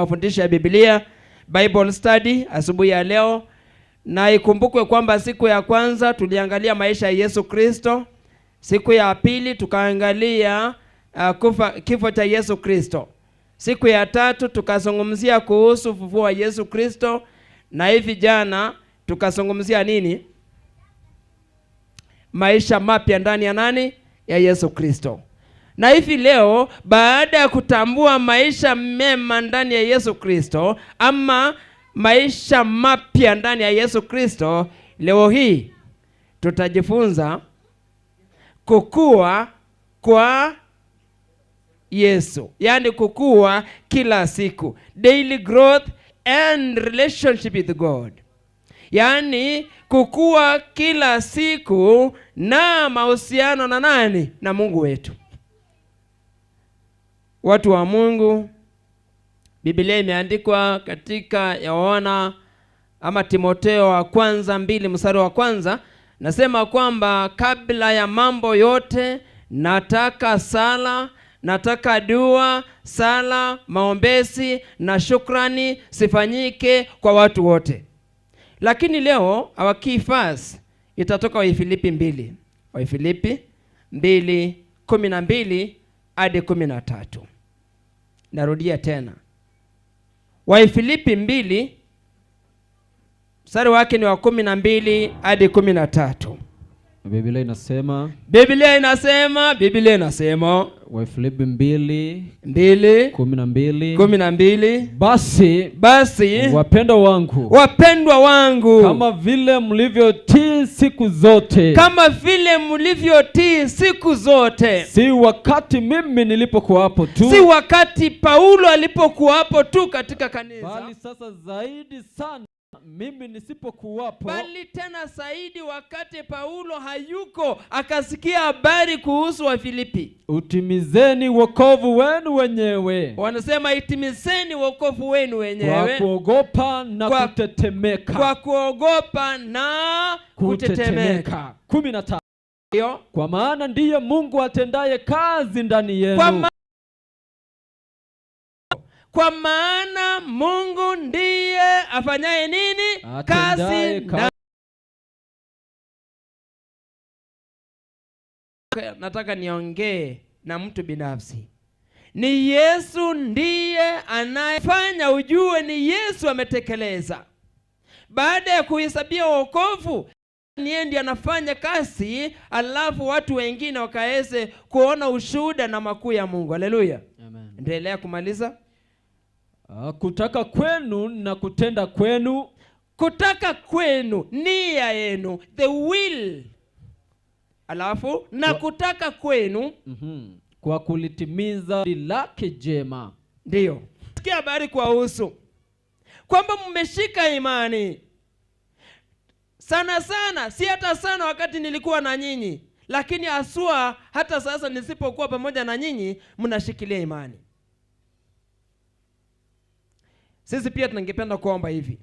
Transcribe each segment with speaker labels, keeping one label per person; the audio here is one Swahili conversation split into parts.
Speaker 1: Mafundisho ya Biblia, Bible study asubuhi ya leo. Na ikumbukwe kwamba siku ya kwanza tuliangalia maisha ya Yesu Kristo. Siku ya pili tukaangalia kifo cha Yesu Kristo. Siku ya tatu tukazungumzia kuhusu ufufuo wa Yesu Kristo. Na hivi jana tukazungumzia nini? Maisha mapya ndani ya nani? Ya Yesu Kristo. Na hivi leo, baada ya kutambua maisha mema ndani ya Yesu Kristo, ama maisha mapya ndani ya Yesu Kristo, leo hii tutajifunza kukua kwa Yesu. Yaani kukua kila siku. Daily growth and relationship with God. Yaani kukua kila siku na mahusiano na nani? Na Mungu wetu. Watu wa Mungu, Biblia imeandikwa katika Yohana ama Timotheo wa kwanza 2 mstari wa kwanza, nasema kwamba kabla ya mambo yote nataka sala, nataka dua, sala, maombezi na shukrani sifanyike kwa watu wote. Lakini leo our key verse itatoka Waifilipi 2. Waifilipi 2:12 hadi 13. Narudia tena. Waifilipi 2 mstari wake ni wa 12 hadi 13.
Speaker 2: Biblia inasema,
Speaker 1: Biblia inasema, Biblia inasema
Speaker 2: Waifilipi mbili,
Speaker 1: mbili,
Speaker 2: kumi na mbili,
Speaker 1: kumi na mbili.
Speaker 2: Basi,
Speaker 1: basi,
Speaker 2: wapendwa wangu,
Speaker 1: wapendwa wangu,
Speaker 2: kama vile mlivyotii siku zote,
Speaker 1: kama vile mlivyotii siku zote,
Speaker 2: si wakati mimi nilipokuwapo tu,
Speaker 1: si wakati Paulo alipokuwapo tu katika kanisa,
Speaker 2: bali sasa zaidi sana mimi nisipokuwapo,
Speaker 1: bali tena zaidi wakati Paulo hayuko akasikia habari kuhusu Wafilipi.
Speaker 2: Utimizeni wokovu wenu wenyewe.
Speaker 1: Wanasema itimizeni wokovu wenu wenyewe
Speaker 2: kwa kuogopa na kutetemeka.
Speaker 1: Kwa kuogopa na kutetemeka.
Speaker 2: 15.
Speaker 1: Ndio.
Speaker 2: Kwa maana ndiye Mungu atendaye kazi ndani yenu.
Speaker 1: Kwa maana Mungu ndiye afanyaye nini?
Speaker 2: Atendaye
Speaker 1: Kazi
Speaker 2: kazi.
Speaker 1: Nataka niongee na mtu binafsi. Ni Yesu ndiye anayefanya ujue ni Yesu ametekeleza. Baada ya kuhesabia wokovu, ni yeye ndiye anafanya kazi, alafu watu wengine wakaweze kuona ushuhuda na makuu ya Mungu. Haleluya.
Speaker 2: Amen.
Speaker 1: Endelea kumaliza.
Speaker 2: Kutaka kwenu na kutenda kwenu,
Speaker 1: kutaka kwenu, nia yenu, the will, alafu na kutaka kwenu,
Speaker 2: kwa kulitimiza lake jema.
Speaker 1: Ndio. Sikia habari kuwahusu kwamba mmeshika imani sana sana, si hata sana wakati nilikuwa na nyinyi, lakini haswa hata sasa nisipokuwa pamoja na nyinyi mnashikilia imani. Sisi pia tungependa kuomba hivi.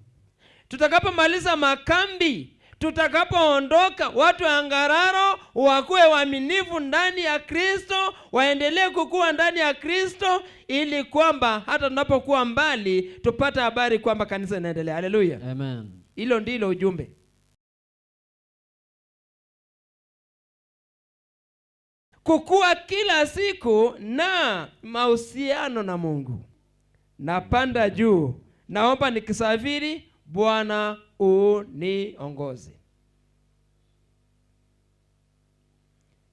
Speaker 1: Tutakapomaliza makambi, tutakapoondoka, watu wa Ngararo wakuwe waaminifu ndani ya Kristo, waendelee kukua ndani ya Kristo, ili kwamba hata tunapokuwa mbali tupate habari kwamba kanisa linaendelea. Haleluya.
Speaker 2: Amen.
Speaker 1: Hilo ndilo ujumbe. Kukua kila siku na mahusiano na Mungu. Napanda juu. Naomba nikisafiri Bwana uniongoze.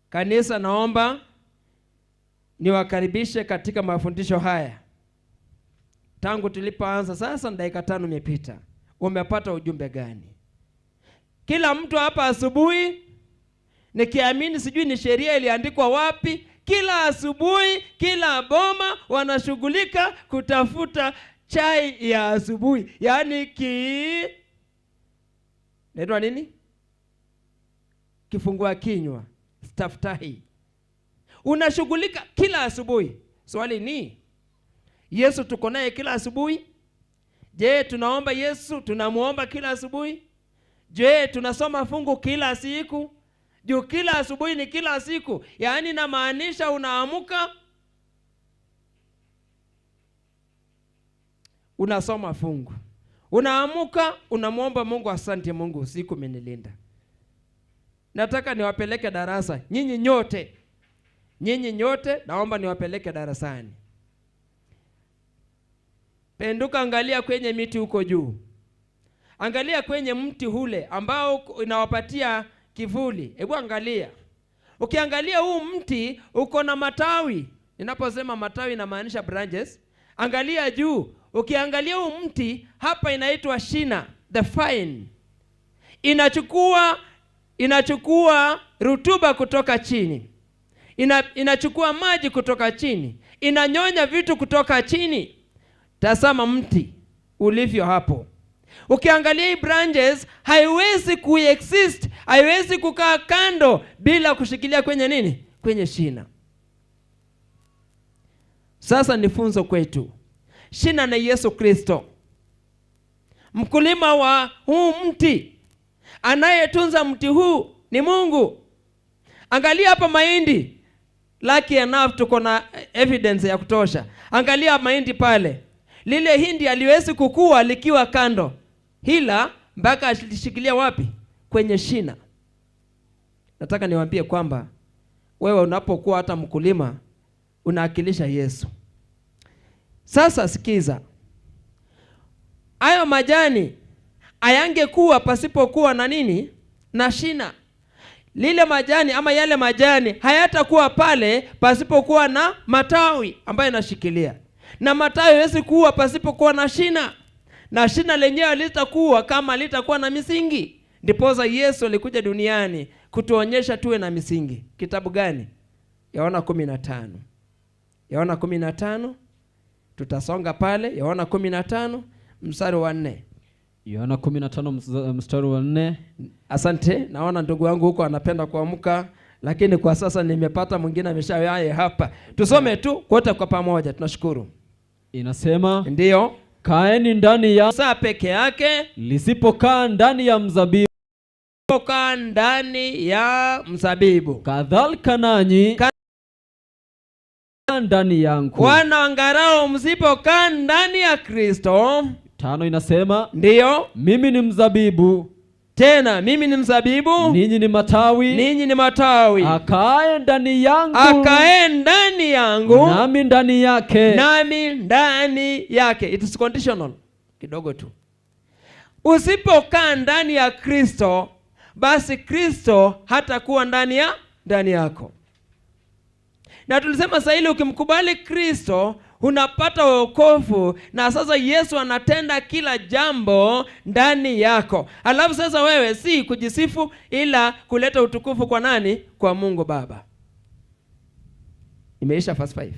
Speaker 1: Kanisa, naomba niwakaribishe katika mafundisho haya. Tangu tulipoanza sasa dakika 5 imepita. Umepata ujumbe gani? Kila mtu hapa asubuhi, nikiamini sijui ni sheria iliandikwa wapi, kila asubuhi, kila boma wanashughulika kutafuta chai ya asubuhi. Yaani ki naitwa nini? Kifungua kinywa, staftahi. Unashughulika kila asubuhi. Swali ni, Yesu tuko naye kila asubuhi? Je, tunaomba Yesu, tunamuomba kila asubuhi? Je, tunasoma fungu kila siku? Juu kila asubuhi ni kila siku. Yaani namaanisha unaamuka. Unasoma fungu, unaamuka, unamwomba Mungu, asante Mungu, usiku umenilinda. Nataka niwapeleke darasa nyinyi nyote, nyinyi nyote naomba niwapeleke darasani. Penduka, angalia kwenye miti huko juu, angalia kwenye mti ule ambao inawapatia kivuli. Hebu angalia, ukiangalia huu mti uko na matawi. Ninaposema matawi inamaanisha branches. Angalia juu, ukiangalia huu mti hapa inaitwa shina, the vine. Inachukua rutuba kutoka chini, inachukua maji kutoka chini, inanyonya vitu kutoka chini. Tazama mti ulivyo hapo. Ukiangalia hii branches haiwezi kuexist, haiwezi kukaa kando bila kushikilia kwenye nini? Kwenye shina. Sasa ni funzo kwetu. Shina ni Yesu Kristo, mkulima wa huu mti. Anayetunza mti huu ni Mungu. Angalia hapa mahindi. Lucky enough tuko na evidence ya kutosha. Angalia mahindi pale. Lile hindi haliwezi kukua likiwa kando, ila mpaka alishikilia wapi? Kwenye shina. Nataka niwaambie kwamba wewe unapokuwa hata mkulima unaakilisha Yesu. Sasa sikiza, hayo majani hayangekuwa pasipokuwa na nini? Na shina. Lile majani ama yale majani hayatakuwa pale pasipokuwa na matawi ambayo yanashikilia. Na matawi hayawezi kuwa pasipokuwa na shina. Na shina lenyewe halitakuwa kama litakuwa na misingi. Ndiposa Yesu alikuja duniani kutuonyesha tuwe na misingi. Kitabu gani? Yohana 15. Yohana 15, tutasonga pale Yohana 15 mstari wa 4.
Speaker 2: Yohana 15 mstari wa 4.
Speaker 1: Asante, naona ndugu wangu huko anapenda kuamka, lakini kwa sasa nimepata mwingine ameshawahi hapa. Tusome tu wote kwa pamoja, tunashukuru.
Speaker 2: Inasema,
Speaker 1: Ndio.
Speaker 2: Kaeni ndani ya
Speaker 1: saa peke yake,
Speaker 2: lisipokaa ndani ya mzabibu,
Speaker 1: lisipokaa ndani ya mzabibu,
Speaker 2: kadhalika nanyi ndani yangu.
Speaker 1: Wana wa ngarao, msipokaa ndani ya Kristo.
Speaker 2: 5 inasema,
Speaker 1: Ndio.
Speaker 2: Mimi ni mzabibu,
Speaker 1: Tena mimi ni mzabibu,
Speaker 2: ninyi ni matawi,
Speaker 1: ninyi ni matawi.
Speaker 2: Akae ndani yangu,
Speaker 1: akae ndani yangu,
Speaker 2: nami ndani yake,
Speaker 1: nami ndani yake. It is conditional kidogo tu. Usipokaa ndani ya Kristo, basi Kristo hatakuwa ndani yako. Na tulisema sasa ile ukimkubali Kristo unapata wokovu, na sasa Yesu anatenda kila jambo ndani yako. Alafu sasa wewe si kujisifu, ila kuleta utukufu kwa nani? Kwa Mungu Baba. Imeisha verse 5.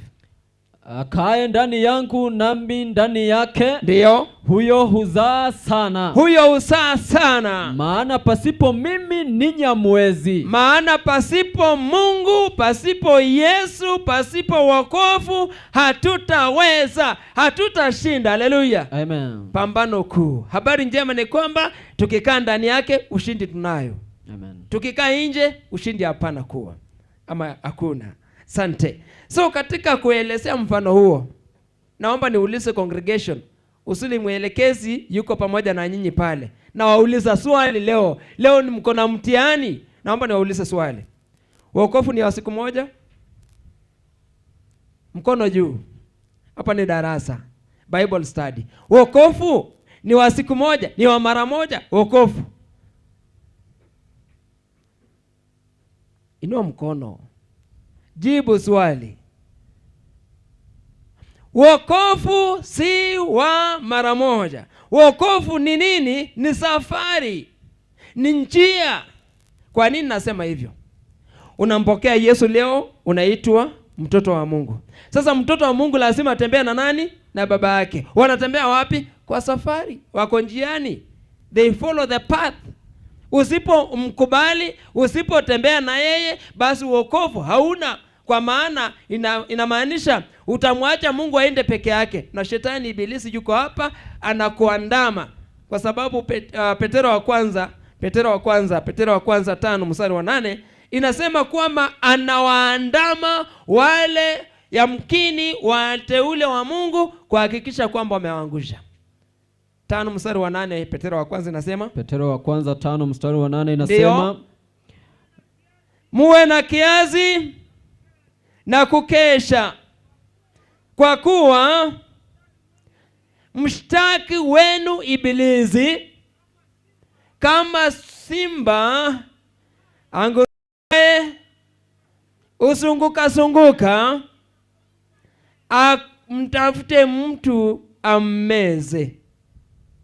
Speaker 2: Akae ndani yangu nami ndani yake,
Speaker 1: Ndio.
Speaker 2: huyo huzaa sana.
Speaker 1: Huyo huzaa sana.
Speaker 2: Maana pasipo mimi ninyi hamwezi.
Speaker 1: Maana pasipo Mungu, pasipo Yesu, pasipo wokovu hatutaweza, hatutashinda. Haleluya.
Speaker 2: Amen.
Speaker 1: Pambano kuu. Habari njema ni kwamba tukikaa ndani yake ushindi tunayo.
Speaker 2: Amen.
Speaker 1: Tukikaa nje ushindi hapana kuwa, ama hakuna. Asante. So katika kuelezea mfano huo, naomba niulize congregation, usuli mwelekezi yuko pamoja na nyinyi pale. Na wauliza swali leo. Leo ni mko na mtihani. Naomba niwaulize swali. Wokovu ni wa siku moja? Mkono juu. Hapa ni darasa, Bible study. Wokovu ni wa siku moja, ni wa mara moja? Wokovu. Inua mkono. Jibu swali. Wokovu si wa mara moja. Wokovu ni nini? Ni safari, ni njia. Kwa nini nasema hivyo? Unampokea Yesu leo, unaitwa mtoto wa Mungu. Sasa mtoto wa Mungu lazima atembee na nani? Na baba yake. Wanatembea wapi? Kwa safari, wako njiani. They follow the path. Usipomkubali, usipotembea na yeye, basi wokovu hauna. Kwa maana inamaanisha utamwacha Mungu aende peke yake. Na shetani ibilisi yuko hapa anakuandama. Kwa sababu Petero wa kwanza, Petero wa kwanza, Petero wa kwanza 5 mstari wa 8 inasema kwamba anawaandama wale yamkini wateule wa Mungu kuhakikisha kwamba wamewaangusha. 5 mstari wa 8 Petero wa kwanza inasema,
Speaker 2: Petero wa kwanza 5 mstari wa 8 inasema,
Speaker 1: ndio, muwe na kiasi na kukesha, kwa kuwa mshtaki wenu Ibilisi kama simba angurumaye usunguka sunguka, amtafute mtu ammeze.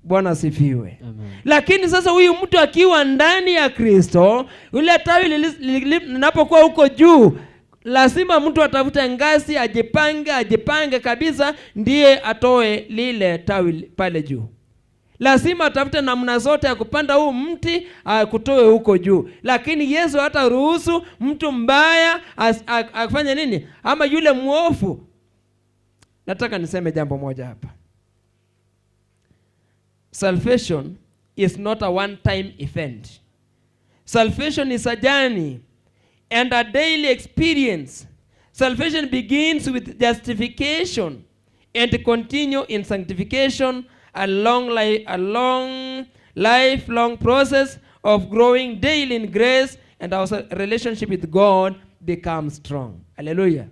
Speaker 1: Bwana asifiwe.
Speaker 2: Amen.
Speaker 1: Lakini sasa huyu mtu akiwa ndani ya Kristo, yule tawi linapokuwa huko juu, lazima mtu atafute ngazi, ajipange kabisa, ndiye atoe lile tawi pale juu. Lazima atafute namna zote ya kupanda huu mti akutoe huko juu. Lakini Yesu hataruhusu mtu mbaya afanye nini? Ama yule mwovu. Nataka niseme jambo moja hapa. Salvation is not a one-time event. Salvation is a journey and a daily experience. Salvation begins with justification and continue in sanctification, a long lifelong process of growing daily in grace, and our relationship with God becomes strong. Hallelujah.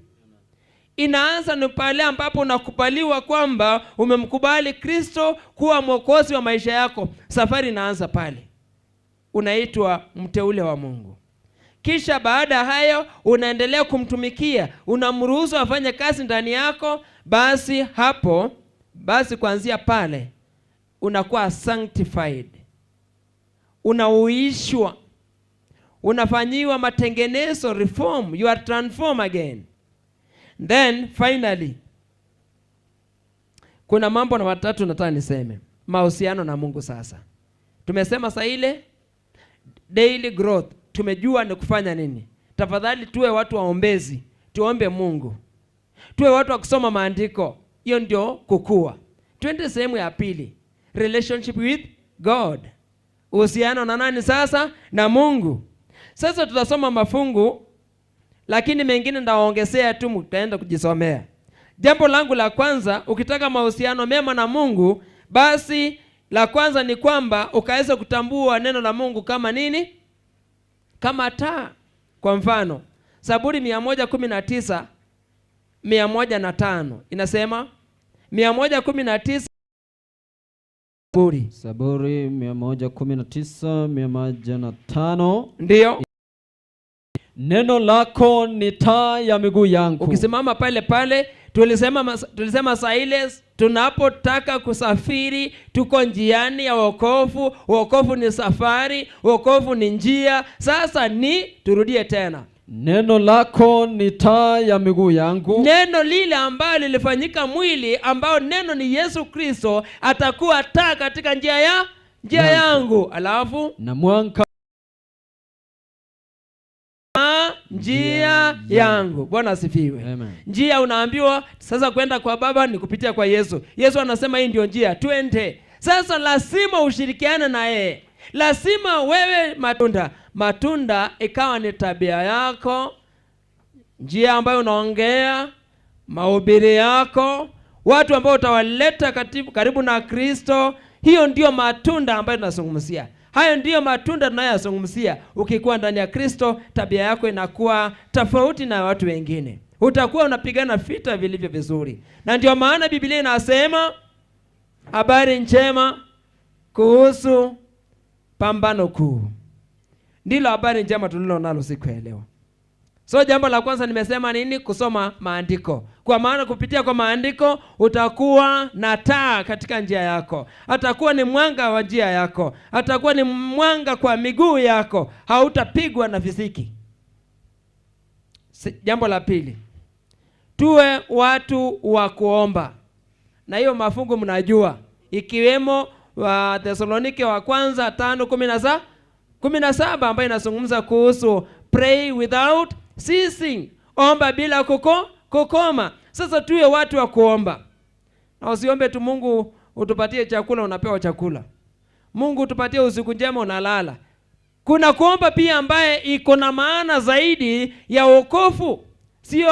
Speaker 1: Inaanza ni pale ambapo unakubaliwa kwamba umemkubali Kristo kuwa mwokozi wa maisha yako. Safari inaanza pale. Unaitwa mteule wa Mungu. Kisha baada ya hayo unaendelea kumtumikia, unamruhusu afanye kazi ndani yako. Basi hapo, basi kuanzia pale unakuwa sanctified. Unauishwa. Unafanyiwa matengenezo, reform, you are transformed again. Then finally kuna mambo na matatu nataka niseme. Mahusiano na Mungu sasa. Tumesema saa ile daily growth, tumejua ni kufanya nini. Tafadhali tuwe watu waombezi, tuombe Mungu. Tuwe watu wa kusoma maandiko. Hiyo ndio kukua. Twende sehemu ya pili, relationship with God. Uhusiano na nani sasa? Na Mungu. Sasa tutasoma mafungu, lakini mengine nitawaongezea tu, mtaenda kujisomea. Jambo langu la kwanza, ukitaka mahusiano mema na Mungu, basi la kwanza ni kwamba ukaweza kutambua neno la Mungu kama nini? Kama taa. Kwa mfano, Zaburi 119 105 inasema, 119 Zaburi.
Speaker 2: Zaburi 119 105.
Speaker 1: Ndio.
Speaker 2: Neno lako ni taa ya miguu yangu.
Speaker 1: Ukisimama pale pale, tulisema saa ile tunapotaka kusafiri tuko njiani ya wokovu. Wokovu ni safari, wokovu ni njia. Sasa ni turudie tena.
Speaker 2: Neno lako ni taa ya miguu yangu.
Speaker 1: Neno lile ambalo lilifanyika mwili, ambao neno ni Yesu Kristo, atakuwa taa katika njia yangu. Alafu
Speaker 2: na mwanga
Speaker 1: njia yangu. Bwana asifiwe.
Speaker 2: Amen.
Speaker 1: Njia unaambiwa sasa kwenda kwa Baba ni kupitia kwa Yesu. Yesu anasema hii ndio njia, twende. Sasa lazima ushirikiane na yeye. Lazima wewe matunda ikawa ni tabia yako, njia ambayo unaongea, mahubiri yako, watu ambao utawaleta karibu na Kristo. Hiyo ndio matunda ambayo tunazungumzia. Hayo ndiyo matunda tunayozungumzia. Ukikuwa ndani ya Kristo, tabia yako inakuwa tofauti na watu wengine. Utakuwa unapigana vita vilivyo vizuri. Na ndio maana Biblia inasema habari njema kuhusu pambano kuu. Ndilo habari njema tulilo nalo siku ya leo. So jambo la kwanza nimesema nini? Kusoma maandiko. Kwa maana kupitia kwa maandiko utakuwa na taa katika njia yako. Atakuwa ni mwanga wa njia yako. Atakuwa ni mwanga kwa miguu yako. Hautapigwa na visiki. Jambo la pili, tuwe watu wa kuomba. Na hiyo mafungu mnajua, ikiwemo wa Thesalonike wa kwanza 5:17 ambayo inazungumza kuhusu pray without ceasing, omba bila kukoma. Sasa tuwe watu wa kuomba. Na usiombe tu Mungu utupatie chakula, unapewa chakula. Mungu utupatie usiku njema, unalala. Kuna kuomba pia ambaye iko na maana zaidi ya wokovu. Sio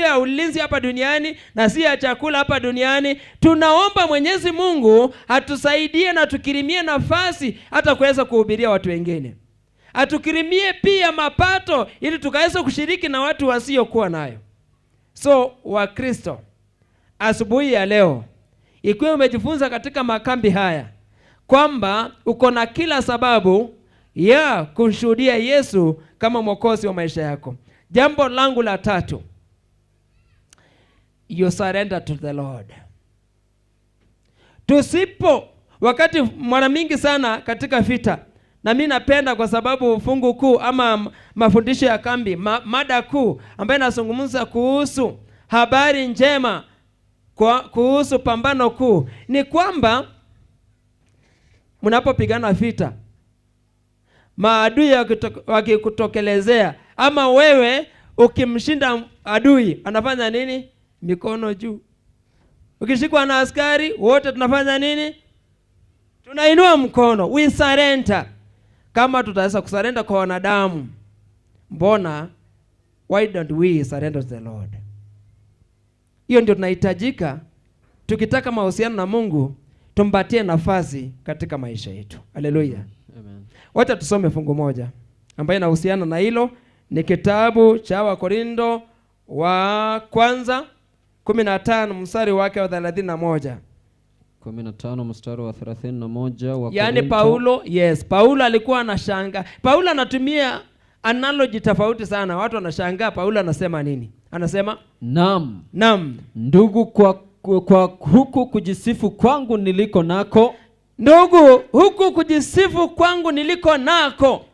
Speaker 1: ya ulinzi hapa duniani na sio ya chakula hapa duniani. Tunaomba Mwenyezi Mungu atusaidie na tukirimie nafasi hata kuweza kuhubiria watu wengine. Atukirimie pia mapato ili tukaweza kushiriki na watu wasiokuwa nayo. So Wakristo, asubuhi ya leo, ikiwa umejifunza katika makambi haya kwamba uko na kila sababu ya kumshuhudia Yesu kama Mwokozi wa maisha yako. Jambo langu la tatu, you surrender to the Lord. Tusipo, wakati mara mingi sana katika vita, na mimi napenda kwa sababu fungu kuu ama mafundisho ya kambi, mada kuu ambayo inazungumza kuhusu habari njema, kuhusu pambano kuu, ni kwamba mnapopigana vita, maadui wakikutokelezea ama wewe ukimshinda adui, anafanya nini? Mikono juu. Ukishikwa na askari, wote tunafanya nini? Tunainua mkono. We surrender. Kama tutaweza kusurrender kwa wanadamu, mbona why don't we surrender to the Lord? Hiyo ndio tunahitajika. Tukitaka mahusiano na Mungu, tumpatie nafasi katika maisha yetu. Haleluya.
Speaker 2: Amen.
Speaker 1: Wacha tusome fungu moja ambayo inahusiana na hilo. Ni kitabu cha Wakorintho wa kwanza 15 mstari wake wa 31.
Speaker 2: 15 mstari wa 31 wa
Speaker 1: Yaani Paulo, yes, Paulo alikuwa anashangaa. Paulo anatumia analogy tofauti sana. Watu wanashangaa Paulo anasema nini? Anasema,
Speaker 2: Naam.
Speaker 1: Naam.
Speaker 2: Ndugu, kwa huku kujisifu kwangu niliko nako.
Speaker 1: Ndugu, huku kujisifu kwangu niliko nako.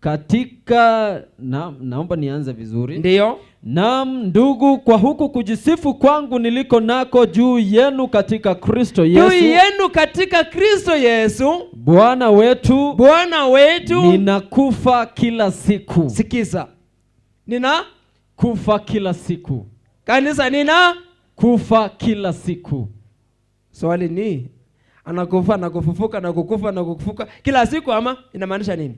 Speaker 2: Katika, naomba nianze vizuri.
Speaker 1: Ndio.
Speaker 2: Naam ndugu, kwa huku kujisifu kwangu niliko nako juu yenu katika Kristo Yesu.
Speaker 1: Juu yenu katika Kristo Yesu.
Speaker 2: Bwana wetu.
Speaker 1: Bwana wetu.
Speaker 2: Ninakufa kila siku.
Speaker 1: Sikiza. Nina
Speaker 2: kufa kila siku.
Speaker 1: Kanisa, nina
Speaker 2: kufa kila siku.
Speaker 1: Swali ni, anakufa na kufufuka na kukufa na kufufuka kila siku ama inamaanisha nini?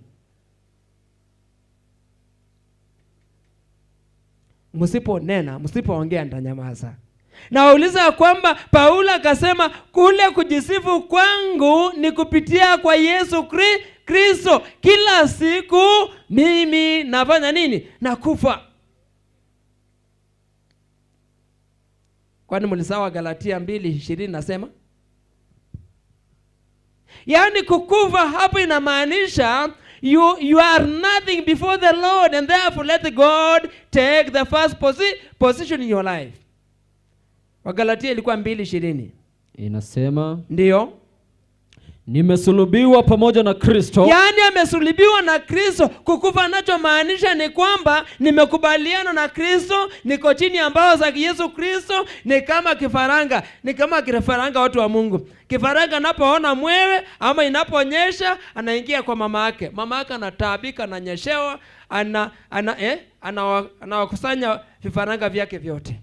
Speaker 1: Msiponena, msipoongea nitanyamaza. Nawauliza kwamba Paulo akasema kule kujisifu kwangu ni kupitia kwa Yesu Kristo. Kila siku mimi nafanya nini? Nakufa. Kwani mlisawa Galatia 2:20 nasema? Yaani kukufa hapo inamaanisha you are nothing before the Lord, and therefore let God take the first position in your life. Wagalatia ilikuwa 2:20.
Speaker 2: Inasema,
Speaker 1: ndio,
Speaker 2: nimesulubiwa pamoja na Kristo.
Speaker 1: Yaani amesulubiwa na Kristo. Kukufa anachomaanisha ni kwamba nimekubaliana na Kristo, niko chini ya mbawa za Yesu Kristo, ni kama kifaranga, ni kama kifaranga watu wa Mungu. Kifaranga anapoona mwewe ama inaponyesha anaingia kwa mama yake. Mama yake anataabika, ananyeshewa, anawakusanya vifaranga vyake vyote.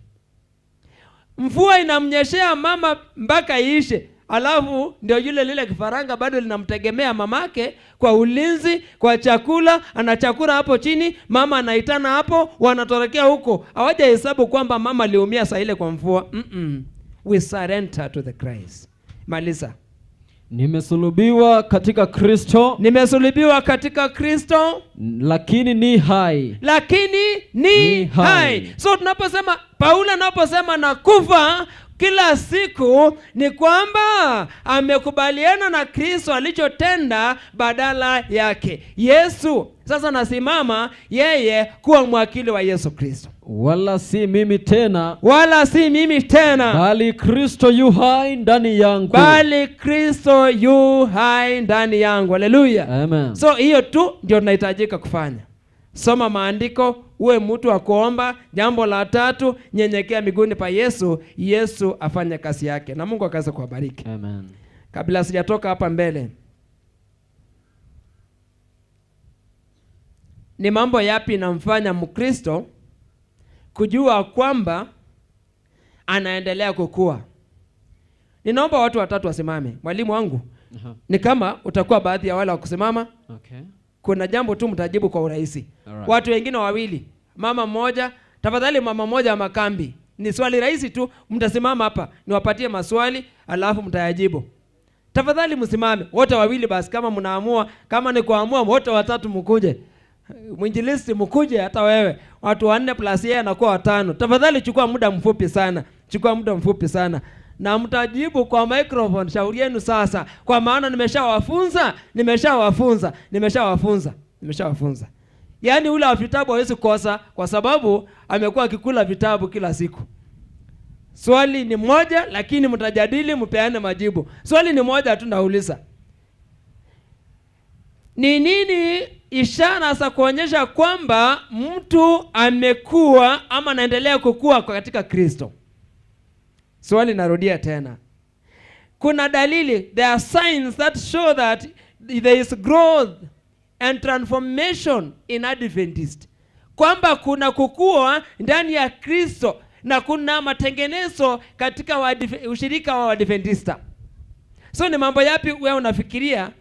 Speaker 1: Mvua inamnyeshea mama mpaka iishe. Alafu ndio yule lile kifaranga bado linamtegemea mamake kwa ulinzi, kwa chakula, anachakura hapo chini, mama anaitana hapo, wanatorokea huko. Hawajahesabu kwamba mama aliumia saa ile kwa mvua. We surrender to the Christ. Maliza.
Speaker 2: Nimesulubiwa katika Kristo.
Speaker 1: Nimesulubiwa katika Kristo.
Speaker 2: Lakini ni hai.
Speaker 1: Lakini ni hai. So tunaposema, Paulo anaposema nakufa kila siku, ni kwamba amekubaliana na Kristo alichotenda badala yake. Yesu sasa nasimama yeye kuwa mwakili wa Yesu Kristo.
Speaker 2: Wala si mimi tena,
Speaker 1: wala si mimi tena,
Speaker 2: bali Kristo yu hai ndani yangu.
Speaker 1: Bali Kristo yu hai ndani yangu. Haleluya.
Speaker 2: Amen.
Speaker 1: So hiyo tu ndio tunahitajika kufanya. Soma maandiko, uwe mtu wa kuomba. Jambo la tatu, nyenyekea miguuni pa Yesu, Yesu afanye kazi yake na Mungu akaweza kuwabariki.
Speaker 2: Amen.
Speaker 1: Kabla sijatoka hapa mbele, ni mambo yapi namfanya Mkristo kujua kwamba anaendelea kukua? Ninaomba watu watatu wasimame. Mwalimu wangu, ni kama utakuwa baadhi ya wale wa kusimama.
Speaker 2: Okay.
Speaker 1: Kuna jambo tu mtajibu kwa urahisi.
Speaker 2: Alright.
Speaker 1: Watu wengine wawili, mama mmoja Tafadhali mama mmoja wa makambi, ni swali rahisi tu, mtasimama hapa niwapatie maswali alafu mtayajibu. Tafadhali msimame wote wawili basi, kama mnaamua, kama ni kuamua wote watatu mkuje. Mwinjilisti mkuje, hata wewe. Watu 4 plus yeye anakuwa 5. Tafadhali chukua muda mfupi sana. Chukua muda mfupi sana. Na mtajibu kwa microphone, shauri yenu sasa. Kwa maana nimeshawafunza, nimeshawafunza, nimeshawafunza, nimeshawafunza. Yaani ule wa vitabu hawezi kukosa kwa sababu amekuwa akikula vitabu kila siku. Swali ni moja lakini mtajadili mpeane majibu. Swali ni moja tu nauliza. Ni nini ishara za kuonyesha kwamba mtu amekua ama anaendelea kukua katika Kristo? Swali narudia tena. Kuna dalili, there are signs that show that there is growth and transformation in Adventist. Kwamba kuna kukua ndani ya Kristo na kuna matengenezo katika ushirika wa Adventista. So ni mambo yapi wewe unafikiria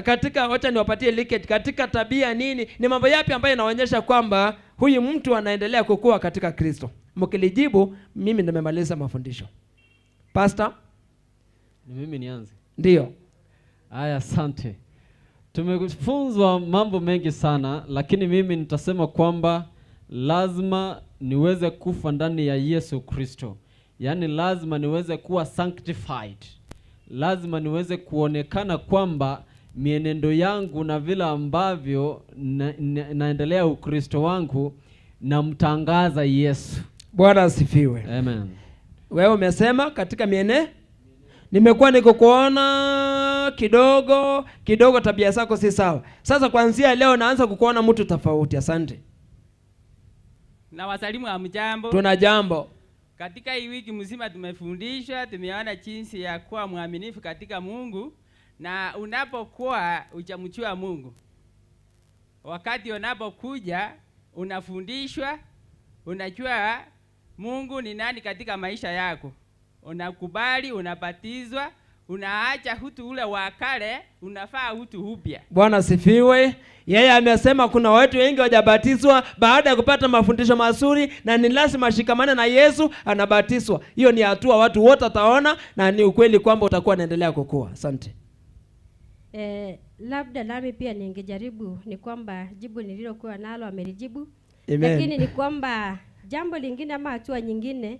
Speaker 1: katika, wacha niwapatie liket, katika tabia nini, ni mambo yapi ambayo inaonyesha kwamba huyu mtu anaendelea kukua katika Kristo? Mkilijibu mimi nimemaliza mafundisho. Pastor,
Speaker 2: ni mimi nianze?
Speaker 1: Ndio.
Speaker 2: Haya, asante. Tumefunzwa mambo mengi sana, lakini mimi nitasema kwamba lazima niweze kufa ndani ya Yesu Kristo. Yaani lazima niweze kuwa sanctified. Lazima niweze kuonekana kwamba mienendo yangu na vile ambavyo naendelea Ukristo wangu namtangaza Yesu.
Speaker 1: Bwana asifiwe.
Speaker 2: Amen.
Speaker 1: Wewe umesema katika miene, nimekuwa nikukuona kidogo kidogo, tabia zako si sawa. Sasa kuanzia leo naanza kukuona mtu tofauti. Asante.
Speaker 3: Na wasalimu hamjambo.
Speaker 1: Tuna jambo.
Speaker 3: Katika hii wiki mzima tumefundishwa, tumeona jinsi ya kuwa mwaminifu katika Mungu, na unapokuwa hujamjua Mungu, wakati unapokuja unafundishwa, unajua Mungu ni nani katika maisha yako. Unakubali, unabatizwa, unaacha hutu ule wa kale, unafaa hutu upya.
Speaker 1: Bwana sifiwe. Yeye amesema kuna watu wengi hawajabatizwa baada ya kupata mafundisho mazuri, na ni lazima ashikamane na Yesu, anabatizwa. Hiyo ni hatua watu wote wataona, na ni ukweli kwamba utakuwa unaendelea kukua. Asante.
Speaker 4: Labda nami pia ningejaribu, ni kwamba jibu nililokuwa nalo amelijibu.
Speaker 1: Amen.
Speaker 4: Lakini ni kwamba jambo lingine ama hatua nyingine,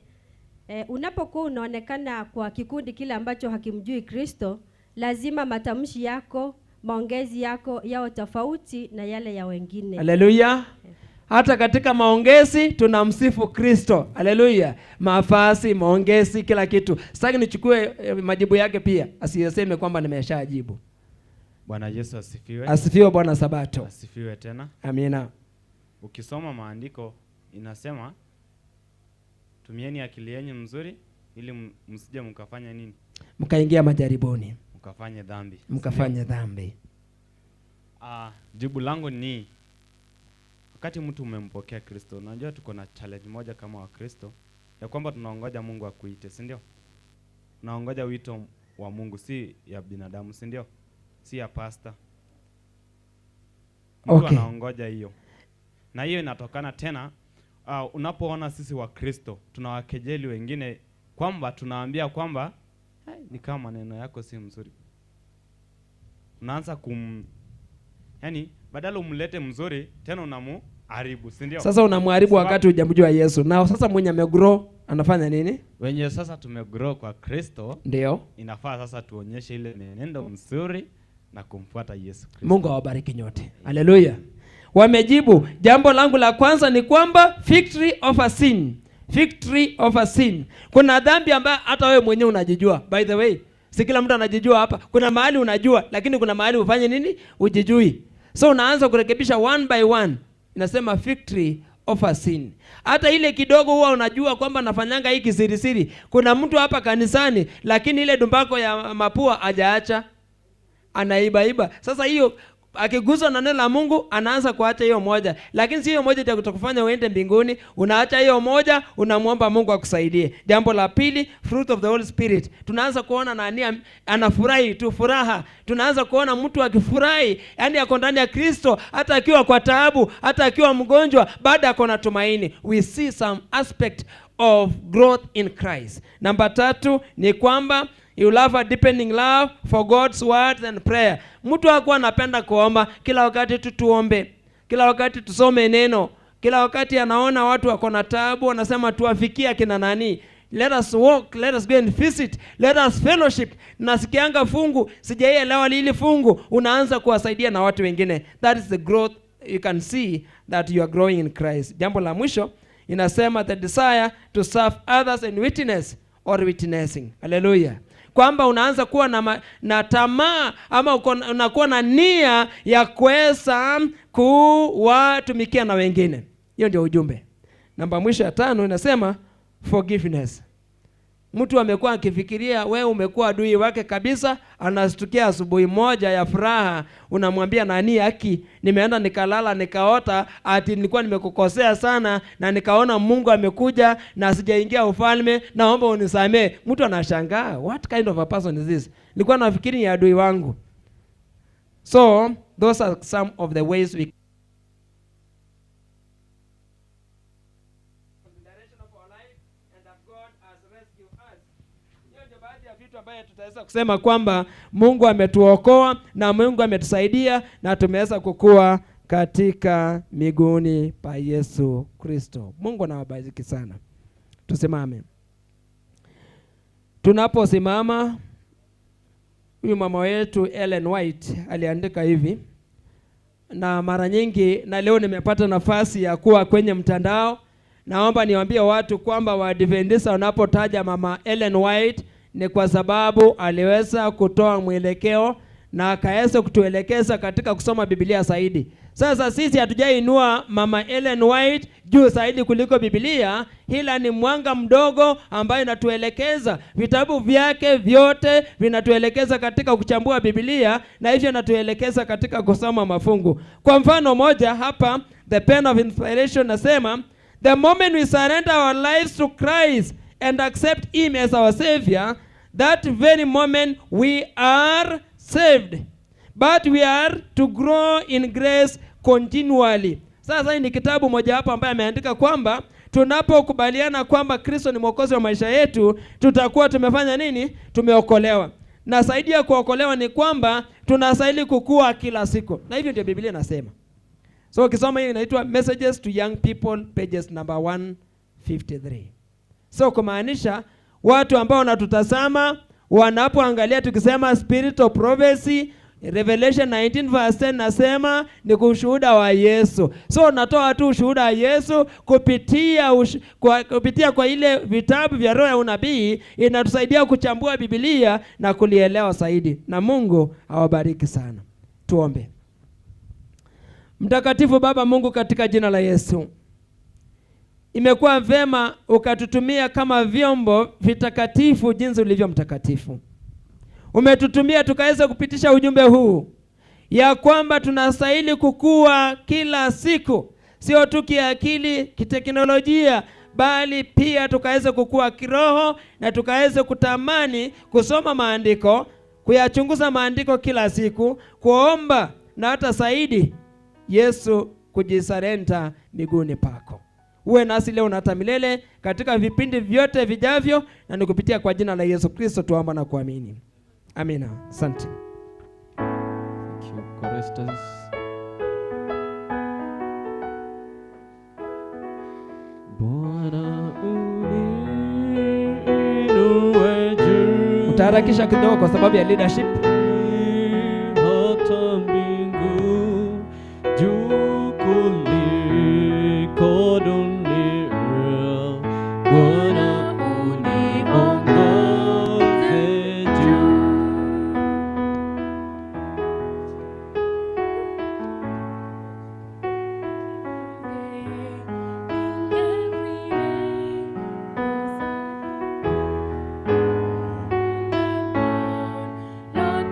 Speaker 4: unapokuwa unaonekana kwa kikundi kile ambacho hakimjui Kristo, lazima matamshi yako, maongezi yako yao tofauti na yale ya wengine.
Speaker 1: Haleluya. Hata katika maongezi tunamsifu Kristo. Haleluya. Mafasi, maongezi, kila kitu. Sitaki nichukue majibu yake pia, asiyeseme kwamba nimeshajibu.
Speaker 5: Bwana Yesu asifiwe.
Speaker 1: Asifiwe Bwana Sabato.
Speaker 5: Asifiwe tena.
Speaker 1: Amina.
Speaker 5: Ukisoma maandiko inasema tumieni akili yenu mzuri ili msije mkafanya nini?
Speaker 1: Mkaingia majaribuni.
Speaker 5: Mkafanye dhambi.
Speaker 1: Mkafanye dhambi.
Speaker 5: Jibu langu ni wakati mtu umempokea Kristo, unajua tuko na challenge moja kama Wakristo ya kwamba tunaongoja Mungu akuite, si ndio? Tunaongoja wito wa Mungu, si ya binadamu, si ndio? Si ya pastor. Mtu anaongoja hiyo. Na hiyo inatokana tena unapoona sisi wa Kristo tunawakejeli wengine kwamba tunaambia kwamba ni kama maneno yako si mzuri. Unaanza yani badala umlete mzuri tena unamuharibu, si ndio?
Speaker 1: Sasa unamharibu wakati hujamjua Yesu. Na sasa mwenye amegrow anafanya nini?
Speaker 5: Wenye sasa tumegrow kwa Kristo,
Speaker 1: ndio
Speaker 5: inafaa sasa tuonyeshe ile mienendo mzuri na kumfuata Yesu Kristo.
Speaker 1: Mungu awabariki nyote. Haleluya. Wamejibu. Jambo langu la kwanza ni kwamba victory over sin. Victory over sin. Kuna dhambi ambayo hata wewe mwenyewe unajijua. By the way, si kila mtu anajijua hapa. Kuna mahali unajua, lakini kuna mahali ufanye nini? Ujijui. So unaanza kurekebisha one by one. Inasema victory over sin. Hata ile kidogo huwa unajua kwamba nafanyanga hii kisirisiri. Kuna mtu hapa kanisani lakini ile dumbako ya mapua hajaacha. Anaibaiba. Sasa hiyo Akiguswa na neno la Mungu anaanza kuacha hiyo moja, lakini si hiyo moja itakufanya uende mbinguni. Unaacha hiyo moja, unamwomba Mungu akusaidie. Jambo la pili, fruit of the Holy Spirit. Tunaanza kuona nani anafurahi tu, furaha. Tunaanza kuona mtu akifurahi, yani ako ndani ya Kristo, hata akiwa kwa taabu, hata akiwa mgonjwa, bado ako na tumaini. We see some aspect of growth in Christ. Namba 3 ni kwamba you love a deepening love for God's words and prayer. Mtu hakuwa anapenda kuomba kila wakati tu, tuombe kila wakati, tusome neno kila wakati. Anaona watu wako na taabu, anasema tuwafikie akina nani. Let us walk, let us go and visit, let us fellowship. Nasikianga fungu, sijaielewa lili fungu, unaanza kuwasaidia na watu wengine. That is the growth. You can see that you are growing in Christ. Jambo la mwisho inasema the desire to serve others and witness or witnessing. Hallelujah. Kwamba unaanza kuwa na tamaa ama unakuwa na nia ya kuweza kuwatumikia na wengine. Hiyo ndio ujumbe. Namba mwisho ya 5 inasema forgiveness. Mtu amekuwa akifikiria wewe umekuwa adui wake kabisa, anastukia asubuhi moja ya furaha, unamwambia nani, haki, nimeenda nikalala nikaota ati nilikuwa nimekukosea sana na nikaona Mungu amekuja na sijaingia ufalme, naomba unisamee. Mtu anashangaa, what kind of a person is this? Nilikuwa nafikiri ni adui wangu. So those are some of the ways we tutaweza kusema kwamba Mungu ametuokoa na Mungu ametusaidia na tumeweza kukua katika miguuni pa Yesu Kristo. Mungu anawabariki sana. Tusimame. Tunaposimama, huyu mama wetu Ellen White aliandika hivi, na mara nyingi, na leo nimepata nafasi ya kuwa kwenye mtandao, naomba niwaambie watu kwamba Waadventista wanapotaja mama Ellen White ni kwa sababu aliweza kutoa mwelekeo na akaweza kutuelekeza katika kusoma Biblia zaidi. Sasa sisi hatujainua mama Ellen White juu zaidi kuliko Biblia, ila ni mwanga mdogo ambayo inatuelekeza. Vitabu vyake vyote vinatuelekeza katika kuchambua Biblia, na hivyo inatuelekeza katika kusoma mafungu. Kwa mfano moja hapa, The Pen of Inspiration nasema, the moment we surrender our lives to Christ and accept him as our savior, that very moment we are saved. But we are to grow in grace continually. Sasa hii ni kitabu moja hapo ambaye ameandika kwamba tunapokubaliana kwamba Kristo ni mwokozi wa maisha yetu, tutakuwa tumefanya nini? Tumeokolewa. Na zaidi ya kuokolewa ni kwamba tunastahili kukua kila siku. Na hivyo ndio Biblia inasema. So ukisoma hiyo inaitwa Messages to Young People, pages number 153. So kumaanisha watu ambao wanatutazama wanapoangalia tukisema Spirit of Prophecy, Revelation 19 verse 10 nasema ni ushuhuda wa Yesu. So natoa tu ushuhuda wa Yesu kupitia kwa ile vitabu vya roho ya unabii, inatusaidia kuchambua Biblia na kulielewa zaidi. Na Mungu awabariki sana. Tuombe. Mtakatifu Baba Mungu, katika jina la Yesu, imekuwa vema ukatutumia kama vyombo vitakatifu jinsi ulivyo mtakatifu. Umetutumia tukaweza kupitisha ujumbe huu ya kwamba tunastahili kukua kila siku, sio tu kiakili, kiteknolojia, bali pia tukaweza kukua kiroho na tukaweza kutamani kusoma maandiko, kuyachunguza maandiko kila siku, kuomba na hata zaidi Yesu kujisarenda miguuni pako. Uwe nasi leo na hata milele katika vipindi vyote vijavyo, na nikupitia kwa jina la Yesu Kristo tuomba na kuamini. Amina. Asante.
Speaker 2: Thank you, choristers. Bwana uniinue juu.
Speaker 1: Utaharakisha kidogo kwa sababu ya leadership.
Speaker 2: Hata mbingu juu kuliko dunia. Bwana uniongoze juu.
Speaker 6: Lord,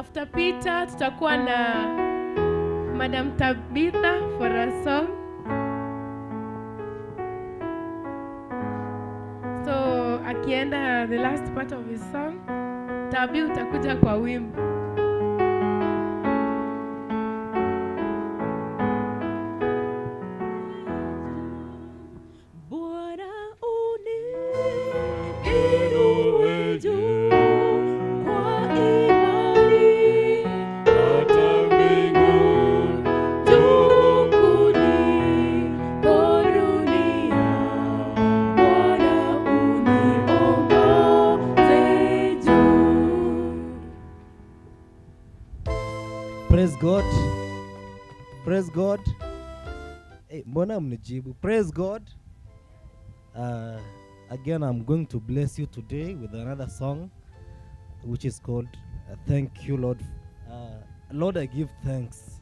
Speaker 6: After Peter tutakuwa na Madam Tabitha for a song. So akienda the last part of his song, Tabi utakuja kwa wimbo.
Speaker 7: Bwana uniinue juu kwa imani,
Speaker 8: Hata mbinguni
Speaker 7: juu kuliko dunia. Bwana uniongoze juu.
Speaker 9: Praise God. Praise God. Hey, mbona mnijibu? Praise God. Again, I'm going to bless you today with another song, which is called Thank You, Lord. Lord, I give thanks.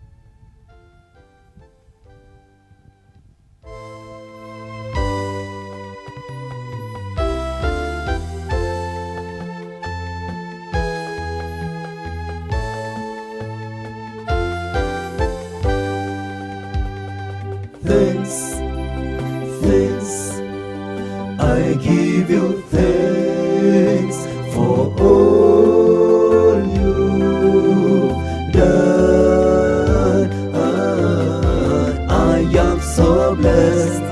Speaker 9: Thanks, thanks, I give you thanks for all you've done. I am so blessed,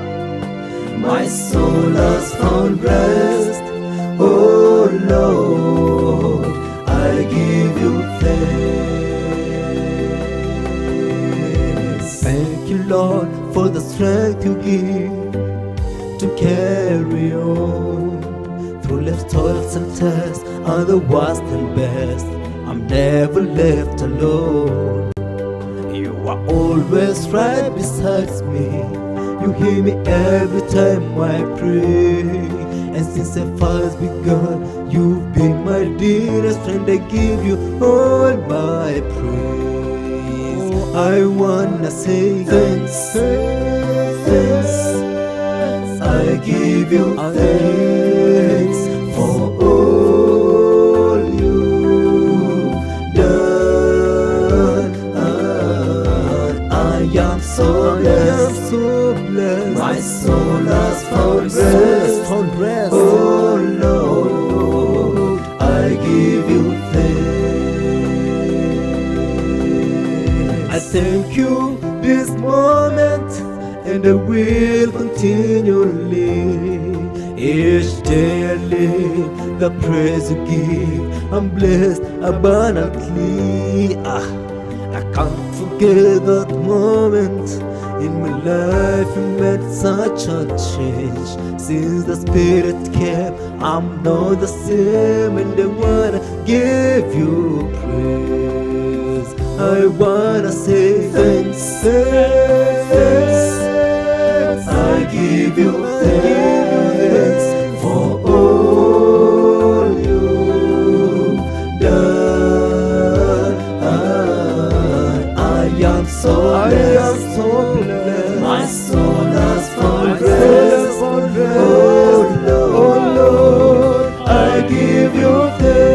Speaker 9: my soul has found rest. Oh Lord, I give you thanks. Thank you, Lord, for the strength you give to carry on through life's toils and tests and the worst and best. I'm never left alone. You are always right beside me. You hear me every time I pray. And since I first begun, you've been my dearest friend. I give you all my praise. I wanna say thanks, thanks. I give you thanks for all you've done. I am so blessed, my soul has found rest. Oh Lord, I give you thanks. I thank you this moment, and I will continually. Each day I live, the praise you give, I'm blessed abundantly. I can't forget that moment in my life. You made such a change. Since the Spirit came, I'm not the same, and I wanna give you praise. I wanna say thanks, thanks. I give you thanks for all you've done. I am so blessed, my soul has found rest. Oh Lord, I give you thanks.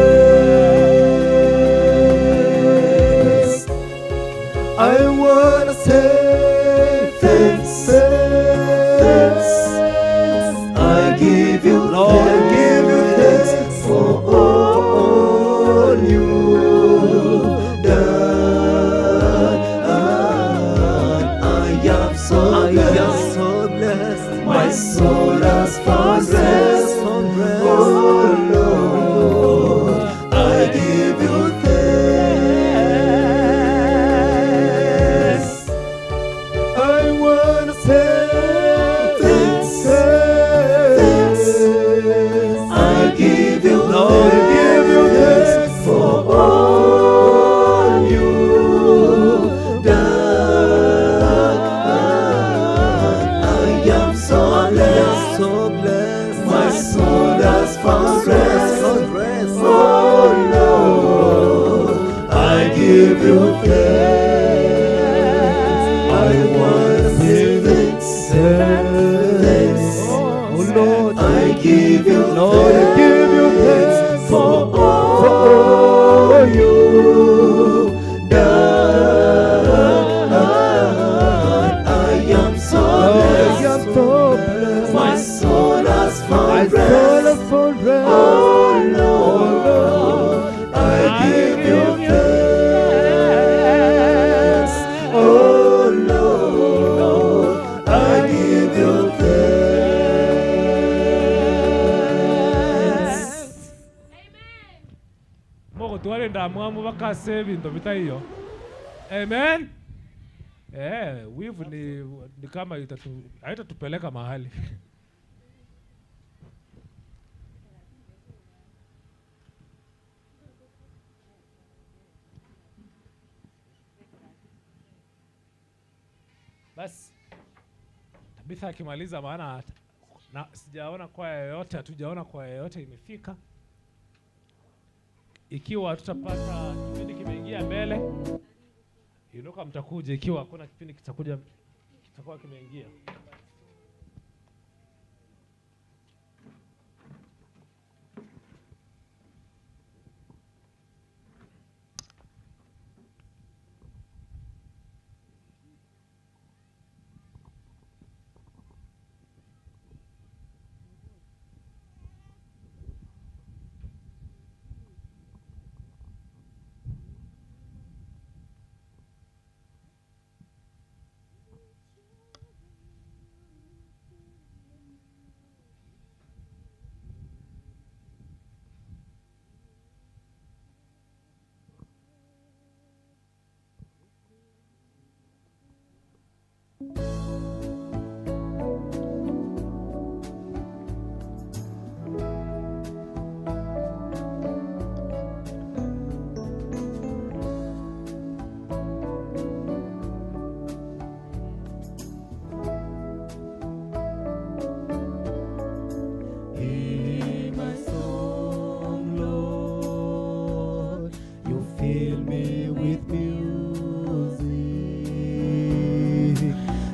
Speaker 9: I wanna say thanks, thanks.
Speaker 10: Twale ndamwamu bakase bintu bitaiyo. Amen. Wivu ni kama haitatupeleka mahali. Basi Tabitha akimaliza, maana na sijaona kwaya yoyote, hatujaona kwaya yoyote imefika. Ikiwa tutapata kipindi kimeingia mbele, inuka mtakuja. Ikiwa hakuna kipindi kitakuja, kitakuwa kimeingia.
Speaker 9: Hear my song, Lord. You fill me with music.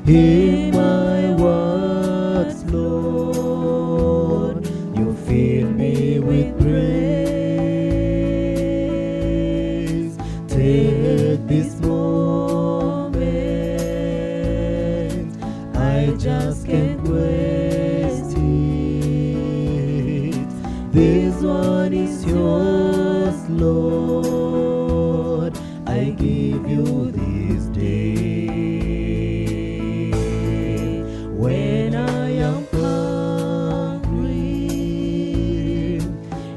Speaker 9: Hear my words, Lord. You fill me with praise. Take this moment. I just can't waste it. This one is yours, Lord. I give you this day. When I am hungry,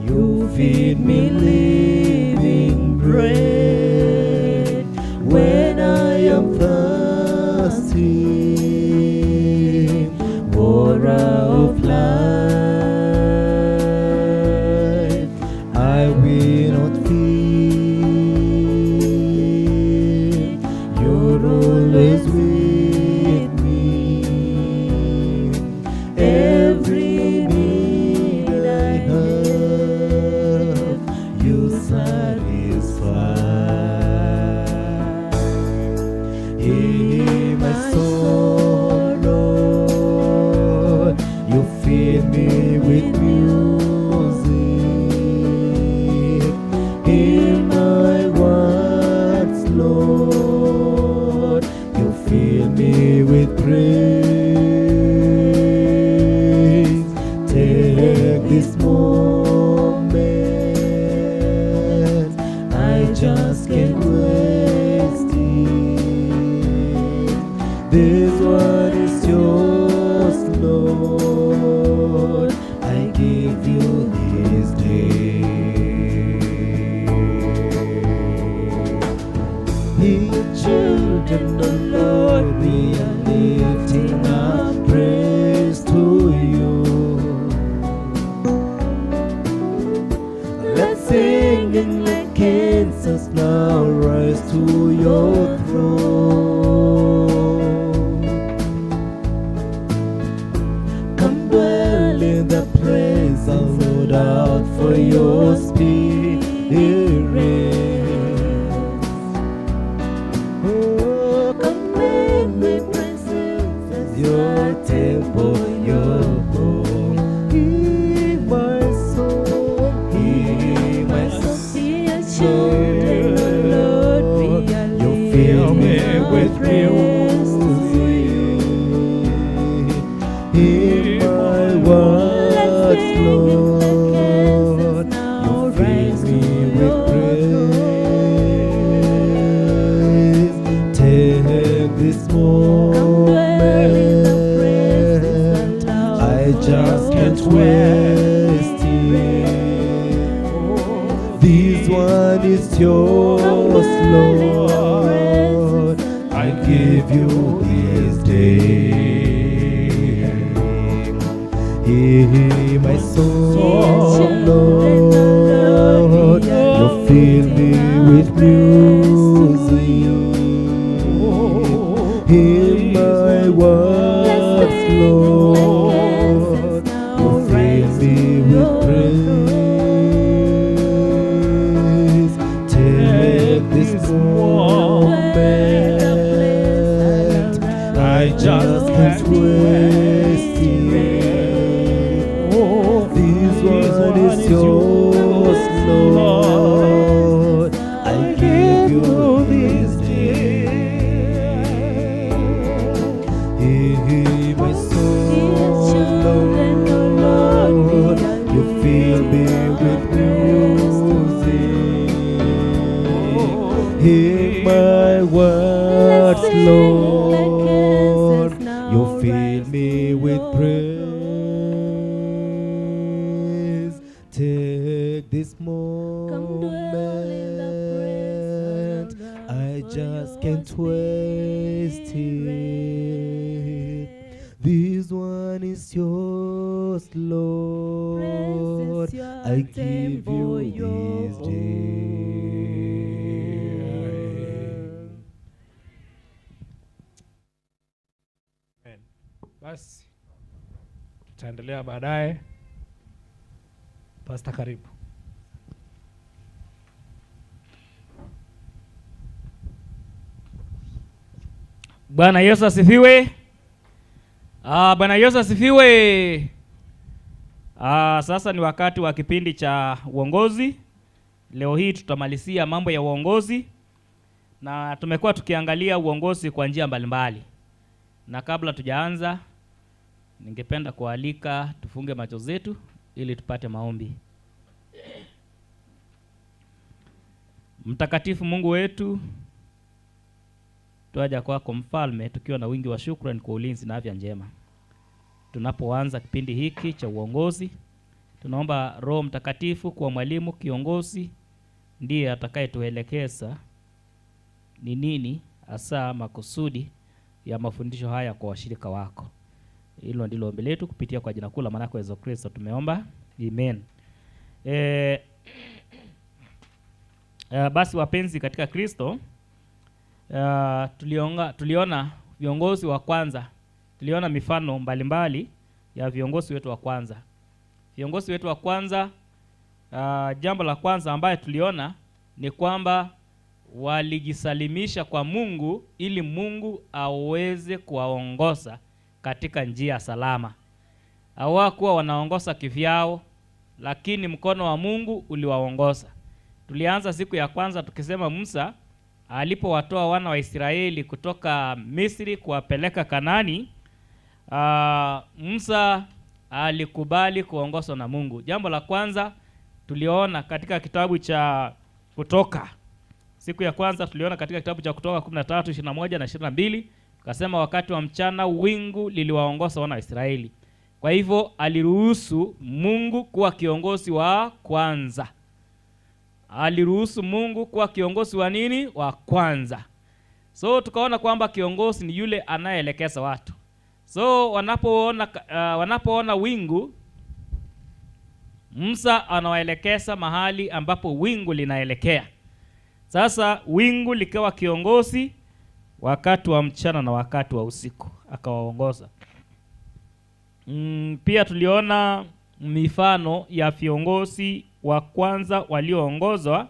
Speaker 9: you feed me living bread. When I am thirsty, water of life, I will not fear. You're always with me. Every need I have, you satisfy. Hear my soul, Lord. You feed me with music. Hear my words, Lord. You fill me with praise. Take this moment. I just can't waste it. This one is yours, Lord. I give you this day. Ye children of Lord, we are lifting up praise to you. Let's sing and let incense now rise to your throne. Come dwell in the presence, Lord, out for your spirit. Oh, come in the presence, your temple, your home. Hear my soul, hear my soul.
Speaker 7: Dear children, Lord, we are
Speaker 9: You fill me
Speaker 7: lifting
Speaker 9: with
Speaker 7: up praise to
Speaker 9: music. Hear my words, Lord. You fill me with praise. Take this moment. I just can't waste it. This one is yours, Lord. I give you this day. Hear my soul, Lord. You fill me with music. Hear my words, Lord. You fill me with praise. Take this moment, I just can't waste it. This one is yours, Lord. I give you this day. Hear my soul, Lord. You fill me with music. Hear my words, Lord. You fill me with praise. Take this moment, I just can't waste it. This one is yours, Lord. I give you this day.
Speaker 10: Amen. Basi tutaendelea baadaye. Pastor, karibu.
Speaker 11: Bwana Yesu asifiwe. Bwana Yesu asifiwe. Sasa ni wakati wa kipindi cha uongozi. Leo hii tutamalizia mambo ya uongozi, na tumekuwa tukiangalia uongozi kwa njia mbalimbali. Na kabla tujaanza, ningependa kualika tufunge macho zetu ili tupate maombi. Mtakatifu Mungu wetu, tuaja kwako Mfalme tukiwa na wingi wa shukrani kwa ulinzi na afya njema. Tunapoanza kipindi hiki cha uongozi, tunaomba Roho Mtakatifu kuwa mwalimu kiongozi, ndiye atakayetuelekeza ni nini hasa makusudi ya mafundisho haya kwa washirika wako. Hilo ndilo ombi letu kupitia kwa jina kuu la mwanako Yesu Kristo tumeomba. Amen. Basi wapenzi katika Kristo, tuliona viongozi wa kwanza, tuliona mifano mbalimbali ya viongozi wetu wa kwanza. Viongozi wetu wa kwanza, jambo la kwanza ambaye tuliona ni kwamba walijisalimisha kwa Mungu ili Mungu aweze kuwaongoza katika njia salama. Hawakuwa wanaongoza kivyao, lakini mkono wa Mungu uliwaongoza. Tulianza siku ya kwanza tukisema Musa alipowatoa wana wa Israeli kutoka Misri kuwapeleka Kanani, Musa alikubali kuongozwa na Mungu. Jambo la kwanza tuliona katika kitabu cha Kutoka. Siku ya kwanza tuliona katika kitabu cha Kutoka 13, 21 na 22, tukasema wakati wa mchana wingu liliwaongoza wana wa Israeli. Kwa hivyo aliruhusu Mungu kuwa kiongozi wa kwanza. Aliruhusu Mungu kuwa kiongozi wa nini? Wa kwanza. So tukaona kwamba kiongozi ni yule anayeelekeza watu. So wanapoona wingu, Musa anawaelekeza mahali ambapo wingu linaelekea. Sasa wingu likawa kiongozi wakati wa mchana na wakati wa usiku, akawaongoza. Pia tuliona mifano ya viongozi wa kwanza walioongozwa,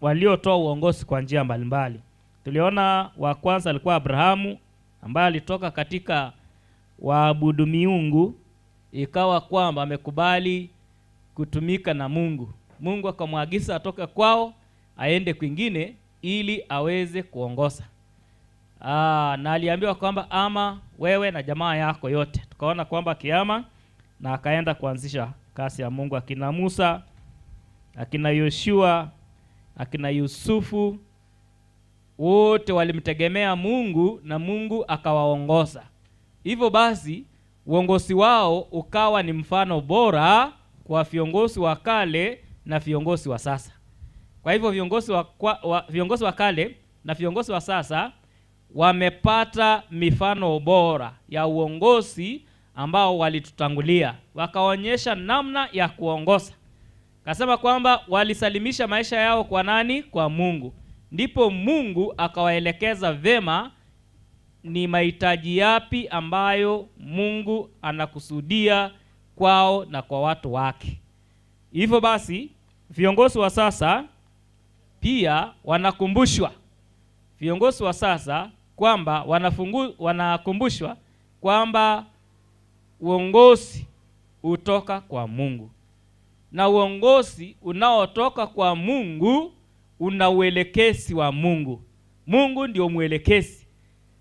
Speaker 11: waliotoa uongozi kwa njia mbalimbali. Tuliona wa kwanza alikuwa Abrahamu, ambaye alitoka katika waabudu miungu, ikawa kwamba amekubali kutumika na Mungu. Mungu akamwagiza atoke kwao aende kwingine ili aweze kuongoza. Na aliambiwa kwamba ama wewe na jamaa yako yote. Tukaona kwamba kiama, na akaenda kuanzisha kasi ya Mungu. Akina Musa, akina Yoshua, akina Yusufu, wote walimtegemea Mungu na Mungu akawaongoza. Hivyo basi uongozi wao ukawa ni mfano bora kwa viongozi wa kale na viongozi wa sasa. Kwa hivyo viongozi wa kale na viongozi wa sasa wamepata mifano bora ya uongozi ambao walitutangulia, wakaonyesha namna ya kuongoza. Kasema kwamba walisalimisha maisha yao kwa nani? Kwa Mungu. Ndipo Mungu akawaelekeza vema ni mahitaji yapi ambayo Mungu anakusudia kwao na kwa watu wake. Hivyo basi viongozi wa sasa pia wanakumbushwa. Viongozi wa sasa kwamba wanakumbushwa kwamba uongozi hutoka kwa Mungu. Na uongozi unaotoka kwa Mungu una uelekezi wa Mungu. Mungu ndio mwelekezi.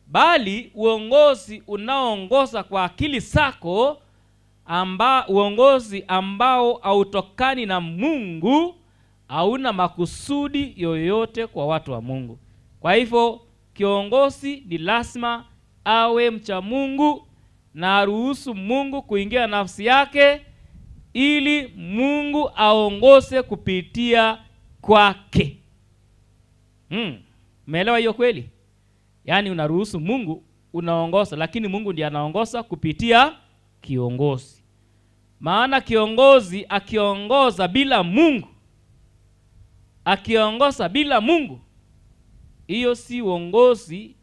Speaker 11: Bali uongozi unaoongoza kwa akili zako, uongozi ambao hautokani na Mungu, hauna makusudi yoyote kwa watu wa Mungu. Kwa hivyo kiongozi ni lazima awe mcha Mungu na aruhusu Mungu kuingia nafsi yake ili Mungu aongoze kupitia kwake. Umeelewa hiyo kweli? Yaani unaruhusu Mungu unaongoza, lakini Mungu ndiye anaongoza kupitia kiongozi. Maana kiongozi akiongoza bila Mungu, akiongoza bila Mungu, hiyo si uongozi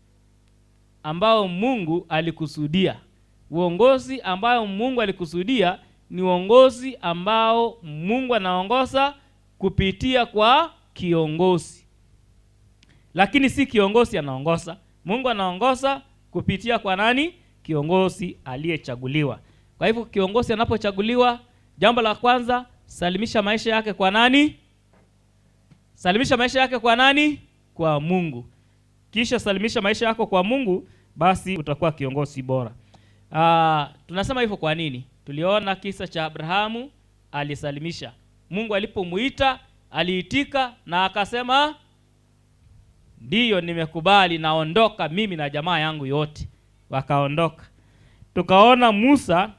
Speaker 11: ambao Mungu alikusudia. Uongozi ambao Mungu alikusudia ni uongozi ambao Mungu anaongoza kupitia kwa kiongozi. Lakini si kiongozi anaongoza. Mungu anaongoza kupitia kwa nani? Kiongozi aliyechaguliwa. Kwa hivyo kiongozi anapochaguliwa, jambo la kwanza, salimisha maisha yake kwa nani? Salimisha maisha yake kwa nani? Kwa Mungu. Kisha salimisha maisha yako kwa Mungu, basi utakuwa kiongozi bora. Tunasema hivyo kwa nini? Tuliona kisa cha Abrahamu, alisalimisha. Mungu alipomuita, aliitika na akasema, ndiyo nimekubali, naondoka mimi na jamaa yangu yote. Wakaondoka. Tukaona Musa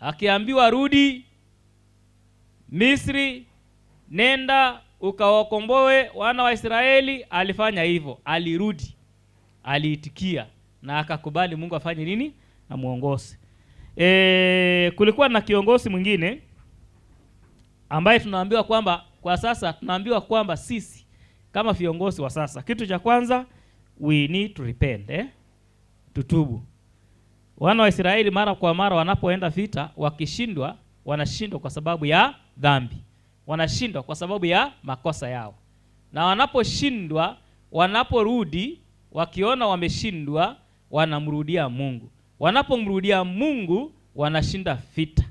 Speaker 11: akiambiwa rudi Misri, nenda ukawakomboe wana wa Israeli. Alifanya hivyo, alirudi, aliitikia na akakubali Mungu afanye nini? Amuongoze. Kulikuwa na kiongozi mwingine ambaye tunaambiwa kwamba kwa sasa, tunaambiwa kwamba sisi kama viongozi wa sasa, kitu cha kwanza we need to repent, tutubu. Wana wa Israeli mara kwa mara wanapoenda vita wakishindwa, wanashindwa kwa sababu ya dhambi. Wanashindwa kwa sababu ya makosa yao. Na wanaposhindwa, wanaporudi, wakiona wameshindwa, wanamrudia Mungu. Wanapomrudia Mungu, wanashinda vita.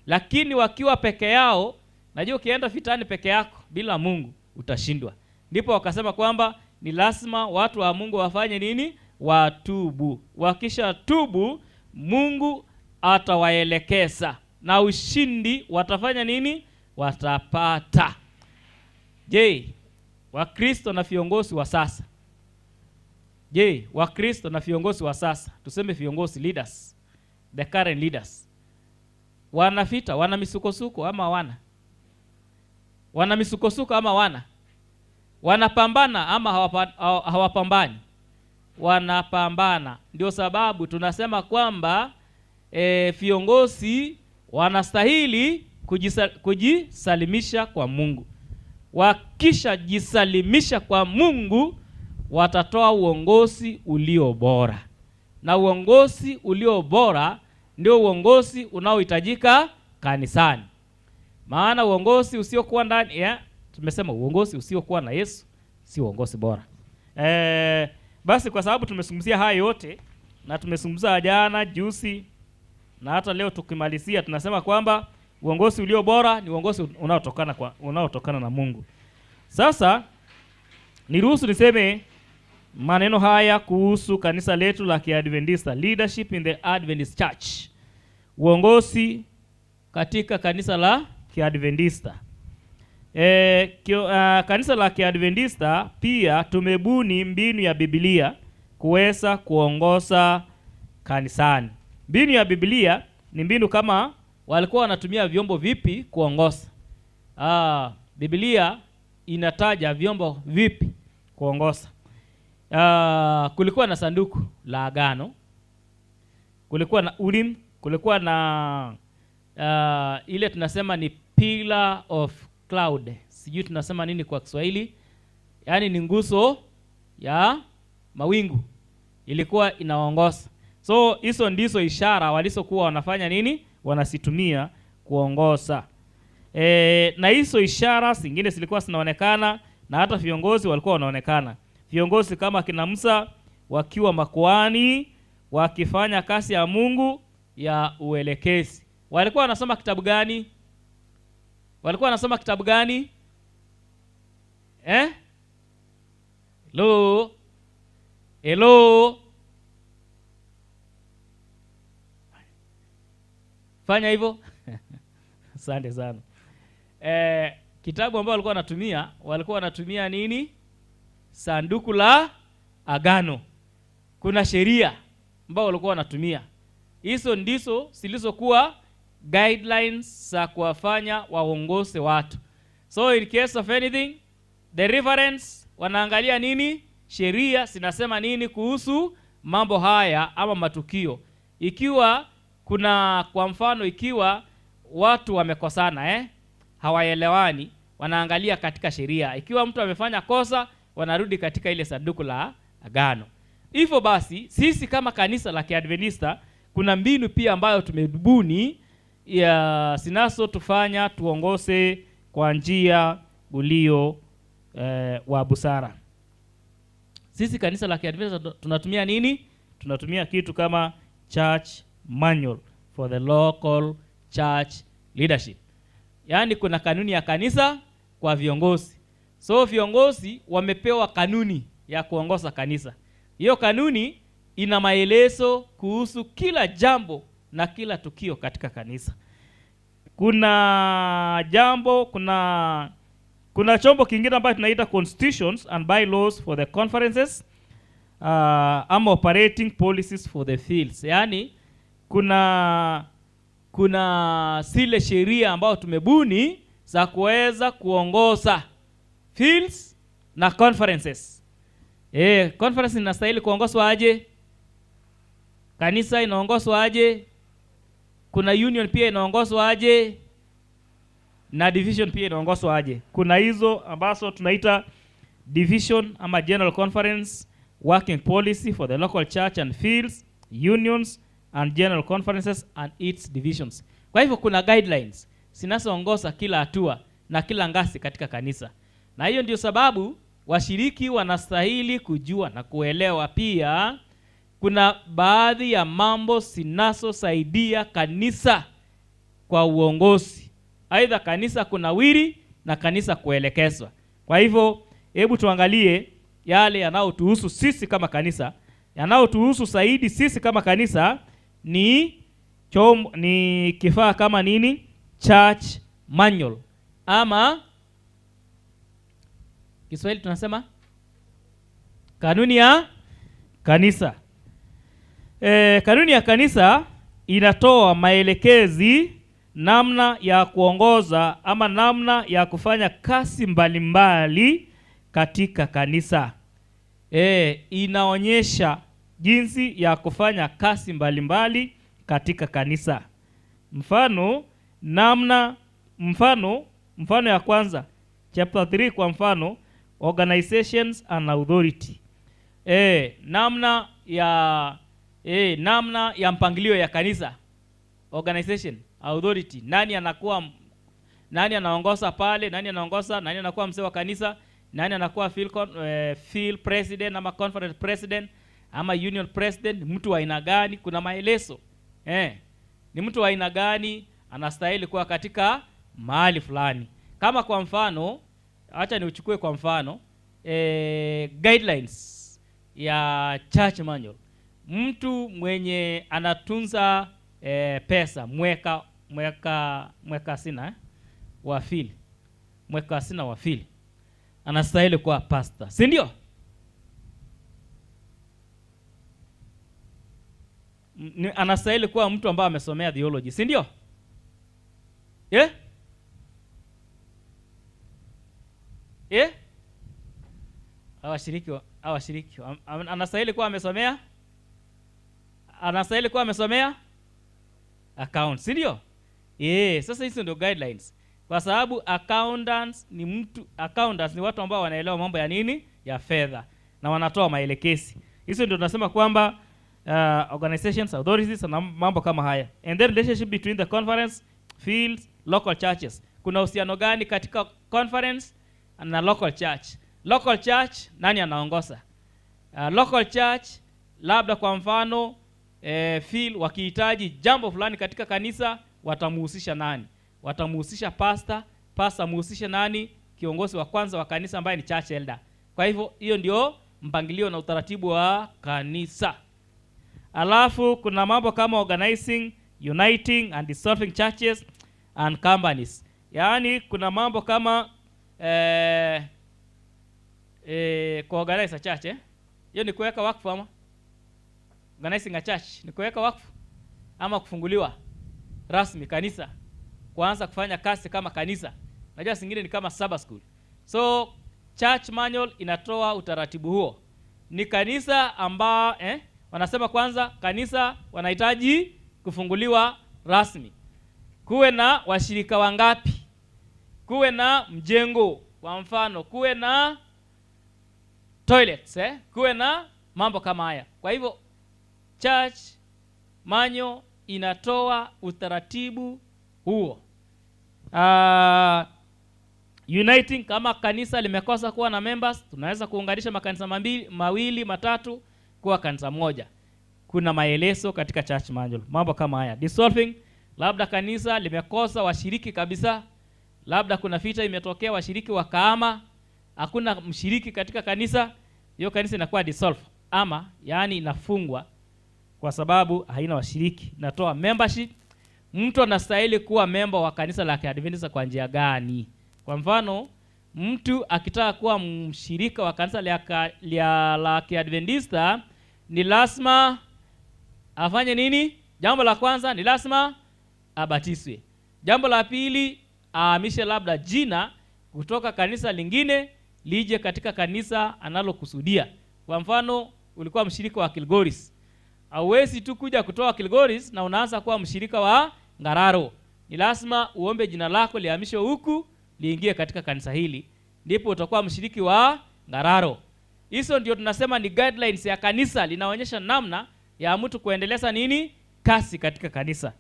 Speaker 11: Lakini wakiwa peke yao, najua ukienda vitani peke yako bila Mungu utashindwa. Ndipo wakasema kwamba ni lazima watu wa Mungu wafanye nini? Watubu. Wakisha tubu, Mungu atawaelekeza na ushindi watafanya nini? Watapata. Je, Wakristo na viongozi wa sasa? Je, Wakristo na viongozi wa sasa, tuseme viongozi leaders, the current leaders, wana vita, wana misukosuko ama wana? Wana misukosuko ama wana? Wanapambana ama hawapambani? Wanapambana. Ndio sababu tunasema kwamba viongozi wanastahili kujisalimisha kwa Mungu. Wakisha jisalimisha kwa Mungu, watatoa uongozi ulio bora. Na uongozi ulio bora ndio uongozi unaohitajika kanisani. Maana uongozi usiokuwa ndani, tumesema uongozi usiokuwa na Yesu si uongozi bora. Basi kwa sababu tumezungumzia haya yote na tumezungumza jana, juzi na hata leo tukimalizia, tunasema kwamba uongozi ulio bora ni uongozi unaotokana na Mungu. Sasa niruhusu niseme maneno haya kuhusu kanisa letu la Kiadventista, leadership in the Adventist Church. Uongozi katika kanisa la Kiadventista. Kanisa la Kiadventista pia tumebuni mbinu ya Biblia kuweza kuongoza kanisani. Mbinu ya Biblia ni mbinu kama walikuwa wanatumia vyombo vipi kuongoza. Biblia inataja vyombo vipi kuongoza? Kulikuwa na sanduku la agano, kulikuwa na Urim, kulikuwa na ile tunasema ni pillar of cloud, sijui tunasema nini kwa Kiswahili, yaani ni nguzo ya mawingu ilikuwa inaongoza. So hizo ndizo ishara walizokuwa wanafanya nini, wanasitumia kuongoza. Na hizo ishara zingine zilikuwa zinaonekana, na hata viongozi walikuwa wanaonekana. Viongozi kama kina Musa wakiwa makuhani wakifanya kazi ya Mungu ya uelekezi. Walikuwa wanasoma kitabu gani? Walikuwa wanasoma kitabu gani? Hello? Hello? Fanya hivyo. Asante sana. Kitabu ambao walikuwa wanatumia nini? Sanduku la agano. Kuna sheria ambao walikuwa wanatumia. Hizo ndizo zilizokuwa guidelines za kuwafanya waongoze watu. So in case of anything, the reference wanaangalia nini? Sheria zinasema nini kuhusu mambo haya ama matukio. Ikiwa kuna, kwa mfano, ikiwa watu wamekosana, hawaelewani, wanaangalia katika sheria. Ikiwa mtu amefanya kosa, wanarudi katika ile sanduku la agano. Hivyo basi, sisi kama kanisa la Kiadventista kuna mbinu pia ambayo tumebuni ya sinaso tufanya tuongoze kwa njia ulio wa busara. Sisi kanisa la Kiadventista tunatumia nini? Tunatumia kitu kama church manual for the local church leadership. Yaani kuna kanuni ya kanisa kwa viongozi. So viongozi wamepewa kanuni ya kuongoza kanisa. Hiyo kanuni ina maelezo kuhusu kila jambo na kila tukio katika kanisa. Kuna jambo, kuna chombo kingine ambacho tunaita constitutions and bylaws for the conferences, ama operating policies for the fields. Yaani kuna zile sheria ambayo tumebuni za kuweza kuongoza fields na conferences. Conference inastahili kuongozwa aje? Kanisa inaongozwa aje? Kuna union pia inaongozwa aje? Na division pia inaongozwa aje? Kuna hizo ambazo tunaita division ama general conference, working policy for the local church and fields, unions and general conferences and its divisions. Kwa hivyo kuna guidelines zinazoongoza kila hatua na kila ngazi katika kanisa. Na hiyo ndio sababu washiriki wanastahili kujua na kuelewa pia kuna baadhi ya mambo zinazosaidia kanisa kwa uongozi. Aidha kanisa kunawiri na kanisa kuelekezwa. Kwa hivyo hebu tuangalie yale yanayotuhusu sisi kama kanisa. Yanayotuhusu zaidi sisi kama kanisa ni ni kifaa kama nini? Church manual. Ama Kiswahili tunasema kanuni ya kanisa. Kanuni ya kanisa inatoa maelekezi namna ya kuongoza ama namna ya kufanya kazi mbalimbali katika kanisa. Inaonyesha jinsi ya kufanya kazi mbalimbali katika kanisa. Mfano namna, mfano ya kwanza, chapter 3 kwa mfano, organizations and authority. Namna ya mpangilio ya kanisa. Organization, authority, nani anakuwa, nani anaongoza pale, nani anaongoza, nani anakuwa mzee wa kanisa, nani anakuwa field president ama conference president ama union president, mtu wa aina gani? Kuna maelezo. Ni mtu wa aina gani anastahili kuwa katika mahali fulani. Kama kwa mfano, acha niuchukue kwa mfano, guidelines ya church manual. Mtu mwenye anatunza pesa, mweka sina wa fili. Mweka sina wa fili. Anastahili kuwa pastor, si ndio? Anastahili kuwa mtu ambaye amesomea theology, si ndio? Eh? Hawashiriki. Anastahili kuwa amesomea? Anastahili kuwa amesomea accounts, si ndio? Sasa hizo ndio guidelines. Kwa sababu accountants ni watu ambao wanaelewa mambo ya nini? Ya fedha, na wanatoa maelekezi. Hizo ndio tunasema kwamba organizations, authorities na mambo kama haya. And then relationship between the conference, fields, local churches. Kuna uhusiano gani katika conference na local church? Local church nani anaongoza? Local church labda kwa mfano field wakihitaji jambo fulani katika kanisa watamuhusisha nani? Watamuhusisha pastor, pastor muhusishe nani? Kiongozi wa kwanza wa kanisa ambaye ni church elder. Kwa hivyo hiyo ndio mpangilio na utaratibu wa kanisa. Alafu kuna mambo kama organizing, uniting and dissolving churches and companies. Yaani kuna mambo kama kuorganize a church, Hiyo ni kuweka wakfu ama? Organizing a church ni kuweka wakfu ama kufunguliwa rasmi kanisa, kuanza kufanya kazi kama kanisa. Najua zingine ni kama Sabbath school. So church manual inatoa utaratibu huo. Ni kanisa ambao wanasema kwanza kanisa wanahitaji kufunguliwa rasmi. Kuwe na washirika wangapi? Kuwe na mjengo kwa mfano, kuwe na toilets, kuwe na mambo kama haya. Kwa hivyo church manual inatoa utaratibu huo. Uniting, kama kanisa limekosa kuwa na members, tunaweza kuunganisha makanisa mawili, matatu kuwa kanisa moja. Kuna maelezo katika church manual, mambo kama haya. Dissolving, labda kanisa limekosa washiriki kabisa, labda kuna vita imetokea, washiriki wakaama, hakuna mshiriki katika kanisa, hiyo kanisa inakuwa dissolve ama yani inafungwa kwa sababu haina washiriki. Natoa membership. Mtu anastahili kuwa member wa kanisa la Kiadventista kwa njia gani? Kwa mfano, mtu akitaka kuwa mshirika wa kanisa la Kiadventista ni lazima afanye nini? Jambo la kwanza ni lazima abatizwe. Jambo la pili, ahamishe labda jina kutoka kanisa lingine lije katika kanisa analokusudia. Kwa mfano, ulikuwa mshirika wa Kilgoris. Hauwezi tu kuja kutoa Kilgoris na unaanza kuwa mshirika wa Ngararo. Ni lazima uombe jina lako lihamishwe huku liingie katika kanisa hili, ndipo utakuwa mshiriki wa Ngararo. Hizo ndio tunasema ni guidelines ya kanisa, linaonyesha namna ya mtu kuendeleza nini kasi katika kanisa.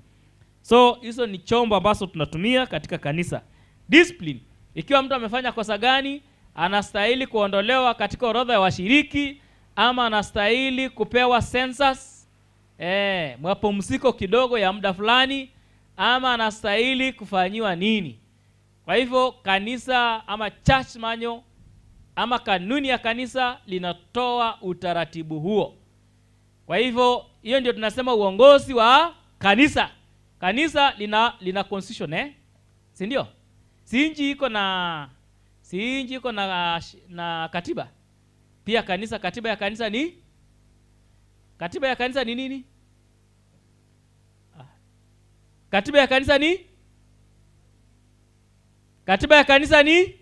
Speaker 11: So hizo ni chombo ambazo tunatumia katika kanisa. Discipline, ikiwa mtu amefanya kosa gani, anastahili kuondolewa katika orodha ya washiriki ama anastahili kupewa census, mapumziko kidogo ya muda fulani, ama anastahili kufanyiwa nini. Kwa hivyo kanisa ama church manual ama kanuni ya kanisa linatoa utaratibu huo. Kwa hivyo hiyo ndio tunasema uongozi wa kanisa. Kanisa lina constitution, si ndio? Si nchi iko na katiba. Pia kanisa, katiba ya kanisa ni? Katiba ya kanisa ni nini? Katiba ya kanisa ni? Katiba ya kanisa ni?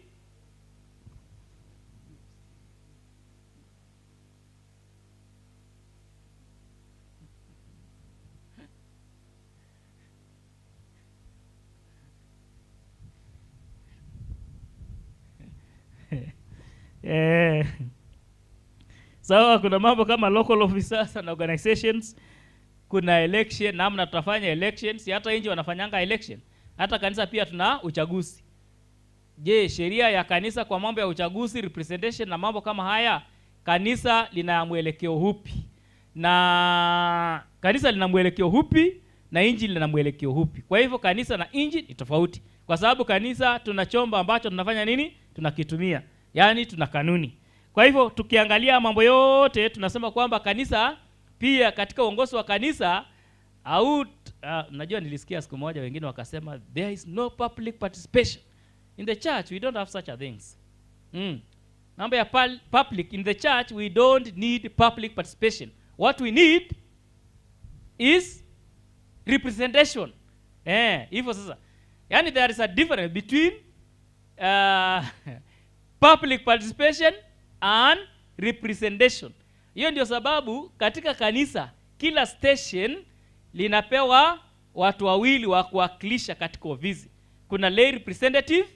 Speaker 11: Sawa, kuna mambo kama local officers and organizations, kuna election, namna tutafanya elections, hata nje wanafanyanga election. Hata kanisa pia tuna uchaguzi. Je, sheria ya kanisa kwa mambo ya uchaguzi, representation na mambo kama haya, kanisa lina mwelekeo hupi? Na kanisa lina mwelekeo hupi na inji lina mwelekeo hupi? Kwa hivyo kanisa na inji ni tofauti. Kwa sababu kanisa tuna chombo ambacho tunafanya nini? Tunakitumia. Yaani tuna kanuni. Kwa hivyo tukiangalia mambo yote tunasema kwamba kanisa pia katika uongozi wa kanisa au najua nilisikia siku moja wengine wakasema there is no public participation in the church, we don't have such a things. Mambo ya public in the church, we don't need public participation. What we need is representation. Hivyo sasa. Yaani there is a difference between Public participation and representation. Hiyo ndio sababu katika kanisa kila station linapewa watu wawili wa kuwakilisha katika ofisi. Kuna lay representative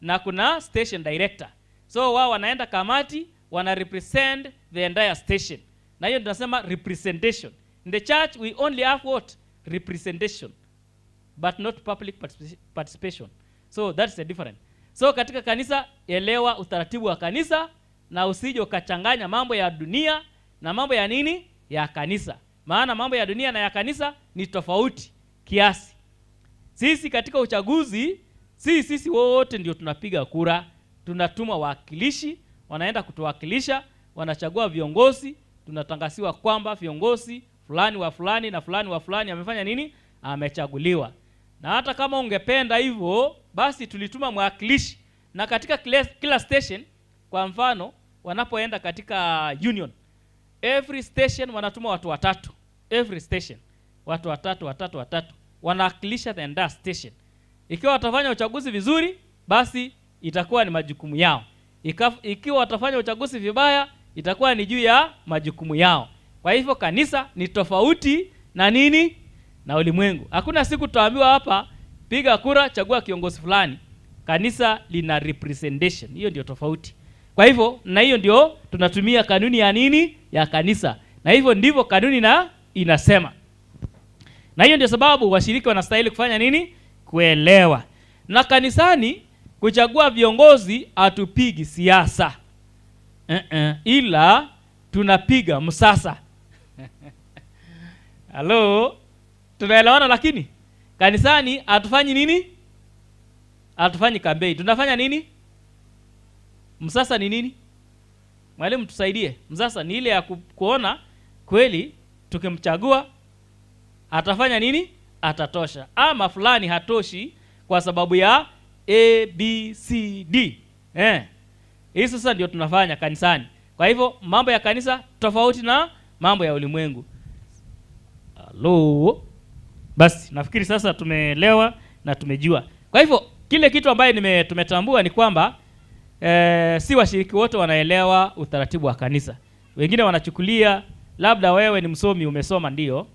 Speaker 11: na kuna station director. So wao wanaenda kamati, wana represent the entire station. Na hiyo tunasema representation. In the church we only have what? Representation, but not public participation. So that's the difference. So katika kanisa, elewa utaratibu wa kanisa na usije ukachanganya mambo ya dunia na mambo ya nini? Ya kanisa. Maana mambo ya dunia na ya kanisa ni tofauti kiasi. Sisi katika uchaguzi, sisi wote ndio tunapiga kura, tunatuma wawakilishi, wanaenda kutuwakilisha, wanachagua viongozi, tunatangasiwa kwamba viongozi fulani wa fulani na fulani wa fulani amefanya nini? Amechaguliwa. Na hata kama ungependa hivyo, basi tulituma mwakilishi. Na katika kila station, kwa mfano, wanapoenda katika union, every station wanatuma watu watatu. Every station watu watatu wanawakilisha the entire station. Ikiwa watafanya uchaguzi vizuri, basi itakuwa ni majukumu yao. Ikiwa watafanya uchaguzi vibaya, itakuwa ni juu ya majukumu yao. Kwa hivyo kanisa ni tofauti na nini? Na ulimwengu. Hakuna siku tutaambiwa hapa piga kura, chagua kiongozi fulani. Kanisa lina representation. Hiyo ndio tofauti. Kwa hivyo na hiyo ndio tunatumia kanuni ya nini? Ya kanisa. Na hivyo ndivyo kanuni na inasema. Na hiyo ndio sababu washiriki wanastahili kufanya nini? Kuelewa. Na kanisani kuchagua viongozi hatupigi siasa. Ila tunapiga msasa. Hello? Tunaelewana? Lakini kanisani hatufanyi nini? Hatufanyi kampeni. Tunafanya nini? Msasa ni nini? Mwalimu tusaidie. Msasa ni ile ya kuona kweli tukimchagua atafanya nini? Atatosha. Ama fulani hatoshi kwa sababu ya A, B, C, D. Hii sasa ndio tunafanya kanisani. Kwa hivyo mambo ya kanisa tofauti na mambo ya ulimwengu. Hello. Basi nafikiri sasa tumeelewa na tumejua. Kwa hivyo kile kitu ambaye tumetambua ni kwamba si washiriki wote wanaelewa utaratibu wa kanisa. Wengine wanachukulia labda wewe ni msomi umesoma ndio,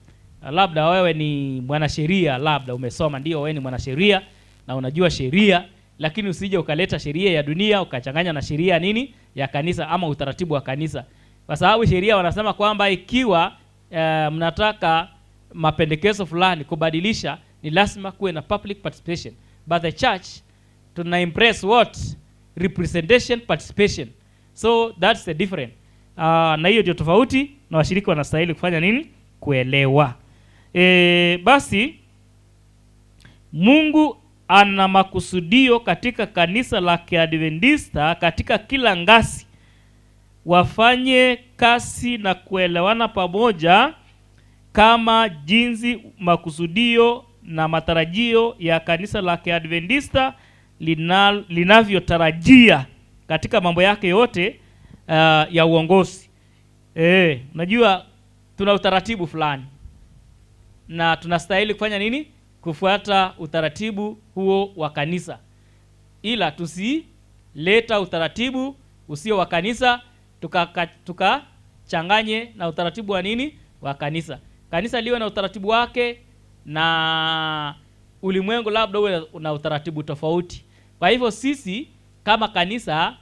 Speaker 11: labda wewe ni mwanasheria, labda umesoma ndio, wewe ni mwanasheria na unajua sheria, lakini usije ukaleta sheria ya dunia ukachanganya na sheria nini ya kanisa ama utaratibu wa kanisa. Kwa sababu sheria wanasema kwamba ikiwa mnataka mapendekezo fulani kubadilisha, ni lazima kuwe na public participation. But the church tuna impress what? Representation, participation. So that's the difference. Na hiyo ndio tofauti, na washiriki wanastahili kufanya nini? Kuelewa. Basi Mungu ana makusudio katika kanisa la Kiadventista katika kila ngazi. Wafanye kasi na kuelewana pamoja kama jinsi makusudio na matarajio ya kanisa la Kiadventista linavyotarajia katika mambo yake yote ya uongozi. Unajua tuna utaratibu fulani na tunastahili kufanya nini? Kufuata utaratibu huo wa kanisa. Ila tusileta utaratibu usio wa kanisa tukachanganye na utaratibu wa nini? Wa kanisa. Kanisa liwe na utaratibu wake na ulimwengu labda uwe na utaratibu tofauti. Kwa hivyo sisi kama kanisa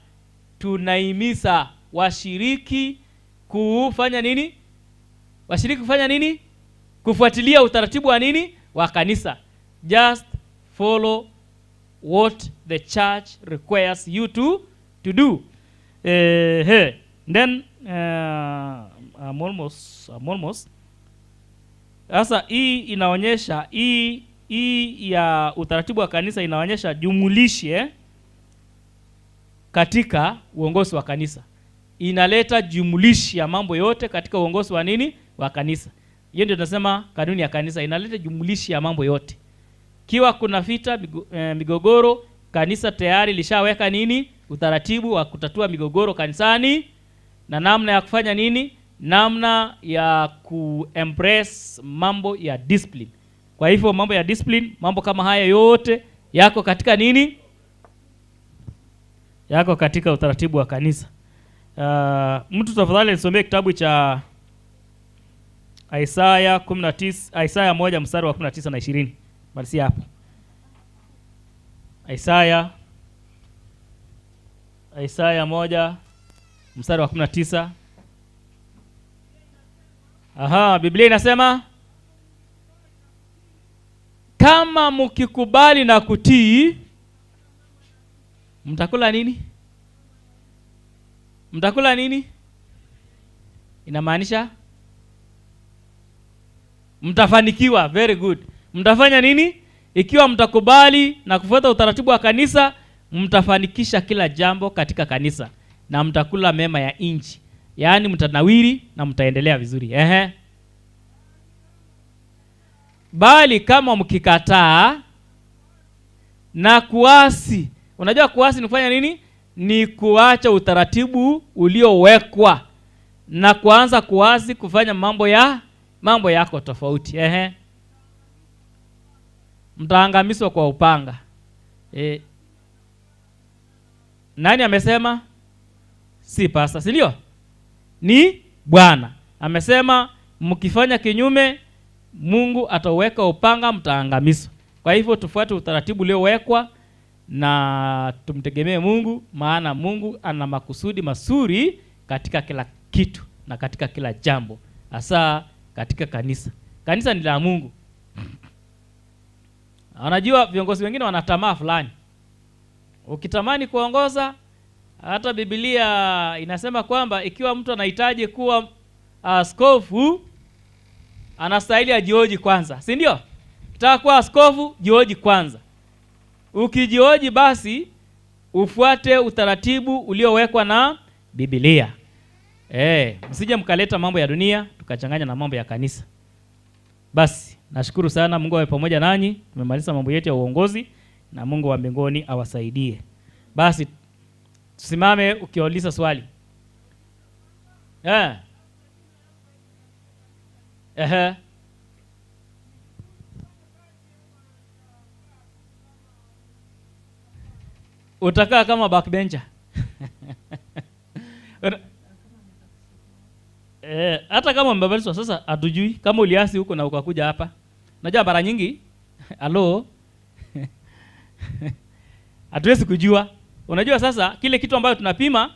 Speaker 11: tunahimiza washiriki kufanya nini? Washiriki kufanya nini? Kufuatilia utaratibu wa nini? Wa kanisa. Just follow what the church requires you to do. Hey. Then I'm almost. Sasa hii inaonyesha hii ya utaratibu wa kanisa inaonyesha jumulishi katika uongozi wa kanisa. Inaleta jumulishi ya mambo yote katika uongozi wa nini? Wa kanisa. Hiyo ndio tunasema kanuni ya kanisa inaleta jumulishi ya mambo yote. Kiwa kuna vita, migogoro, kanisa tayari lishaweka nini? Utaratibu wa kutatua migogoro kanisani na namna ya kufanya nini? Namna ya kuembrace mambo ya discipline. Kwa hivyo mambo ya discipline, mambo kama haya yote yako katika nini? yako katika utaratibu wa kanisa. Mtu tafadhali nisomee kitabu cha Isaya 19, Isaya 1 mstari wa 19 na 20. Malizia hapo. Isaya 1 mstari wa 19. Aha, Biblia inasema kama mkikubali na kutii mtakula nini? Mtakula nini? Inamaanisha mtafanikiwa. Very good. Mtafanya nini? Ikiwa mtakubali na kufuata utaratibu wa kanisa, mtafanikisha kila jambo katika kanisa na mtakula mema ya inchi. Yaani mtanawiri na mtaendelea vizuri. Ehe. Bali kama mkikataa na kuasi. Unajua kuasi ni kufanya nini? Ni kuacha utaratibu uliowekwa na kuanza kuasi kufanya mambo yako tofauti. Ehe. Mtaangamizwa kwa upanga. Nani amesema? Si pasta, si ndio? Ni Bwana. Amesema mkifanya kinyume Mungu ataweka upanga, mtaangamizwa. Kwa hivyo tufuate utaratibu uliowekwa na tumtegemee Mungu, maana Mungu ana makusudi mazuri katika kila kitu na katika kila jambo, hasa katika kanisa. Kanisa ni la Mungu. Unajua viongozi wengine wana tamaa fulani. Ukitamani kuongoza, hata Biblia inasema kwamba ikiwa mtu anahitaji kuwa askofu anastahili ajioji kwanza, si ndio? Ukitaka kuwa askofu jioji kwanza. Ukijioji basi ufuate utaratibu uliowekwa na Biblia. Msije mkaleta mambo ya dunia tukachanganya na mambo ya kanisa. Basi nashukuru sana, Mungu awe pamoja nanyi. Tumemaliza mambo yetu ya uongozi na Mungu wa mbinguni awasaidie. Basi tusimame ukiuliza swali. Ehe. Utakaa kama backbencher. Hata kama mbabaliswa sasa hatujui kama uliasi huko na ukakuja hapa. Najua mara nyingi alo hatuwezi kujua. Unajua sasa kile kitu ambayo tunapima,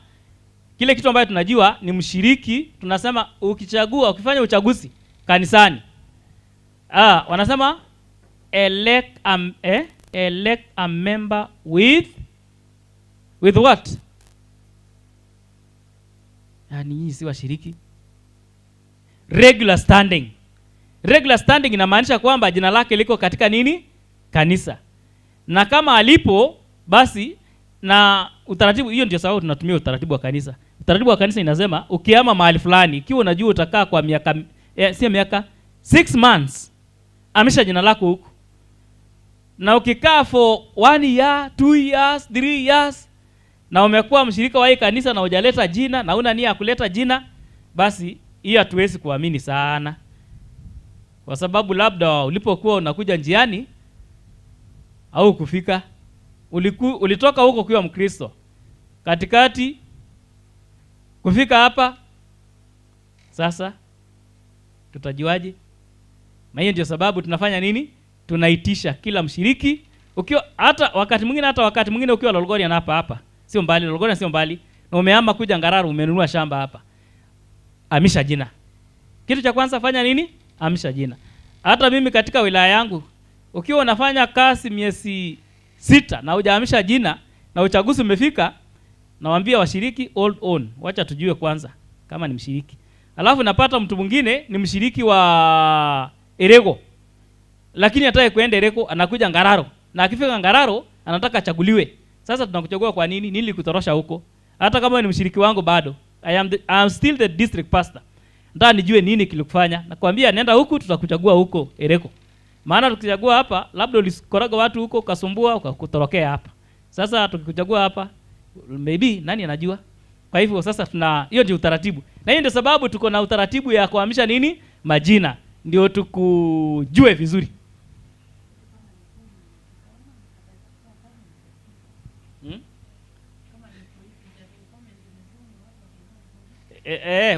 Speaker 11: kile kitu ambayo tunajua ni mshiriki. Tunasema ukichagua, ukifanya uchaguzi kanisani, wanasema elect a member with what? Yaani nyinyi si washiriki. Regular standing. Regular standing inamaanisha kwamba jina lake liko katika nini? Kanisa. Na kama alipo basi na utaratibu, hiyo ndio sababu tunatumia utaratibu wa kanisa. Utaratibu wa kanisa inasema ukihama mahali fulani, ikiwa unajua utakaa kwa miaka sio miaka 6 months, amisha jina lako huko. Na ukikaa for 1 year, 2 years, 3 years na umekuwa mshirika wa hii kanisa na hujaleta jina na una nia ya kuleta jina, basi hiyo hatuwezi kuamini sana. Kwa sababu labda ulipokuwa unakuja njiani au kufika, ulitoka huko ukiwa Mkristo, katikati kufika hapa, sasa tutajuaje? Na hiyo ndio sababu tunafanya nini? Tunaitisha kila mshiriki. Ukiwa hata wakati mwingine ukiwa Lolgorian hapa hapa, sio mbali, Lolgorian sio mbali, na umehama kuja Ngararu, umenunua shamba hapa, amisha jina. Kitu cha kwanza fanya nini? Amisha jina. Hata mimi katika wilaya yangu, ukiwa unafanya kazi miezi 6 na hujahamisha jina na uchaguzi umefika, nawaambia washiriki hold on, wacha tujue kwanza kama ni mshiriki. Alafu napata mtu mwingine ni mshiriki wa Erego, lakini hataki kuenda Erego, anakuja Ngararo, na akifika Ngararo anataka achaguliwe. Sasa tunakuchagua kwa nini? Nili kutorosha huko. Hata kama ni mshiriki wangu bado, I am still the district pastor. Nataka nijue nini kilikufanya. Nakwambia nenda huku, tutakuchagua huko Ereko. Maana tukichagua hapa labda ulikoroga watu huko ukasumbua ukakutorokea hapa. Sasa tukikuchagua hapa maybe nani anajua? Kwa hivyo sasa tuna hiyo ndio utaratibu. Na hiyo ndio sababu tuko na utaratibu ya kuhamisha nini? Majina. Ndio tukujue vizuri.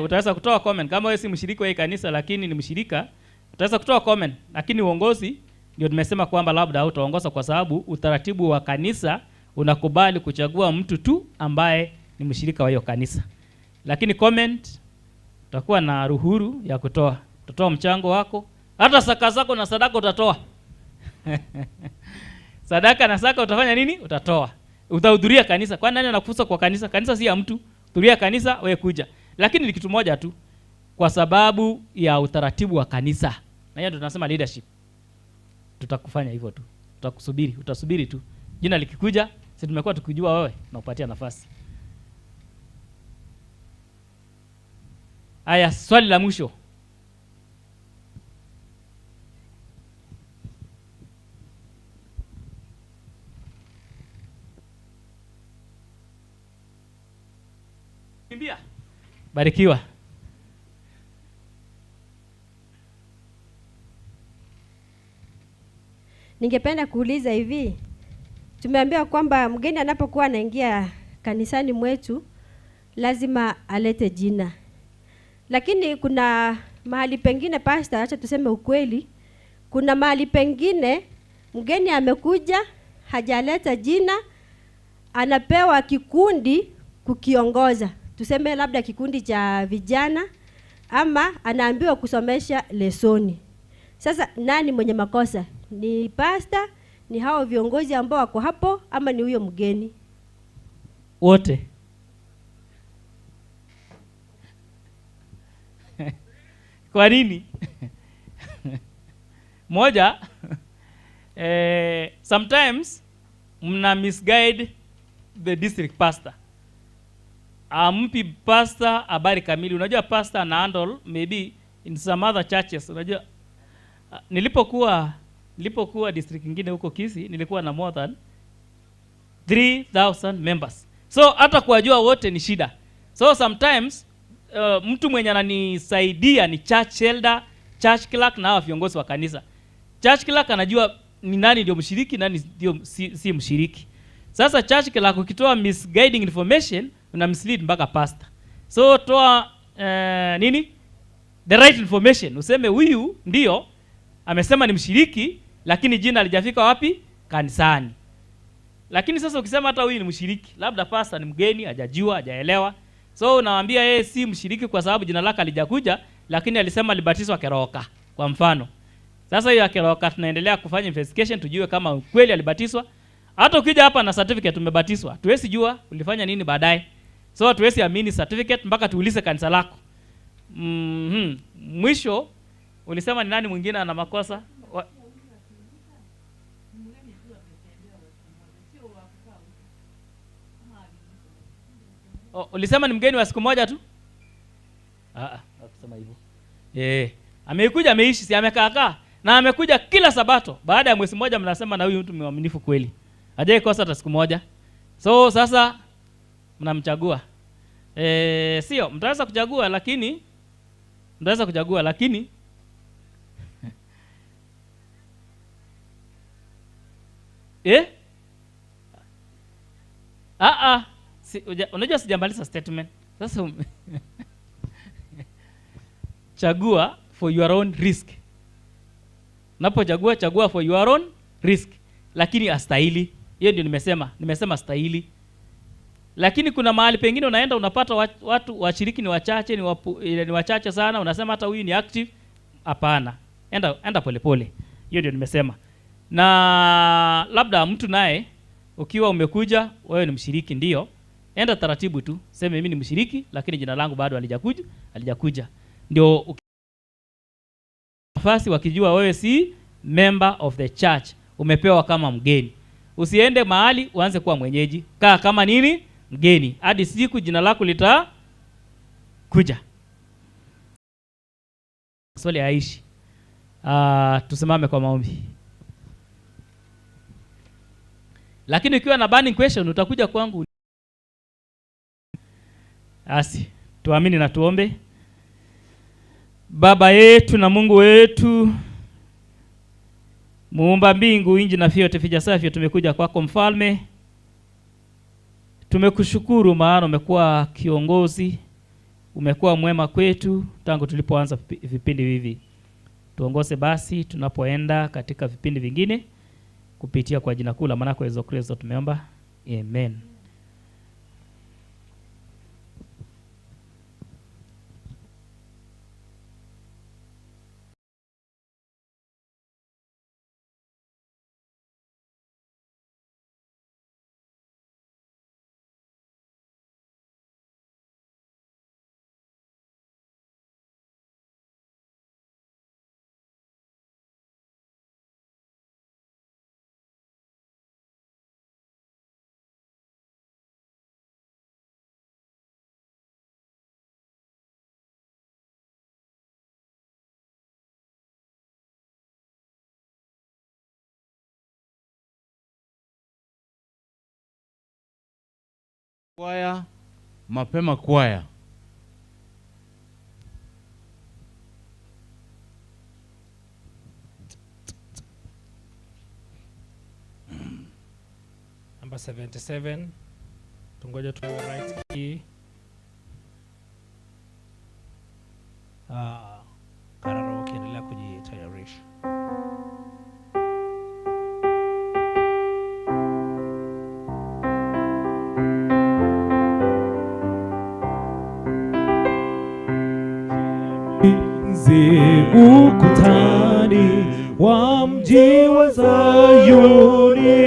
Speaker 11: Utaweza kutoa comment kama wewe si mshiriki wa hii kanisa lakini ni mshirika, utaweza kutoa comment, lakini uongozi ndio tumesema kwamba labda hautaongoza kwa sababu utaratibu wa kanisa unakubali kuchagua mtu tu ambaye ni mshirika wa hiyo kanisa. Lakini comment utakuwa na ruhuru ya kutoa. Utatoa mchango wako, hata saka zako na sadaka utatoa. Sadaka na saka utafanya nini? Utatoa. Utahudhuria kanisa. Kwa nani anakufusa kwa kanisa? Kanisa si ya mtu. Hudhuria kanisa wewe kuja. Lakini ni kitu moja tu, kwa sababu ya utaratibu wa kanisa. Na hiyo ndio tunasema leadership. Tutakufanya hivyo tu. Tutakusubiri, utasubiri tu. Jina likikuja, sisi tumekuwa tukijua wewe na upatia nafasi. Aya, swali la mwisho. Kimbia. Barikiwa.
Speaker 4: Ningependa kuuliza hivi. Tumeambiwa kwamba mgeni anapokuwa anaingia kanisani mwetu lazima alete jina. Lakini kuna mahali pengine, pastor, acha tuseme ukweli, kuna mahali pengine mgeni amekuja hajaleta jina, anapewa kikundi kukiongoza. Tuseme labda kikundi cha vijana, ama anaambiwa kusomesha lesoni. Sasa nani mwenye makosa? Ni pastor, ni hao viongozi ambao wako hapo, ama ni huyo mgeni?
Speaker 11: Wote. Kwa nini? Moja, sometimes mna misguide the district pastor. Ampi pastor habari kamili. Unajua pastor ana handle maybe in some other churches. Unajua nilipokuwa district nyingine huko Kisii, nilikuwa na more than 3000 members. So hata kuwajua wote ni shida. So sometimes mtu mwenye ananisaidia ni church elder, church clerk na hawa viongozi wa kanisa. Church clerk anajua ni nani ndio mshiriki, nani ndio si mshiriki. Sasa church clerk ukitoa misguiding information una mislead mpaka pastor. So toa nini? The right information. Useme huyu ndio amesema ni mshiriki lakini jina halijafika wapi? Kanisani. Lakini sasa ukisema hata huyu ni mshiriki, labda pastor ni mgeni, hajajua, hajaelewa. So unawaambia yeye si mshiriki kwa sababu jina lake halijakuja, lakini alisema alibatizwa Keroka kwa mfano. Sasa hiyo Keroka tunaendelea kufanya investigation tujue kama kweli alibatizwa. Hata ukija hapa na certificate umebatizwa, tuwezi jua ulifanya nini baadaye. So tuwezi amini certificate mpaka tuulize kanisa lako. Mwisho ulisema ni nani mwingine ana makosa? Ulisema ni mgeni wa siku moja tu? Hakusema hivyo. Amekuja ameishi, si amekaa na amekuja kila Sabato. Baada ya mwezi mmoja mnasema na huyu mtu mwaminifu kweli. Hajai kosa hata siku moja. So sasa mnamchagua. Sio, mtaweza kuchagua lakini unajua sijamaliza statement. Sasa chagua for your own risk. Unapochagua, chagua for your own risk. Lakini astahili. Hiyo ndio nimesema. Nimesema stahili. Lakini kuna mahali pengine unaenda unapata watu washiriki ni wachache, ni wachache sana, unasema hata huyu ni active. Hapana. Enda polepole. Hiyo ndio nimesema. Na labda mtu naye ukiwa umekuja wewe ni mshiriki ndio, enda taratibu tu, sema mimi ni mshiriki lakini jina langu bado halijakuja. Ndio nafasi wakijua wewe si member of the church, umepewa kama mgeni. Usiende mahali uanze kuwa mwenyeji. Kaa kama nini? Mgeni. Hadi siku jina lako litakuja. Swali haishi. Tusimame kwa maombi. Lakini ukiwa na burning question utakuja kwangu. Asi, tuamini na tuombe. Baba yetu na Mungu wetu, muumba mbingu, inji na vyote vijasavyo, tumekuja kwako mfalme. Tumekushukuru maana umekuwa kiongozi Umekuwa mwema kwetu tangu tulipoanza vipindi hivi. Tuongoze basi tunapoenda katika vipindi vingine, kupitia kwa jina kuu la mwanako Yesu Kristo tumeomba. Amen.
Speaker 12: Kwaya, mapema kwaya.
Speaker 10: Number 77. Tungoja tu right key. Kararo wakiendelea kujitayarisha.
Speaker 8: Ukutani wa mji wa Zayuni,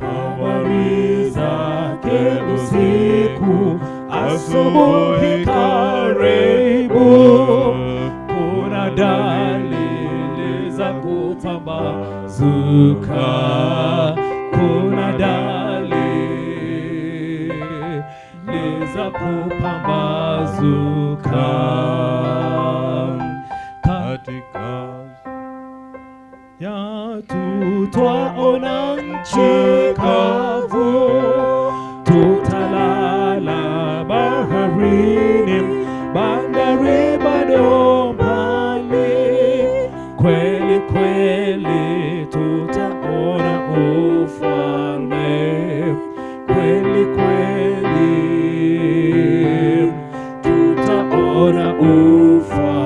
Speaker 8: habari zake usiku asubuhi karibu, kuna dalili za kupambazuka, kuna dalili za kupambazuka.
Speaker 12: Katika
Speaker 8: ya tutwaona nchi kavu, tutalala baharini, bandari bado mbali, kweli kweli tutaona ufalme, kweli kweli tutaona ufalme.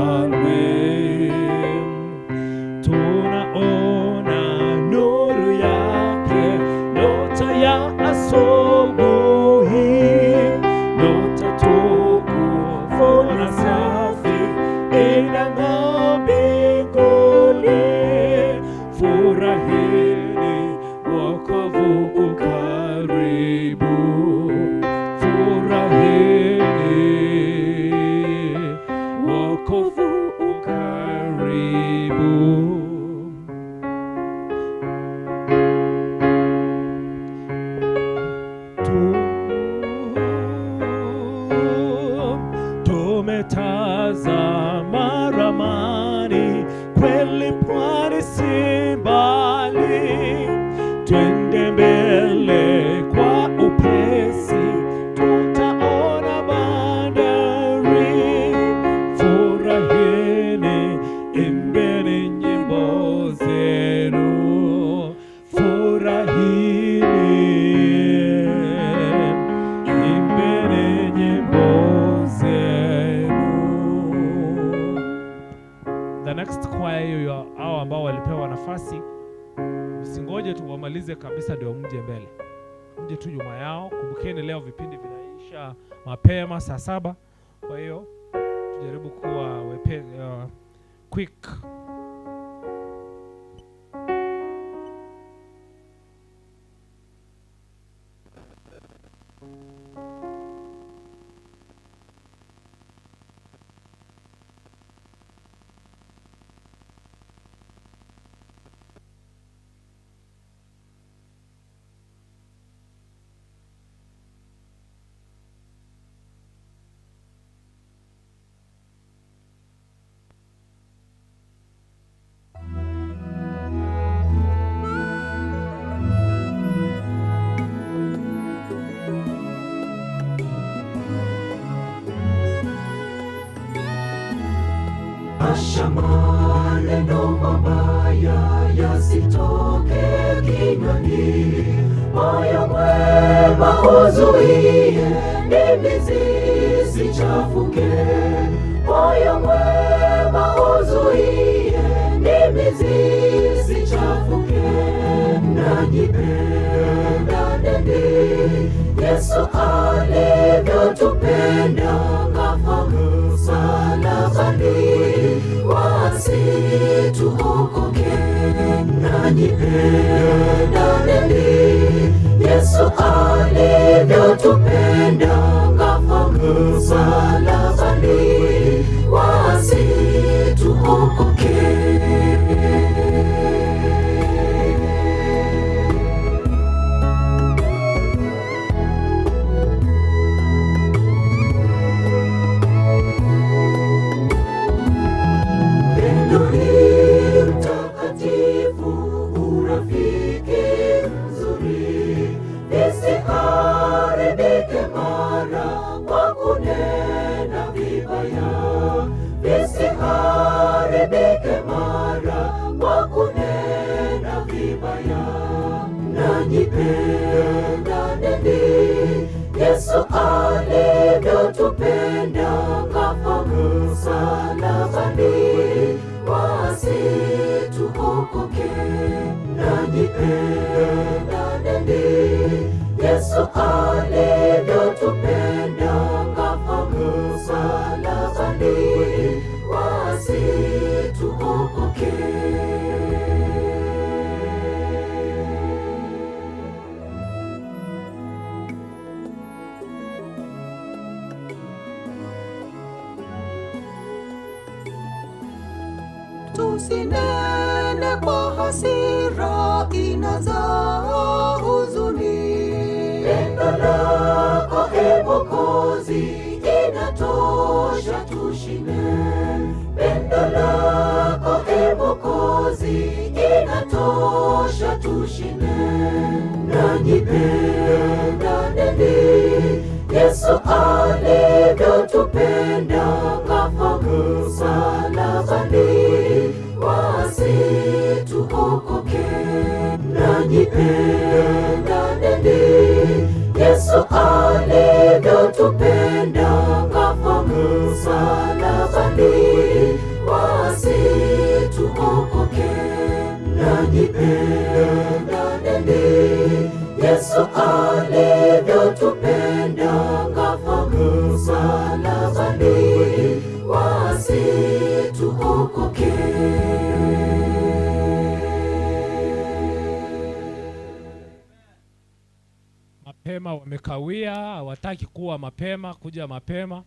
Speaker 8: Tunaona nuru yake, nyota ya asubuhi, nyota tukufu na safi inang'aa mbinguni. Furahini, wokovu ukaribu, furahini, wokovu ukaribu. Tumetazama ramani, kweli pwani si mbali, twende mbele kwa upesi, tutaona bandari. Furahini, imbeni nyimbo zenu, furahini, imbeni nyimbo zenu.
Speaker 10: The next choir hiyo, hao ambao walipewa nafasi, msingoje tu wamalize kabisa ndio mje mbele. Mje tu nyuma yao. Kumbukeni leo vipindi vinaisha mapema saa 7. Kwa hiyo tujaribu kuwa quick.
Speaker 13: Asha maneno mabaya yasitoke kinywani, moyo mwema uzuie ndimi zisichafuke. zisichafuke. Moyo mwema uzuie ndimi zisichafuke. Nanyi pendaneni, Yesu alivyotupenda kafa msalabani, wasi tuokoke. Nanyi pendaneni, Yesu alivyotupenda kafa msalabani, wasi tuokoke. Pendo ni mtakatifu, urafiki mzuri, visiharibike mara kwa kunena vibaya, visiharibike mara kwa kunena vibaya. Nanyi pendaneni, Yesu alivyotupenda kafa msalabani, wasi tuokoke. Nanyi pendaneni, Yesu alivyotupenda kafa msalabani, wasi tuokoke.
Speaker 14: Tusinene kwa hasira, inazaa huzuni.
Speaker 13: Pendo lako e Mwokozi inatosha tushinde. Pendo lako e Mwokozi inatosha tushinde. Nanyi pendaneni, Yesu alivyotupenda kafa msalabani, wasi tuokoke. Nanyi pendaneni, Yesu alivyotupenda kafa msalabani, wasi tuokoke. Nanyi pendaneni, Yesu alivyotupenda kafa msalabani, wasi tuokoke.
Speaker 10: Mapema wamekawia, hawataki kuwa mapema, kuja mapema.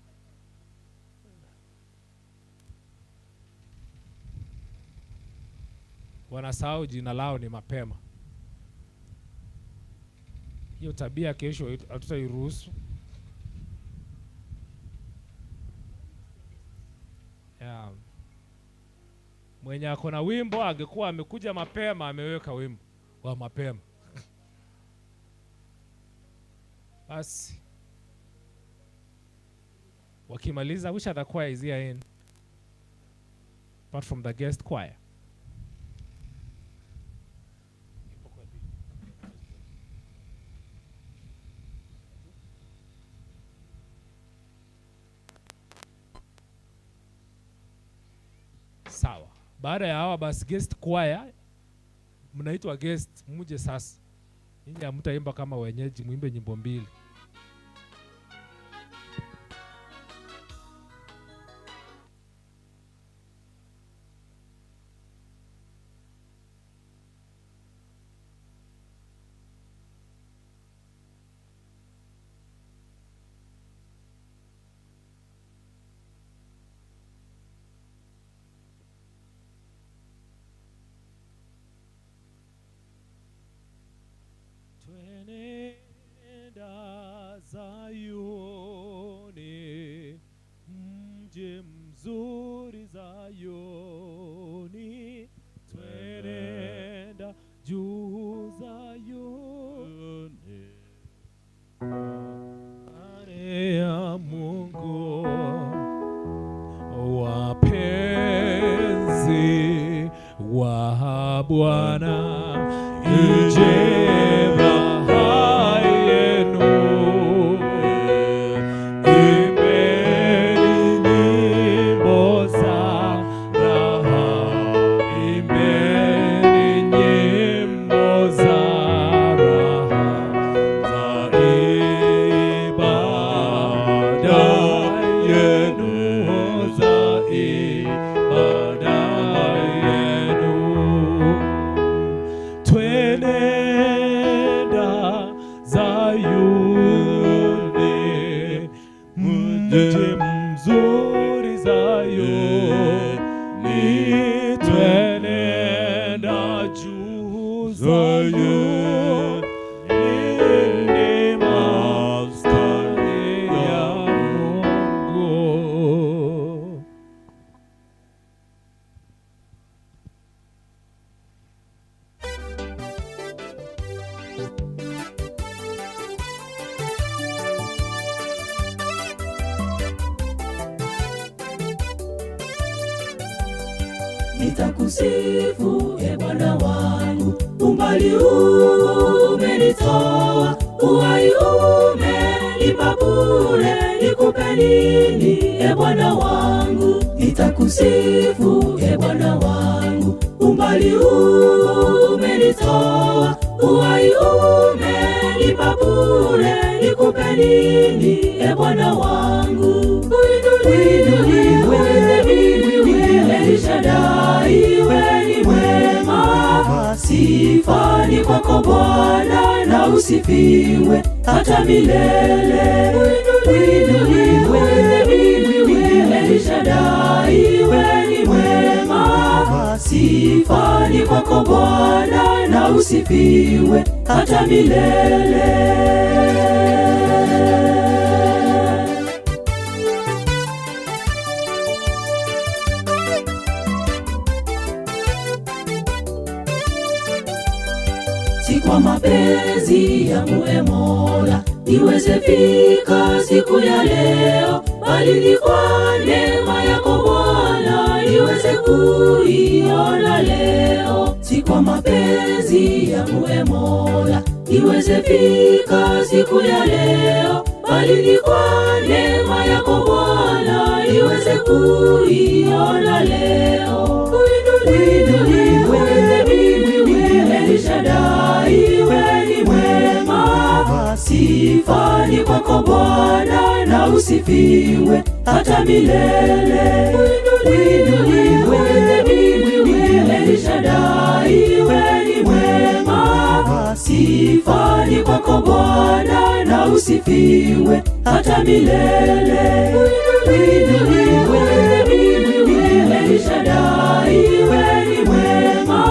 Speaker 10: Wanasahau jina lao ni mapema. Hiyo tabia kesho hatutairuhusu. Yeah. Mwenye ako na wimbo angekuwa amekuja mapema, ameweka wimbo wa mapema. Basi wakimaliza, which other choir is here in apart from the guest choir? Sawa. Baada ya hawa basi guest choir, mnaitwa guest, muje sasa. Ninyi hamtaimba kama wenyeji, muimbe nyimbo mbili. Twenenda Zayuni, mji mzuri Zayuni, twenenda juu Zayuni, ya Mungu. Wapenzi wa Bwana, ije raha yenu, imbeni
Speaker 8: Mji mzuri Zayuni, twenenda juu Zayuni, ni maskani ya Mungu.
Speaker 13: Nitakusifu e Bwana wangu, umbali umenitoa, uhai umenipa bure, nikupe nini e Bwana wangu? Nitakusifu e Bwana wangu, umbali umenitoa, uhai umenipa bure, nikupe nini e Bwana wangu? Uinuliwe, El Shaddai, wewe ni mwema, sifa ni kwako Bwana na usifiwe hata milele. Uinuliwe, El Shaddai, wewe ni mwema, sifa ni kwako Bwana na usifiwe hata milele. Si kwa mapenzi yangu e Mola niweze fika siku ya leo, bali ni kwa neema yako Bwana niweze kuiona leo. Si kwa mapenzi yangu e Mola niweze fika siku ya leo, bali ni kwa neema yako Bwana niweze kuiona leo. Uinuliwe, El Shaddai, wewe ni mwema, sifa ni kwako Bwana na usifiwe hata milele. Uinuliwe, El Shaddai, wewe ni mwema, sifa ni kwako Bwana na usifiwe hata milele. Uinuliwe, El Shaddai, wewe ni mwema,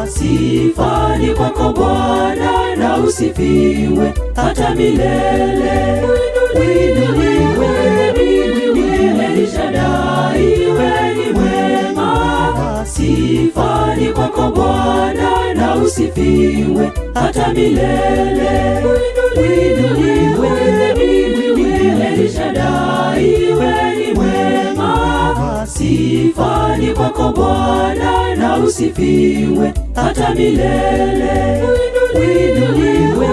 Speaker 13: sifa ni kwako Bwana na usifiwe hata milele. Uinuliwe, El Shaddai, wewe ni mwema, sifa ni kwako Bwana na usifiwe hata milele. Uinuliwe, El Shaddai, wewe ni mwema, sifa ni kwako Bwana na usifiwe hata milele. Uinuliwe,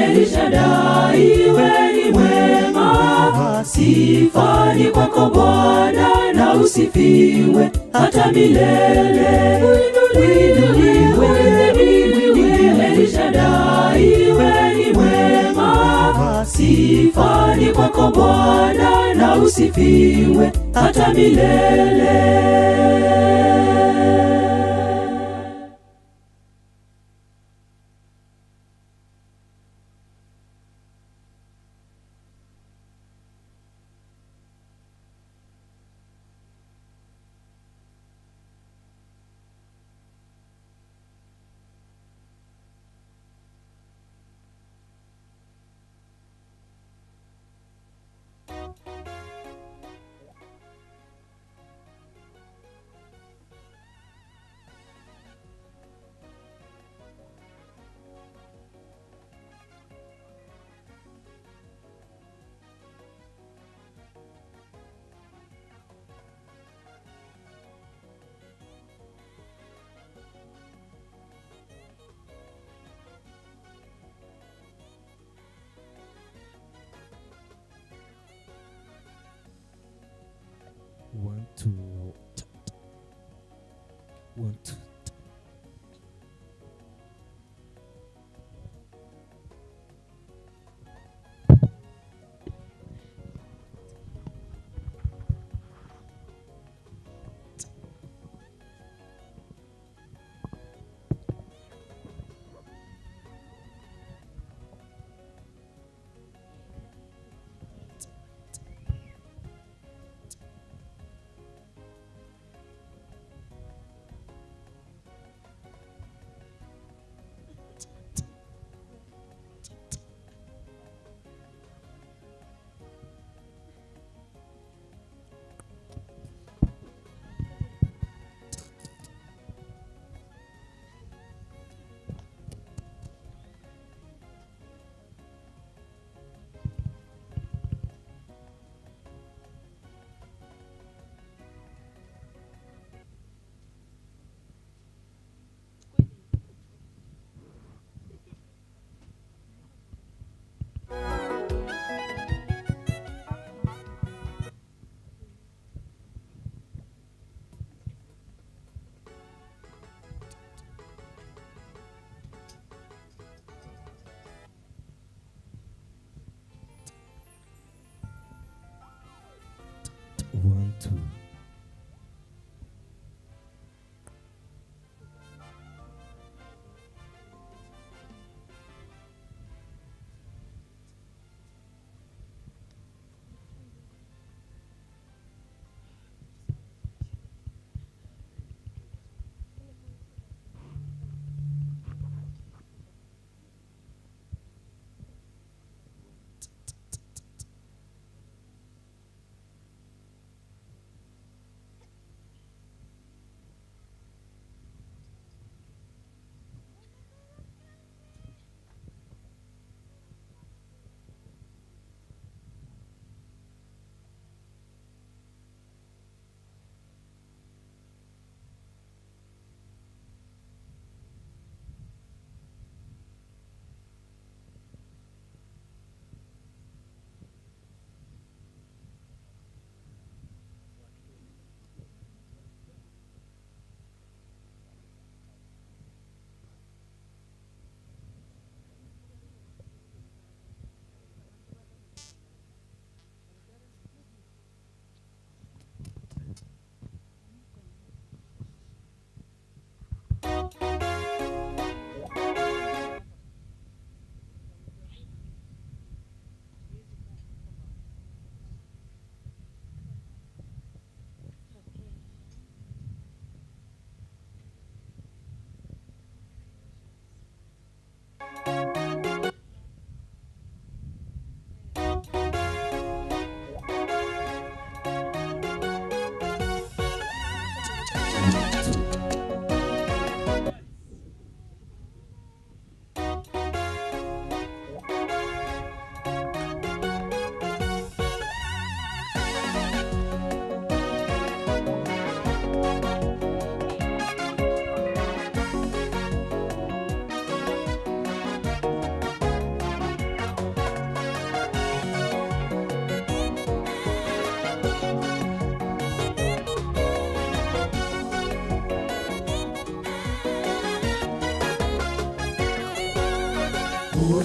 Speaker 13: El Shaddai, wewe ni mwema, sifa ni kwako Bwana na usifiwe hata milele. Uinuliwe, El Shaddai, wewe ni mwema, sifa ni kwako Bwana na usifiwe hata milele.
Speaker 15: One, two, 1, 2. 1 2.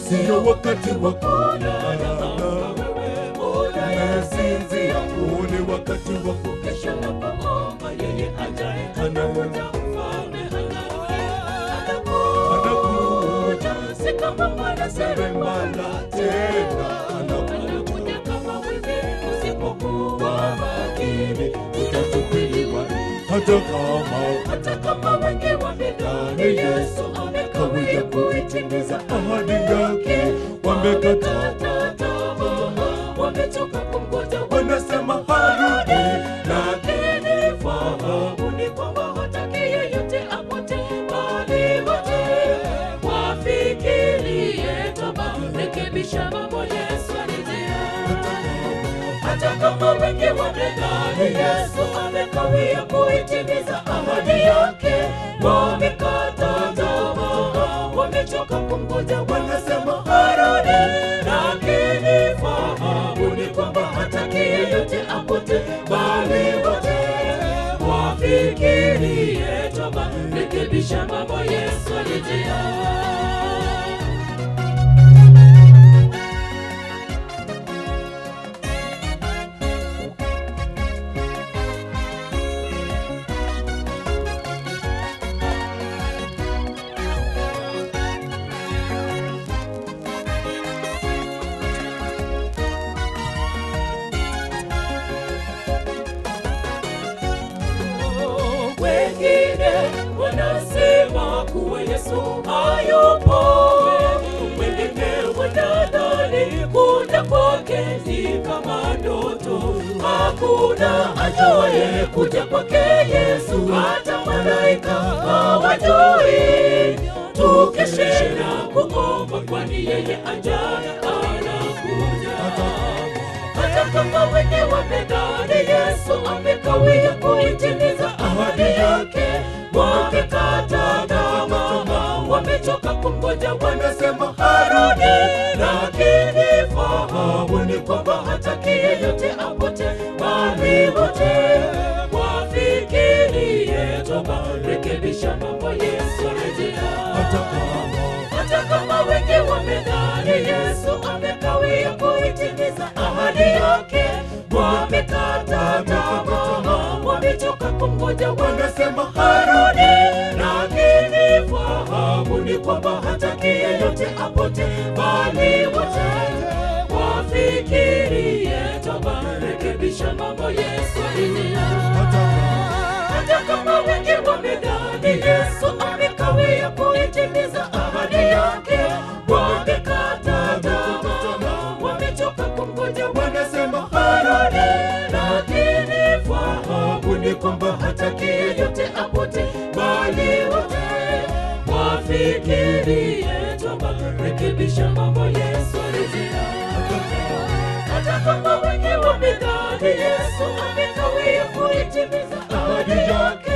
Speaker 16: Sio wakati wa kulala, umesinzia. Huu ni wakati wa kukesha na kuomba, yeye ajaye anakuja, mfalme anakuja, si kama mwana seremala tena, anakuja kama mwizi. Usipokuwa makini utatupiliwa, hata kama wengi wamedhani Yesu amekawia kuitimiza ahadi yake, wamekata tamaa, wamechoka kumgoja, wanasema harudi, lakini fahamu ni kwamba hataki yeyote apotee, bali wote wafikirie toba. Rekebisha mambo, Yesu arejea. Hata kama wengi wamedhani Yesu amekawia kuitimiza ahadi yake, wamekata tamaa, wamechoka kumgoja, wanasema harudi, lakini fahamu ni kwamba hataki yeyote apotee, bali wote wafikirie toba. Rekebisha mambo, Yesu arejea. Wengine wanasema kuwa Yesu hayupo, wengine wanadhani kuja kwake ni kama ndoto. Hakuna ajuaye kuja kwake Yesu, hata malaika hawajui. Tukeshe na kuomba, kwani yeye ajaye anakuja. Hata kama wengi wamedhani Yesu amekawia kuitimiza ahadi yake, wamekata tamaa, wamechoka kumgoja, wanasema harudi, lakini fahamu ni kwamba hataki yeyote apotee, bali wote wafikirie toba. Rekebisha mambo, Yesu rejea. Hata kama wengi wamedhani Yesu amekawia kuitimiza ahadi yake, wamekata tamaa, kumngoja, wanasema harudi, lakini fahamu ni kwamba hataki yeyote apote, bali wote wafikirie toba. Rekebisha mambo, Yesu arejea. Hata kama wengi wamedhani Yesu amekawia kuitimiza ahadi yake, wamekata tamaa, wamechoka kumngoja, wanasema harudi, lakini fahamu ni kwamba hataki yeyote apote, bali wote wafikirie toba. Rekebisha mambo, Yesu arejea. Hata kama wengi wamedhani Yesu amekawia kuitimiza ahadi yake,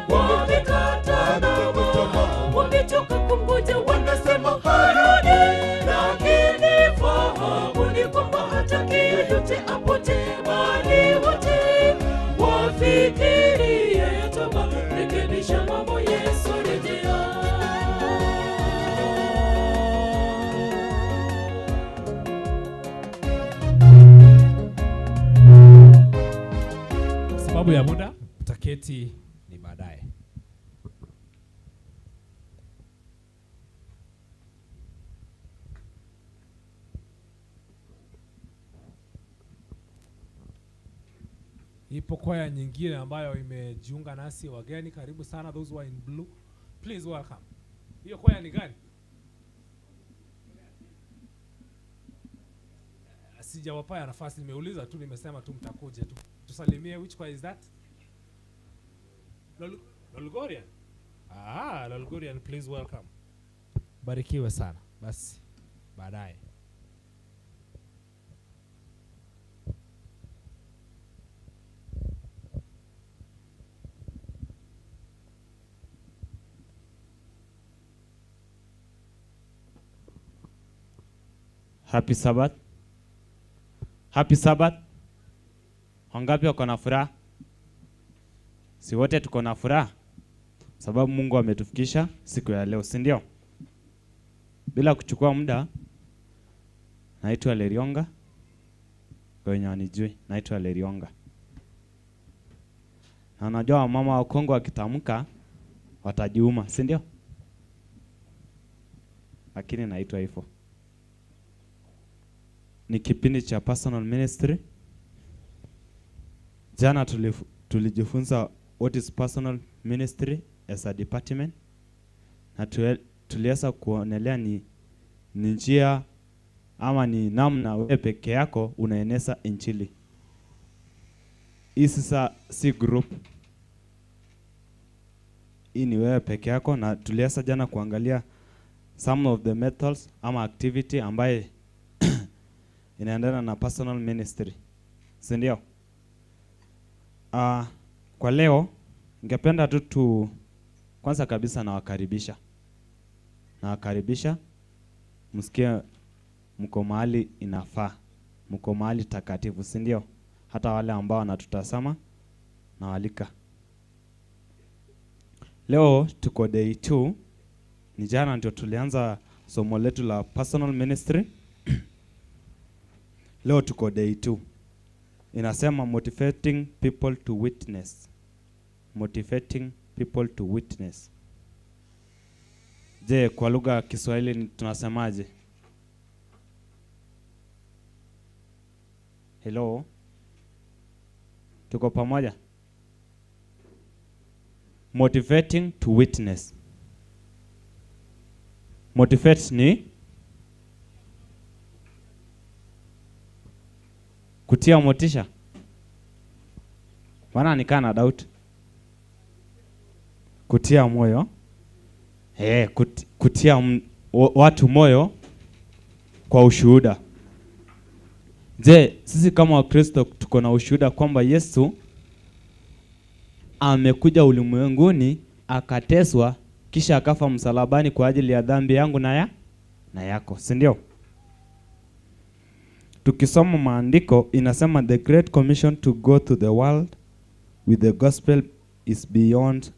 Speaker 16: wamekata tamaa, wamechoka kumngoja, wanasema harudi, lakini fahamu ni kwamba hataki yeyote apote, bali wote wafikirie toba. Rekebisha mambo, Yesu rejea.
Speaker 10: Sababu ya muda, utaketi ni baadaye. Ipo kwaya nyingine ambayo imejiunga nasi, wageni karibu sana, those who are in blue, please welcome. Hiyo kwaya ni gani? Sijawapaya nafasi, nimeuliza tu, nimesema tu mtakuja tu. Tusalimie, which choir is that? Lolgorian. Ah, Lolgorian, please welcome. Barikiwe sana. Basi baadaye.
Speaker 5: Happy Sabbath. Happy Sabbath. Wangapi wako na furaha? Si wote tuko na furaha, sababu Mungu ametufikisha siku ya leo, si ndio? Bila kuchukua muda, naitwa Lerionga. Kwa wenye wanijui, naitwa Lerionga. Na najua wamama wa Kongo wakitamka watajiuma, si ndio? Lakini naitwa hivyo. Ni kipindi cha personal ministry. Jana tulijifunza what is personal ministry as a department, na tuliweza kuonelea ni njia ama ni namna wewe peke yako unaeneza injili. Hii sasa si group, hii ni wewe peke yako. Na tuliweza jana kuangalia some of the methods ama activity ambaye inaendana na personal ministry, si ndio? Kwa leo ningependa tu kwanza kabisa nawakaribisha. Nawakaribisha msikie mko mahali inafaa, mko mahali takatifu, si ndio? Hata wale ambao wanatutazama nawalika. Leo tuko day 2. Ni jana ndio tulianza somo letu la personal ministry. Leo tuko day 2. Inasema motivating people to witness. Motivating people to witness. Je, kwa lugha ya Kiswahili tunasemaje? Hello? Tuko pamoja? Motivating to witness. Motivate ni kutia motisha. Maana nikaa na doubt. Kutia moyo. Kutia watu moyo kwa ushuhuda. Je, sisi kama Wakristo tuko na ushuhuda kwamba Yesu amekuja ulimwenguni akateswa kisha akafa msalabani kwa ajili ya dhambi yangu na yako, si ndio? Tukisoma maandiko inasema the great commission to go to the world with the gospel is beyond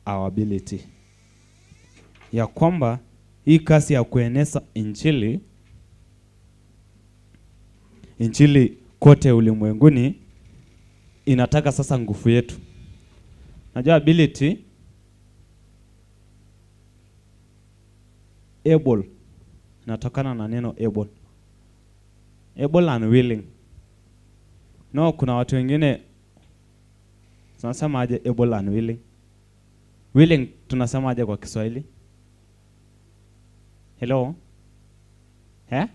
Speaker 5: our ability. Ya kwamba hii kazi ya kueneza injili kote ulimwenguni inataka sasa nguvu yetu. Najua ability, able, inatokana na neno able. Able and willing. No, kuna watu wengine tunasema aje able and willing? Willing tunasema aje kwa Kiswahili? Hello? Eh?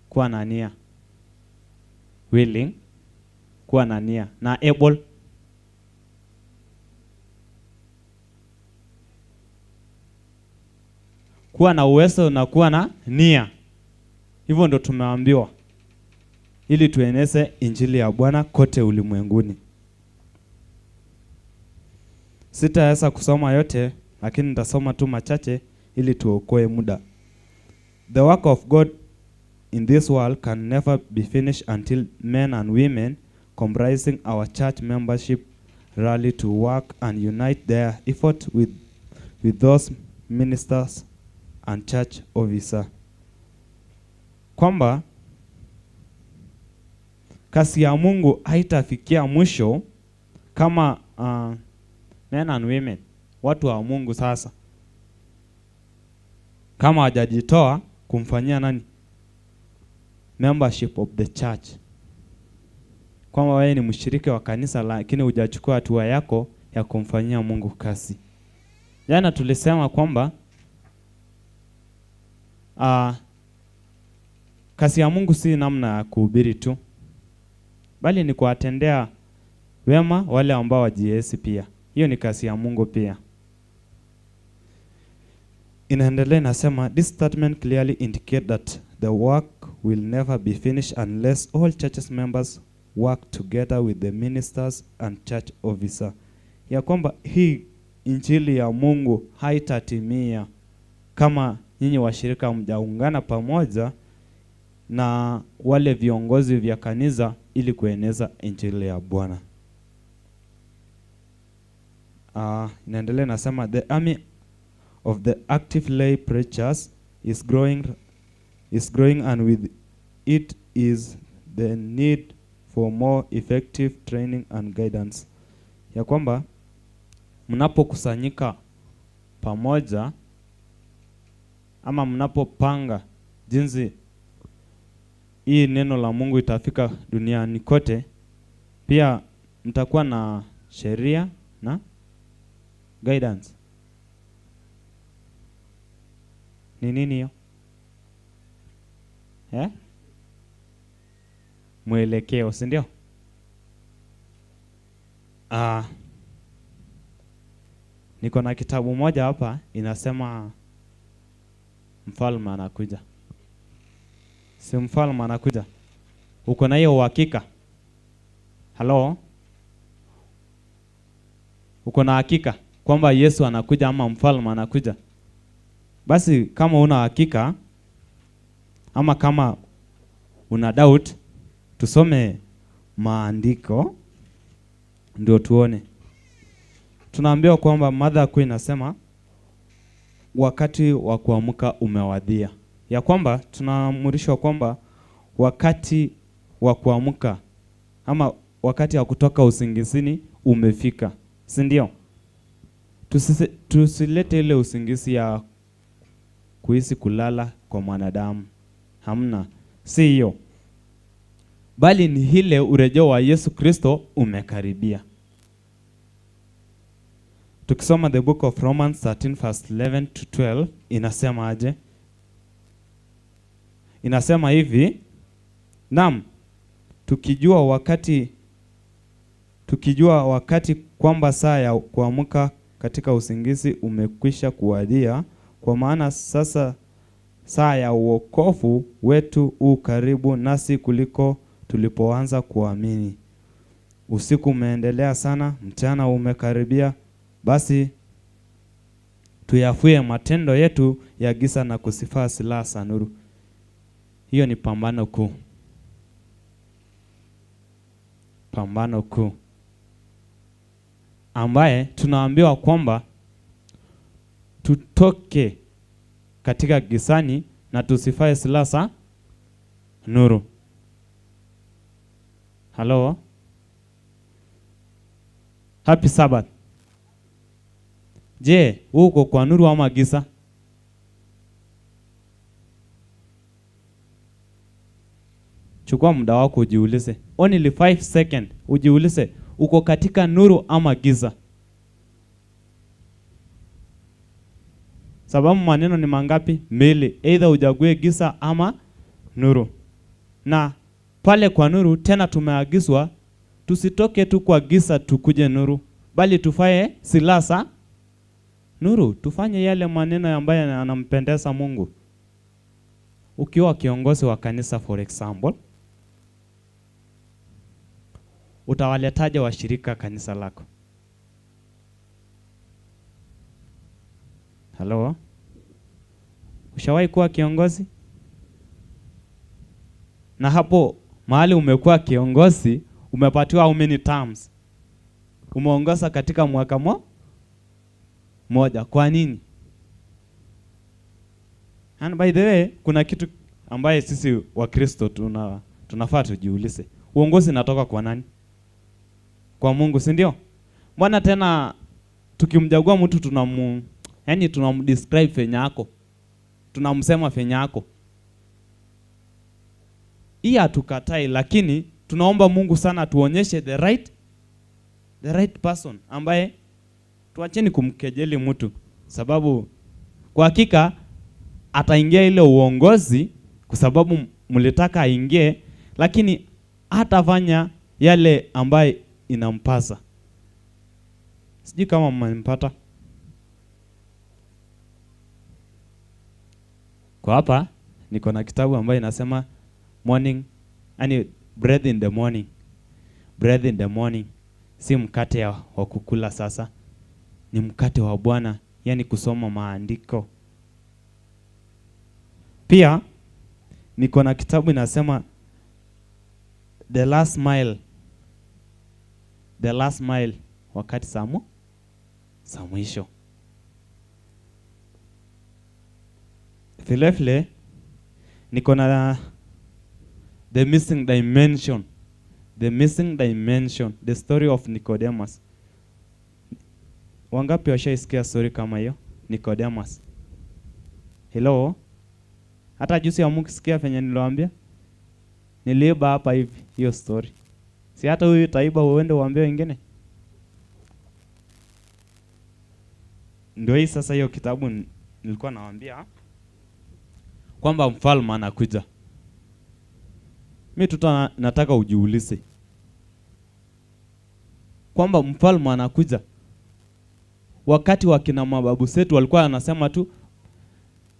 Speaker 5: Kuwa na nia. Willing, kuwa na nia. Na able, kuwa na uwezo na kuwa na nia. Hivyo ndo tumeambiwa ili tueneze injili ya Bwana kote ulimwenguni. Sitaweza kusoma yote, lakini nitasoma tu machache ili tuokoe muda. The work of God in this world can never be finished until men and women comprising our church membership rally to work and unite their effort with those ministers and church officer. Kwamba kazi ya Mungu haitafikia mwisho kama men and women, watu wa Mungu sasa, kama hajajitoa kumfanyia nani? Membership of the church. Kwamba wewe ni mshiriki wa kanisa lakini hujachukua hatua yako ya kumfanyia Mungu kazi. Jana tulisema kwamba kazi ya Mungu si namna ya kuhubiri tu, bali ni kuwatendea wema wale ambao wajiesi pia. Hiyo ni kazi ya Mungu pia. Inaendelea inasema, this statement clearly indicate that the work will never be finished unless all churches members work together with the ministers and church officer. Ya kwamba hii injili ya Mungu haitatimia kama nyinyi washirika mjaungana pamoja na wale viongozi vya kanisa ili kueneza injili ya Bwana. Inaendelea nasema, the army of the active lay preachers is growing and with it is the need for more effective training and guidance. Ya kwamba mnapokusanyika pamoja ama mnapopanga jinsi hii neno la Mungu itafika duniani kote, pia mtakuwa na sheria na guidance. Ni nini hiyo? Mwelekeo, si ndio? Niko na kitabu moja hapa inasema mfalme anakuja. Si mfalme anakuja? Uko na hiyo uhakika? Hello? Uko na hakika kwamba Yesu anakuja ama mfalme anakuja? Basi kama una hakika ama kama una doubt, tusome maandiko ndio tuone. Tunaambiwa kwamba mada kuu inasema wakati wa kuamka umewadia. Ya kwamba tunaamrishwa kwamba wakati wa kuamka ama wakati wa kutoka usingizini umefika, si ndio? Tusilete ile usingizi ya kuhisi kulala kwa mwanadamu. Hamna, si hiyo. Bali ni ile urejeo wa Yesu Kristo umekaribia. Tukisoma the book of Romans 13 verse 11 to 12 inasema aje? Inasema hivi, naam, tukijua wakati kwamba saa ya kuamka katika usingizi umekwisha kuwadia, kwa maana sasa saa ya uokovu wetu u karibu nasi kuliko tulipoanza kuamini. Usiku umeendelea sana, mchana umekaribia, basi tuyafue matendo yetu ya giza na kusifaa silaha za nuru. Hiyo ni pambano kuu. Pambano kuu ambaye tunaambiwa kwamba tutoke katika gizani na tusifae silaha za nuru. Halo? Happy Sabbath. Je, uko kwa nuru ama giza? Chukua muda wako ujiulize. Only 5 seconds ujiulize, uko katika nuru ama giza? Sababu maneno ni mangapi? Mbili. Either ujague giza ama nuru. Na pale kwa nuru tena tumeagizwa tusitoke tu kwa giza tukuje nuru, bali tufae silaha nuru, tufanye yale maneno ambayo yanampendeza Mungu. Ukiwa kiongozi wa kanisa, for example, utawaletaje washirika kanisa lako? Hello? Ushawahi kuwa kiongozi? Na hapo mahali umekuwa kiongozi, umepatiwa how many terms? Umeongoza katika mwaka moja. Kwa nini? And by the way, kuna kitu ambaye sisi wa Kristo tunafaa tujiulize. Uongozi natoka kwa nani? Kwa Mungu, si ndio? Mbona tena tukimjagua mtu yani tunamdescribe fenya yako. Tunamsema fenya yako. Hii hatukatai, lakini tunaomba Mungu sana tuonyeshe the right person ambaye tuacheni kumkejeli mtu, sababu kwa hakika ataingia ile uongozi kwa sababu mlitaka aingie, lakini hatafanya yale ambaye inampasa. Sijui kama mmempata. Kwa hapa niko na kitabu ambayo inasema morning, yani bread in the morning. Bread in the morning si mkate wa kukula sasa, ni mkate wa Bwana, yani kusoma maandiko. Pia niko na kitabu inasema The Last Mile. The Last Mile, wakati za mwisho. Vile vile niko na The Missing Dimension. The Missing Dimension, The Story of Nicodemus. Wangapi washaisikia story kama hiyo? Nicodemus. Hello? Hata juzi hamkusikia venye niliwaambia? Niliiba hapa hivi hiyo story. Si hata huyu taiba uende uambie wengine. Ndio hii sasa hiyo kitabu nilikuwa nawaambia kwamba mfalme anakuja. Mimi nataka ujiulize kwamba mfalme anakuja. Wakati wa kina mababu zetu walikuwa wanasema tu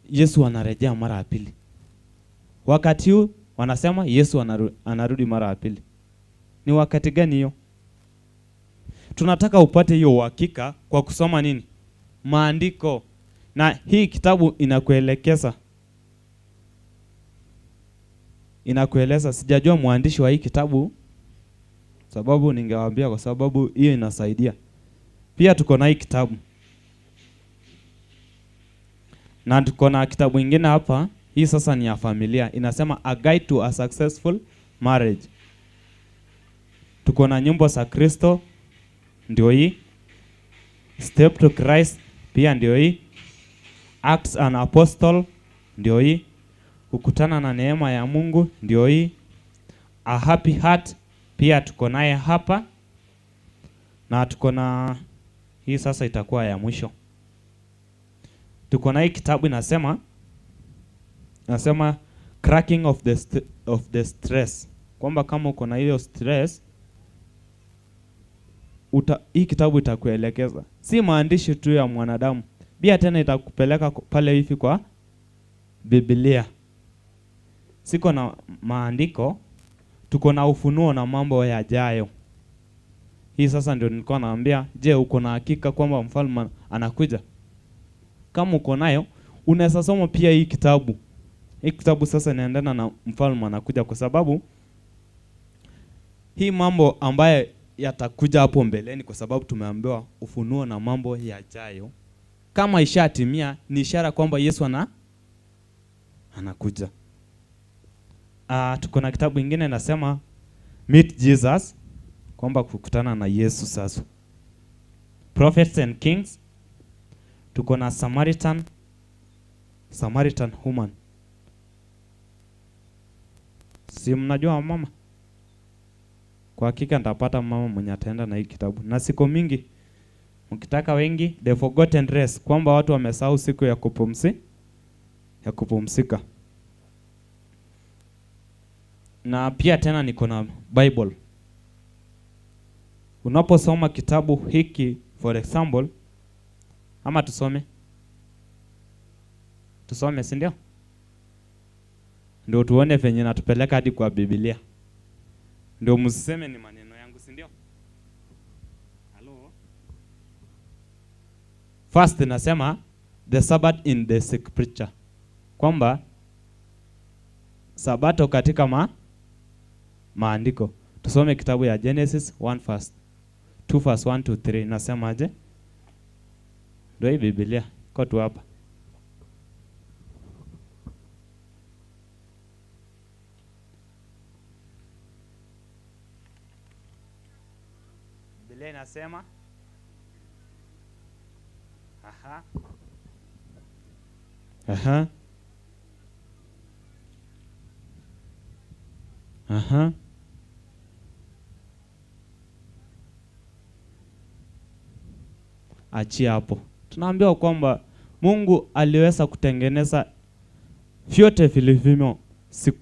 Speaker 5: Yesu anarejea mara ya pili. Wakati huu wanasema Yesu anarudi mara ya pili. Ni wakati gani hiyo? Tunataka upate hiyo uhakika kwa kusoma nini? Maandiko. Na hii kitabu inakuelekeza. Inakueleza. Sijajua mwandishi wa hii kitabu, sababu ningewaambia, kwa sababu hiyo inasaidia. Pia tuko na hii kitabu. Na tuko na kitabu kingine hapa. Hii sasa ni ya familia. Inasema A Guide to a Successful Marriage. Tuko na nyimbo za Kristo, ndio hii. Step to Christ pia ndio hii. Acts an Apostle ndio hii. Kukutana na neema ya Mungu ndio hii. A Happy Heart pia tuko naye hapa. Na tuko na hii sasa itakuwa ya mwisho. Tuko na hii kitabu inasema Cracking of the stress. Kwamba kama uko na hiyo stress, hii kitabu itakuelekeza. Si maandishi tu ya mwanadamu, pia tena itakupeleka pale hivi kwa Biblia. Siko na maandiko, tuko na ufunuo na mambo yajayo. Hii sasa ndio nilikuwa naambia, je, uko na hakika kwamba mfalme anakuja? Kama uko nayo, unaweza soma pia hii kitabu. Hii kitabu sasa inaendana na mfalme anakuja, kwa sababu hii mambo ambaye yatakuja hapo mbeleni, kwa sababu tumeambiwa ufunuo na mambo yajayo. Kama ishatimia, ni ishara kwamba Yesu anakuja. Tuko na kitabu kingine nasema Meet Jesus, kwamba kukutana na Yesu sasa. Prophets and Kings, tuko na Samaritan Woman. Si mnajua mama? Kwa hakika nitapata mama mwenye ataenda na hii kitabu. Na siku mingi mkitaka wengi, The Forgotten Rest, kwamba watu wamesahau siku ya kupumzika. Na pia tena niko na Bible. Unaposoma kitabu hiki, for example, ama tusome, si ndio? Ndio tuone venye natupeleka hadi kwa Biblia. Ndio msiseme ni maneno yangu, si ndio? Hello. First nasema the Sabbath in the scripture, kwamba sabato katika maandiko. Tusome kitabu ya Genesis 1 verse 2 verse 1 to 3. Nasema aje? Ndio hii Biblia iko tu hapa. Biblia inasema aha. Aha. Aha. Achia hapo. Tunaambiwa kwamba Mungu aliweza kutengeneza vyote vilivyomo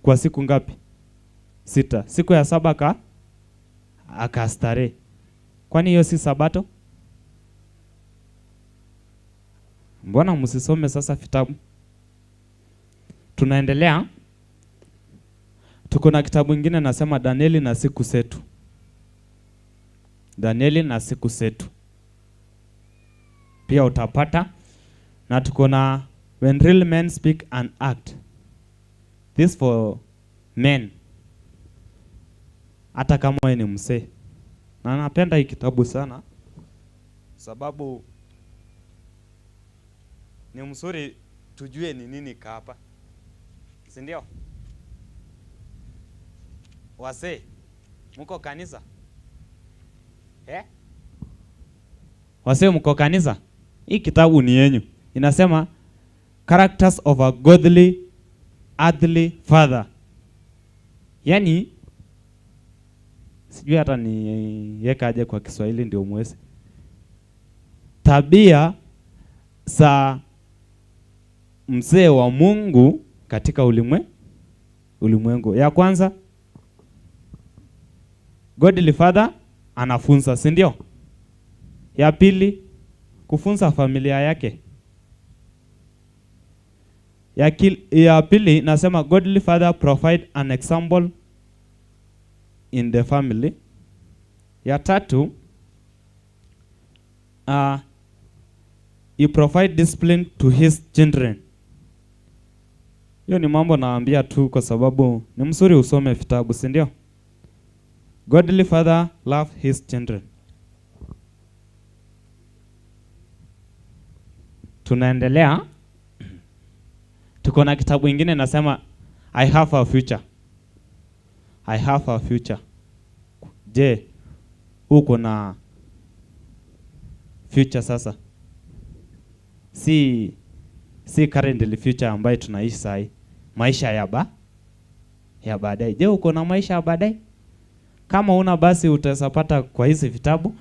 Speaker 5: kwa siku ngapi? 6. Siku ya saba akastarehe. Kwani hiyo si sabato? Mbona msisome sasa vitabu? Tunaendelea. Tuko na kitabu kingine nasema Danieli na siku zetu. Danieli na siku zetu pia utapata. Na tuko na When Real Men Speak and Act. This for men. Hata kama wewe ni mzee. Na napenda hii kitabu sana sababu ni mzuri tujue ni nini hapa. Si ndio? Wazee, mko kanisa? Wazee mko kanisa? Hii kitabu ni yenyu. Inasema Characters of a Godly Earthly Father. Yani sijui hata niweka aje kwa Kiswahili ndio muweze. Tabia za mzee wa Mungu katika ulimwengu. Ya kwanza, Godly Father anafunza, si ndio? Ya pili, kufunza familia yake. Ya pili nasema Godly Father provide an example in the family. Ya tatu, he provide discipline to his children. Hiyo ni mambo naambia tu kwa sababu ni mzuri usome vitabu, si ndio? Godly Father love his children. Tunaendelea. Tuko na kitabu ingine nasema I have a future. I have a future. Je, uko na future sasa? Si currently future ambayo tunaishi sasa, maisha ya baadaye. Je, uko na maisha ya baadaye? Kama una basi utapata kwa hizi vitabu.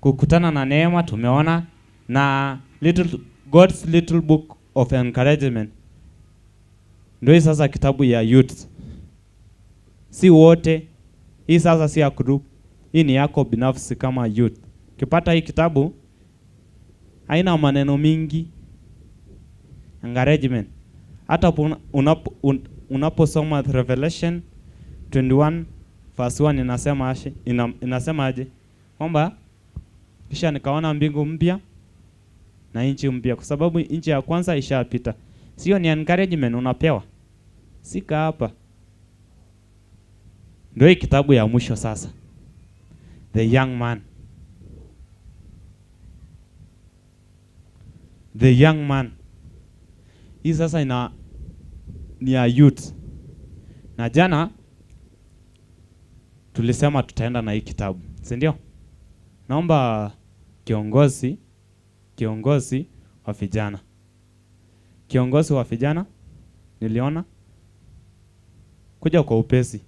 Speaker 5: Kukutana na Neema tumeona, na God's Little Book of Encouragement. Ndio hii sasa kitabu ya youth. Si wote. Hii sasa si ya group. Hii ni yako binafsi kama youth. Kipata hii kitabu haina maneno mingi. Encouragement. Hata unaposoma Revelation 21 verse 1 inasema aje? Kwamba kisha nikaona mbingu mpya na nchi mpya, kwa sababu nchi ya kwanza ishapita. Sio ni encouragement unapewa. Sika hapa. Ndio hii kitabu ya mwisho sasa. The Young Man. The Young Man. Hii sasa ni ya youth. Na jana tulisema tutaenda na hii kitabu, si ndio? Naomba Kiongozi wa vijana. Kiongozi wa vijana niliona kuja kwa upesi.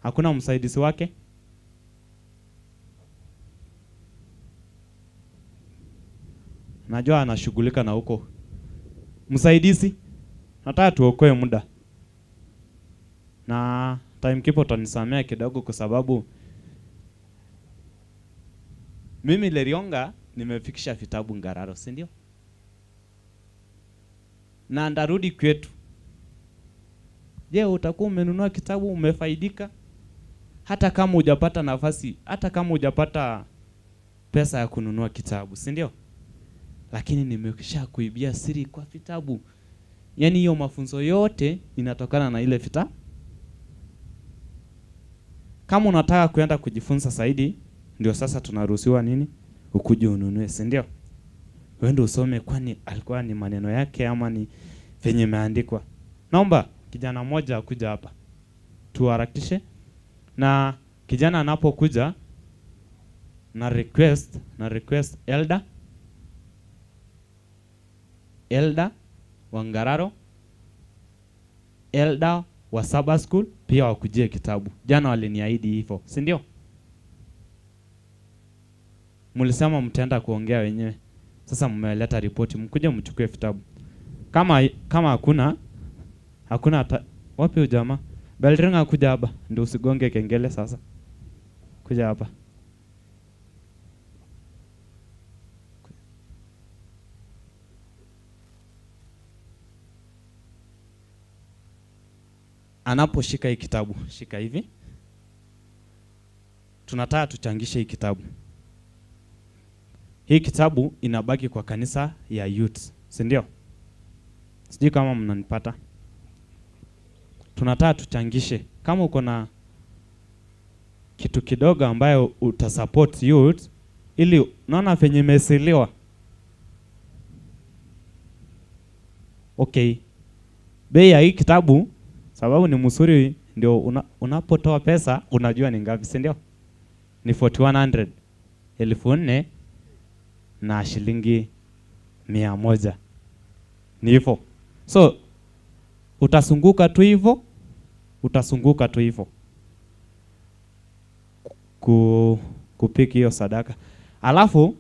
Speaker 5: Hakuna msaidizi wake. Najua anashughulika na huko. Msaidizi, nataka tuokoe muda. Na timekeeper utanisamea kidogo kwa sababu mimi Lerionga nimefikisha vitabu Ngararo, si ndio? Na ndarudi kwetu. Je, utakuwa umenunua kitabu umefaidika? Hata kama hujapata nafasi, hata kama hujapata pesa ya kununua kitabu, si ndio? Lakini nimekisha kuibia siri kwa vitabu. Yaani hiyo mafunzo yote inatokana na ile vitabu. Kama unataka kuenda kujifunza zaidi, ndio sasa tunaruhusiwa nini? Ukuje ununue, si ndio? Uende usome, kwani alikuwa ni maneno yake ama ni venye imeandikwa. Naomba kijana mmoja akuja hapa. Tuharakishe. Na kijana anapokuja na request elder wa Ngararo, elder wa Saba School pia wakujie kitabu. Jana waliniahidi hivyo, si ndio? Mlisema mtaenda kuongea wenyewe. Sasa mmeleta ripoti, mkuje mchukue vitabu. Kama hakuna wapi ujamaa? Belringa kuja hapa, ndio usigonge kengele sasa. Kuja hapa. Anaposhika hii kitabu, shika hivi. Tunataka tuchangishe hii kitabu. Hii kitabu inabaki kwa kanisa ya youth, si ndio? Sijui kama mnanipata. Tunataka tuchangishe. Kama uko na kitu kidogo ambayo utasupport youth, ili naona venye imesiliwa. Okay. Bei ya hii kitabu, sababu ni mzuri, ndio unapotoa pesa unajua ni ngapi, si ndio? Ni 4100, 1400 na shilingi 100. Ni hivyo. So utasunguka tu hivyo, utasunguka tu hivyo kupiki hiyo sadaka. Alafu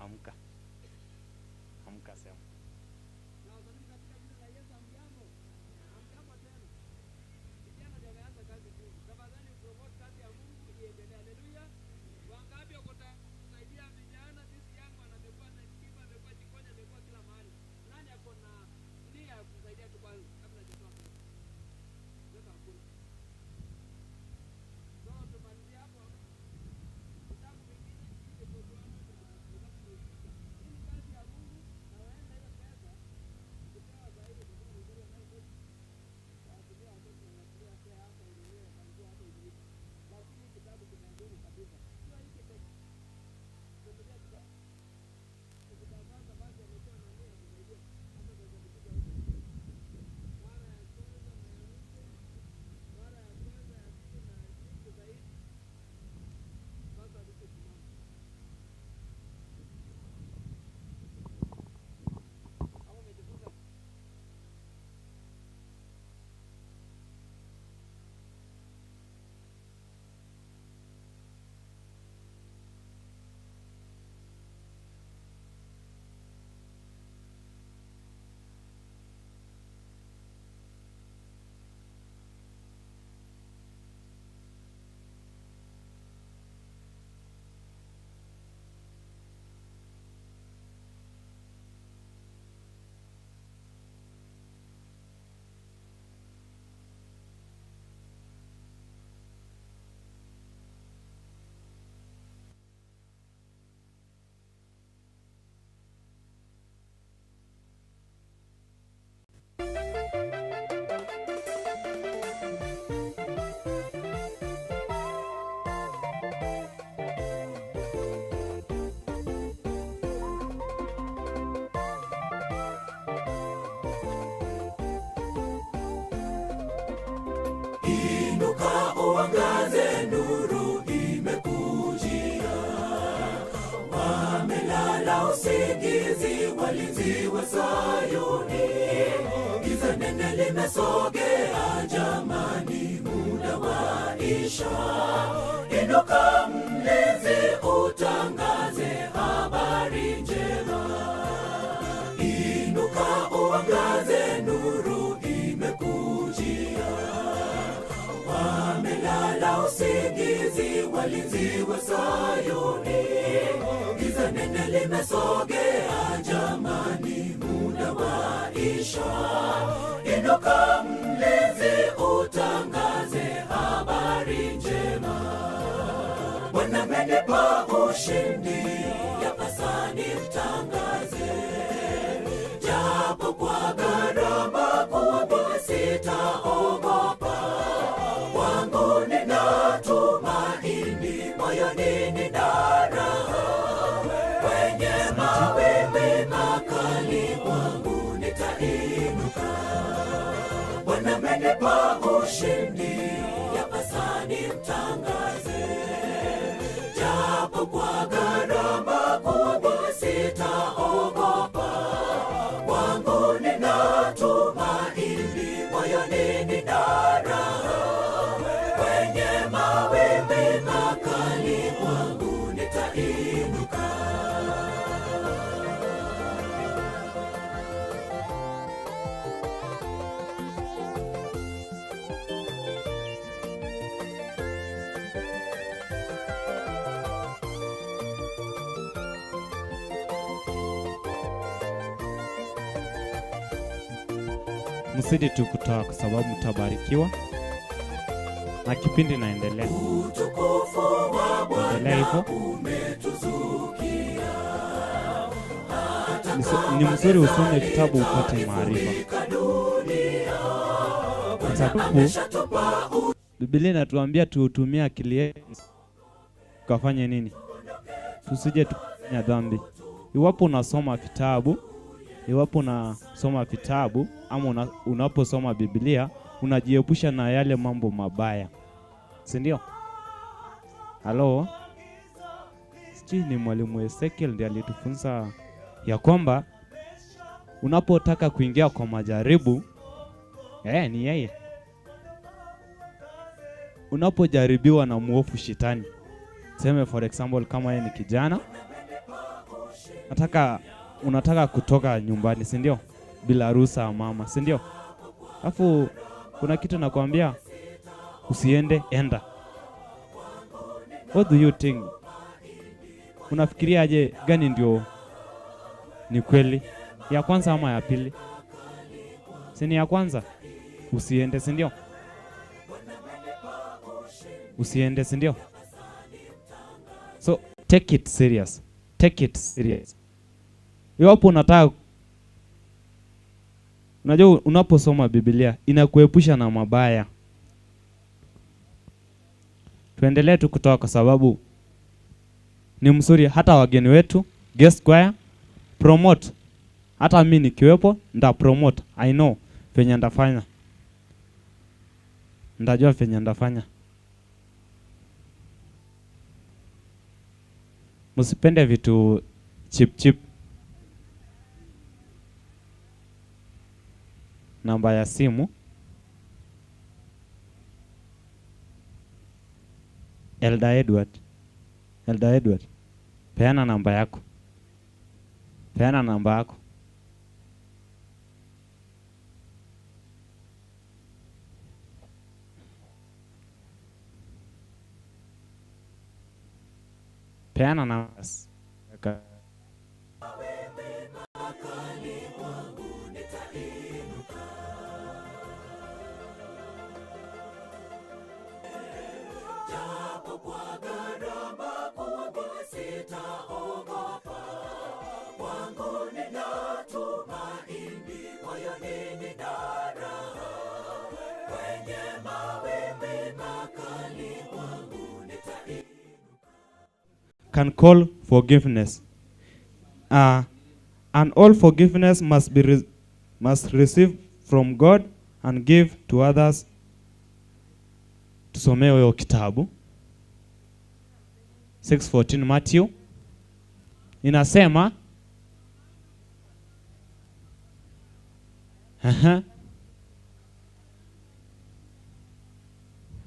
Speaker 5: amka. Amka sema.
Speaker 16: Wamelala usingizi walinzi wa Sayuni, giza nene limesogea jamani, muda waisha. Inuka mlinzi utangaze habari njema, inuka uangaze, nuru imekujia. Wamelala usingizi walinzi wa Sayuni, giza nene limesogea jamani, muda waisha. Inuka mlinzi utangaze habari njema, Bwana amenipa ushindi, yapasa nimtangaze. Japo kwa gharama kubwa sitaogopa, kwangu nina tumaini, moyoni nina raha. Kwenye mawimbi makali kwangu nitainuka. Bwana amenipa ushindi, yapasa nimtangaze. Japo kwa gharama kubwa sitaogopa, kwangu nina tumaini, moyoni nina raha. Kwenye mawimbi makali kwangu nitainuka.
Speaker 5: Msidi tu kutoa kwa sababu mtabarikiwa na kipindi naendelea.
Speaker 16: Utukufu wa Bwana
Speaker 5: Endelea hivyo.
Speaker 16: umetuzukia,
Speaker 5: Ni mzuri usome kitabu upate maarifa, kwa sababu Biblia inatuambia tuutumie akili yetu tukafanye nini, tusije tukafanya dhambi. Iwapo unasoma vitabu, iwapo unasoma vitabu ama unaposoma Biblia unajiepusha na yale mambo mabaya, si ndio? Halo, sijui ni mwalimu Ezekiel ndiye alitufunza ya kwamba unapotaka kuingia kwa majaribu, ni yeye. Unapojaribiwa na muofu shetani, seme for example kama yeye ni kijana, unataka kutoka nyumbani, si ndio? Bila ruhusa ya mama, si ndio? Alafu kuna kitu nakwambia usiende, enda. What do you think? Unafikiria aje gani ndio ni kweli? Ya kwanza ama ya pili? Si ni ya kwanza? Usiende, si ndio? Usiende, si ndio? So take it serious. Take it serious. Iwapo unataka, unajua unaposoma Biblia inakuepusha na mabaya. Tuendelee tu kutoa kwa sababu ni mzuri, hata wageni wetu guest choir promote. Hata mimi nikiwepo nda promote. I know venye ndafanya. Ndajua venye ndafanya. Msipende vitu chip chip. Namba ya simu Elder Edward. Elder Edward, peana namba yako. Peana namba yako. Peana namba. Can call forgiveness. And all forgiveness must be must receive from God and give to others. Tusomee hiyo kitabu 6:14 Matthew. Inasema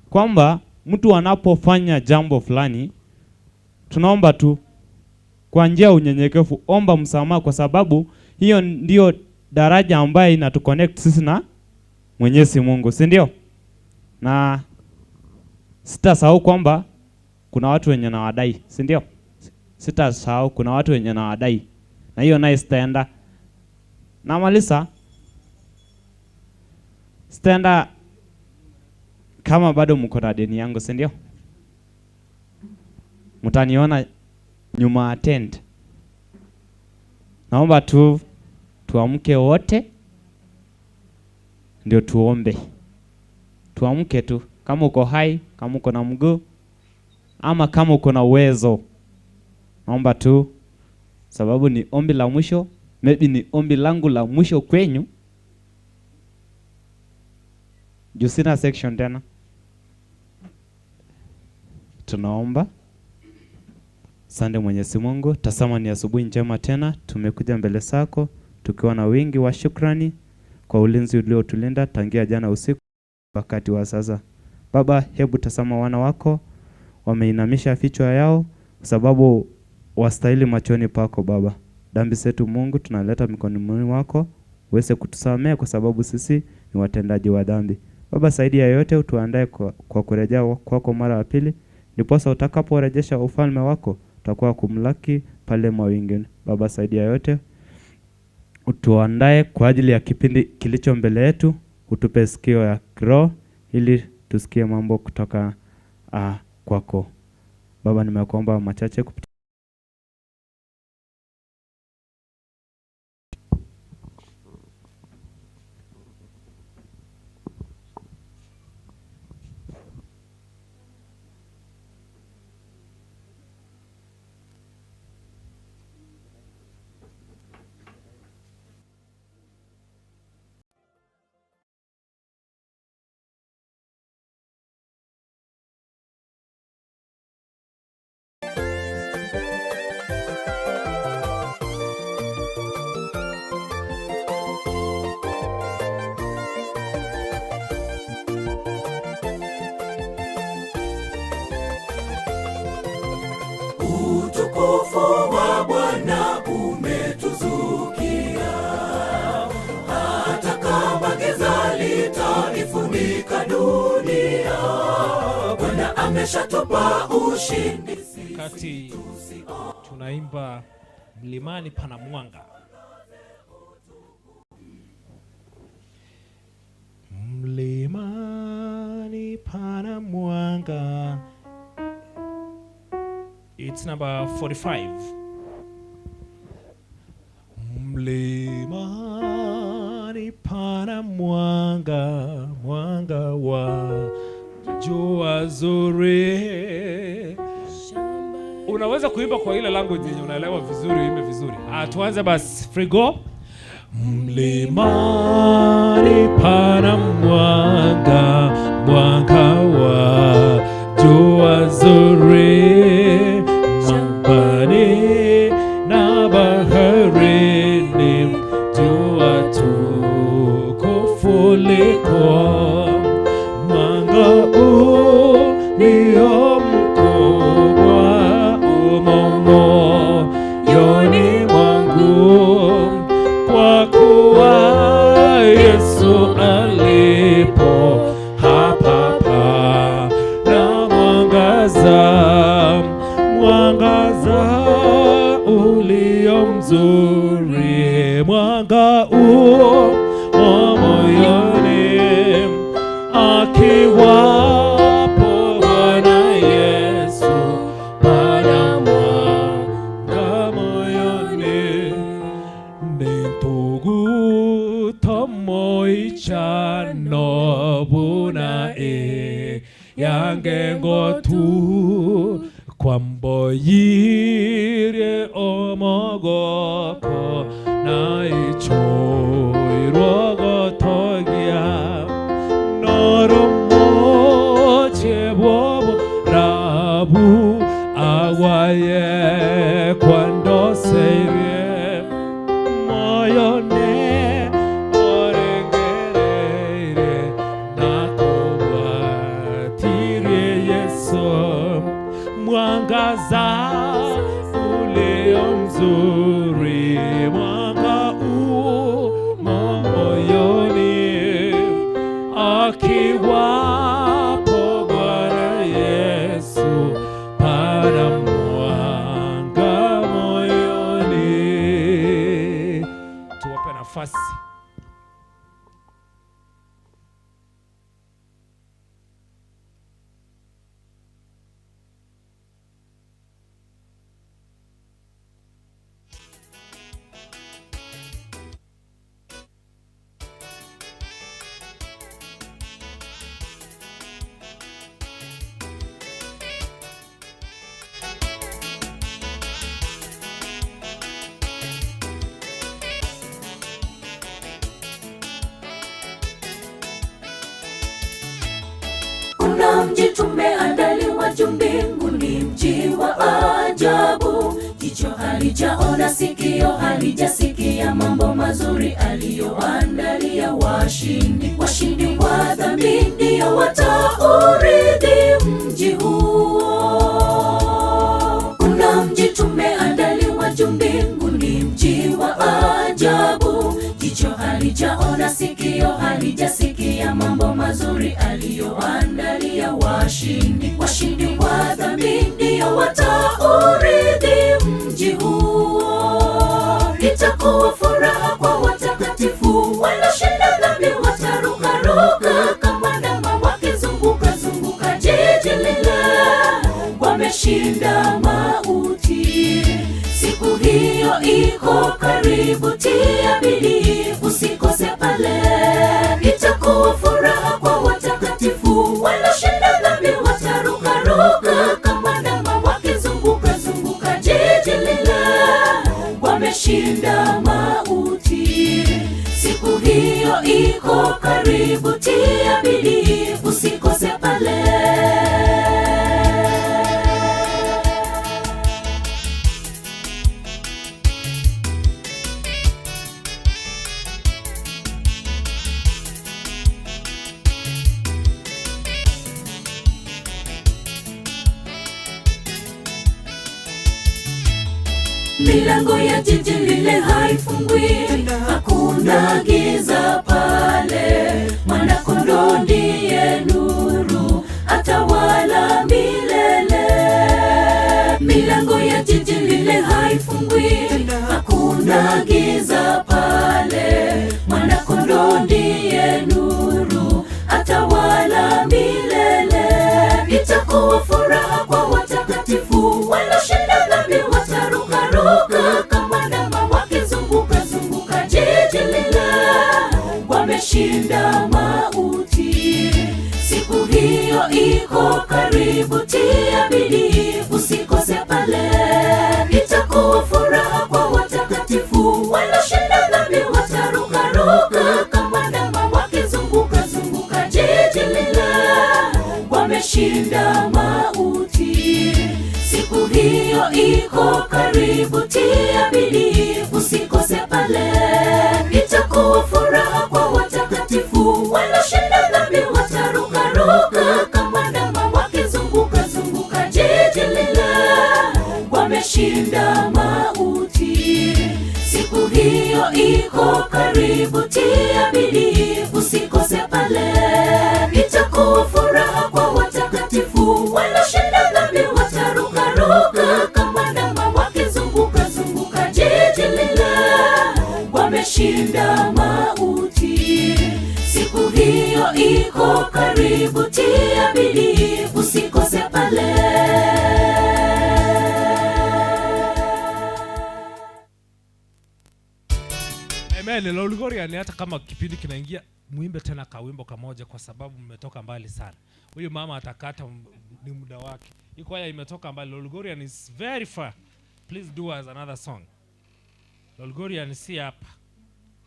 Speaker 5: kwamba mtu anapofanya jambo fulani, tunaomba tu kwa njia ya unyenyekevu, omba msamaha, kwa sababu hiyo ndio daraja ambayo inatuconnect sisi na Mwenyezi Mungu, si ndio? Na sitasahau kwamba kuna watu wenye nawadai, si ndio? Sitasahau kuna watu wenye nawadai, na hiyo naye sitaenda. Namaliza, sitaenda kama bado mko na deni yangu, si ndio? Mtaniona nyuma ya tent. Naomba tu tuamke wote ndio tuombe. Tuamke tu, kama uko hai, kama uko na mguu, ama kama uko na uwezo. Naomba tu, sababu ni ombi la mwisho, maybe ni ombi langu la mwisho kwenyu. Juu sina section tena. Tunaomba. Asante Mwenyezi Mungu, tazama ni asubuhi njema tena, tumekuja mbele zako tukiwa na wingi wa shukrani kwa ulinzi uliotulinda tangia jana usiku wakati wa sasa. Baba, hebu tazama wana wako wameinamisha vichwa yao kwa sababu wastahili machoni pako Baba. Dhambi zetu Mungu tunaleta mikononi mwako, uweze kutusamea kwa sababu sisi ni watendaji wa dhambi. Baba, zaidi ya yote utuandae kwa kurejea kwako mara ya pili, ndiposa utakaporejesha ufalme wako tutakuwa kumlaki pale mawinguni. Baba, zaidi ya yote utuandae kwa ajili ya kipindi kilicho mbele yetu, utupe sikio ya kiroho ili tusikie mambo kutoka kwako. Baba, nimekuomba machache kupitia
Speaker 16: Utukufu wa Bwana umetuzukia, hata kama giza litaifunika dunia, Bwana ameshatupa ushindi.
Speaker 10: Wakati tunaimba mlimani pana mwanga, mlimani pana mwanga. It's number 45. Mlimani pana mwanga, mwanga wa jua zuri. Unaweza kuimba kwa ile language yenye unaelewa vizuri, uimbe vizuri. Tuanze basi, free go. Mlimani pana mwanga, mwanga wa jua zuri, mambani na baharini, jua tukufu liko, mwanga ulio mkubwa umo moyoni mwangu, kwa kuwa Yesu alipo hapa pana mwangaza, mwangaza ulio mzuri, mwanga uo moyoni, akiwapo Bwana Yesu pana mwanga moyoni. Nintugu tomoichano buna e yangengo tu kwamboyire omogoko na ichoirogotogia noromoche bobo rabu awaye kwandose
Speaker 8: mzuri, mwanga umo moyoni, akiwapo Bwana Yesu, pana mwanga moyoni.
Speaker 10: Tuwape nafasi.
Speaker 13: Kuna mji tumeandaliwa juu mbinguni, mji wa ajabu. Jicho halijaona, sikio halijasikia mambo mazuri aliyoandalia washindi. Washindi wa dhambi ndio wataurithi mji huo. Kuna mji tumeandaliwa juu mbinguni, mji wa ajabu. Jicho halijaona, sikio halijasikia mambo mazuri aliyoandalia washindi. Washindi wa dhambi ndio wataurithi mji huo. Itakuwa furaha kwa watakatifu walioshinda dhambi, watarukaruka kama ndama wakizunguka zunguka jiji lile, wameshinda mauti. Siku hiyo iko karibu, tia bidii usikose pale. Itakuwa furaha kwa watakatifu walioshinda dhambi, watarukaruka kama ndama wakizunguka zunguka jiji lile, wameshinda mauti. Siku hiyo iko karibu, tia bidii usikose pale. Milango ya jiji lile haifungwi, hakuna giza pale. Mwana-kondoo ndiye nuru, atawala milele. Milango ya jiji lile haifungwi, hakuna giza pale. Mwana-kondoo ndiye nuru, atawala milele. Itakuwa furaha kwa watakatifu walioshinda dhambi, watarukaruka kama ndama wakizunguka zunguka jiji lile, wameshinda mauti. Siku hiyo iko karibu, tia bidii usikose pale. Itakuwa furaha kwa watakatifu walioshinda dhambi, watarukaruka kama ndama wakizunguka zunguka jiji lile, wameshinda mauti. Siku hiyo iko karibu, tia bidii usikose pale. Itakuwa furaha kwa watakatifu walioshinda dhambi, watarukaruka kama ndama wakizunguka zunguka jiji lile, wameshinda mauti. Siku hiyo iko karibu, tia bidii usikose pale. Itakuwa furaha kwa watakatifu walioshinda dhambi, watarukaruka kama ndama wakizunguka zunguka jiji lile, wameshinda mauti. Siku hiyo iko karibu, tia bidii usikose pale.
Speaker 10: Amen. Lolgorian, hata kama kipindi kinaingia, muimbe tena kawimbo kamoja kwa sababu mmetoka mbali sana. Huyu mama atakata ni muda wake. Hii kwaya imetoka mbali. Lolgorian is very far. Please do us another song. Lolgorian si hapa.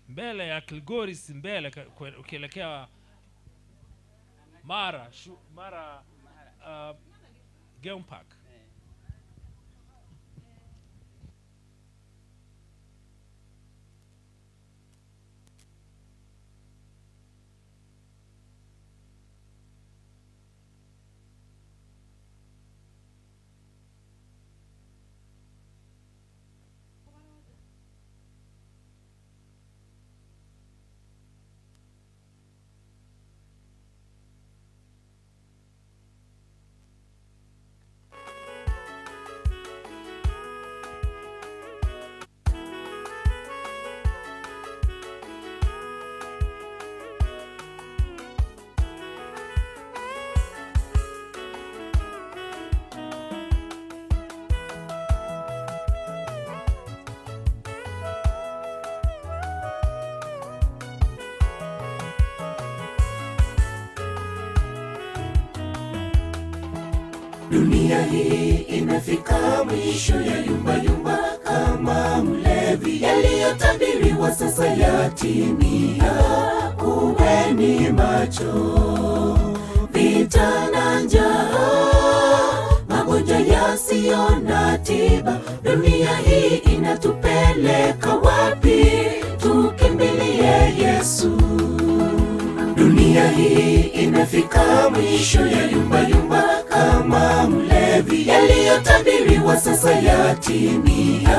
Speaker 10: Mbele ya Kilgoris, mbele ukielekea Mara, Mara Game Park.
Speaker 13: Dunia hii imefika mwisho, ya yumba yumba kama mlevi. Yaliyotabiriwa sasa yatimia, kuweni macho. Vita na njaa, magonjwa yasiyo na tiba, dunia hii inatupeleka wapi? Tukimbilie Yesu. Dunia hii imefika mwisho, ya yumba yumba kama mlevi. Yaliyotabiriwa sasa yatimia,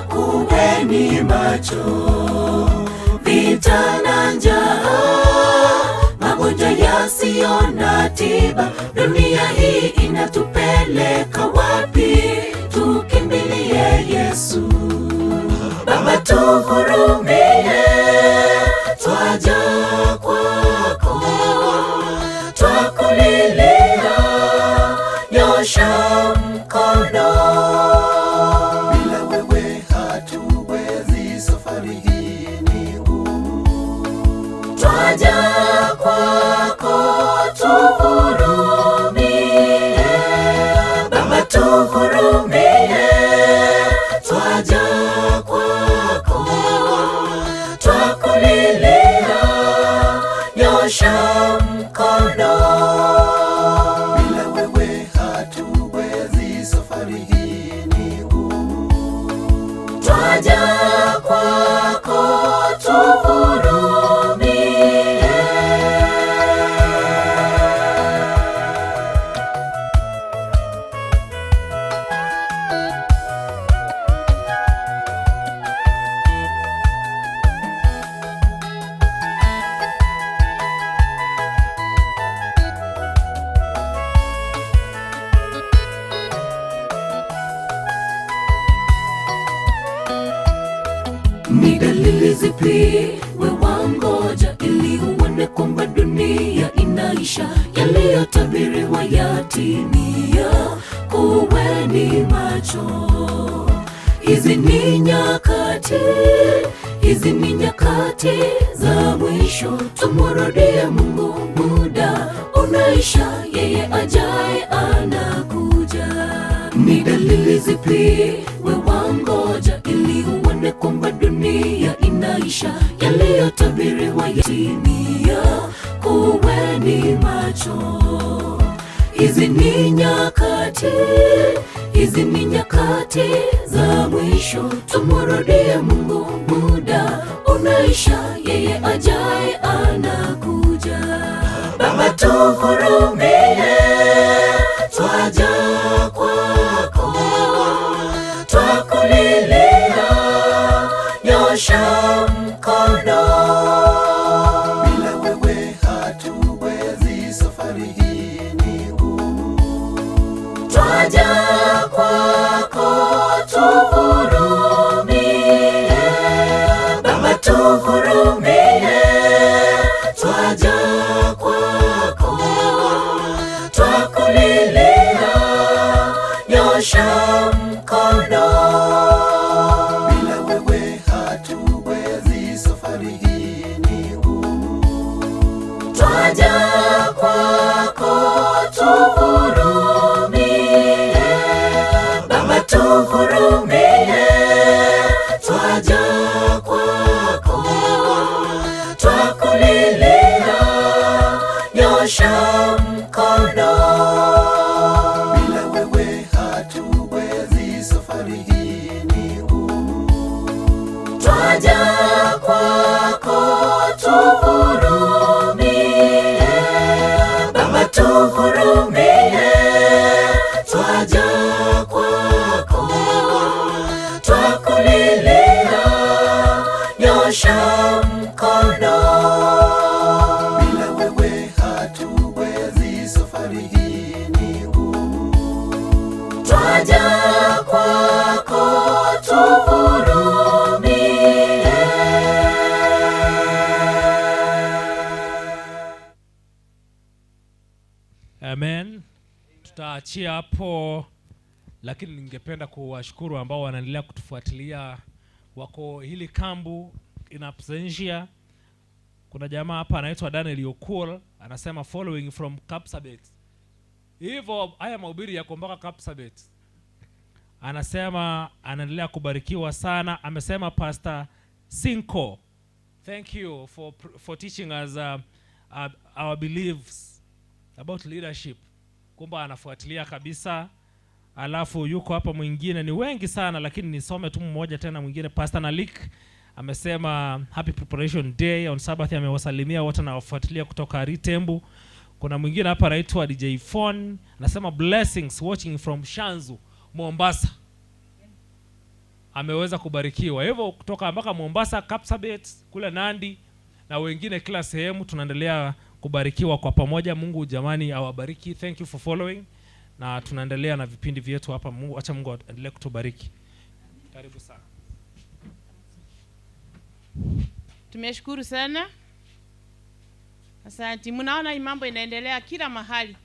Speaker 13: kuweni macho. Vita na njaa, magonjwa yasiyo na tiba, dunia hii inatupeleka wapi? Tukimbilie Yesu. Baba tuhurumie, twaja kwako, twakulilia, nyosha mkono.
Speaker 14: Bila wewe hatuwezi, safari hii ni ngumu.
Speaker 13: Twaja kwako, tuhurumie. Baba tuhurumie, twaja kwako, twakulilia, nyosha mkono.
Speaker 14: Bila wewe hatuwezi, safari hii ni ngumu.
Speaker 13: Twaja kwako, tuhurumie. Ni dalili zipi we wangoja ili uone kwamba dunia inaisha? Yaliyotabiriwa yatimia, kuweni macho. Hizi ni nyakati, hizi ni nyakati za mwisho. Tumrudie Mungu, muda unaisha, yeye ajaye anakuja. Ni dalili zipi we wangoja ili uone kwamba dunia inaisha? Yaliyotabiriwa yatimia, kuweni macho. Hizi ni nyakati, hizi ni nyakati za mwisho. Tumrudie Mungu, muda unaisha, yeye ajaye anakuja. Baba tuhurumie, twaja kwako, twakulilia, nyosha mkono.
Speaker 14: Bila wewe hatuwezi, safari hii ni ngumu.
Speaker 13: Twaja kwako, tuhurumie. Baba tuhurumie, twaja kwako, twakulilia, nyosha mkono.
Speaker 14: Bila wewe hatuwezi, safari hii ni ngumu.
Speaker 13: Twaja kwako, tuhurumie. Baba tuhurumie, twaja kwako, twakulilia, nyosha mkono.
Speaker 14: Bila wewe hatuwezi, safari hii ni ngumu.
Speaker 13: Twaja kwako, tuhurumie. Baba tuhurumie, twaja kwako, twakulilia, nyosha mkono.
Speaker 14: Bila wewe hatuwezi, safari hii ni ngumu.
Speaker 13: Twaja kwako, tuhurumie.
Speaker 10: Amen. Tutaachia hapo, lakini ningependa kuwashukuru ambao wanaendelea kutufuatilia, wako hili kambu in absentia. Kuna jamaa hapa anaitwa Daniel Yokul anasema following from Kapsabet. Hivyo haya mahubiri yako mpaka Kapsabet. Anasema anaendelea kubarikiwa sana. Amesema Pastor Sinko, thank you for teaching us our beliefs about leadership. Kumba anafuatilia kabisa. Alafu yuko hapa mwingine, ni wengi sana lakini nisome tu mmoja tena mwingine. Pastor Nalik amesema happy preparation day on Sabbath, amewasalimia wote na wafuatilia kutoka Ritembu. Kuna mwingine hapa anaitwa DJ Fon, anasema blessings watching from Shanzu, Mombasa. Ameweza kubarikiwa. Hivyo kutoka mpaka Mombasa, Kapsabet, kule Nandi na wengine kila sehemu tunaendelea kubarikiwa kwa pamoja. Mungu jamani awabariki. Thank you for following. Na tunaendelea na vipindi vyetu hapa. Mungu, acha Mungu aendelee kutubariki. Karibu sana.
Speaker 17: Tumeshukuru sana. Asante. Mnaona hii mambo inaendelea kila mahali.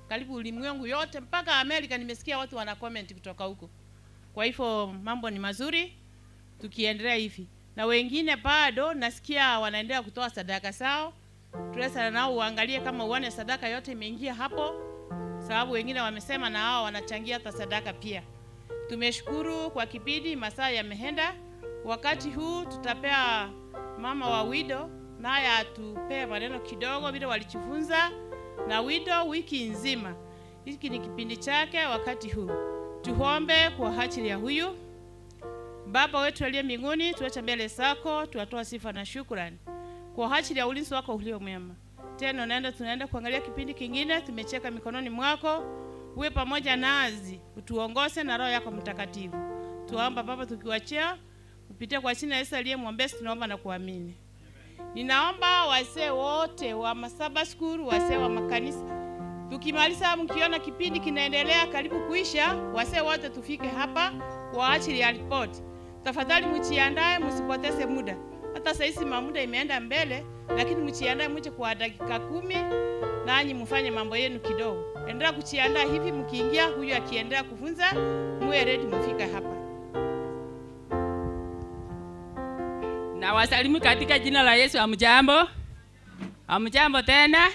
Speaker 17: Karibu ulimwengu yote mpaka Amerika nimesikia watu wana comment kutoka huko. Kwa hivyo mambo ni mazuri tukiendelea hivi. Na wengine bado nasikia wanaendelea kutoa sadaka zao. Tulesa nao uangalie kama uone sadaka yote imeingia hapo. Sababu wengine wamesema na hao wanachangia hata sadaka pia. Tumeshukuru kwa kipindi, masaa yameenda. Wakati huu tutapea mama wa widow naye atupee maneno kidogo vile walijifunza na widow wiki nzima. Hiki ni kipindi chake wakati huu. Tuombe kwa ajili ya huyu. Baba wetu aliye mbinguni, tuacha mbele zako, tuatoa sifa na shukrani kwa ajili ya ulinzi wako ulio mwema. Tena tunaenda kuangalia kipindi kingine, tumecheka mikononi mwako. Uwe pamoja nasi, utuongoze na Roho yako Mtakatifu. Tuomba Baba tukiwachia kupitia kwa jina la Yesu aliye mwombezi, tunaomba na kuamini. Ninaomba wazee wote wa Masaba School, wazee wa makanisa, tukimaliza mkiona kipindi kinaendelea karibu kuisha, wazee wote tufike hapa kwa ajili ya report. Tafadhali mjiandae, msipoteze muda. Hata sasa muda imeenda mbele, lakini mjiandae mje kwa dakika 10 nanyi mfanye mambo yenu kidogo. Endelea kujiandaa hivi, mkiingia huyu akiendelea kufunza, muwe ready mfike hapa.
Speaker 3: Na wasalimu katika jina la Yesu. Hamjambo? Hamjambo tena?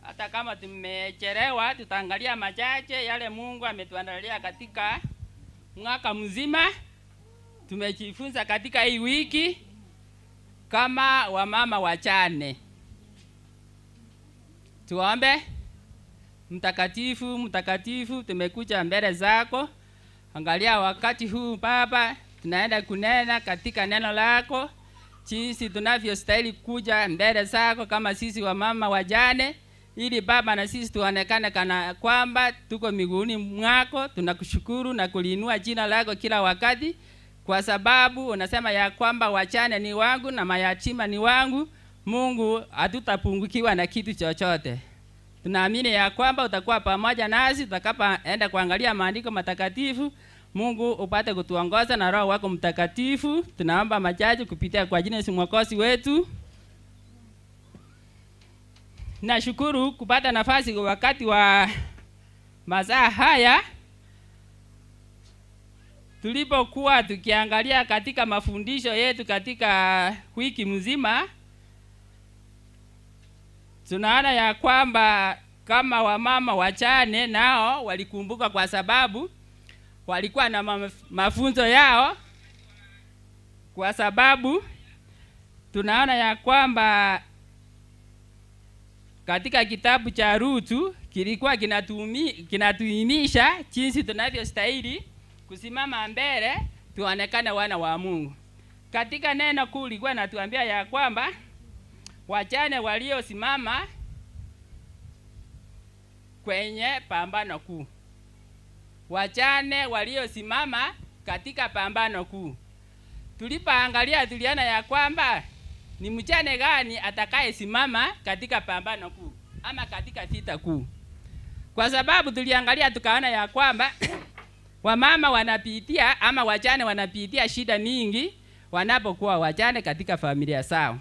Speaker 3: Hata kama tumechelewa, tutaangalia machache yale Mungu ametuandalia katika mwaka mzima. Tumejifunza katika hii wiki kama wamama wachane. Tuombe. Mtakatifu, mtakatifu, tumekuja mbele zako. Angalia wakati huu Baba, tunaenda kunena katika neno lako jinsi tunavyostahili kuja mbele zako kama sisi wamama wajane, ili Baba na sisi tuonekane kana kwamba tuko miguuni mwako. Tunakushukuru na kuliinua jina lako kila wakati, kwa sababu unasema ya kwamba wachane ni wangu na mayatima ni wangu. Mungu, hatutapungukiwa na kitu chochote. Tunaamini ya kwamba utakuwa pamoja nasi tutakapoenda kuangalia maandiko matakatifu. Mungu upate kutuongoza na Roho wako Mtakatifu. Tunaomba machache kupitia kwa jina Yesu Mwokozi wetu. Nashukuru kupata nafasi wakati wa masaa haya tulipokuwa tukiangalia katika mafundisho yetu katika wiki mzima. Tunaona ya kwamba kama wamama wachane nao walikumbuka, kwa sababu walikuwa na mafunzo yao. Kwa sababu tunaona ya kwamba katika kitabu cha Rutu kilikuwa kinatuimisha jinsi tunavyostahili kusimama mbele tuonekane wana wa Mungu. Katika neno kuu lilikuwa natuambia ya kwamba wachane waliosimama kwenye pambano kuu. Wachane waliosimama katika pambano kuu. Tulipoangalia tuliona ya kwamba ni mjane gani atakayesimama katika pambano kuu ama katika vita kuu. Kwa sababu tuliangalia tukaona ya kwamba wamama wanapitia ama wajane wanapitia shida mingi wanapokuwa wajane katika familia zao.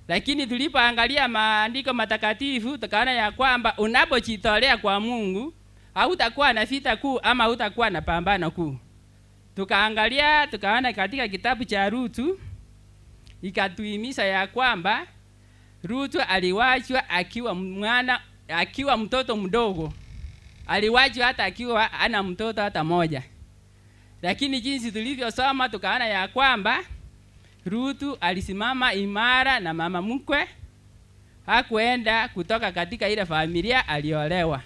Speaker 3: Lakini tulipoangalia maandiko matakatifu tukaona ya kwamba unapojitolea kwa Mungu hautakuwa na vita kuu ama hautakuwa na pambano kuu. Tukaangalia tukaona katika kitabu cha Rutu ikatuhimiza ya kwamba Rutu aliwachwa akiwa mwana, akiwa mtoto mdogo. Aliwachwa hata akiwa ana mtoto hata moja. Lakini jinsi tulivyosoma tukaona ya kwamba Rutu alisimama imara na mama mkwe, hakuenda kutoka katika ile familia aliolewa.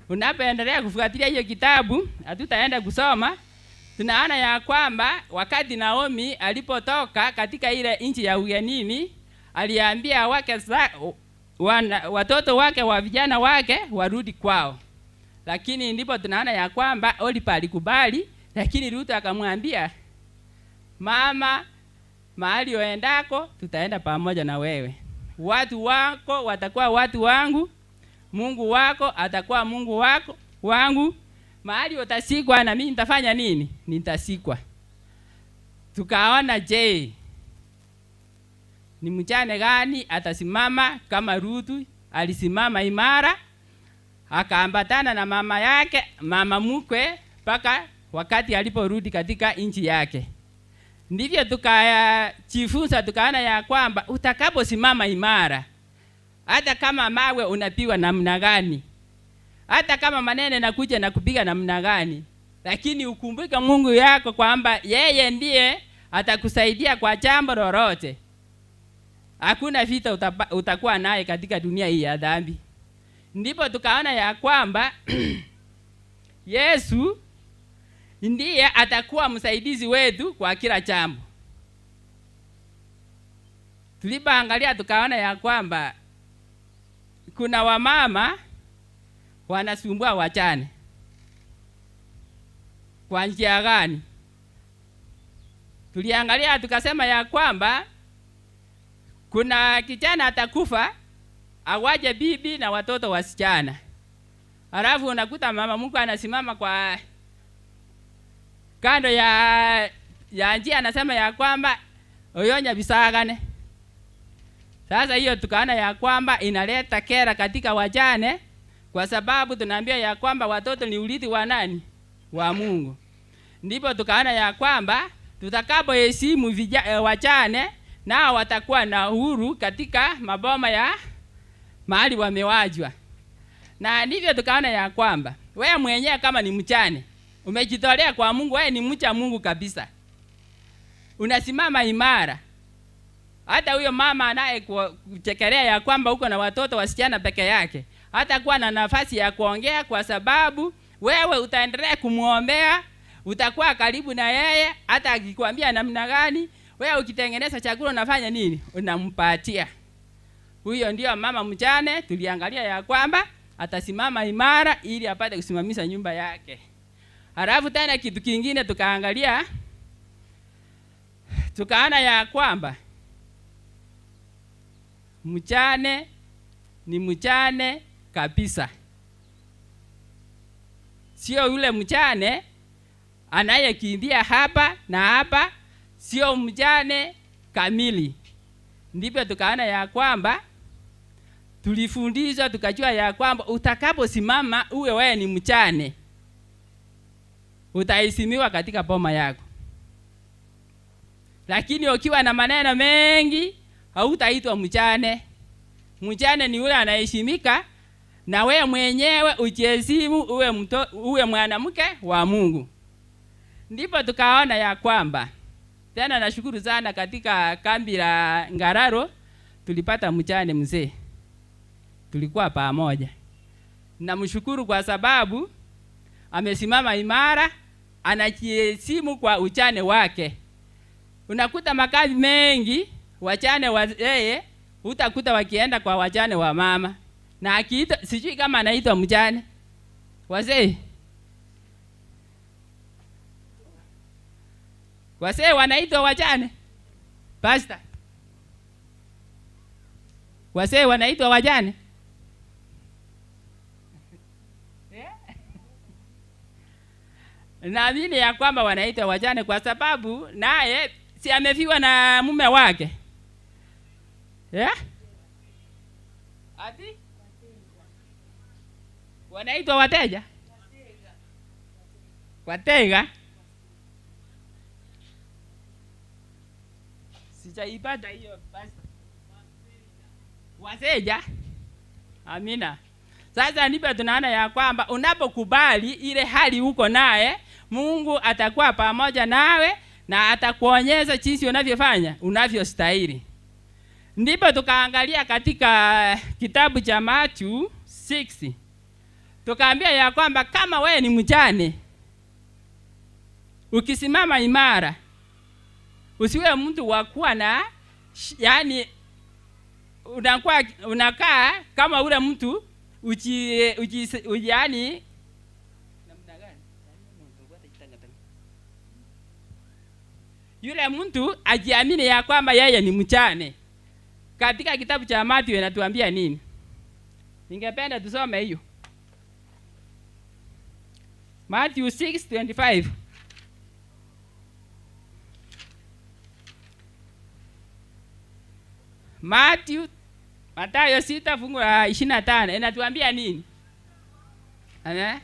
Speaker 3: Unapoendelea kufuatilia hiyo kitabu, hatutaenda kusoma, tunaona ya kwamba wakati Naomi alipotoka katika ile nchi ya ugenini, aliambia watoto wake wa vijana wake warudi kwao. Lakini ndipo tunaona ya kwamba Olipa alikubali, lakini Rutu akamwambia, mama, mahali uendako tutaenda pamoja na wewe. Watu wako watakuwa watu wangu, Mungu wako atakuwa Mungu wako wangu. Mahali utasikwa na mimi nitafanya nini? Nitasikwa. Tukaona, je, ni mjane gani atasimama kama Rutu alisimama imara, akaambatana na mama yake, mama mkwe, mpaka wakati aliporudi katika nchi yake. Ndivyo tukajifunza, tukaona ya kwamba utakaposimama imara, hata kama mawe unapigwa namna gani, hata kama maneno yanakuja na kupiga namna gani, lakini ukumbuke Mungu yako kwamba yeye ndiye atakusaidia kwa jambo lolote. Hakuna vita utakuwa naye katika dunia hii ya dhambi. Ndipo tukaona ya kwamba Yesu ndiye atakuwa msaidizi wetu kwa kila jambo. Tulipoangalia tukaona ya kwamba kuna wamama wanasumbua wachane. Kwa njia gani? Tuliangalia tukasema ya kwamba kuna kijana atakufa awaje bibi na watoto wasichana. Halafu unakuta mama mkwe anasimama kwa kando ya njia anasema ya kwamba oyonya bisagane. Sasa hiyo tukaona ya kwamba inaleta kera katika wajane, kwa sababu tunaambia ya kwamba watoto ni urithi wa nani? Wa Mungu. Ndipo tukaona ya kwamba tutakapoheshimu wajane, nao watakuwa na uhuru katika maboma ya mahali wamewajwa. Na ndivyo tukaona ya kwamba wewe mwenyewe kama ni mchane, umejitolea kwa Mungu, wewe ni mcha Mungu kabisa, unasimama imara. Hata huyo mama anayekuchekelea ya kwamba uko na watoto wasichana peke yake, hata kuwa na nafasi ya kuongea, kwa sababu wewe utaendelea kumuombea, utakuwa karibu na yeye. Hata akikwambia namna gani, wewe ukitengeneza chakula unafanya nini? Unampatia. Huyo ndio mama mjane. Tuliangalia ya kwamba atasimama imara ili apate kusimamisha nyumba yake. Halafu tena kitu kingine tukaangalia, tukaona ya kwamba mjane ni mjane kabisa. Sio yule mjane anayekimbia hapa na hapa, sio mjane kamili. Ndipo tukaona ya kwamba tulifundishwa tukajua ya kwamba utakaposimama uwe wewe ni mjane, utaheshimiwa katika boma yako. Lakini ukiwa na maneno mengi hautaitwa mjane. Mjane ni yule anaheshimika, na wewe mwenyewe ujiheshimu, uwe mwanamke wa Mungu. Ndipo tukaona ya kwamba tena nashukuru sana katika kambi la Ngararo tulipata mjane mzee. Tulikuwa pamoja. Namshukuru kwa sababu amesimama imara, anajiheshimu kwa uchane wake. Unakuta makazi mengi wachane wa yeye, utakuta wakienda kwa wachane wa mama. Na akiitwa, sijui kama anaitwa mjane. Wazee. Wazee wanaitwa wajane. Pastor. Wazee wanaitwa wajane. Naamini ya kwamba wanaitwa wajane kwa sababu naye si amefiwa na mume wake. Yeah? Ati? Wanaitwa wateja? Watega? Sijaipata hiyo basi. Waseja. Amina. Sasa ndipo tunaona ya kwamba unapokubali ile hali uko naye, Mungu atakuwa pamoja nawe na atakuonyesha jinsi unavyofanya, unavyostahili. Ndipo tukaangalia katika kitabu cha Matthew 6. Tukaambia ya kwamba kama wewe ni mjane, ukisimama imara, usiwe mtu wa kuwa na, yani unakaa kama ule mtu yani yule mtu ajiamini ya kwamba yeye ni mjane. Katika kitabu cha Mathayo inatuambia nini? Ningependa tusome hiyo. Matthew 6:25. Mathayo 6 fungu la 25 inatuambia nini? Amen.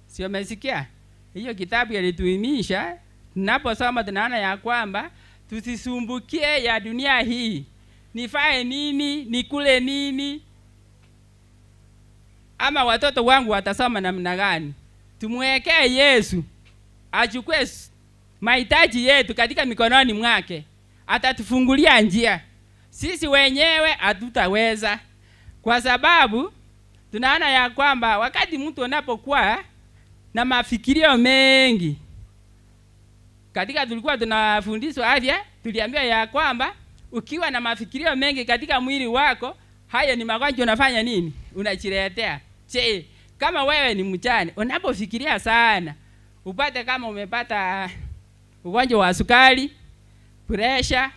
Speaker 3: Sio, umesikia? Hiyo kitabu ilituimisha. Tunaposoma tunaona ya kwamba tusisumbukie ya dunia hii. Nifae nini? Nikule nini? Ama watoto wangu watasoma namna gani? Tumwekee Yesu achukue mahitaji yetu katika mikononi mwake. Atatufungulia njia. Sisi wenyewe hatutaweza. Kwa sababu tunaona ya kwamba wakati mtu anapokuwa na mafikirio mengi, katika tulikuwa tunafundishwa afya, tuliambiwa ya kwamba ukiwa na mafikirio mengi katika mwili wako, haya ni magonjwa unafanya nini? Unajiletea. Je, kama wewe ni mjane, unapofikiria sana, upate kama umepata ugonjwa wa sukari, pressure,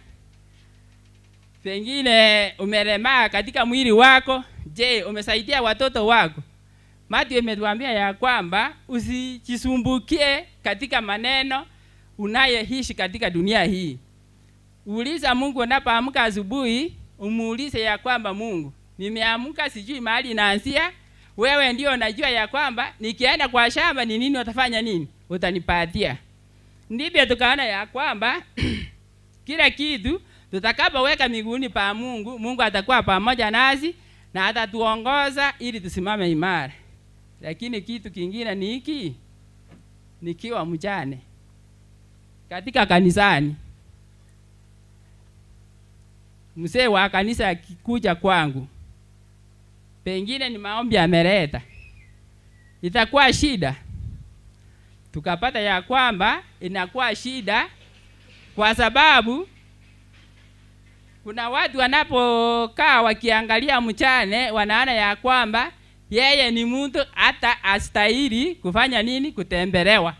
Speaker 3: pengine umelemaa katika mwili wako, je, umesaidia watoto wako? Mathayo imetuambia ya kwamba usijisumbukie katika maneno unayeishi katika dunia hii. Uliza Mungu unapoamka asubuhi, umuulize ya kwamba Mungu, nimeamka sijui mahali inaanzia, wewe ndio unajua ya kwamba nikienda kwa shamba ni nini utafanya nini? Utanipatia. Ndivyo tukaona ya kwamba kila kitu tutakapoweka miguuni pa Mungu, Mungu atakuwa pamoja nasi na atatuongoza ili tusimame imara. Lakini kitu kingine ni hiki, nikiwa mjane katika kanisani, mzee wa kanisa akikuja kwangu, pengine ni maombi ameleta, itakuwa shida. Tukapata ya kwamba inakuwa shida kwa sababu kuna watu wanapokaa wakiangalia mjane wanaona ya kwamba yeye ni mtu hata astahili kufanya nini? Kutembelewa.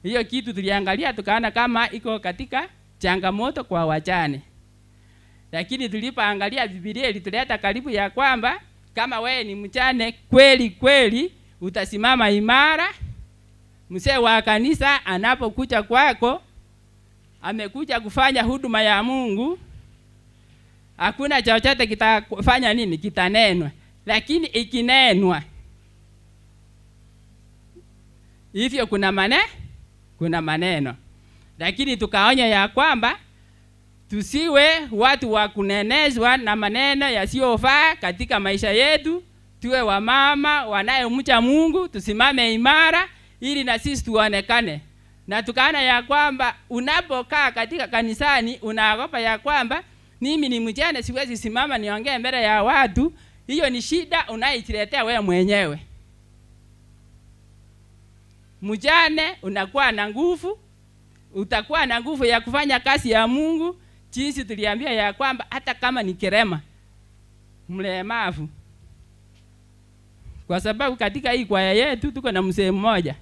Speaker 3: Hiyo kitu tuliangalia tukaona kama iko katika changamoto kwa wajane. Lakini tulipoangalia Biblia ilituleta karibu ya kwamba kama wewe ni mjane kweli kweli utasimama imara. Mzee wa kanisa anapokuja kwako, amekuja kufanya huduma ya Mungu, hakuna chochote kitafanya nini? Kitanenwa. Lakini ikinenwa hivyo kuna maneno. Lakini tukaonya ya kwamba tusiwe watu wa kunenezwa na maneno yasiyofaa katika maisha yetu. Tuwe wamama wanayemcha Mungu, tusimame imara ili na sisi tuonekane. Na tukaona ya kwamba unapokaa katika kanisani unaogopa ya kwamba mimi ni mjane, siwezi simama niongee mbele ya watu. Hiyo ni shida unayojiletea wewe mwenyewe. Mjane unakuwa na nguvu, utakuwa na nguvu ya kufanya kazi ya Mungu. Jinsi tuliambia ya kwamba hata kama ni kirema, mlemavu, kwa sababu katika hii kwaya yetu tuko na mzee mmoja,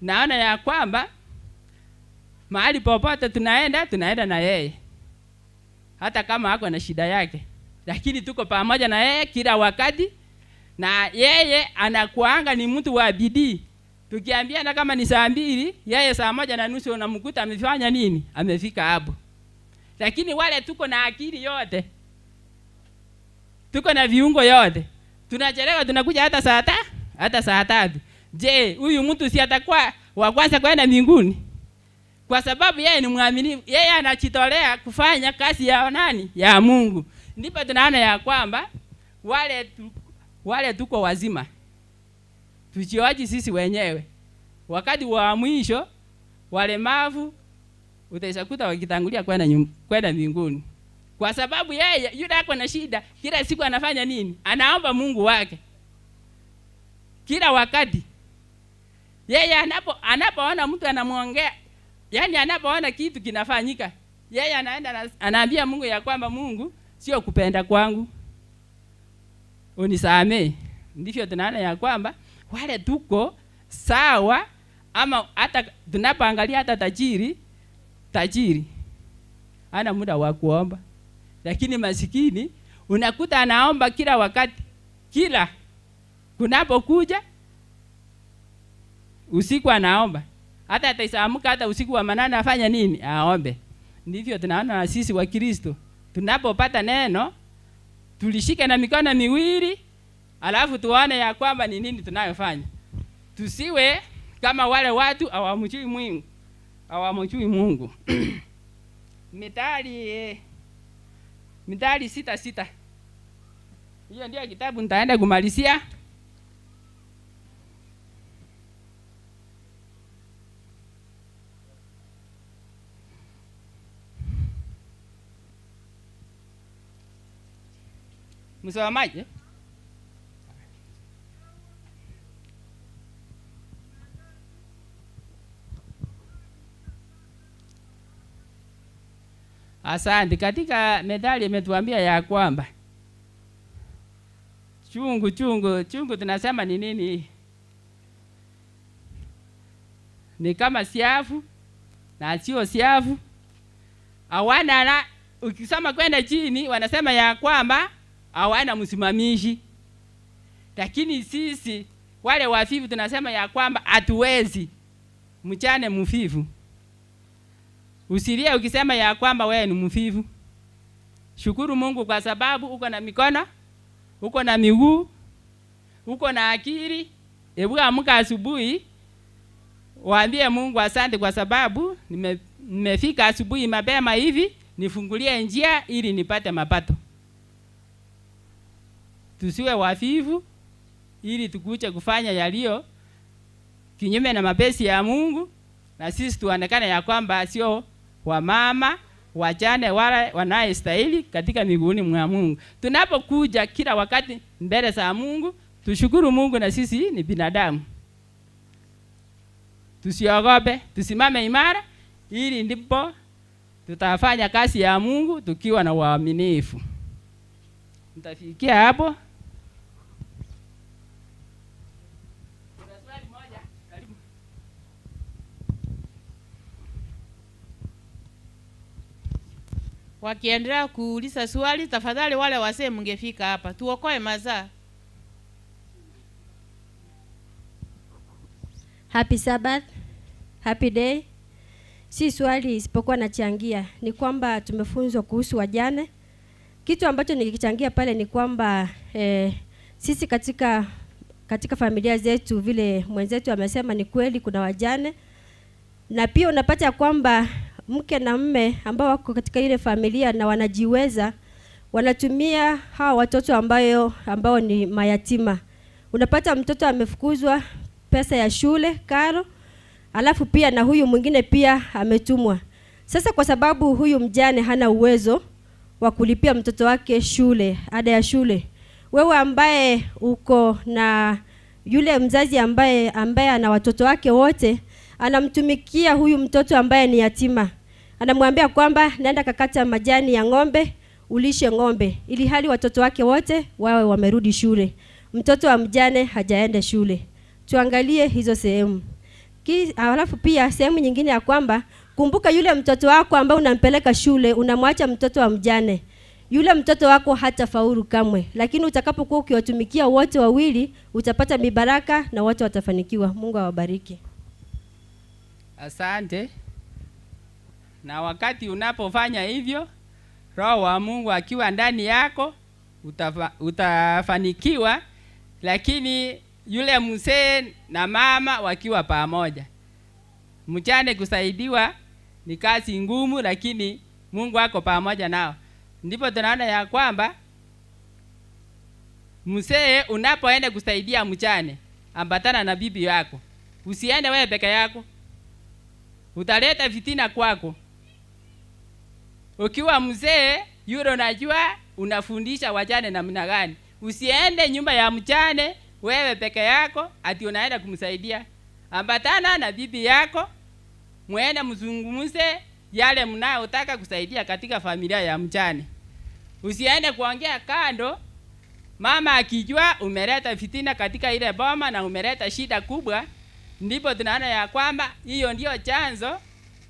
Speaker 3: naona ya kwamba mahali popote tunaenda na yeye, hata kama ako na shida yake, lakini tuko pamoja na yeye kila wakati. Na yeye anakuanga ni mtu wa bidii. Tukiambiana kama ni 2:00, yeye 1:30 unamkuta amefanya nini? Amefika hapo. Lakini wale tuko na akili yote, tuko na viungo yote, tunachelewa, tunakuja hata saa tatu, hata saa tatu. Je, huyu mtu si atakuwa wa kwanza kwenda mbinguni? Kwa sababu yeye ni mwaminifu, yeye anajitolea kufanya kazi ya nani? Ya Mungu. Ndipo tunaona ya kwamba wale tuko wazima, tujioji sisi wenyewe. Wakati wa mwisho walemavu utaishakuta wakitangulia kwenda mbinguni. Kwa sababu yeye yule ako na shida, kila siku anafanya nini? Anaomba Mungu wake kila wakati. Yeye anapoona mtu anamuongea, yani anapoona kitu kinafanyika, yeye anaenda anaambia Mungu ya kwamba Mungu, sio kupenda kwangu, unisamee. Ndivyo tunaona ya kwamba wale tuko sawa, ama hata tunapoangalia hata tajiri ana muda wa kuomba, lakini masikini unakuta anaomba kila wakati, kila kunapokuja usiku anaomba, hata ataisaamka hata usiku wa manane afanya nini? Aombe. Ndivyo tunaona na sisi wa Kristo tunapopata neno tulishike na mikono miwili, alafu tuone ya kwamba ni nini tunayofanya. Tusiwe kama wale watu hawamjui Mungu, hawamjui Mungu. Mithali 6:6. Hiyo ndio kitabu nitaenda kumalizia. Msomaji? Asante. Katika methali imetuambia ya kwamba chungu chungu chungu tunasema ni nini? Ni kama siafu na sio siafu. Hawana na, ukisoma kwenda chini wanasema ya kwamba hawana msimamishi. Lakini sisi wale wafifu tunasema ya kwamba hatuwezi. Mchane mfifu. Usilie ukisema ya kwamba wewe ni mfifu. Shukuru Mungu kwa sababu uko na mikono, uko na miguu, uko na akili. Hebu amka asubuhi waambie Mungu asante kwa sababu nimefika asubuhi mapema hivi, nifungulie njia ili nipate mapato. Tusiwe wafifu ili tukuje kufanya yaliyo kinyume na mapenzi ya Mungu, na sisi tuonekane ya kwamba sio wamama wajane wala wanayestahili katika miguuni mwa Mungu. Tunapokuja kila wakati mbele za Mungu, tushukuru Mungu na sisi ni binadamu. Tusiogope, tusimame imara, ili ndipo tutafanya kazi ya Mungu tukiwa na uaminifu. Nitafikia hapo. Kuna swali moja, karibu.
Speaker 17: Wakiendelea kuuliza swali, tafadhali wale wasee mngefika hapa. Tuokoe mazaa.
Speaker 4: Happy Sabbath. Happy day. Si swali isipokuwa nachangia ni kwamba tumefunzwa kuhusu wajane. Kitu ambacho nilikichangia pale ni kwamba sisi katika familia zetu, vile mwenzetu amesema, ni kweli kuna wajane. Na pia unapata kwamba mke na mume ambao wako katika ile familia na wanajiweza, wanatumia hawa watoto ambao ni mayatima. Unapata mtoto amefukuzwa pesa ya shule, karo, alafu pia na huyu mwingine pia ametumwa. Sasa kwa sababu huyu mjane hana uwezo wa kulipia mtoto wake shule, ada ya shule, wewe ambaye uko na yule mzazi ambaye ana watoto wake wote, anamtumikia huyu mtoto ambaye ni yatima. Anamwambia kwamba nenda kakata majani ya ng'ombe, ulishe ng'ombe, ili hali watoto wake wote wawe wamerudi shule. Mtoto wa mjane hajaenda shule. Tuangalie hizo sehemu. Alafu pia sehemu nyingine ya kwamba kumbuka yule mtoto wako ambaye unampeleka shule, unamwacha mtoto wa mjane. Yule mtoto wako hatafaulu kamwe. Lakini utakapokuwa ukiwatumikia wote wawili, utapata mibaraka na wote watafanikiwa. Mungu awabariki.
Speaker 3: Asante. Na wakati unapofanya hivyo, Roho wa Mungu akiwa ndani yako utafanikiwa, lakini yule mzee na mama wakiwa pamoja. Mjane kusaidiwa ni kazi ngumu, lakini Mungu ako pamoja nao. Ndipo tunaona ya kwamba mzee unapoenda kusaidia mjane, ambatana na bibi yako. Usiende wewe peke yako, utaleta fitina kwako. Ukiwa mzee yule unajua unafundisha wajane namna gani. Usiende nyumba ya mjane wewe peke yako ati unaenda kumsaidia. Ambatana na bibi yako, muende mzungumze yale mnayotaka kusaidia katika familia ya mjane. Usiende kuongea kando, mama akijua umeleta fitina katika ile boma na umeleta shida kubwa. Ndipo tunaona ya kwamba hiyo ndio chanzo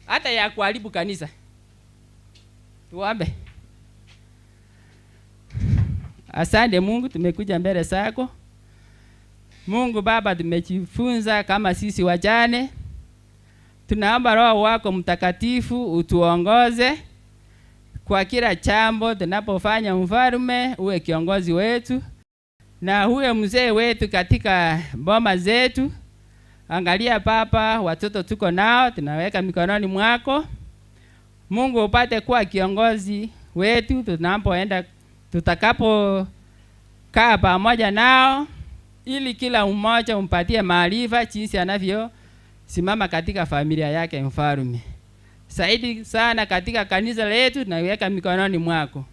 Speaker 3: hata ya kuharibu kanisa. Tuombe. Asante Mungu, tumekuja mbele zako. Mungu Baba, tumejifunza kama sisi wajane. Tunaomba Roho wako Mtakatifu utuongoze kwa kila jambo tunapofanya. Mfalme, uwe kiongozi wetu na uwe mzee wetu katika boma zetu. Angalia Baba, watoto tuko nao, tunaweka mikononi mwako. Mungu upate kuwa kiongozi wetu tunapoenda, tutakapo kaa pamoja nao, ili kila mmoja umpatie maarifa jinsi anavyo simama katika familia yake. Mfalme, saidi sana katika kanisa letu, tunaweka mikononi mwako.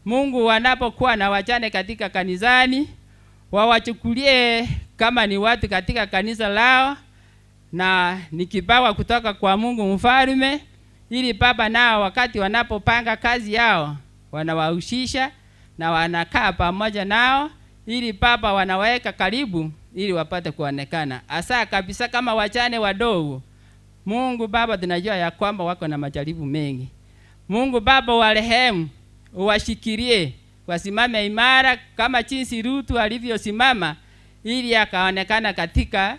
Speaker 3: Mungu, wanapokuwa na wajane katika kanisani, wawachukulie kama ni watu katika kanisa lao na ni kipawa kutoka kwa Mungu Mfalme, ili Baba nao wakati wanapopanga kazi yao wanawahusisha na wanakaa pamoja nao, ili Baba wanaweka karibu ili wapate kuonekana hasa kabisa kama wajane wadogo. Mungu Baba, tunajua ya kwamba wako na majaribu mengi. Mungu Baba wa rehemu, uwashikilie wasimame imara kama jinsi Rutu alivyosimama ili akaonekana katika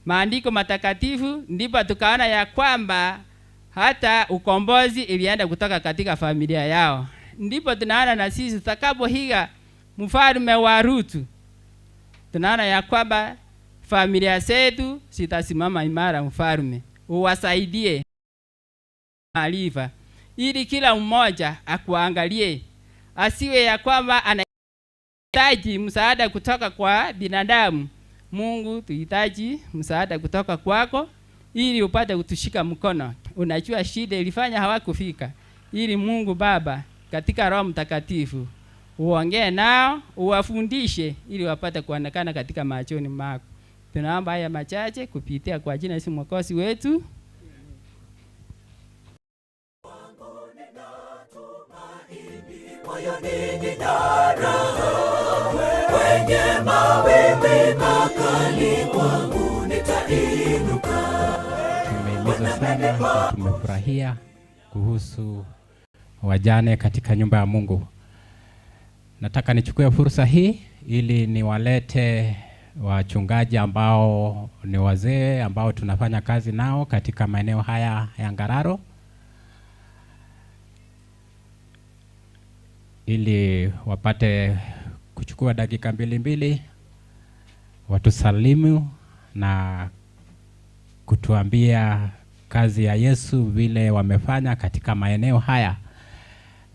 Speaker 3: maandiko matakatifu. Ndipo tukaona ya kwamba hata ukombozi ilienda kutoka katika familia yao. Ndipo tunaona na sisi tutakapohiga mfalme wa Rutu, tunaona ya kwamba familia zetu zitasimama imara. Mfalme, uwasaidie maarifa ili kila mmoja akuangalie, asiwe ya kwamba anahitaji msaada kutoka kwa binadamu. Mungu, tuhitaji msaada kutoka kwako ili upate kutushika mkono. Unajua shida ilifanya hawakufika, ili Mungu Baba katika Roho Mtakatifu uongee nao, uwafundishe ili wapate kuonekana katika machoni mako. Tunaomba haya machache kupitia kwa jina Yesu Mwokozi wetu.
Speaker 16: Kwenye mawimbi makali kwangu nitainuka.
Speaker 18: Tumehimizwa sana na tumefurahia kuhusu wajane katika nyumba ya Mungu. Nataka nichukue fursa hii ili niwalete wachungaji ambao ni wazee ambao tunafanya kazi nao katika maeneo haya ya Ngararo, ili wapate kuchukua dakika 2 watusalimu na kutuambia kazi ya Yesu vile wamefanya katika maeneo haya.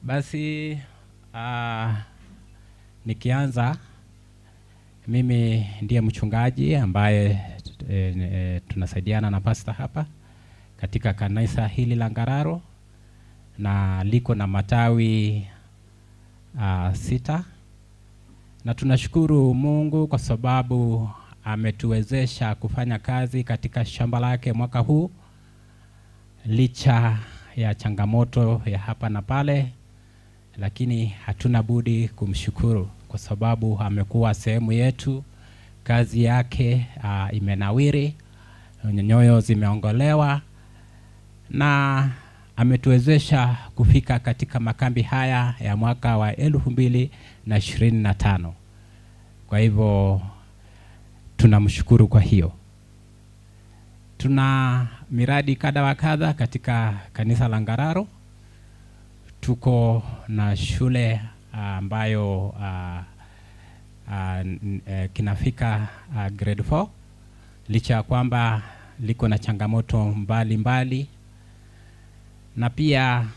Speaker 18: Basi nikianza, mimi ndiye mchungaji ambaye tunasaidiana na pastor hapa katika kanisa hili la Ngararo, na liko na matawi 6, na tunashukuru Mungu kwa sababu ametuwezesha kufanya kazi katika shamba lake mwaka huu licha ya changamoto ya hapa na pale, lakini hatuna budi kumshukuru kwa sababu amekuwa sehemu yetu. Kazi yake imenawiri, nyoyo zimeongolewa, na ametuwezesha kufika katika makambi haya ya mwaka wa 2025. Kwa hivyo tunamshukuru kwa hiyo. Tuna miradi kadha wa kadha katika kanisa la Ngararo. Tuko na shule ambayo kinafika grade 4, licha ya kwamba liko na changamoto mbali mbali, na pia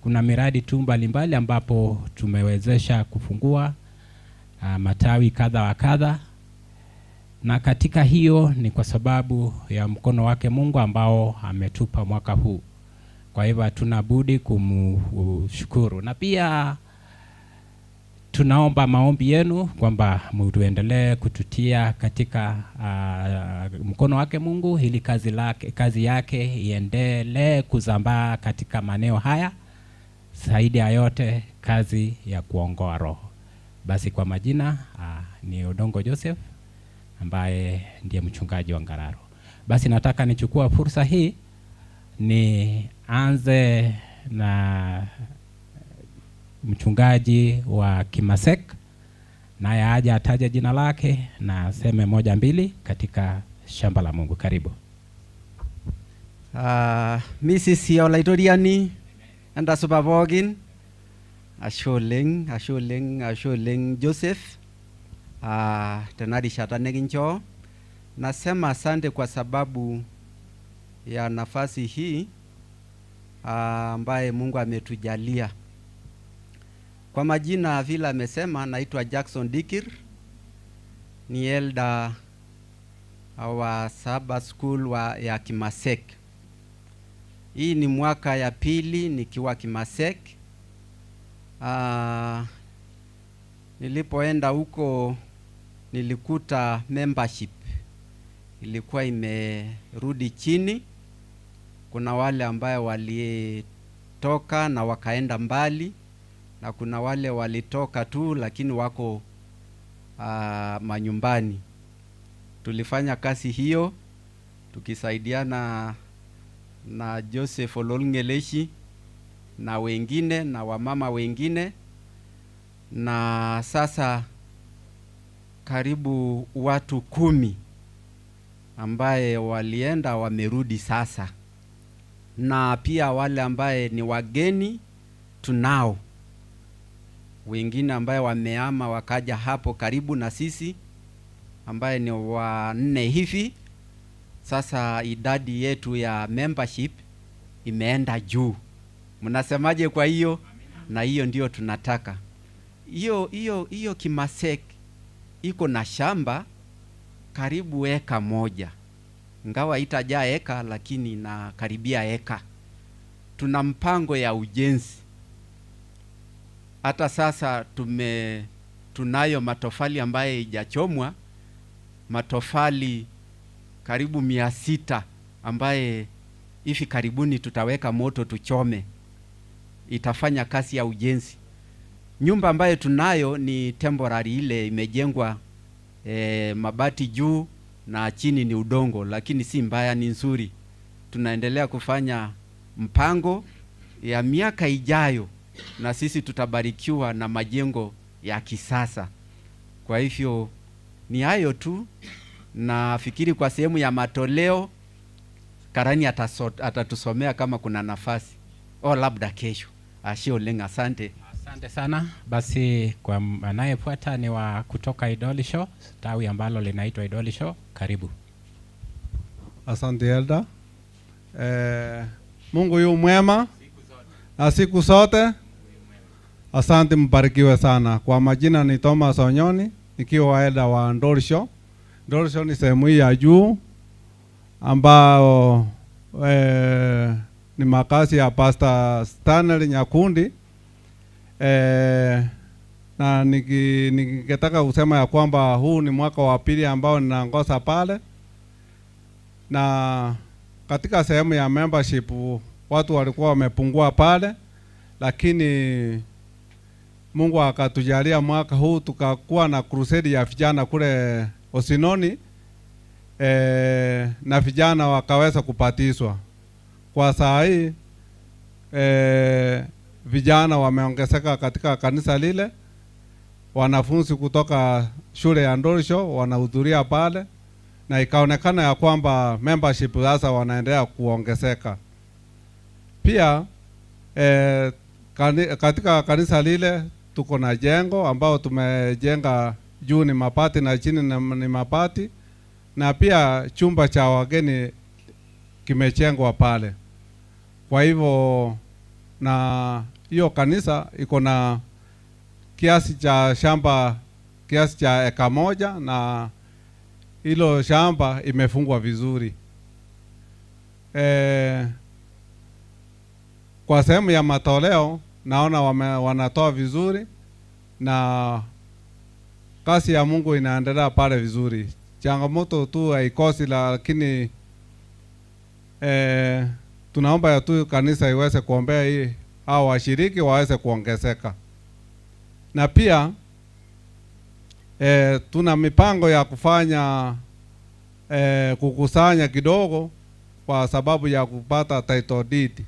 Speaker 18: kuna miradi tu mbalimbali ambapo tumewezesha kufungua matawi kadha wa kadha, na katika hiyo ni kwa sababu ya mkono wake Mungu ambao ametupa mwaka huu. Kwa hivyo hatuna budi kumshukuru, na pia tunaomba maombi yenu kwamba mtuendelee kututia katika mkono wake Mungu ili kazi yake iendelee kuzambaa katika maeneo haya, zaidi ya yote kazi ya kuongoa roho. Basi kwa majina ni Odongo Joseph ambaye ndiye mchungaji wa Ngararo. Basi nataka nichukua fursa hii nianze na mchungaji wa Kimasek, naye aje ataje jina lake na aseme moja mbili katika shamba la Mungu. Karibu.
Speaker 19: Mrs. Olaitoriani entasupa pookin, ashe oleng, ashe oleng, ashe oleng Joseph tena rishata nikinchoo. Nasema asante kwa sababu ya nafasi hii ambaye Mungu ametujalia. Kwa majina vile amesema, naitwa Jackson Dikir, ni elder wa Sabbath School ya Kimasek. Hii ni mwaka ya pili nikiwa Kimasek. Nilipoenda huko nilikuta membership ilikuwa imerudi chini. Kuna wale ambaye walitoka na wakaenda mbali, na kuna wale walitoka tu lakini wako manyumbani. Tulifanya kazi hiyo tukisaidiana na Joseph Ololngeleshi na wengine na wamama wengine, na sasa karibu watu 10 ambaye walienda wamerudi sasa, na pia wale ambaye ni wageni tunao wengine ambaye wameama wakaja hapo karibu na sisi ambaye ni 4 hivi. Sasa idadi yetu ya membership imeenda juu. Mnasemaje kwa hiyo? Na hiyo ndio tunataka. Hiyo Kimasek iko na shamba karibu eka 1. Ingawa itajaa eka lakini inakaribia eka. Tuna mpango ya ujenzi. Hata sasa tunayo matofali ambaye haijachomwa, matofali karibu 600 ambaye hivi karibuni tutaweka moto tuchome. Itafanya kazi ya ujenzi. Nyumba ambayo tunayo ni temporary, ile imejengwa mabati juu na chini ni udongo, lakini si mbaya, ni nzuri. Tunaendelea kufanya mpango ya miaka ijayo, na sisi tutabarikiwa na majengo ya kisasa. Kwa hivyo ni hayo tu. Nafikiri kwa sehemu ya matoleo Karani atatusomea kama kuna nafasi, o labda kesho. Ashe oleng, asante.
Speaker 18: Asante sana. Basi kwa anayefuata ni wa kutoka Idolisho, tawi ambalo linaitwa Idolisho. Karibu.
Speaker 20: Asante Elda. Mungu yu mwema na siku zote. Asante, mbarikiwe sana. Kwa majina ni Thomas Onyoni, nikiwa elda wa Ndorisho. Ndorisho ni sehemu ya juu ambao ni makazi ya Pastor Stanley Nyakundi. Na ningetaka kusema ya kwamba huu ni mwaka wa pili ambao ninaongoza pale, na katika sehemu ya membership watu walikuwa wamepungua pale, lakini Mungu akatujalia mwaka huu tukakuwa na crusade ya vijana kule Osinoni, na vijana wakaweza kupatizwa. Kwa saa hii vijana wameongezeka katika kanisa lile, wanafunzi kutoka shule ya Ndorisho wanahudhuria pale, na ikaonekana ya kwamba membership sasa wanaendelea kuongezeka. Pia katika kanisa lile tuko na jengo ambao tumejenga, juu ni mabati na chini ni mabati, na pia chumba cha wageni kimejengwa pale. Kwa hivyo na hiyo kanisa iko na kiasi cha shamba, kiasi cha eka 1, na hilo shamba imefungwa vizuri. Kwa sehemu ya matoleo naona wanatoa vizuri na kazi ya Mungu inaendelea pale vizuri. Changamoto tu haikosi, lakini tunaomba ya tu kanisa iweze kuombea hii hao washiriki waweze kuongezeka. Na pia tuna mipango ya kufanya kukusanya kidogo kwa sababu ya kupata title deed.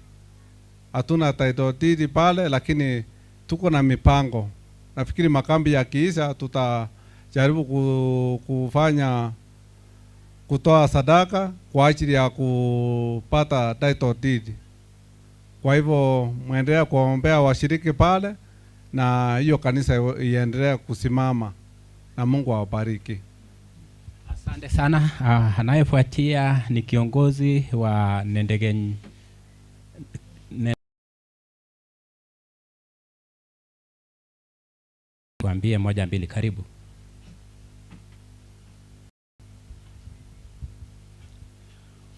Speaker 20: Hatuna title deed pale, lakini tuko na mipango. Nafikiri makambi yakiisha tutajaribu kufanya kutoa sadaka kwa ajili ya kupata title deed. Kwa hivyo muendelee kuombea washiriki pale na hiyo kanisa iendelee kusimama, na Mungu awabariki.
Speaker 18: Asante sana. Anayefuatia ni kiongozi wa Nendegen. Tuambie 1 2, karibu.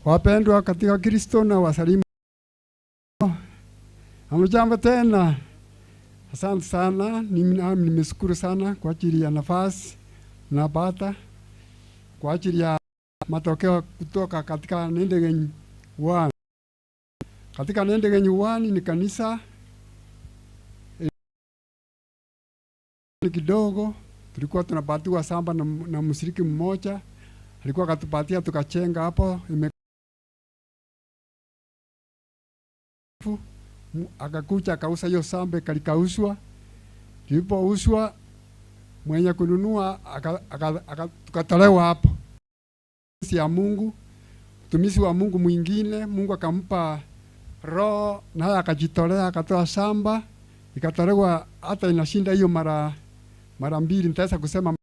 Speaker 21: Wapendwa katika Kristo na wasalimu. Hamjambo tena. Asante sana, nimeshukuru sana kwa ajili ya nafasi napata kwa ajili ya matokeo kutoka katika Nendegen 1. Katika Nendegen 1 ni kanisa kidogo, tulikuwa tunapatiwa samba na mshiriki mmoja alikuwa akatupatia tukachenga hapo, akakuja akauza hiyo samba, kalikauswa. Tulipouswa mwenye kununua tukatolewa hapo. Ya Mungu, mtumishi wa Mungu mwingine, Mungu akampa roho naye akajitolea akatoa shamba ikatolewa, hata inashinda hiyo mara 2 nitaweza kusema,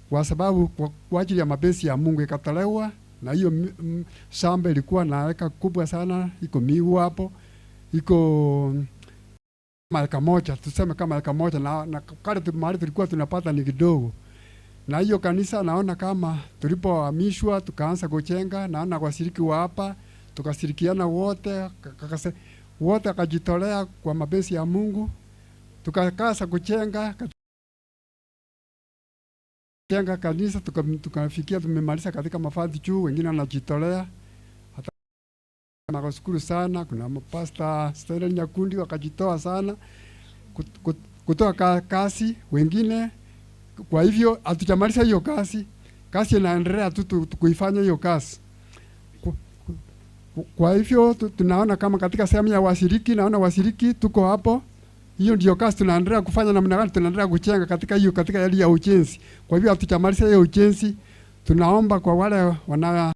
Speaker 21: kwa sababu kwa ajili ya mapenzi ya Mungu ikatolewa. Na hiyo shamba ilikuwa na eka kubwa sana, iko miwa hapo, iko eka 1, tuseme kama eka 1, na kale mahali tulikuwa tunapata ni kidogo. Na hiyo kanisa naona kama tulipohamishwa tukaanza kujenga, naona washiriki wa hapa tukashirikiana wote, wote akajitolea kwa mapenzi ya Mungu, tukakaza kujenga kanisa, tukafikia tumemaliza katika mafadhi juu, wengine wanajitolea. Hata nakushukuru sana, kuna Pastor Stanley Nyakundi wakajitoa sana kutoa kazi wengine. Kwa hivyo hatujamaliza hiyo kazi, kazi inaendelea tu kuifanya hiyo kazi. Kwa hivyo tunaona kama katika sehemu ya washiriki, naona washiriki tuko hapo. Hiyo ndio kazi tunaendelea kufanya. Namna gani tunaendelea kujenga katika hiyo, katika hali ya ujenzi. Kwa hivyo hatujamaliza hiyo ujenzi. Tunaomba kwa wale wana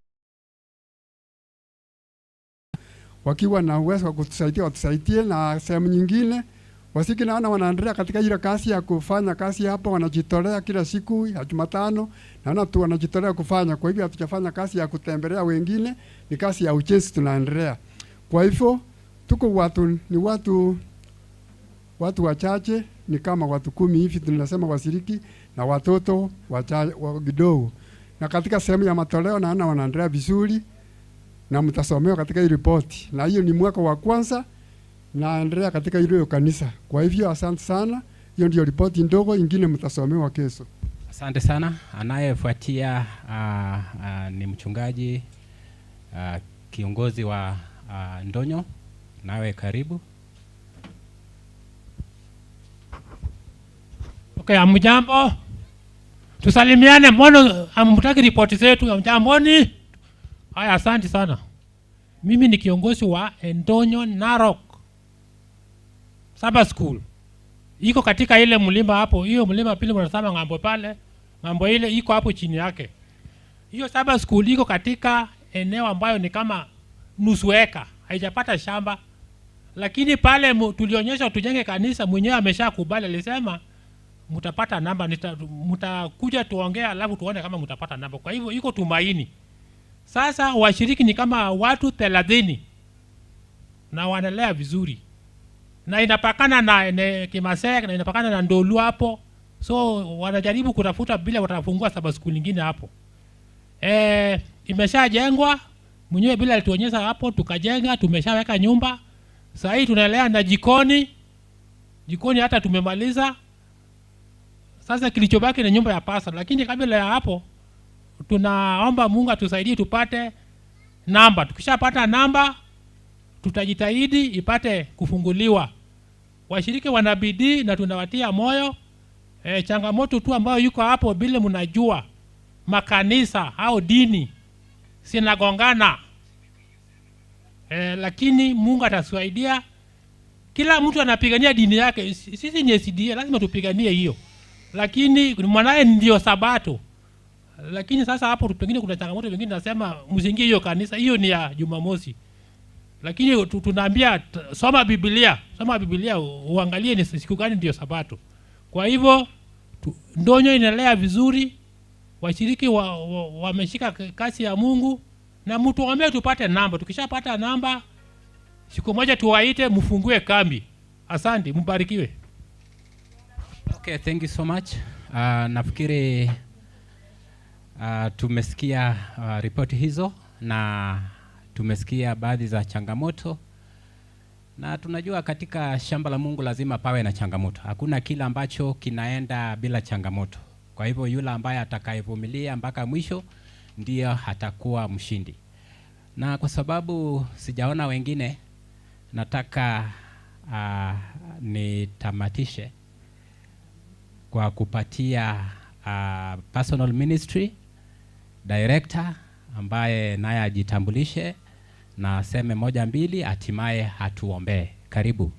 Speaker 21: wakiwa na uwezo wa kutusaidia watusaidie, na sehemu nyingine wasiki naona wanaendelea katika ile kazi ya kufanya kazi hapo, wanajitolea kila siku ya Jumatano, naona tu wanajitolea kufanya. Kwa hivyo hatujafanya kazi ya kutembelea wengine, ni kazi ya ujenzi tunaendelea. Kwa hivyo tuko watu ni watu wachache, ni kama watu 10 hivi tunasema washiriki, na watoto wachache kidogo. Na katika sehemu ya matoleo naona wanaendelea vizuri, na mtasomewa katika hii ripoti. Na hiyo ni mwaka wa kwanza naendelea katika hilo kanisa. Kwa hivyo asante sana. Hiyo ndio ripoti ndogo, ingine mtasomewa kesho.
Speaker 18: Asante sana. Anayefuatia ni mchungaji kiongozi wa Ndonyo. Nawe karibu.
Speaker 22: Okay, amjambo. Tusalimiane, mbona hamtaki ripoti zetu? Amjamboni. Haya, asante sana. Mimi ni kiongozi wa Ndonyo Narok Sabbath School. Iko katika ile mlima hapo, hiyo mlima pili mnasema ng'ambo pale, Mambo ile iko hapo chini yake. Hiyo Sabbath school iko katika eneo ambayo ni kama nusu eka, haijapata shamba. Lakini pale tulionyesha tujenge kanisa, mwenyewe ameshakubali, alisema mtapata namba, mtakuja tuongea alafu tuone kama mtapata namba. Kwa hivyo iko tumaini. Sasa washiriki ni kama watu 30 na wanaendelea vizuri. Na inapakana na Kimasek na inapakana na Ndolu hapo. So wanajaribu kutafuta bila watafungua Sabbath school nyingine hapo. Imeshajengwa mwenyewe bila alituonyesha hapo, tukajenga, tumeshaweka nyumba. Sasa hii tunaendelea na jikoni. Jikoni hata tumemaliza. Sasa kilichobaki ni nyumba ya pasa, lakini kabla ya hapo tunaomba Mungu atusaidie tupate namba. Tukishapata namba tutajitahidi ipate kufunguliwa. Washiriki wana bidii na tunawatia moyo. Changamoto tu ambayo yuko hapo, bila mnajua makanisa au dini sinagongana. Lakini Mungu atasaidia. Kila mtu anapigania dini yake. Sisi ni SDA, lazima tupiganie hiyo. Lakini mwanae ndio Sabato. Lakini sasa hapo pengine kuna changamoto, pengine nasema msingie hiyo kanisa, hiyo ni ya Jumamosi. Lakini tunaambia soma Biblia, soma Biblia uangalie ni siku gani ndio Sabato. Kwa hivyo ndonyo inaendelea vizuri, washiriki wameshika kasi ya Mungu, na mtuombe tupate namba. Tukishapata namba siku moja tuwaite mfungue kambi. Asante, mbarikiwe.
Speaker 18: Okay, thank you so much. Nafikiri tumesikia ripoti hizo na tumesikia baadhi za changamoto. Na tunajua katika shamba la Mungu lazima pawe na changamoto. Hakuna kila ambacho kinaenda bila changamoto. Kwa hivyo yule ambaye atakayevumilia mpaka mwisho ndiyo atakuwa mshindi. Na kwa sababu sijaona wengine, nataka nitamatishe kwa kupatia personal ministry director ambaye naye ajitambulishe na aseme 1 2, hatimaye atuombee. Karibu.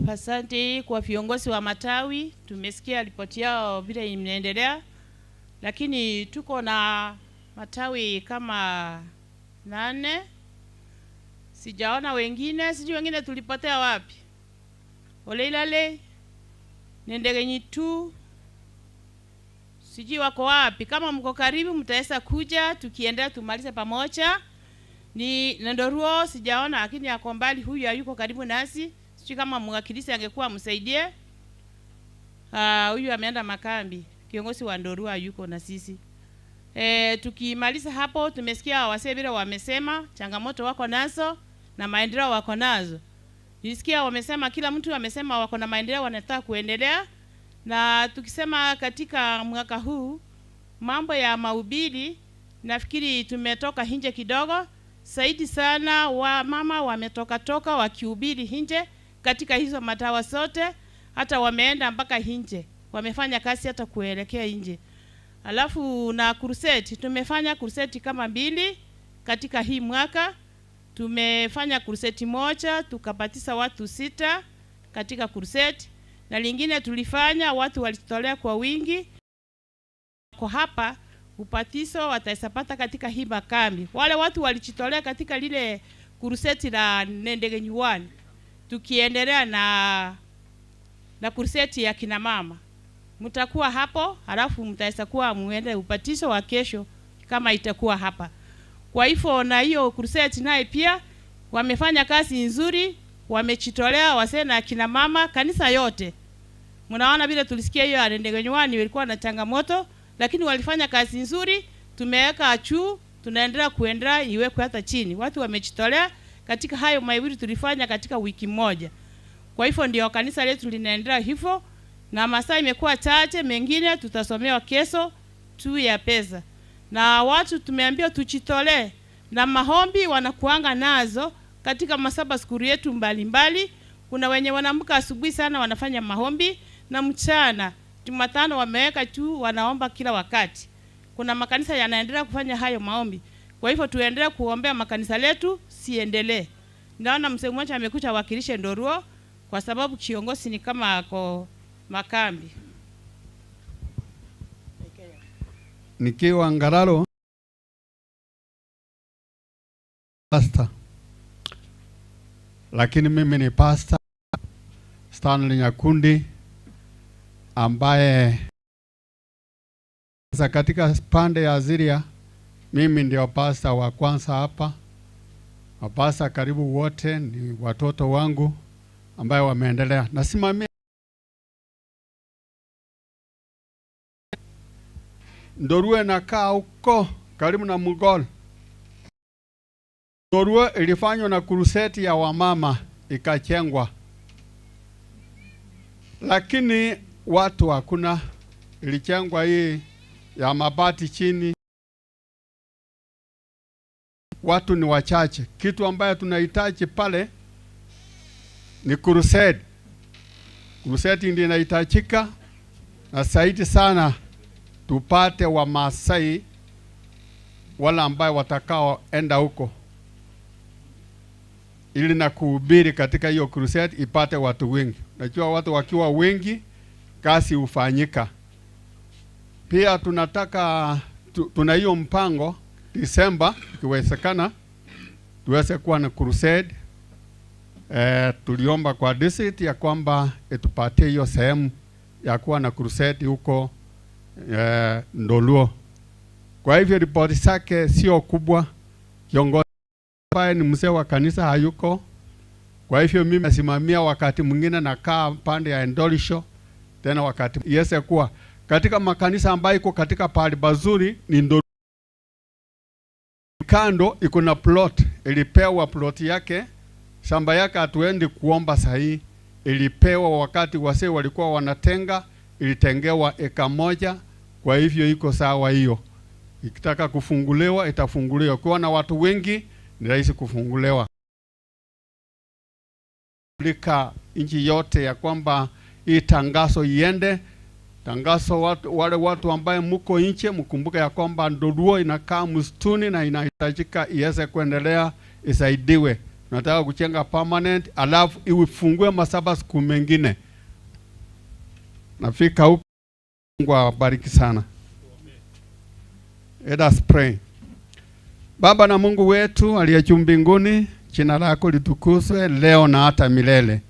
Speaker 17: Asante kwa viongozi wa matawi, tumesikia ripoti yao vile inaendelea. Lakini tuko na matawi kama 8. Sijaona wengine, sijui wengine tulipotea wapi. Oleilale, Nendegenyi tu, sijui wako wapi. Kama mko karibu mtaweza kuja, tukiendelea tumalize pamoja. Ni Nandoruo sijaona, lakini ako mbali, huyu hayuko karibu nasi. Sijui kama mwakilisi angekuwa msaidie. Huyu ameenda makambi. Kiongozi wa Ndoruo hayuko na sisi. Tukimaliza hapo, tumesikia wasee vile wamesema changamoto wako nazo na maendeleo wako nazo. Nilisikia wamesema, kila mtu amesema wako na maendeleo, wanataka kuendelea. Na tukisema katika mwaka huu mambo ya mahubiri, nafikiri tumetoka nje kidogo zaidi sana. Wa mama wametoka toka wakihubiri nje katika hizo matawa zote, hata wameenda mpaka nje, wamefanya kazi hata kuelekea nje. Alafu na crusade, tumefanya crusade kama 2 katika hii mwaka. Tumefanya crusade moja tukapatisa watu 6 katika crusade, na lingine tulifanya watu walitolea kwa wingi. Kwa hapa upatiso wataisapata katika hii makambi. Wale watu walijitolea katika lile crusade la Nendegenyuani. Tukiendelea na crusade ya kina mama, mtakuwa hapo, halafu mtaweza kuwa muende upatiso wa kesho kama itakuwa hapa. Kwa hivyo na hiyo crusade naye pia wamefanya kazi nzuri, wamejitolea wasee na kina mama kanisa yote. Mnaona vile tulisikia hiyo Nendegenyuani ilikuwa na changamoto, lakini walifanya kazi nzuri. Tumeweka juu, tunaendelea kuendelea iwekwe hata chini. Watu wamejitolea katika hayo mawili tulifanya katika wiki moja. Kwa hivyo ndio kanisa letu linaendelea hivyo, na masaa imekuwa chache, mengine tutasomewa kesho tu ya pesa. Na watu tumeambiwa tujitolee, na maombi wanakuanga nazo katika masaba skuru yetu mbalimbali. Kuna wenye wanaamka asubuhi sana wanafanya maombi, na mchana Jumatano wameweka tu wanaomba kila wakati. Kuna makanisa yanaendelea kufanya hayo maombi. Kwa hivyo tuendelee kuombea makanisa letu siendelee. Naona mzee mmoja amekuja wakilishe Ndoruo kwa sababu kiongozi ni kama ako makambi.
Speaker 20: Nikiwa Ngararo pastor, lakini mimi ni Pastor Stanley Nyakundi ambaye sasa katika pande ya Ziria mimi ndio pastor wa kwanza hapa. Mapasta karibu wote ni watoto wangu ambaye wameendelea. Nasimamia Ndorue, nakaa huko karibu na Mugol. Ndorue ilifanywa na kuruseti ya wamama ikachengwa, lakini watu hakuna. Ilichengwa hii ya mabati chini, watu ni wachache. Kitu ambayo tunahitaji pale ni crusade. Crusade ndio inahitajika, na zaidi sana tupate Wamasai wala ambayo watakaoenda huko ili na kuhubiri katika hiyo crusade ipate watu wengi. Najua watu wakiwa wengi kazi hufanyika. Pia tunataka tuna hiyo mpango Disemba ikiwezekana tuweze kuwa na crusade. Tuliomba kwa district ya kwamba itupatie hiyo sehemu ya kuwa na crusade huko Ndoluo. Kwa hivyo ripoti zake sio kubwa. Kiongozi ambaye ni mzee wa kanisa hayuko. Kwa hivyo mimi nasimamia, wakati mwingine nakaa pande ya Endolisho, tena wakati iweze kuwa katika makanisa ambayo iko katika pahali pazuri ni Ndoluo. Kando iko na plot, ilipewa plot yake, shamba yake hatuendi kuomba sahihi, ilipewa wakati wasee walikuwa wanatenga, ilitengewa eka moja, kwa hivyo iko sawa hiyo. Ikitaka kufunguliwa itafunguliwa. Kwa na watu wengi ni rahisi kufunguliwa. Lika nchi yote ya kwamba hii tangazo iende. Tangazo watu, wale watu ambaye mko nje mkumbuke ya kwamba Ndoluo inakaa msituni na inahitajika iweze kuendelea, isaidiwe. Tunataka kujenga permanent, alafu ifungue masaba siku mengine. Nafika huko. Mungu awabariki sana. Let us pray. Baba na Mungu wetu aliye juu mbinguni, jina lako litukuzwe leo na hata milele.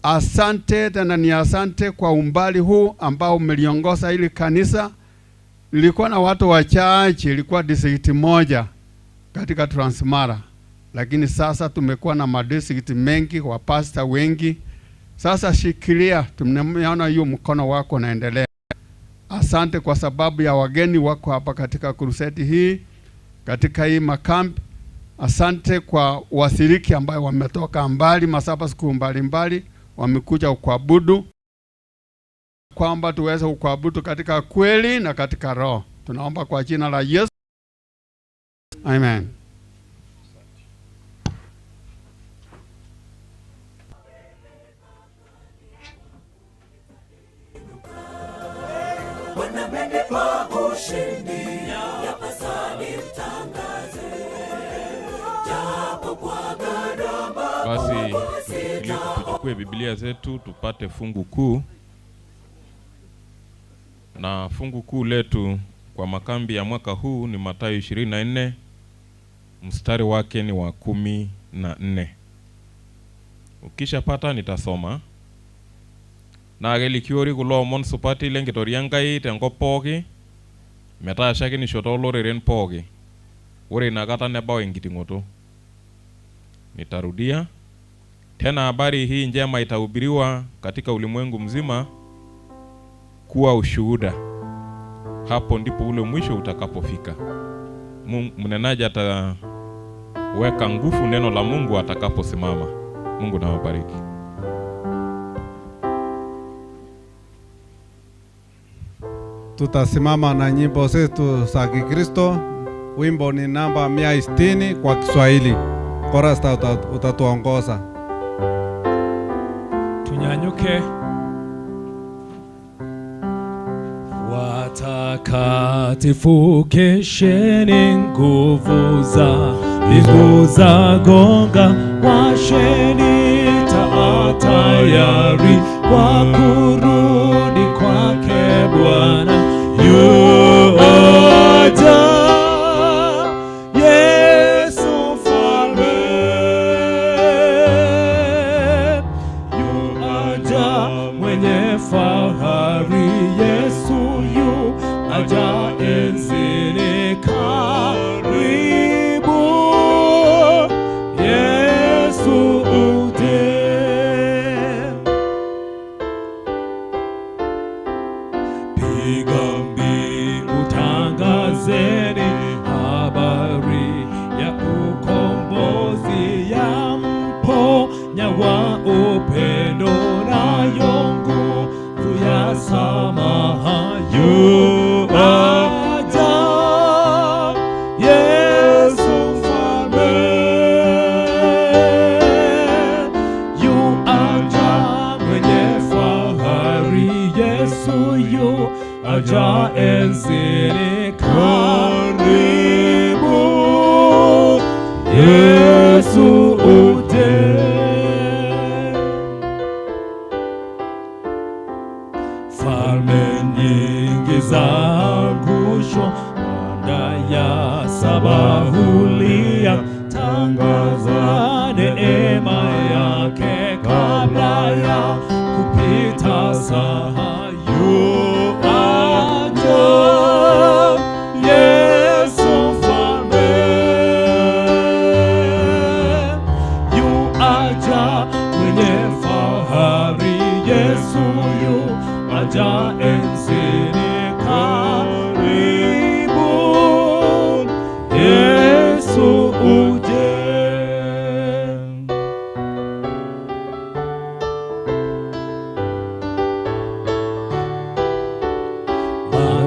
Speaker 20: Asante tena ni asante kwa umbali huu ambao umeliongoza hili kanisa. Lilikuwa na watu wachache, ilikuwa district moja katika Transmara, lakini sasa tumekuwa na madistrict mengi, wapasta wengi. Sasa shikilia, tumeona hiyo mkono wako unaendelea. Asante kwa sababu ya wageni wako hapa katika crusade hii, katika hii makambi. Asante kwa washiriki ambao wametoka mbali, masaba siku mbalimbali, wamekuja kuabudu, kwamba tuweze kuabudu katika kweli na katika roho. Tunaomba kwa jina la Yesu. Amen.
Speaker 13: Bwana amenipa ushindi, yapasa nimtangaze, japo kwa gharama.
Speaker 12: Basi tuchukue Biblia zetu tupate fungu kuu, na fungu kuu letu kwa makambi ya mwaka huu ni Mathayo 24 mstari wake ni wa 14. Ukishapata nitasoma. Naa kelikiori kulo omon supati lenkitoria Enkai tenkop pooki metaa shakenisho tooloreren pooki. Ore inakata nebau enkiting'oto. Nitarudia tena, habari hii njema itahubiriwa katika ulimwengu mzima kuwa ushuhuda. Hapo ndipo ule mwisho utakapofika. Mnenaji ataweka nguvu neno la Mungu atakaposimama. Mungu na wabariki.
Speaker 20: Tutasimama na nyimbo zetu za Kikristo. Wimbo ni namba 160 kwa Kiswahili. Korasta utatuongoza.
Speaker 8: Tunyanyuke. Watakatifu kesheni, nguvu za mbingu za gonga, washeni taa tayari kwa kurudi kwake Bwana. You Piga mbiu, tangazeni habari ya ukombozi, ya mponya wa upendo, nayo nguvu ya samaha. Yuaja Yesu Mfalme, yuaja mwenye fahari, Yesu yuaja enzini. Karibu Yesu uje. Falme nyingi zaangushwa, banda ya saba hulia, tangaza neema yake kabla ya kupita saa. Yuaja Yesu Mfalme, yuaja mwenye fahari, Yesu yuaja enzini. Karibu Yesu uje.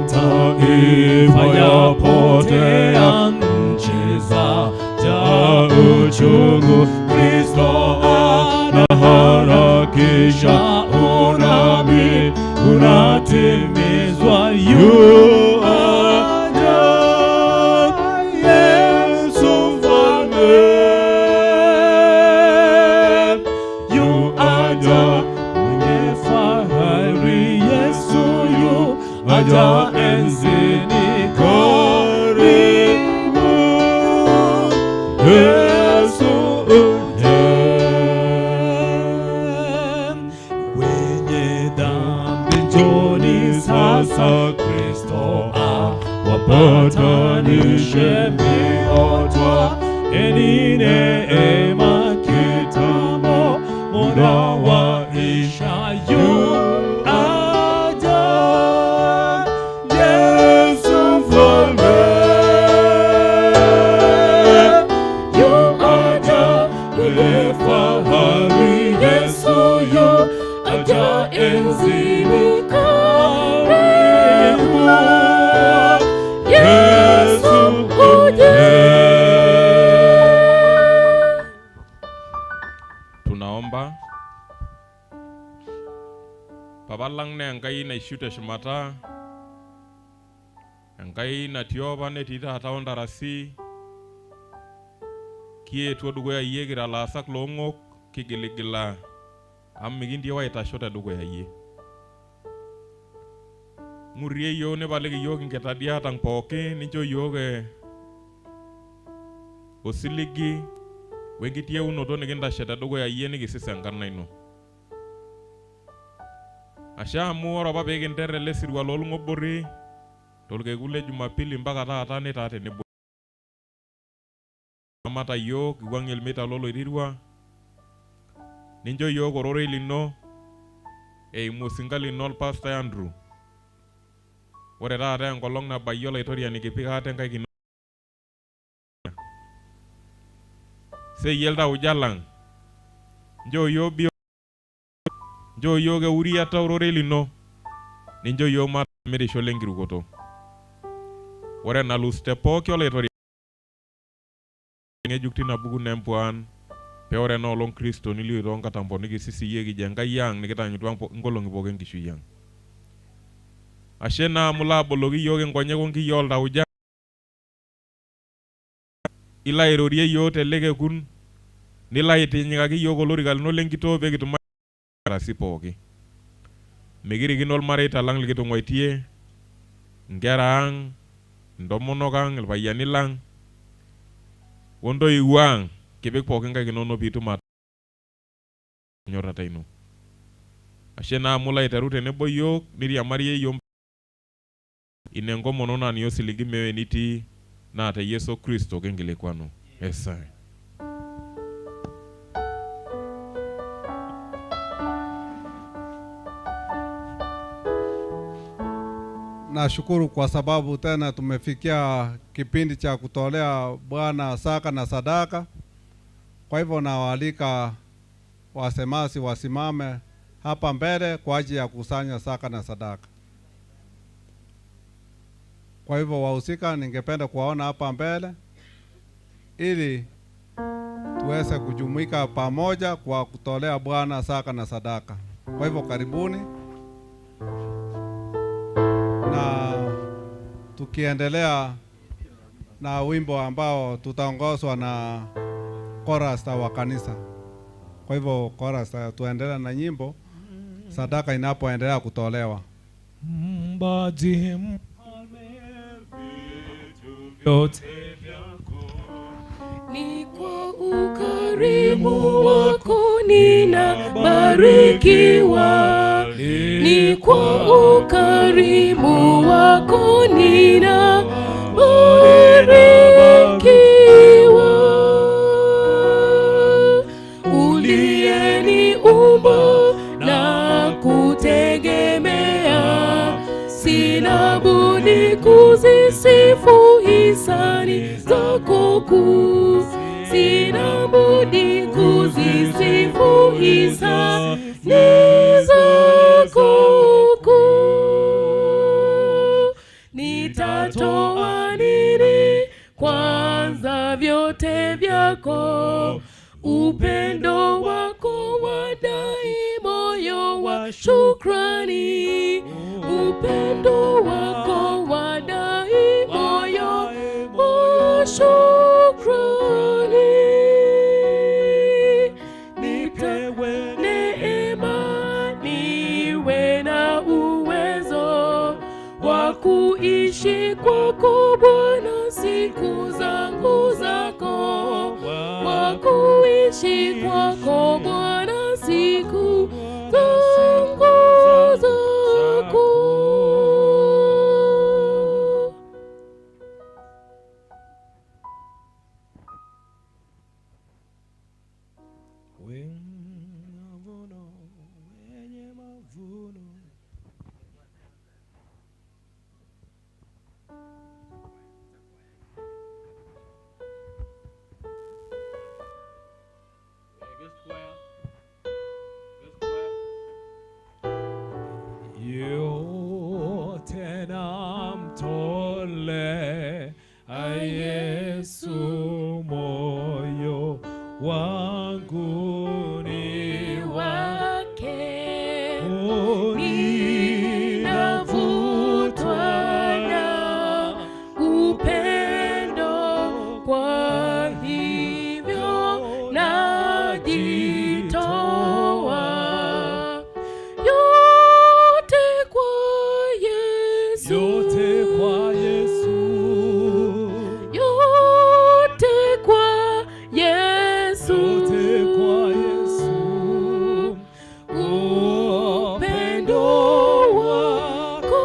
Speaker 8: Mataifa yapotea, nchi zajaa uchungu, Kristo anaharakisha, unabii unatimizwa. Yuaja Yesu Mfalme, yuaja mwenye fahari, Yesu yuaja enzini. Karibu Yesu uje. Wenye dhambi njoni sasa, Kristo awapatanishe, miotwa eni neema, kitambo muda waisha. Yuaja Yesu Mfalme, yuaja mwenye fahari, Yesu yuaja enzini. Karibu Yesu uje.
Speaker 12: Tunaomba. Papa lang naa Enkai naishu teshumata, Enkai natii opa netii taata ontarasi, kietuo dukuya iyie kira laasak loong'ok, kigiligila amu mikintieu aitasho tedukuya iyie. Ng'urie iyiook nipaliki iyiook inkitadiat ang' pooki, nincho iyiook osiligi wenkitieunoto nikintashe tedukuya iyie nikisis enkarna ino. Ashe amu ore apa pee kinter ele sirua loolng'obori tolkekun le Jumapili mpaka taata nitaa tenebo. Ramata iyiook iwuang'ie ilmeita loloirirua, nincho iyiook ororei lino eimu osinka lino olpastai Andrew. Ore taata enkolong' nabayie Olaitoriani kipik ate nkaik inono. Seyie iltauja lang', nchoo iyiook nchoo iyiook euriata ororei lino, nincho iyiook maatamirisho lenkirukoto. Ore enalus te pooki Olaitoriani ng'ejuk tina buku nempuan, pee ore enoolong' Kristo nilio toonkatampo nikisis iyie kijo Enkai ang' nikitanyutua nkolong'i pooki enkishui ang'. Ashe naa amu ilo aboloki iyiook inkonyek onkiyia oltauja, ilo airorie iyiook tele kekun, nilo aitinyikaki iyiook olorika lino lenkitoo pee kitum arasi pooki. Mikirikino ilmareita lang' likitung'uaitie, inkera ang', intomonok ang', ilpayiani lang', ontoiwuo ang', kipik pooki nkaik inono piitum enyorrata ino. Ashe naa amu ilo aiteru tenebo iyiook, niriamarie iyiook ina enkomono naa ninye osiligi mewe nitii, naa te Yesu Kristo kinkilikuanu. Esai.
Speaker 20: Nashukuru kwa sababu tena tumefikia kipindi cha kutolea Bwana saka na sadaka. Kwa hivyo nawaalika wasemasi wasimame hapa mbele kwa ajili ya kukusanya saka na sadaka. Kwa hivyo wahusika ningependa kuwaona hapa mbele ili tuweze kujumuika pamoja kwa kutolea Bwana saka na sadaka. Kwa hivyo karibuni, na tukiendelea na wimbo ambao tutaongozwa na chorus wa kanisa. Kwa hivyo chorus, tuendelea na nyimbo sadaka inapoendelea kutolewa.
Speaker 8: Mbaji mfalme vitu vyote vyako,
Speaker 7: ni kwa ukarimu wako ninabarikiwa, ni kwa ukarimu wako ninabarikiwa. Uliyeniumba na kutegemea, sina budi kuzisifu hisani zako kuu, sina budi kuzisifu hisani zako kuu. Nitatoa nini kwanza vyote vyako, upendo wako wadai moyo wa shukrani, upendo wako wadai moyo wa shukrani. Nipewe neema niwe na uwezo wa kuishi kwako Bwana siku zangu zako, wa kuishi kwako Bwana siku zangu zako.
Speaker 8: Wenye mavuno. Yote namtolea Yesu, moyo wangu ni
Speaker 7: wake, ninavutwa na upendo, kwa hivyo najitoa yote kwa Yesu,
Speaker 8: yote kwa Yesu,
Speaker 7: yote kwa Yesu,
Speaker 8: yote kwa Yesu.
Speaker 7: Upendo wako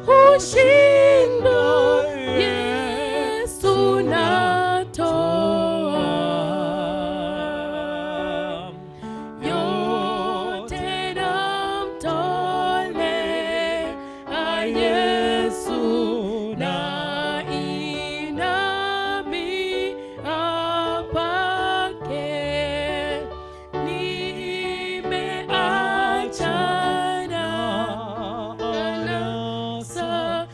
Speaker 7: hushinda, Yesu natoa yote namtolea Yesu, na inami apake, nimeachana nasa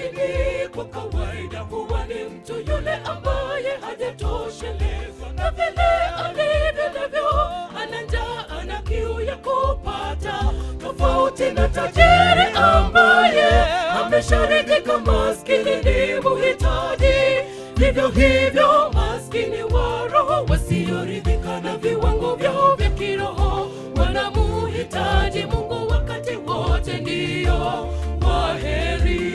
Speaker 16: Maskini kwa kawaida huwa ni mtu yule ambaye hajatoshelezwa na vile alivyo navyo, ana njaa, ana kiu ya kupata, tofauti na tajiri ambaye amesharidhika. Maskini ni muhitaji. Vivyo hivyo maskini wa roho wasioridhika na viwango vyao vya kiroho wanamuhitaji Mungu wakati wote, ndio waheri.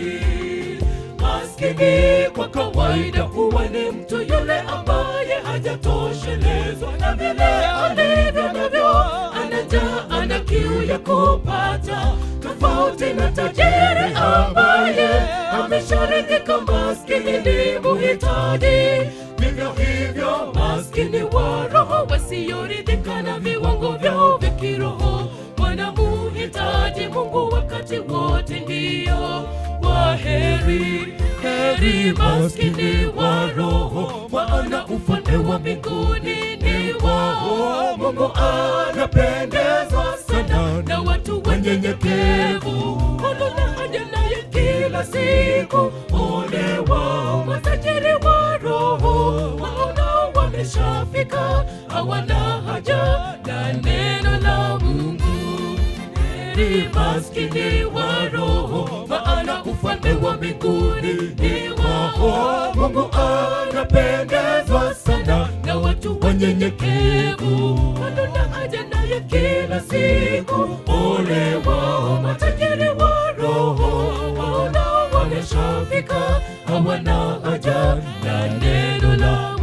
Speaker 16: Maskini kwa kawaida huwa ni mtu yule ambaye hajatoshelezwa na vile alivyo navyo, ana njaa, ana kiu ya kupata, tofauti na tajiri ambaye amesharidhika. Maskini ni muhitaji. Vivyo hivyo maskini wa roho wasioridhika na viwango vyao vya kiroho wanamuhitaji Mungu wakati wote, ndio waheri. Heri maskini wa roho, maana ufalme wa mbinguni ni wao. Mungu anapendezwa sana na watu wanyenyekevu, wana haja naye kila siku. Ole wao matajiri wa roho, waonao wameshafika, hawana haja na neno la Mungu. Heri maskini wa roho, maana ufalme wa mbinguni ni wao. Mungu anapendezwa sana na watu wanyenyekevu, wana haja naye kila siku. Ole wao matajiri wa roho, waonao wameshafika, hawana haja na neno la Mungu.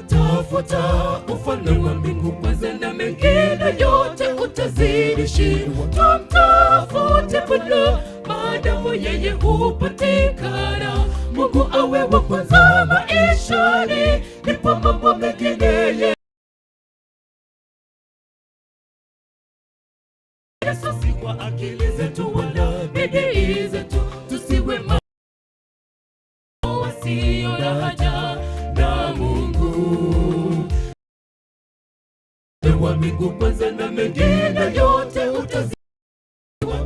Speaker 16: Tafuta ufalme wa mbingu kwanza na mengine yote utazidishiwa. Tumtafute Bwana maadamu yeye hupatikana. Mungu awe wa kwanza maishani, ndipo mambo mengine Yesu. Si kwa akili zetu wala bidii zetu, tusiwe wasio na haja na Mungu. Wa mbingu kwanza na mengine yote utaziwa.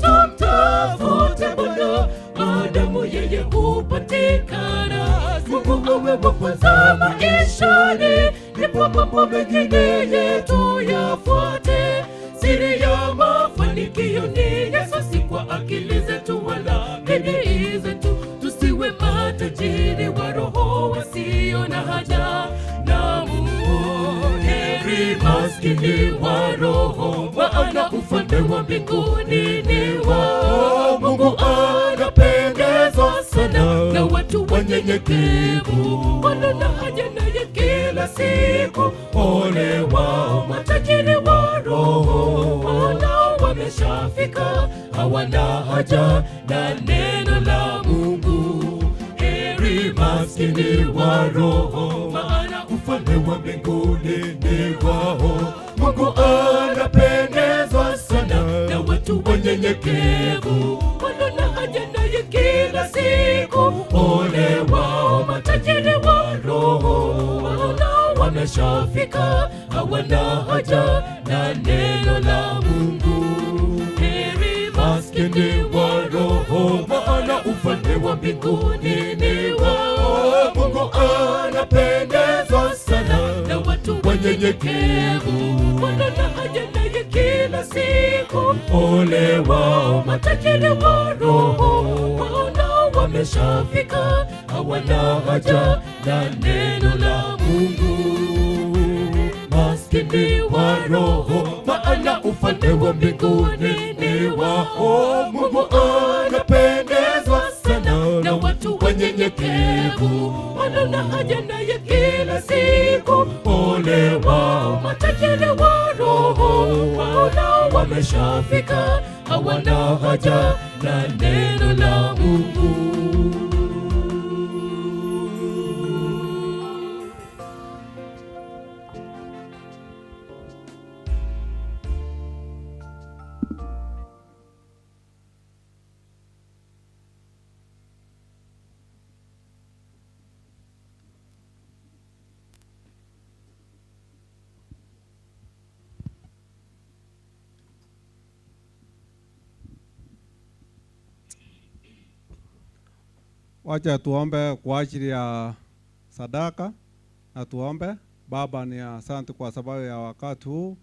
Speaker 16: Tumtafute Bwana maadamu yeye hupatikana. Mungu awe wa kwanza maishani, ndipo mambo mengine yetu yafuate. Siri ya mafanikio ni Yesu, si kwa akili zetu wala bidii zetu. Tusiwe matajiri wa roho wasio na haja na Mungu. Heri maskini wa roho, maana ufalme wa mbinguni ni wao. Mungu anapendezwa sana na watu wanyenyekevu, wana haja naye kila siku. Ole wao matajiri wa roho, wanao wameshafika, hawana haja na neno la Mungu. Heri maskini wa roho, maana ufalme wa mbinguni ni wao. Mungu anapendezwa sana na watu wanyenyekevu, wana haja naye kila siku. Ole wao matajiri wa roho, wanao wameshafika, hawana haja na neno la Mungu. Heri maskini wa roho, maana ufalme wa mbinguni ni wao. Mungu anapendezwa sana na watu wanyenyekevu, wana haja naye kila siku. Ole wao matajiri wa roho, waonao wameshafika, hawana haja na neno la Mungu. Maskini wa roho, maana ufalme wa mbinguni ni wao. Mungu anapendezwa sana na watu wanyenyekevu, wana haja naye kila siku. Ole wao matajiri wa roho, waonao wameshafika, hawana haja na neno la Mungu.
Speaker 20: Wacha tuombe kwa ajili ya sadaka na tuombe. Baba, ni asante kwa sababu ya wakati huu.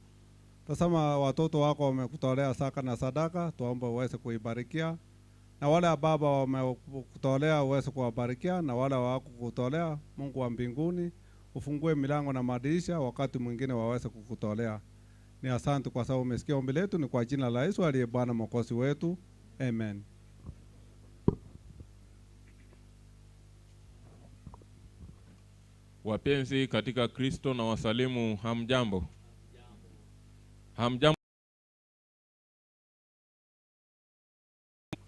Speaker 20: Tazama watoto wako wamekutolea saka na sadaka, tuombe uweze kuibarikia. Na wale baba wamekutolea uweze kuwabarikia, na wale hawakukutolea, Mungu wa mbinguni ufungue milango na madirisha, wakati mwingine waweze kukutolea. Ni asante kwa sababu umesikia ombi letu, ni kwa jina la Yesu aliye Bwana Mwokozi wetu. Amen.
Speaker 12: Wapenzi katika Kristo na wasalimu, hamjambo. Hamjambo.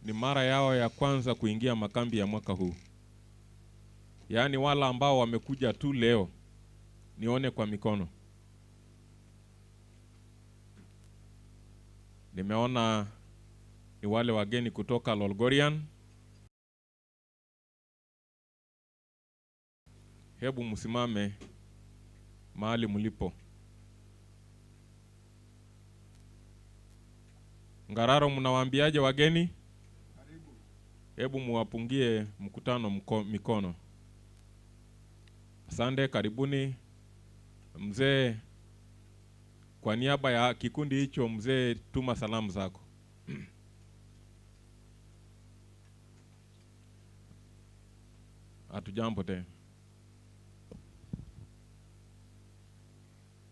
Speaker 12: Ni mara yao ya kwanza kuingia makambi ya mwaka huu. Yaani wala ambao wamekuja tu leo, nione kwa mikono. Nimeona ni wale wageni kutoka Lolgorian. Hebu msimame mahali mlipo. Ngararo, mnawaambiaje wageni? Karibu. Hebu muwapungie mkutano mikono. Asante, karibuni. Mzee, kwa niaba ya kikundi hicho, mzee, tuma salamu zako. Hatujambo tena.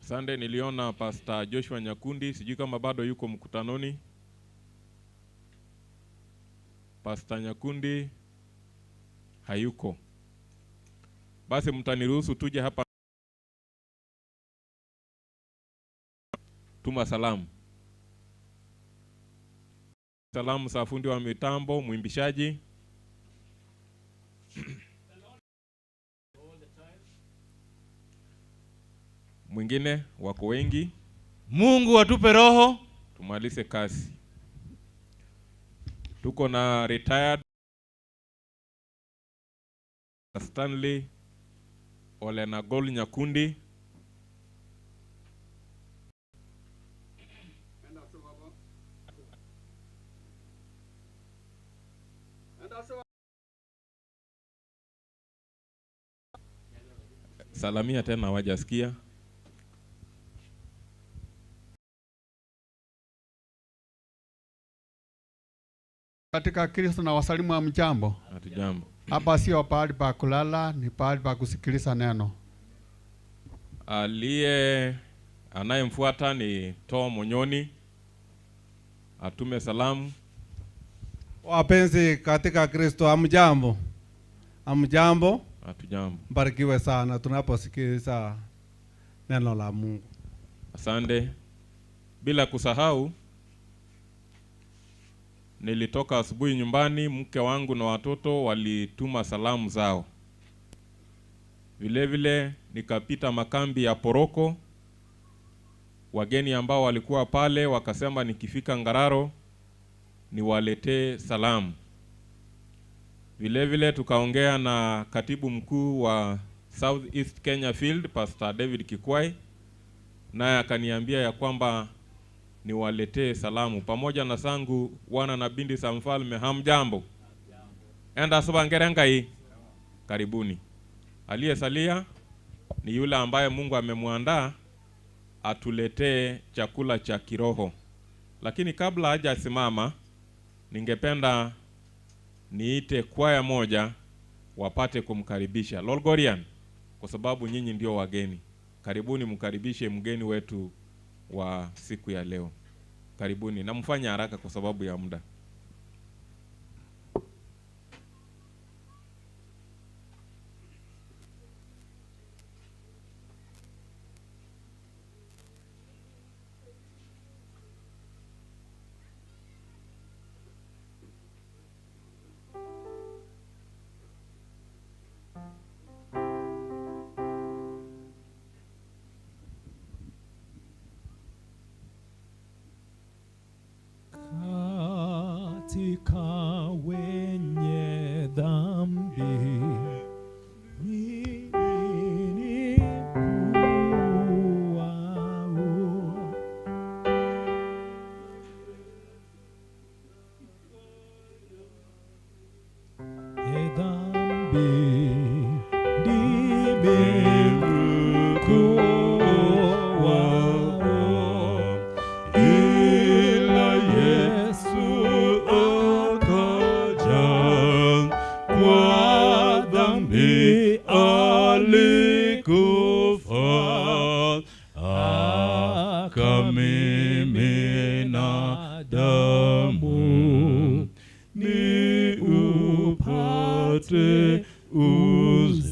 Speaker 12: Sunday niliona Pastor Joshua Nyakundi, sijui kama bado yuko mkutanoni. Pastor Nyakundi hayuko. Basi mtaniruhusu tuje hapa. Tuma salamu. Salamu za fundi wa mitambo, mwimbishaji. Mwingine wako wengi.
Speaker 1: Mungu atupe roho
Speaker 12: tumalize kazi. Tuko na retired Stanley Olenagol Nyakundi. Salamia tena wajasikia.
Speaker 2: Katika Kristo na wasalimu wa mjambo.
Speaker 12: Hatujambo.
Speaker 2: Hapa sio pahali pa kulala, ni pahali pa kusikiliza neno.
Speaker 12: Anayemfuata ni Tom Onyoni. Atume salamu.
Speaker 20: Wapenzi katika Kristo, hamjambo. Hamjambo.
Speaker 12: Hatujambo.
Speaker 20: Mbarikiwe sana tunaposikiliza neno la Mungu.
Speaker 12: Asante. Bila kusahau, nilitoka asubuhi nyumbani, mke wangu na watoto walituma salamu zao. Vile vile nikapita makambi ya Poroko. Wageni ambao walikuwa pale wakasema nikifika Ngararo niwaletee salamu. Vile vile tukaongea na katibu mkuu wa South East Kenya Field, Pastor David Kikwai, naye akaniambia ya kwamba niwaletee salamu pamoja na sangu wana na binti sa mfalme. Hamjambo. Enda sobangerengai. Karibuni. Aliyesalia ni yule ambaye Mungu amemwandaa atuletee chakula cha kiroho. Lakini kabla hajasimama, ningependa niite kwaya moja wapate kumkaribisha Lolgorian, kwa sababu nyinyi ndio wageni. Karibuni mkaribishe mgeni wetu wa siku ya leo. Karibuni, na mfanye haraka kwa sababu ya muda.
Speaker 8: Katika wenye dhambi mimi ni mkuu wao. Dhambi Mimina damu ni upate uzima.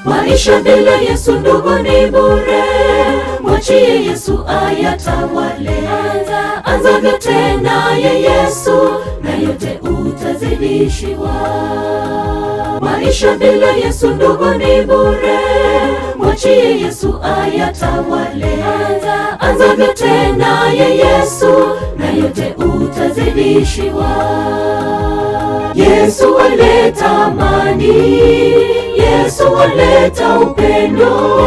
Speaker 13: Maisha bila Yesu ndugu ni bure, mwachie Yesu ayatawale. Anza vyote naye Yesu, na yote utazidishiwa. Maisha bila Yesu ndugu ni bure, mwachie Yesu ayatawale. Anza vyote naye Yesu, na yote utazidishiwa. Yesu aleta amani, Yesu aleta upendo,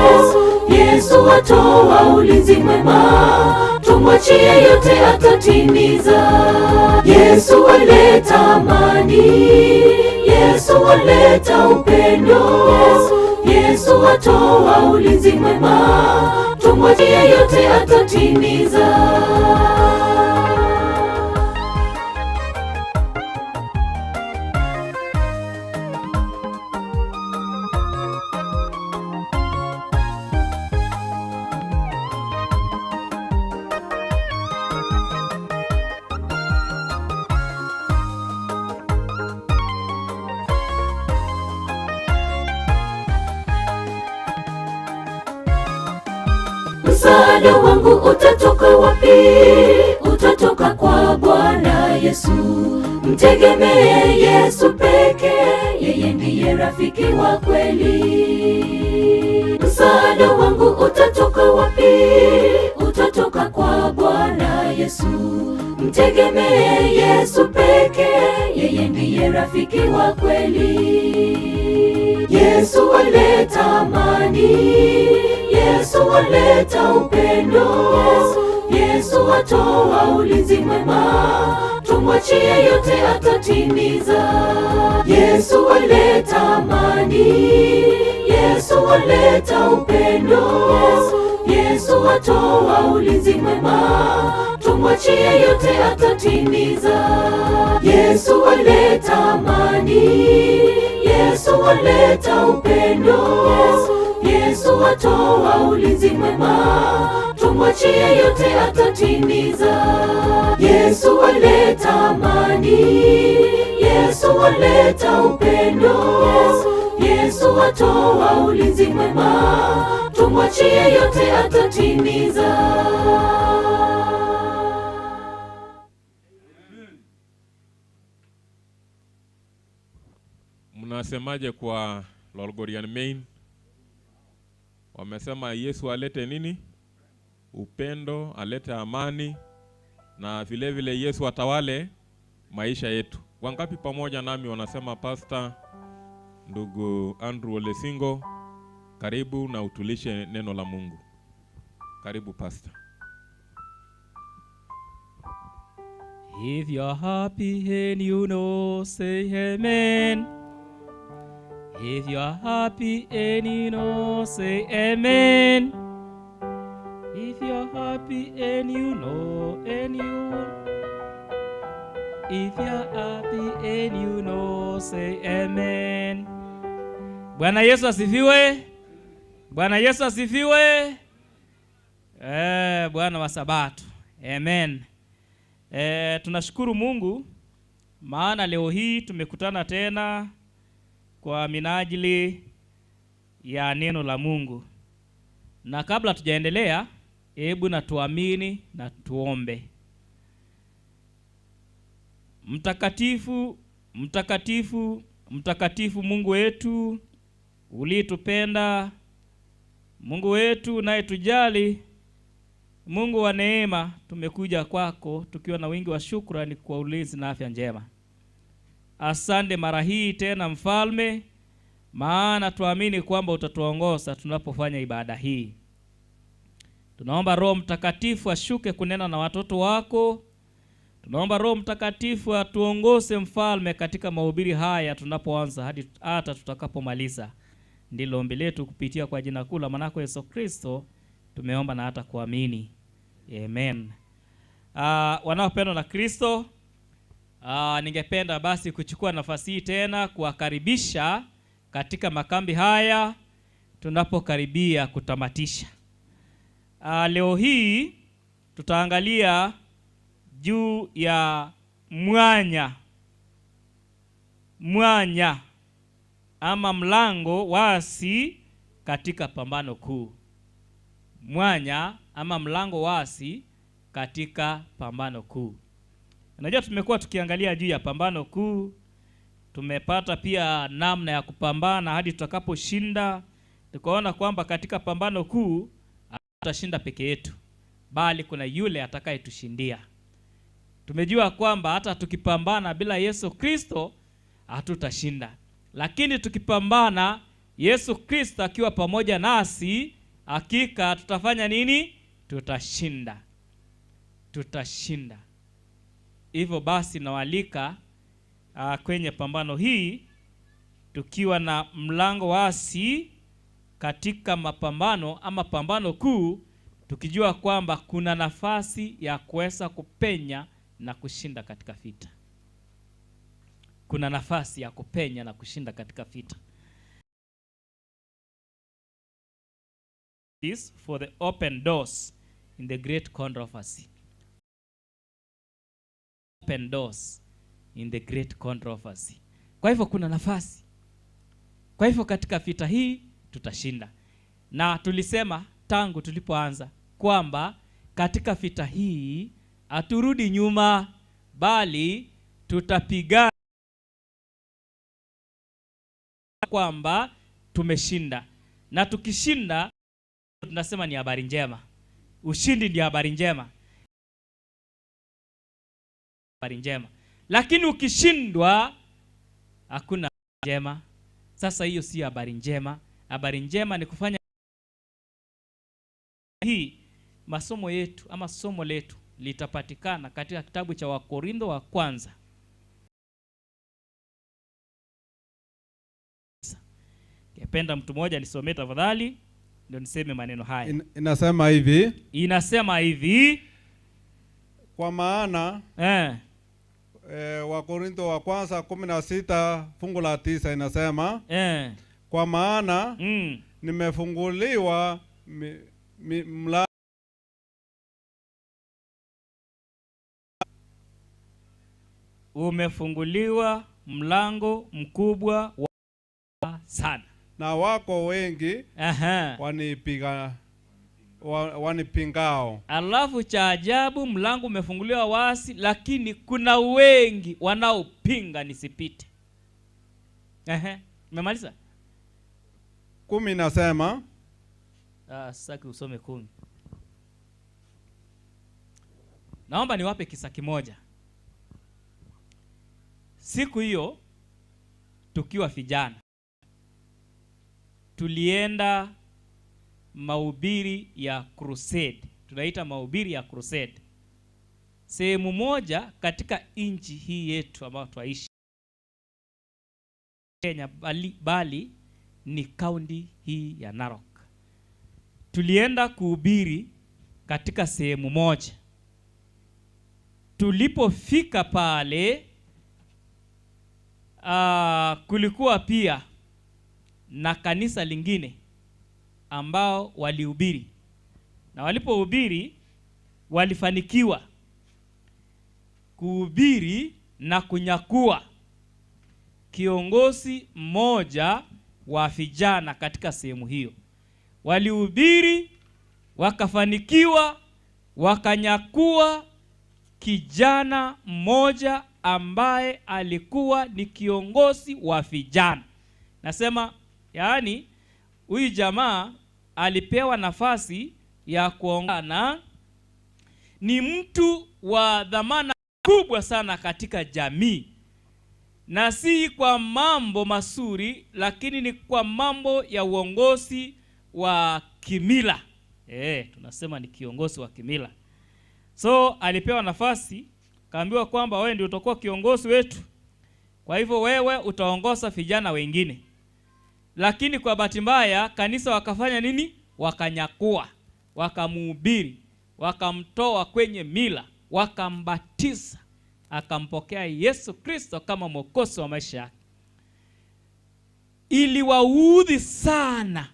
Speaker 13: Yesu atoa ulinzi mwema, tumwachie yote atatimiza. Yesu aleta amani, Yesu aleta upendo, Yesu atoa ulinzi mwema, tumwachie yote atatimiza. Msaada wangu utatoka wapi? Utatoka kwa Bwana Yesu. Mtegemee Yesu pekee, yeye ndiye rafiki wa kweli. Msaada wangu utatoka wapi? Utatoka kwa Bwana Yesu. Mtegemee Yesu pekee, yeye ndiye rafiki wa kweli. Yesu aleta amani, Yesu aleta upendo, Yesu atoa ulinzi mwema, tumwachie yote atatimiza. Yesu aleta amani, Yesu aleta upendo, Yesu atoa ulinzi mwema, tumwachie yote atatimiza. Yesu aleta amani, Yesu aleta upendo, Yesu atoa ulinzi mwema, tumwachie yote atatimiza. Yesu aleta amani, Yesu aleta upendo, Yesu atoa ulinzi mwema, tumwachie yote atatimiza.
Speaker 12: Mnasemaje kwa Lolgorian Main? Wamesema Yesu alete nini? Upendo, alete amani, na vile vile Yesu atawale maisha yetu. Wangapi pamoja nami wanasema Pastor ndugu Andrew Olesingo, karibu na utulishe neno la Mungu. Karibu Pastor.
Speaker 11: If you're happy and you know, say amen. If you're happy and you know, say amen. If you're happy and you know, and you. If you're happy and you know, say amen. Bwana Yesu asifiwe. Bwana Yesu asifiwe. Bwana wa Sabato. Amen. Tunashukuru Mungu maana leo hii tumekutana tena kwa minajili ya neno la Mungu. Na kabla tujaendelea, hebu na tuamini na tuombe. Mtakatifu, mtakatifu, mtakatifu Mungu wetu, ulitupenda, Mungu wetu unayetujali, Mungu wa neema, tumekuja kwako tukiwa na wingi wa shukrani kwa ulinzi na afya njema. Asante mara hii tena Mfalme, maana tuamini kwamba utatuongoza tunapofanya ibada hii. Tunaomba Roho Mtakatifu ashuke kunena na watoto wako. Tunaomba Roho Mtakatifu atuongoze Mfalme katika mahubiri haya tunapoanza hadi hata tutakapomaliza. Ndilo ombi letu kupitia kwa jina kuu la mwanako Yesu Kristo tumeomba na hata kuamini. Amen. Wanaopendwa na Kristo, ningependa basi kuchukua nafasi hii tena kuwakaribisha katika makambi haya tunapokaribia kutamatisha. Leo hii tutaangalia juu ya mwanya ama mlango wasi katika pambano kuu. Mwanya ama mlango wasi katika pambano kuu. Unajua tumekuwa tukiangalia juu ya pambano kuu, tumepata pia namna ya kupambana hadi tutakaposhinda. Tukaona kwamba katika pambano kuu hatutashinda peke yetu, bali kuna yule atakayetushindia. Tumejua kwamba hata tukipambana bila Yesu Kristo hatutashinda, lakini tukipambana Yesu Kristo akiwa pamoja nasi, hakika tutafanya nini? Tutashinda. Tutashinda. Hivyo basi nawalika kwenye pambano hii tukiwa na mlango wasi katika mapambano ama pambano kuu, tukijua kwamba kuna nafasi ya kuweza kupenya na kushinda katika vita. Kuna nafasi ya kupenya na kushinda katika vita. Is for the open doors in the great controversy. Open doors in the great controversy. Kwa hivyo kuna nafasi. Kwa hivyo katika vita hii tutashinda. Na tulisema tangu tulipoanza kwamba katika vita hii haturudi nyuma, bali tutapigana kwamba tumeshinda. Na tukishinda tunasema ni habari njema. Ushindi ni habari njema. Habari njema. Lakini ukishindwa hakuna njema. Sasa hiyo si habari njema. Habari njema ni kufanya hii. Masomo yetu ama somo letu litapatikana katika kitabu cha Wakorintho wa kwanza. Ningependa mtu mmoja nisomee tafadhali ndio niseme maneno haya.
Speaker 20: Inasema hivi.
Speaker 11: Inasema hivi.
Speaker 20: Kwa maana Wakorintho wa kwanza 16 fungu la 9 inasema kwa maana nimefunguliwa
Speaker 11: umefunguliwa mlango mkubwa wa sana,
Speaker 20: na wako wengi wanipingao.
Speaker 11: Alafu cha ajabu, mlango umefunguliwa wasi, lakini kuna wengi wanaopinga nisipite. Umemaliza?
Speaker 20: 10 nasema.
Speaker 11: Sasa usome 10. Naomba niwape kisa kimoja. Siku hiyo tukiwa vijana tulienda mahubiri ya crusade. Tunaita mahubiri ya crusade. Sehemu moja katika nchi hii yetu ambayo twaishi Kenya, bali ni kaunti hii ya Narok. Tulienda kuhubiri katika sehemu moja. Tulipofika pale, kulikuwa pia na kanisa lingine ambao walihubiri. Na walipohubiri walifanikiwa kuhubiri na kunyakua kiongozi mmoja wa vijana katika sehemu hiyo. Walihubiri wakafanikiwa, wakanyakua kijana mmoja ambaye alikuwa ni kiongozi wa vijana. Nasema yaani huyu jamaa alipewa nafasi ya kuongana Ni mtu wa dhamana kubwa sana katika jamii, na si kwa mambo mazuri, lakini ni kwa mambo ya uongozi wa kimila. Tunasema ni kiongozi wa kimila. So alipewa nafasi, kaambiwa kwamba wewe ndio utakuwa kiongozi wetu, kwa hivyo wewe utaongoza vijana wengine. Lakini kwa bahati mbaya kanisa wakafanya nini? Wakanyakua, wakamuhubiri, wakamtoa kwenye mila, wakambatiza, akampokea Yesu Kristo kama Mwokozi wa maisha yake. Iliwaudhi sana,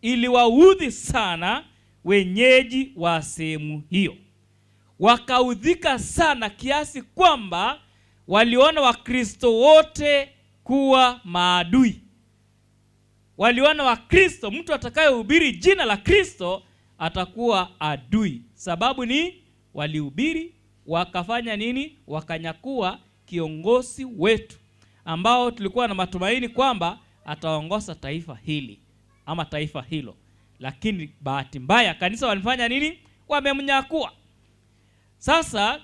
Speaker 11: iliwaudhi sana wenyeji wa sehemu hiyo. Wakaudhika sana kiasi kwamba waliona Wakristo wote kuwa maadui. Waliona Wakristo, mtu atakayehubiri jina la Kristo atakuwa adui. Sababu ni walihubiri, wakafanya nini? Wakanyakua kiongozi wetu ambao tulikuwa na matumaini kwamba ataongoza taifa hili ama taifa hilo. Lakini bahati mbaya kanisa walifanya nini? Wamemnyakua. Sasa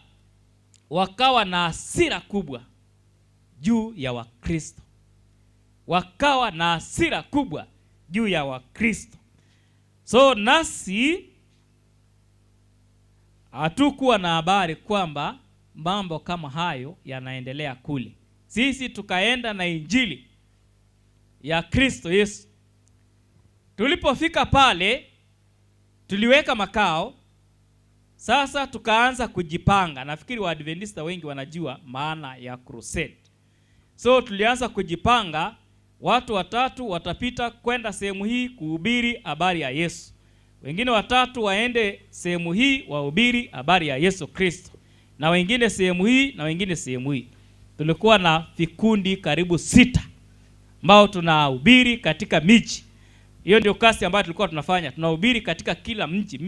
Speaker 11: wakawa na hasira kubwa juu ya Wakristo. Wakawa na hasira kubwa juu ya Wakristo. So nasi hatukuwa na habari kwamba mambo kama hayo yanaendelea kule. Sisi tukaenda na injili ya Kristo Yesu. Tulipofika pale tuliweka makao. Sasa tukaanza kujipanga. Nafikiri Waadventista wengi wanajua maana ya crusade. So tulianza kujipanga, watu watatu watapita kwenda sehemu hii kuhubiri habari ya Yesu. Wengine watatu waende sehemu hii wahubiri habari ya Yesu Kristo. Na wengine sehemu hii na wengine sehemu hii. Tulikuwa na vikundi karibu 6 ambao tunahubiri katika miji. Hiyo ndio kazi ambayo tulikuwa tunafanya. Tunahubiri katika kila mji,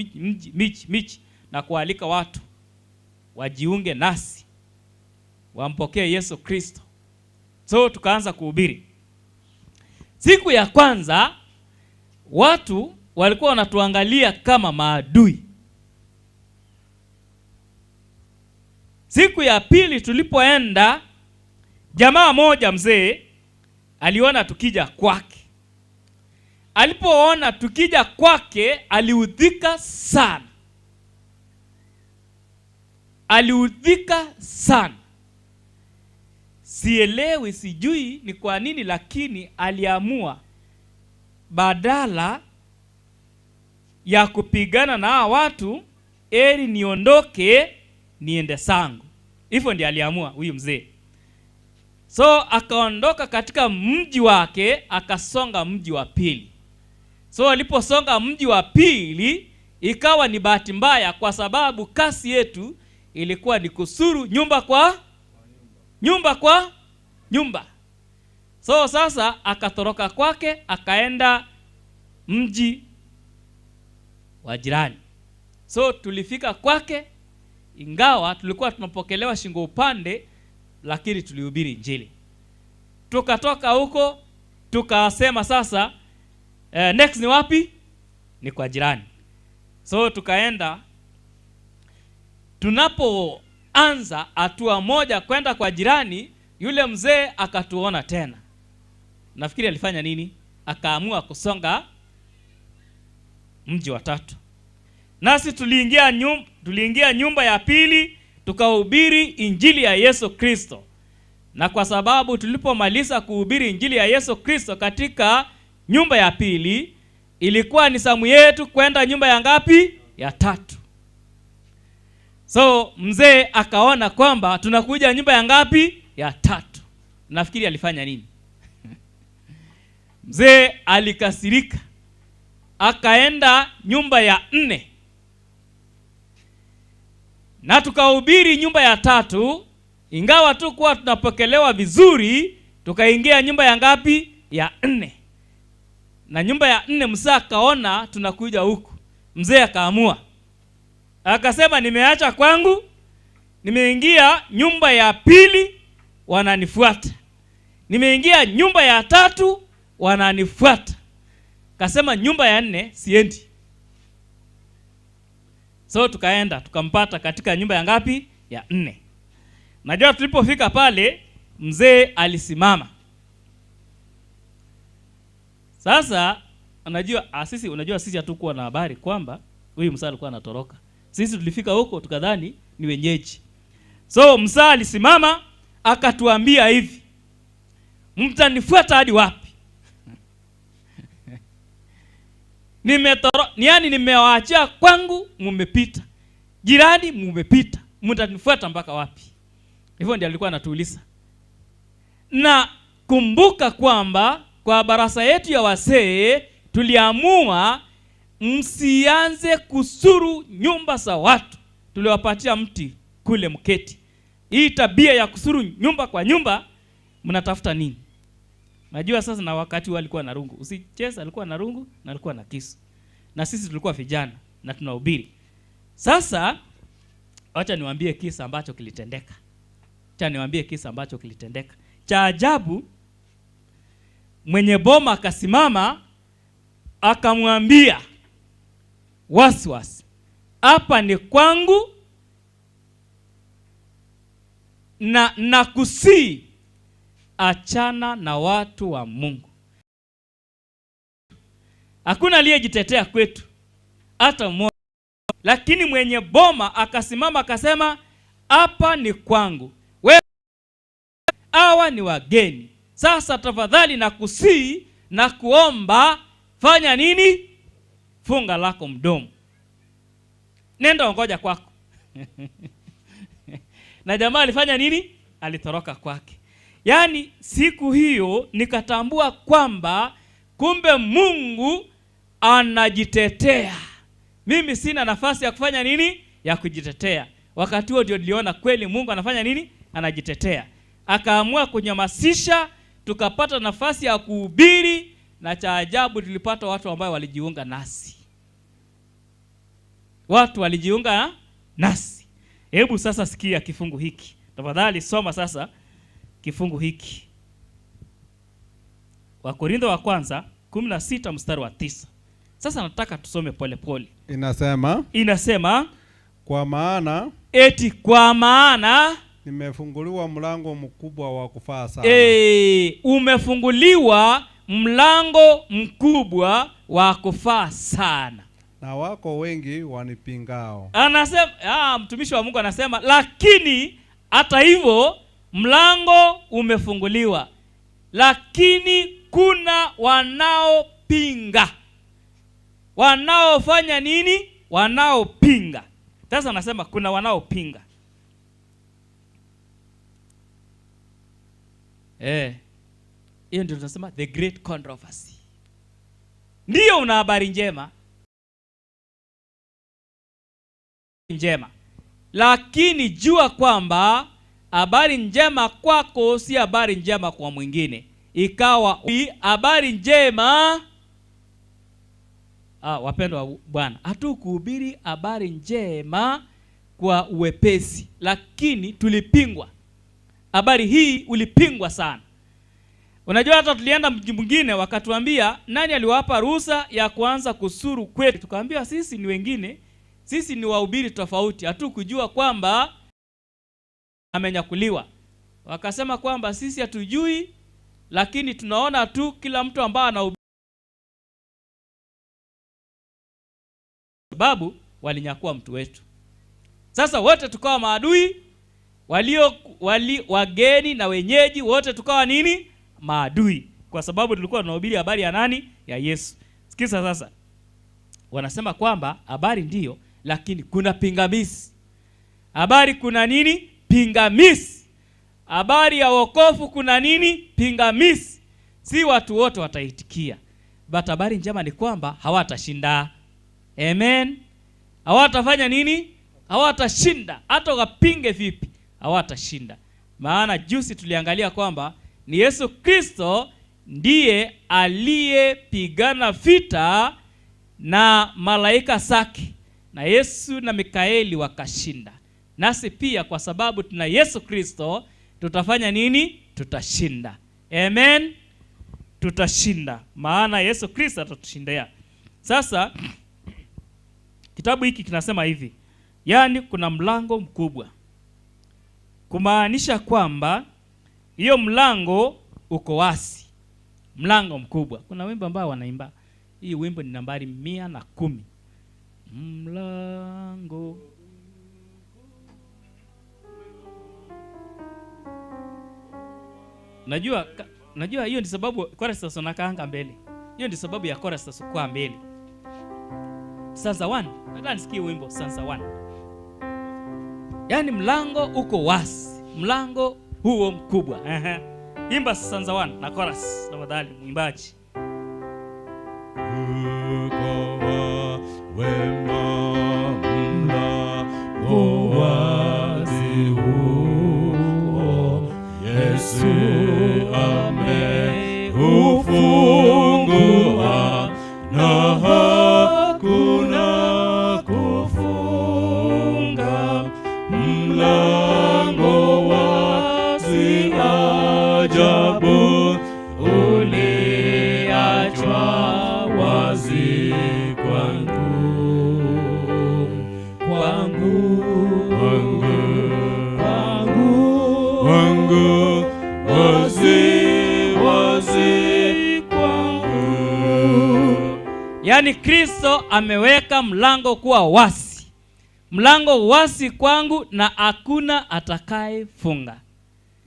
Speaker 11: miji, miji na kualika watu wajiunge nasi, wampokee Yesu Kristo. So tukaanza kuhubiri. Siku ya kwanza watu walikuwa wanatuangalia kama maadui. Siku ya pili tulipoenda, jamaa moja mzee aliona tukija kwake. Alipoona tukija kwake aliudhika sana. Aliudhika sana. Sielewi, sijui ni kwa nini, lakini aliamua badala ya kupigana na hawa watu, eri niondoke niende sangu. Hivyo ndiye aliamua huyu mzee. So akaondoka katika mji wake akasonga mji wa pili. So aliposonga mji wa pili ikawa ni bahati mbaya, kwa sababu kasi yetu ilikuwa ni kusuru nyumba kwa nyumba kwa nyumba. So sasa akatoroka kwake akaenda mji wa jirani. So tulifika kwake, ingawa tulikuwa tunapokelewa shingo upande, lakini tulihubiri injili. Tukatoka huko tukasema sasa next ni wapi? Ni kwa jirani. So tukaenda. Tunapoanza hatua moja kwenda kwa jirani, yule mzee akatuona tena. Nafikiri alifanya nini? Akaamua kusonga mji wa tatu. Nasi tuliingia nyumba ya pili, tukahubiri injili ya Yesu Kristo. Na kwa sababu tulipomaliza kuhubiri injili ya Yesu Kristo katika nyumba ya pili, ilikuwa ni zamu yetu kwenda nyumba ya ngapi? Ya tatu. So mzee akaona kwamba tunakuja nyumba ya ngapi? Ya tatu. Nafikiri alifanya nini? Mzee alikasirika. Akaenda nyumba ya 4. Na tukahubiri nyumba ya tatu, ingawa tu kuwa tunapokelewa vizuri, tukaingia nyumba ya ngapi? Ya 4. Na nyumba ya 4 mzee akaona tunakuja huku. Mzee akaamua. Akasema nimeacha kwangu, nimeingia nyumba ya pili wananifuata. Nimeingia nyumba ya tatu wananifuata. Kasema nyumba ya 4 siendi. So tukaenda tukampata katika nyumba ya ngapi? Ya 4. Najua tulipofika pale mzee alisimama. Sasa unajua sisi hatukuwa na habari kwamba huyu mzee alikuwa anatoroka. Sisi tulifika huko tukadhani ni wenyeji. So mzee alisimama akatuambia hivi, mtanifuata hadi wapi? Yaani nimewaachia kwangu mmepita, jirani mmepita, mtanifuata mpaka wapi? Hivyo ndiyo alikuwa anatuuliza. Na kumbuka kwamba kwa barasa yetu ya wasee tuliamua msianze kusuru nyumba za watu. Tuliwapatia mti kule mketi. Hii tabia ya kusuru nyumba kwa nyumba mnatafuta nini? Najua sasa, na wakati walikuwa na rungu. Usicheza, alikuwa na rungu na alikuwa na kisu. Na sisi tulikuwa vijana na tunahubiri. Sasa acha niwaambie kisa ambacho kilitendeka. Acha niwaambie kisa ambacho kilitendeka. Cha ajabu, mwenye boma akasimama akamwambia Wasiwasi, hapa ni kwangu na nakusii, achana na watu wa Mungu. Hakuna aliyejitetea kwetu hata mmoja. Lakini mwenye boma akasimama akasema, hapa ni kwangu, wewe hawa ni wageni. Sasa tafadhali nakusii na kuomba, fanya nini? Funga lako mdomo, nenda ongoja kwako. Na jamaa alifanya nini? Alitoroka kwake. Yaani siku hiyo nikatambua kwamba kumbe Mungu anajitetea. Mimi sina nafasi ya kufanya nini? Ya kujitetea. Wakati huo ndio niliona kweli Mungu anafanya nini? Anajitetea. Akaamua kunyamasisha, tukapata nafasi ya kuhubiri, na cha ajabu tulipata watu ambao walijiunga nasi. Watu walijiunga nasi. Hebu sasa sikia kifungu hiki. Tafadhali soma sasa kifungu hiki. Wakorintho wa kwanza 16 mstari wa 9. Sasa nataka tusome pole pole. Inasema
Speaker 20: kwa maana,
Speaker 11: eti kwa maana
Speaker 20: nimefunguliwa mlango mkubwa wa kufaa sana.
Speaker 11: Umefunguliwa mlango mkubwa wa kufaa sana,
Speaker 20: na wako wengi wanipingao.
Speaker 11: Anasema mtumishi wa Mungu anasema, lakini hata hivyo mlango umefunguliwa, lakini kuna wanaopinga. Wanaofanya nini? Wanaopinga. Sasa anasema kuna wanaopinga. Hiyo ndio tunasema the great controversy. Ndio una habari njema. Lakini jua kwamba habari njema kwako si habari njema kwa mwingine. Ikawa habari njema. Wapendwa wa Bwana, hatukuhubiri habari njema kwa uwepesi, lakini tulipingwa. Habari hii ulipingwa sana. Unajua hata tulienda mji mwingine wakatuambia, nani aliwapa ruhusa ya kuanza kusuru kwetu? Tukaambiwa sisi ni wengine, sisi ni wahubiri tofauti, hatukujua kwamba amenyakuliwa. Wakasema kwamba sisi hatujui, lakini tunaona tu kila mtu ambaye anahubiri, sababu walinyakua mtu wetu. Sasa wote tukawa maadui, wageni na wenyeji wote tukawa nini? Maadui, kwa sababu tulikuwa tunahubiri habari ya nani? Ya Yesu. Sikiza sasa. Wanasema kwamba habari ndiyo, lakini kuna pingamizi. Habari kuna nini? Pingamizi. Habari ya wokovu kuna nini? Pingamizi. Si watu wote wataitikia. But habari njema ni kwamba hawatashinda. Amen. Hawatafanya nini? Hawatashinda. Hata wapinge vipi, hawatashinda. Maana juzi tuliangalia kwamba ni Yesu Kristo ndiye aliyepigana vita na malaika zake, na Yesu na Mikaeli wakashinda. Nasi pia kwa sababu tuna Yesu Kristo tutafanya nini? Tutashinda. Amen. Tutashinda. Maana Yesu Kristo atatushindia. Sasa kitabu hiki kinasema hivi. Yaani kuna mlango mkubwa, kumaanisha kwamba hiyo mlango uko wazi, mlango mkubwa. Kuna wimbo ambao wanaimba, hii wimbo ni nambari 110. Mlango. Najua hiyo ni sababu chorus wanakaanga mbele. Hiyo ndio sababu ya chorus kwa mbele. Stanza 1. Nataka nisikie wimbo stanza 1. Yaani mlango uko wazi, mlango huo mkubwa. Imba stanza 1 na chorus tafadhali mwimbaji.
Speaker 8: Uko wema mlango wazi huo, Yesu ameufungua na hakuna kufunga. Mlango wazi ajabu uliachwa wazi kwangu, kwangu, kwangu, kwangu, wazi, wazi kwangu.
Speaker 11: Yaani Kristo ameweka mlango kuwa wazi, mlango wazi kwangu na hakuna atakayefunga.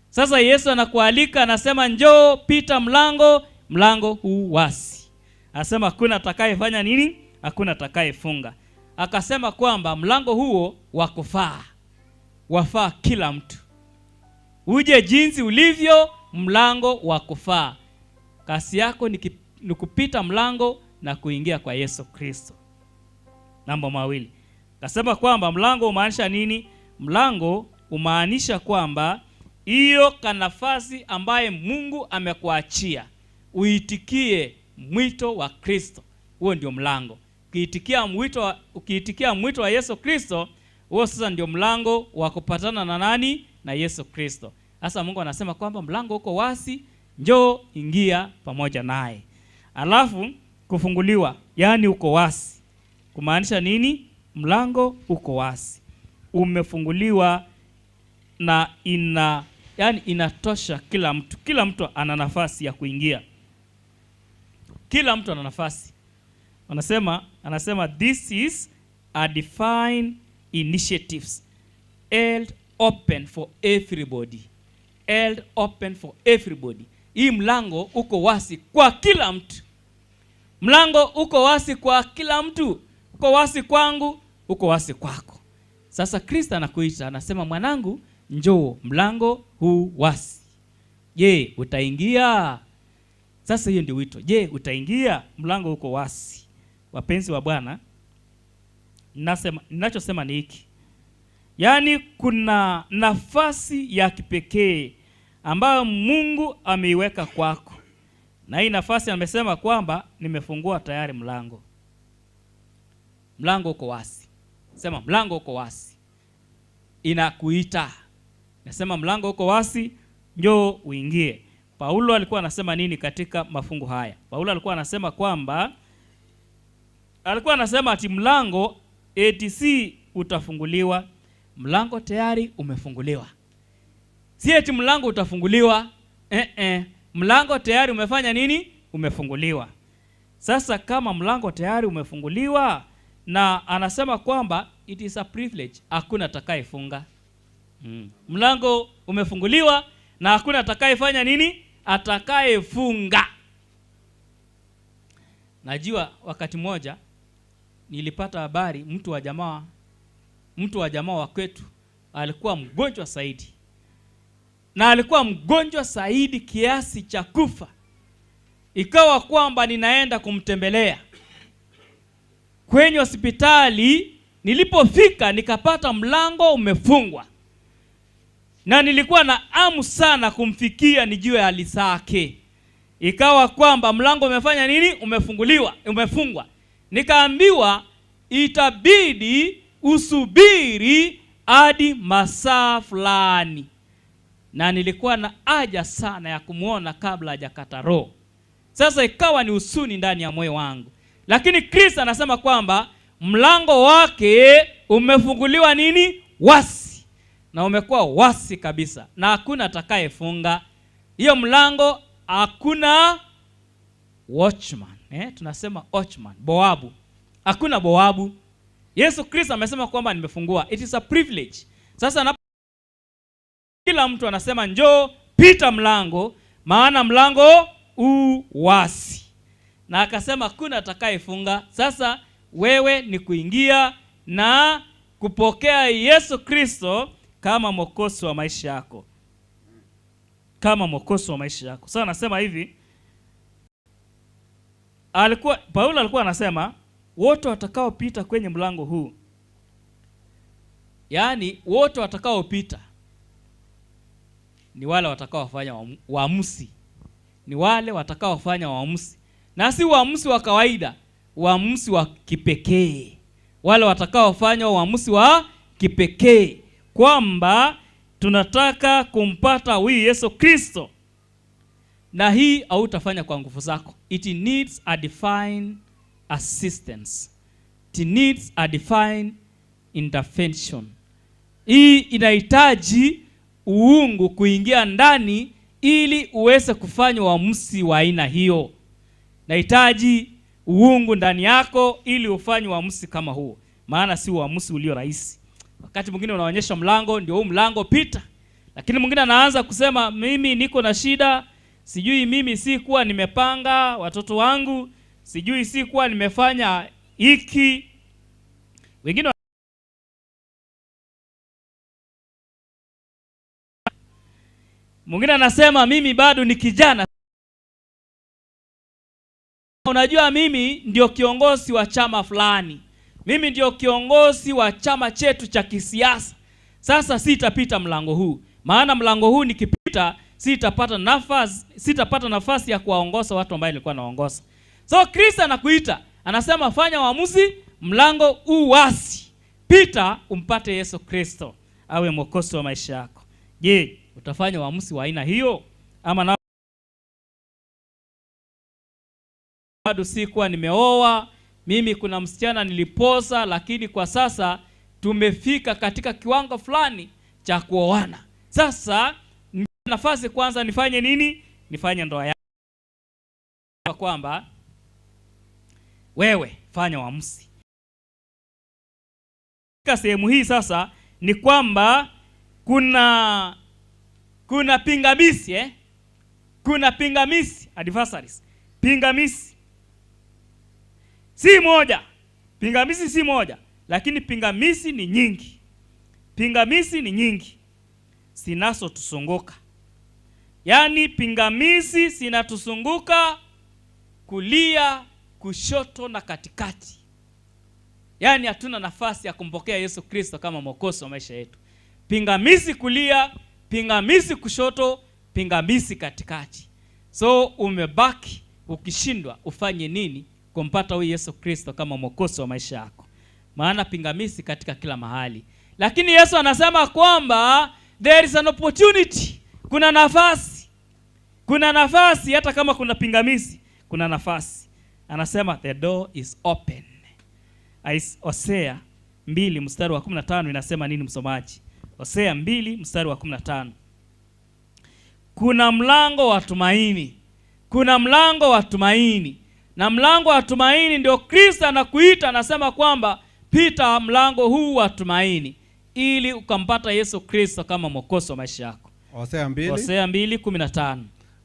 Speaker 11: Sasa Yesu anakualika, anasema njoo pita mlango, mlango huu wazi. Anasema hakuna atakayefanya nini? Hakuna atakayefunga. Akasema kwamba mlango huo wakufaa, wafaa kila mtu. Uje jinsi ulivyo, mlango wakufaa. Kasi yako ni kupita mlango na kuingia kwa Yesu Kristo. Namba 2. Akasema kwamba mlango umaanisha nini? Mlango umaanisha kwamba hiyo kanafasi ambaye Mungu amekuachia uitikie mwito wa Kristo. Huo ndio mlango. Ukiitikia mwito wa Yesu Kristo, huo sasa ndio mlango wa kupatana na nani? Na Yesu Kristo. Sasa Mungu anasema kwamba mlango uko wazi, njoo ingia pamoja naye. Alafu kufunguliwa, yani uko wazi. Kumaanisha nini? Mlango uko wazi, umefunguliwa na yani inatosha kila mtu. Kila mtu ana nafasi ya kuingia. Kila mtu ana nafasi. Anasema this is a divine initiatives held open for everybody. Held open for everybody. Hii mlango uko wazi kwa kila mtu. Mlango uko wazi kwa kila mtu. Uko wazi kwangu, uko wazi kwako. Sasa Kristo anakuita, anasema mwanangu, njoo, mlango huu wazi. Je, utaingia? Sasa hiyo ndio wito. Je, utaingia? Mlango uko wazi. Wapenzi wa Bwana, ninachosema ni hiki. Yaani kuna nafasi ya kipekee ambayo Mungu ameiweka kwako. Na hii nafasi amesema kwamba nimefungua tayari mlango. Mlango uko wazi. Sema mlango uko wazi. Inakuita. Nasema mlango uko wazi, njoo uingie. Paulo alikuwa anasema nini katika mafungu haya? Paulo alikuwa anasema kwamba, alikuwa anasema ati mlango ATC utafunguliwa. Mlango tayari umefunguliwa. Si eti mlango utafunguliwa. Mlango tayari umefanya nini? Umefunguliwa. Sasa kama mlango tayari umefunguliwa, na anasema kwamba it is a privilege, hakuna atakayefunga. Mlango umefunguliwa na hakuna atakayefanya nini? Atakayefunga. Najua wakati mmoja nilipata habari mtu wa jamaa wa kwetu alikuwa mgonjwa zaidi. Na alikuwa mgonjwa zaidi kiasi cha kufa. Ikawa kwamba ninaenda kumtembelea kwenye hospitali. Nilipofika nikapata mlango umefungwa. Na nilikuwa na hamu sana kumfikia nijue hali zake. Ikawa kwamba mlango umefanya nini? Umefunguliwa, umefungwa. Nikaambiwa itabidi usubiri hadi masaa fulani. Na nilikuwa na haja sana ya kumuona kabla hajakata roho. Sasa ikawa ni huzuni ndani ya moyo wangu. Lakini Kristo anasema kwamba mlango wake umefunguliwa nini? Wasi. Na umekuwa wasi kabisa, na hakuna atakayefunga hiyo mlango. Hakuna watchman, tunasema watchman, boabu. Hakuna boabu. Yesu Kristo amesema kwamba nimefungua. It is a privilege. Sasa kila mtu anasema njoo pita mlango, maana mlango u wasi. Na akasema kuna atakayefunga. Sasa wewe ni kuingia na kupokea Yesu Kristo kama mwokozi wa maisha yako. Kama mwokozi wa maisha yako. Sasa anasema hivi, Paulo alikuwa anasema wote watakaopita kwenye mlango huu, yaani wote watakaopita ni wale watakaofanya uamuzi. Ni wale watakaofanya uamuzi. Na si uamuzi wa kawaida, uamuzi wa kipekee. Wale watakaofanya uamuzi wa kipekee kwamba tunataka kumpata huyu Yesu Kristo. Na hii hautafanya kwa nguvu zako. It needs a divine assistance. It needs a divine intervention. Hii inahitaji uungu kuingia ndani ili uweze kufanya uamuzi wa aina hiyo. Nahitaji uungu ndani yako ili ufanye uamuzi kama huo. Maana si uamuzi ulio rahisi. Wakati mwingine unaonyesha mlango, ndio huu mlango pita. Lakini mwingine anaanza kusema mimi niko na shida, sijui mimi si kuwa nimepanga watoto wangu, sijui si kuwa nimefanya hiki. Wengine mwingine anasema mimi bado ni kijana. Unajua mimi ndio kiongozi wa chama fulani. Mimi ndio kiongozi wa chama chetu cha kisiasa. Sasa sitapita mlango huu. Maana mlango huu nikipita sitapata nafasi ya kuwaongoza watu ambao nilikuwa naongoza. So Kristo anakuita, anasema fanya uamuzi, mlango huu wasi. Pita umpate Yesu Kristo awe mwokozi wa maisha yako. Je, utafanya uamuzi wa aina hiyo? Ama na bado sikuwa nimeoa, mimi kuna msichana niliposa, lakini kwa sasa tumefika katika kiwango fulani cha kuoana. Sasa nafasi kwanza nifanye nini? Nifanye ndoa yangu. Kwamba wewe fanya uamuzi. Katika sehemu hii sasa ni kwamba kuna pingamizi, Kuna pingamizi, adversaries. Pingamizi si moja. Pingamizi si moja, lakini pingamizi ni nyingi. Pingamizi ni nyingi zinazotusunguka. Yaani pingamizi zinatusunguka kulia, kushoto na katikati. Yaani hatuna nafasi ya kumpokea Yesu Kristo kama mwokozi wa maisha yetu. Pingamizi kulia, pingamizi kushoto, pingamizi katikati. So umebaki ukishindwa ufanye nini kumpata huyu Yesu Kristo kama mwokozi wa maisha yako. Maana pingamizi katika kila mahali. Lakini Yesu anasema kwamba there is an opportunity. Kuna nafasi. Kuna nafasi hata kama kuna pingamizi, kuna nafasi. Anasema the door is open. Hosea 2 mstari wa 15 inasema nini msomaji? Hosea 2 mstari wa 15. Kuna mlango wa tumaini. Kuna mlango wa tumaini. Na mlango wa tumaini ndio Kristo anakuita, anasema kwamba pita mlango huu wa tumaini ili ukampata Yesu Kristo kama mwokozi wa maisha yako.
Speaker 20: Hosea 2.
Speaker 11: Hosea 2:15.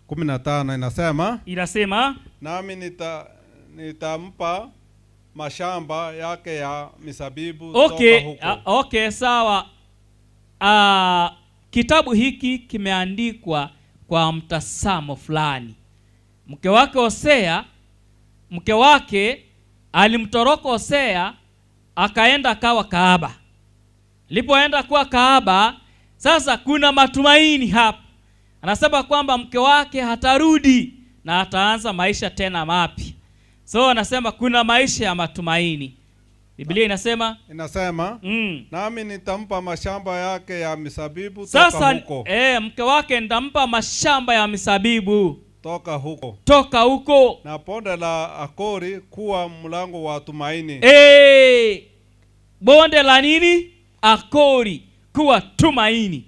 Speaker 20: 15 inasema,
Speaker 11: inasema
Speaker 20: nami nitampa mashamba yake ya mizabibu
Speaker 11: okay,
Speaker 20: toka huko.
Speaker 11: Okay, sawa. Kitabu hiki kimeandikwa kwa mtazamo fulani. Mke wake Hosea, mke wake alimtoroka Hosea akaenda akawa kahaba. Alipoenda kuwa kahaba, sasa kuna matumaini hapa. Anasema kwamba mke wake hatarudi na ataanza maisha tena mapya. So anasema kuna maisha ya matumaini. Biblia inasema,
Speaker 20: nami nitampa mashamba yake ya mizabibu
Speaker 11: sasa,
Speaker 20: toka huko.
Speaker 11: Mke wake nitampa mashamba ya mizabibu
Speaker 20: Toka huko.
Speaker 11: Toka huko.
Speaker 20: Na bonde la Akori kuwa mlango wa tumaini.
Speaker 11: Bonde la nini? Akori kuwa tumaini.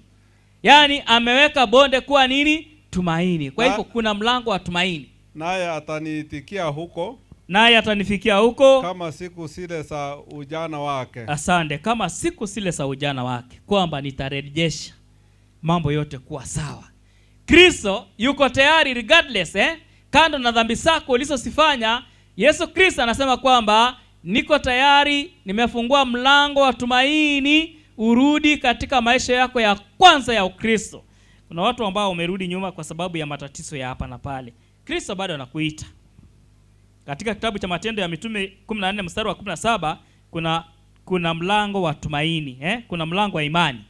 Speaker 11: Yaani ameweka bonde kuwa nini? Tumaini. Kwa hivyo kuna mlango wa tumaini.
Speaker 20: Naye ataniitikia huko.
Speaker 11: Naye atanifikia huko
Speaker 20: kama siku zile za ujana wake.
Speaker 11: Asante, kama siku zile za ujana wake, kwamba nitarejesha mambo yote kuwa sawa. Kristo yuko tayari regardless, kando na dhambi zako ulizozifanya. Yesu Kristo anasema kwamba niko tayari, nimefungua mlango wa tumaini, urudi katika maisha yako ya kwanza ya Ukristo. Kuna watu ambao wamerudi nyuma kwa sababu ya matatizo ya hapa na pale. Kristo bado anakuita. Katika kitabu cha Matendo ya Mitume 14 mstari wa 17 kuna mlango wa tumaini, Kuna mlango wa imani.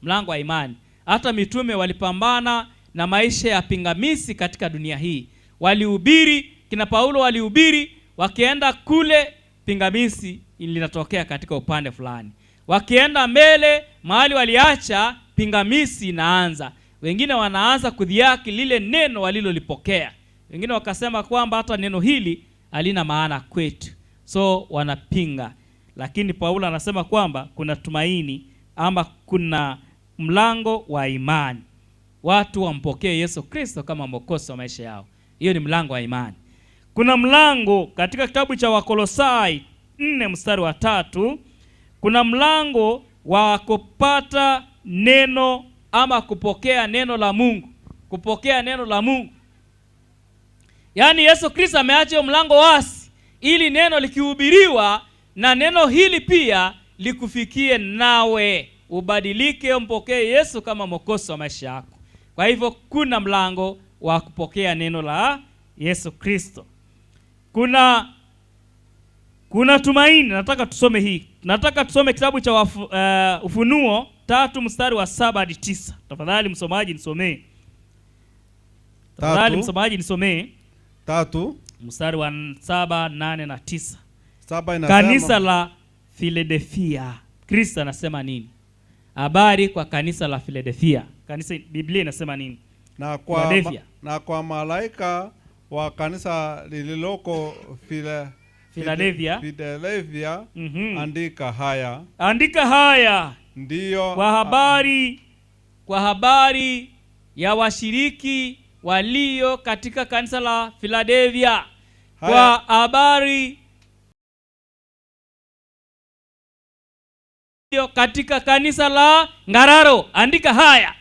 Speaker 11: Mlango wa imani. Hata mitume walipambana na maisha ya pingamizi katika dunia hii. Walihubiri, kina Paulo walihubiri, wakienda kule pingamizi linatokea katika upande fulani. Wakienda mbele mahali waliacha, pingamizi inaanza. Wengine wanaanza kudhihaki lile neno walilolipokea. Wengine wakasema kwamba hata neno hili halina maana kwetu. So wanapinga. Lakini Paulo anasema kwamba kuna tumaini ama kuna mlango wa imani. Watu wampokee Yesu Kristo kama Mwokozi wa maisha yao. Hiyo ni mlango wa imani. Kuna mlango katika kitabu cha Wakolosai 4 mstari wa 3, kuna mlango wa kupata neno ama kupokea neno la Mungu. Kupokea neno la Mungu. Yaani Yesu Kristo ameacha mlango wazi ili neno likihubiriwa na neno hili pia likufikie nawe ubadilike, umpokee Yesu kama Mwokozi wa maisha yako. Kwa hivyo kuna mlango wa kupokea neno la Yesu Kristo. Kuna tumaini. Nataka tusome hii. Nataka tusome kitabu cha Ufunuo 3 mstari wa 7 hadi 9. Tafadhali msomaji nisomee. Tafadhali msomaji nisomee.
Speaker 20: 3
Speaker 11: mstari wa 7, 8 na 9.
Speaker 20: 7 inasema,
Speaker 11: kanisa la Philadelphia. Kristo anasema nini? Habari kwa kanisa la Philadelphia. Kanisa, Biblia inasema nini?
Speaker 20: Na kwa malaika wa kanisa lililoko
Speaker 11: Philadelphia,
Speaker 20: Philadelphia, andika haya.
Speaker 11: Andika haya.
Speaker 20: Ndiyo
Speaker 11: kwa habari ya washiriki walio katika kanisa la Philadelphia. Kwa habari katika kanisa la Ngararo, andika haya.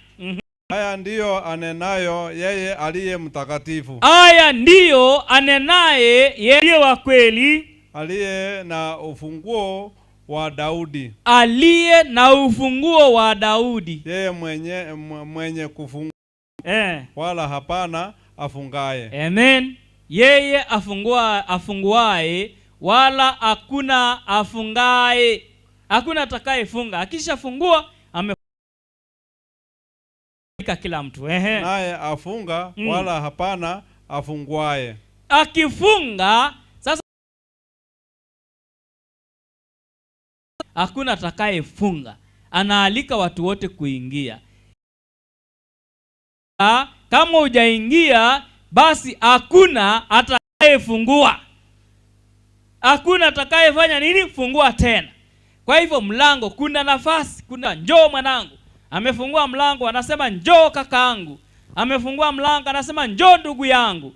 Speaker 20: Haya ndiyo anenayo yeye aliye mtakatifu.
Speaker 11: Haya ndiyo anenaye yeye wa kweli,
Speaker 20: aliye na ufunguo wa Daudi.
Speaker 11: Aliye na ufunguo wa Daudi.
Speaker 20: Yeye mwenye kufungua wala hapana afungaye.
Speaker 11: Amen. Yeye afunguaye wala hakuna afungaye. Hakuna atakayefunga. Akishafungua amefunga kila mtu.
Speaker 20: Naye afunga wala hapana afunguaye.
Speaker 11: Akifunga sasa hakuna atakayefunga. Anaalika watu wote kuingia. Kama hujaingia basi hakuna atakayefungua. Hakuna atakayefanya nini? Fungua tena. Kwa hivyo mlango, kuna nafasi, kuna njoo mwanangu. Amefungua mlango anasema njoo kakaangu. Amefungua mlango anasema njoo ndugu yangu.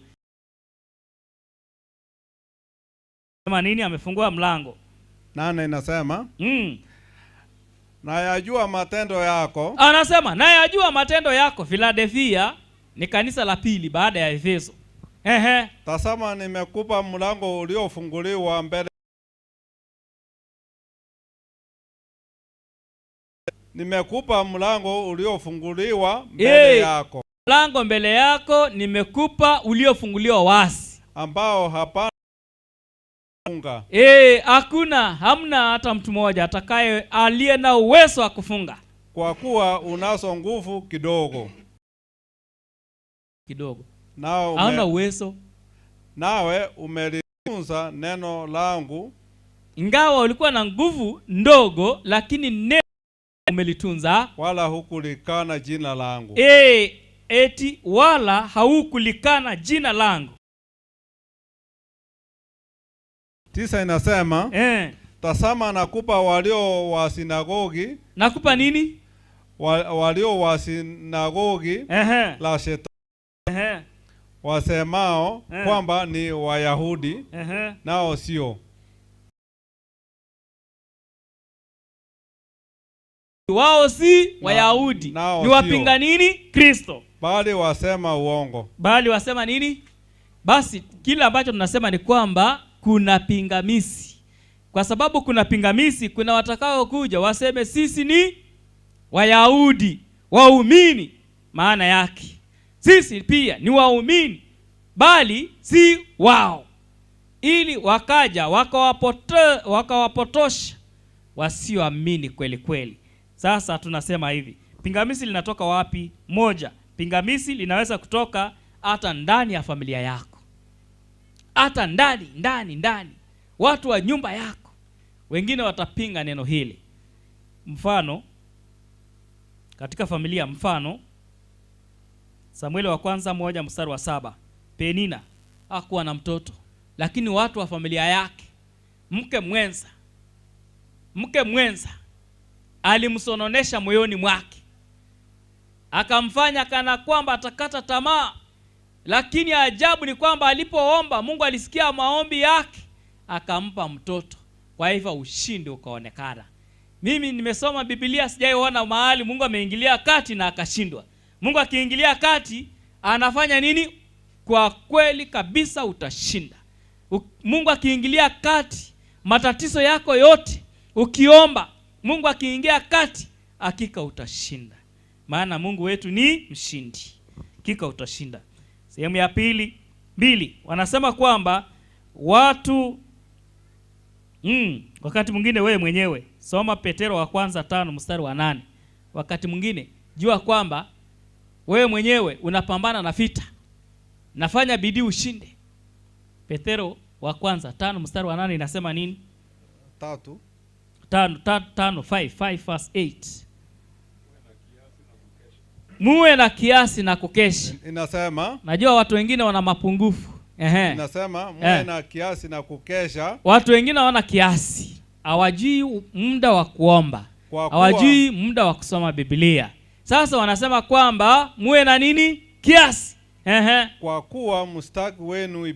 Speaker 11: Sema nini? Amefungua mlango.
Speaker 20: 8 inasema nayajua matendo yako.
Speaker 11: Anasema nayajua matendo yako. Philadelphia ni kanisa la pili baada ya Efeso.
Speaker 20: Tazama nimekupa mlango uliofunguliwa mbele. Nimekupa mlango uliofunguliwa mbele yako.
Speaker 11: Mlango mbele yako nimekupa uliofunguliwa wazi,
Speaker 20: ambao hapana kufunga.
Speaker 11: Hakuna, hamna hata mtu mmoja atakaye aliye na uwezo wa kufunga.
Speaker 20: Kwa kuwa unazo nguvu kidogo.
Speaker 11: Kidogo. Hauna uwezo.
Speaker 20: Nawe umelitunza neno langu.
Speaker 11: Ingawa ulikuwa na nguvu ndogo, lakini neno umelitunza,
Speaker 20: wala hukulikana jina langu.
Speaker 11: Eti wala haukulikana jina langu.
Speaker 20: 9 inasema tazama nakupa walio wa sinagogi.
Speaker 11: Nakupa nini?
Speaker 20: Walio wa sinagogi la Shetani, wasemao kwamba ni Wayahudi, nao sio.
Speaker 11: Wao si Wayahudi, ni wapinga nini? Kristo.
Speaker 20: Bali wasema uongo.
Speaker 11: Bali wasema nini? Basi kila ambacho tunasema ni kwamba kuna pingamizi. Kwa sababu kuna pingamizi, kuna watakao kuja waseme sisi ni Wayahudi, waumini. Maana yake sisi pia ni waumini, bali si wao. Ili wakaja wakawapotosha wasioamini kweli kweli. Sasa tunasema hivi, pingamizi linatoka wapi? Moja, pingamizi linaweza kutoka hata ndani ya familia yako. Hata ndani watu wa nyumba yako. Wengine watapinga neno hili. Mfano katika familia, mfano Samueli wa kwanza 1:7, Penina hakuwa na mtoto, lakini watu wa familia yake, mke mwenza alimsononesha moyoni mwake, akamfanya kana kwamba atakata tamaa. Lakini ajabu ni kwamba alipoomba, Mungu alisikia maombi yake, akampa mtoto. Kwa hivyo ushindi ukaonekana. Mimi nimesoma Biblia, sijaiona mahali Mungu ameingilia kati na akashindwa. Mungu akiingilia kati anafanya nini? Kwa kweli kabisa utashinda. Mungu akiingilia kati matatizo yako yote, ukiomba, Mungu akiingia kati, hakika utashinda. Maana Mungu wetu ni mshindi. Hakika utashinda. Sehemu ya pili, 2, wanasema kwamba watu wakati mwingine wewe mwenyewe, soma Petero wa kwanza 5:8. Wakati mwingine jua kwamba wewe mwenyewe unapambana na vita. Nafanya bidii ushinde. Petero wa kwanza 5:8 inasema nini?
Speaker 20: 3.
Speaker 11: 5 5:8. Muwe na kiasi na kukesha.
Speaker 20: Inasema,
Speaker 11: najua watu wengine wana mapungufu.
Speaker 20: Inasema muwe na kiasi na kukesha.
Speaker 11: Watu wengine hawana kiasi. Hawajui muda wa kuomba. Hawajui muda wa kusoma Biblia. Sasa wanasema kwamba muwe na nini? Kiasi.
Speaker 20: Kwa kuwa mshtaki wenu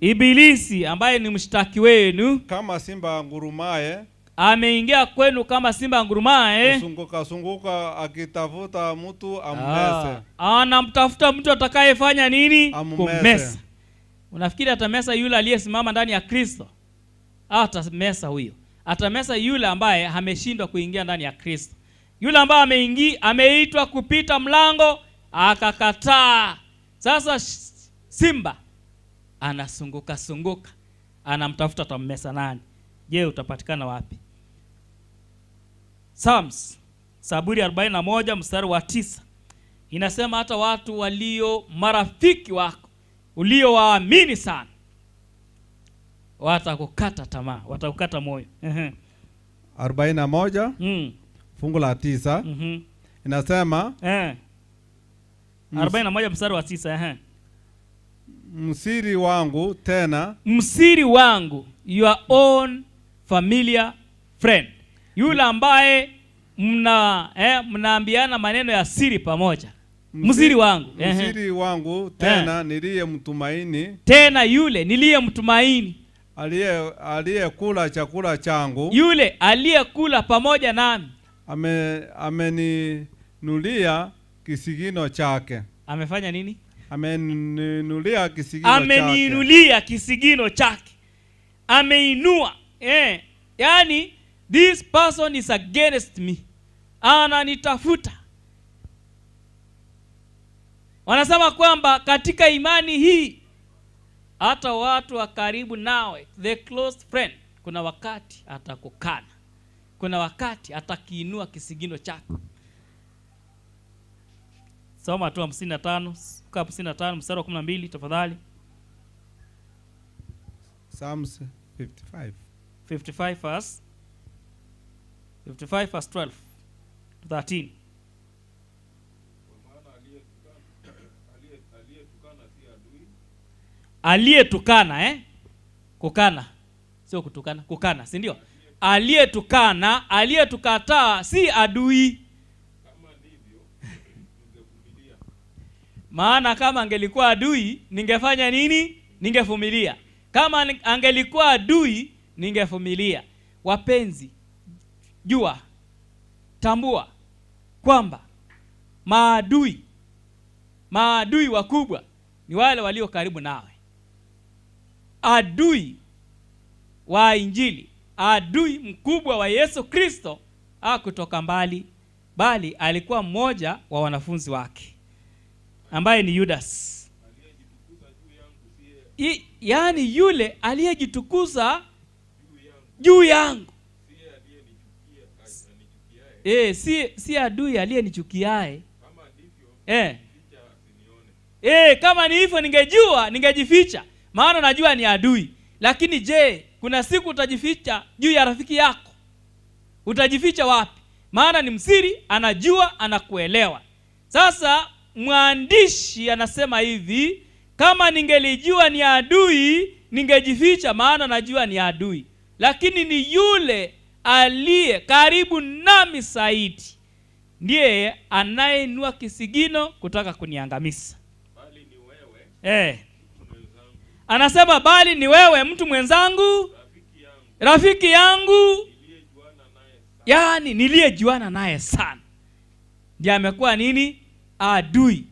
Speaker 20: Ibilisi
Speaker 11: ambaye ni mshtaki wenu,
Speaker 20: kama simba angurumaye,
Speaker 11: ameingia kwenu kama simba angurumaye,
Speaker 20: sunguka akitafuta mtu ammese.
Speaker 11: Anamtafuta mtu atakayefanya nini? Kumesa. Unafikiri atamesa yule aliyesimama ndani ya Kristo? Atamesa huyo. Atamesa yule ambaye ameshindwa kuingia ndani ya Kristo. Yule ambaye ameitwa kupita mlango akakataa. Sasa simba anasunguka sunguka, anamtafuta atammesa nani? Je, utapatikana wapi? Psalms, Zaburi 41:9 inasema hata watu walio marafiki wako, uliowaamini sana, watakukata tamaa, watakukata moyo.
Speaker 20: 41 fungu la 9 inasema
Speaker 11: 41:9.
Speaker 20: Msiri wangu tena,
Speaker 11: msiri wangu, your own familiar friend, yule ambaye mnaambiana maneno ya siri pamoja. Msiri wangu,
Speaker 20: msiri wangu tena niliyemtumaini,
Speaker 11: tena yule niliyemtumaini,
Speaker 20: aliyekula chakula changu,
Speaker 11: yule aliyekula pamoja nami,
Speaker 20: ameninulia kisigino chake.
Speaker 11: Amefanya nini?
Speaker 20: Ameninulia kisigino chake.
Speaker 11: Ameninulia kisigino chake. Ameinua. Yani this person is against me. Ananitafuta. Wanasema kwamba katika imani hii hata watu wa karibu nawe, the close friend, kuna wakati atakukana. Kuna wakati atakiinua kisigino chako. Soma tu 55, 55:12 tafadhali.
Speaker 20: Psalms 55.
Speaker 11: 55 verse 55 verse 12 to 13. Aliyetukana, Kukana. Sio kutukana, kukana, si ndio? Aliyetukana, aliyetukataa si adui. Maana kama angelikuwa adui, ningefanya nini? Ningevumilia. Kama angelikuwa adui, ningevumilia. Wapenzi, jua, tambua kwamba maadui wakubwa ni wale walio karibu nawe. Adui wa Injili, adui mkubwa wa Yesu Kristo hakutoka mbali, bali alikuwa mmoja wa wanafunzi wake ambaye ni Judas. Yaani yule aliyejitukuza juu yangu. Si adui aliyenichukiae. Kama ni hivyo ningejua, ningejificha. Maana najua ni adui. Lakini je, kuna siku utajificha juu ya rafiki yako? Utajificha wapi? Maana ni msiri, anajua, anakuelewa. Sasa mwandishi anasema hivi, kama ningelijua ni adui, ningejificha, maana najua ni adui. Lakini ni yule aliye karibu nami zaidi ndiye anayeinua kisigino kutaka kuniangamiza.
Speaker 12: Bali ni wewe.
Speaker 11: Anasema bali ni wewe mtu mwenzangu, rafiki yangu, yaani niliyejuana naye sana, ndiye amekuwa nini? Adui.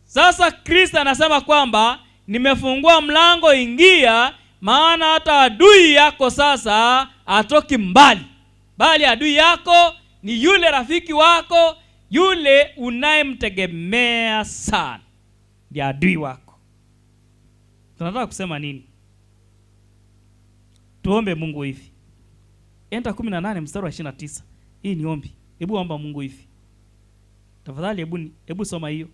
Speaker 11: Sasa Kristo anasema kwamba nimefungua mlango, ingia, maana hata adui yako sasa atoki mbali, bali adui yako ni yule rafiki wako, yule unayemtegemea sana, ndiye adui wako. Tunataka kusema nini? Tuombe Mungu hivi. Enta 18 mstari wa 29. Hii ni ombi. Hebu omba Mungu hivi. Tafadhali hebu soma hiyo.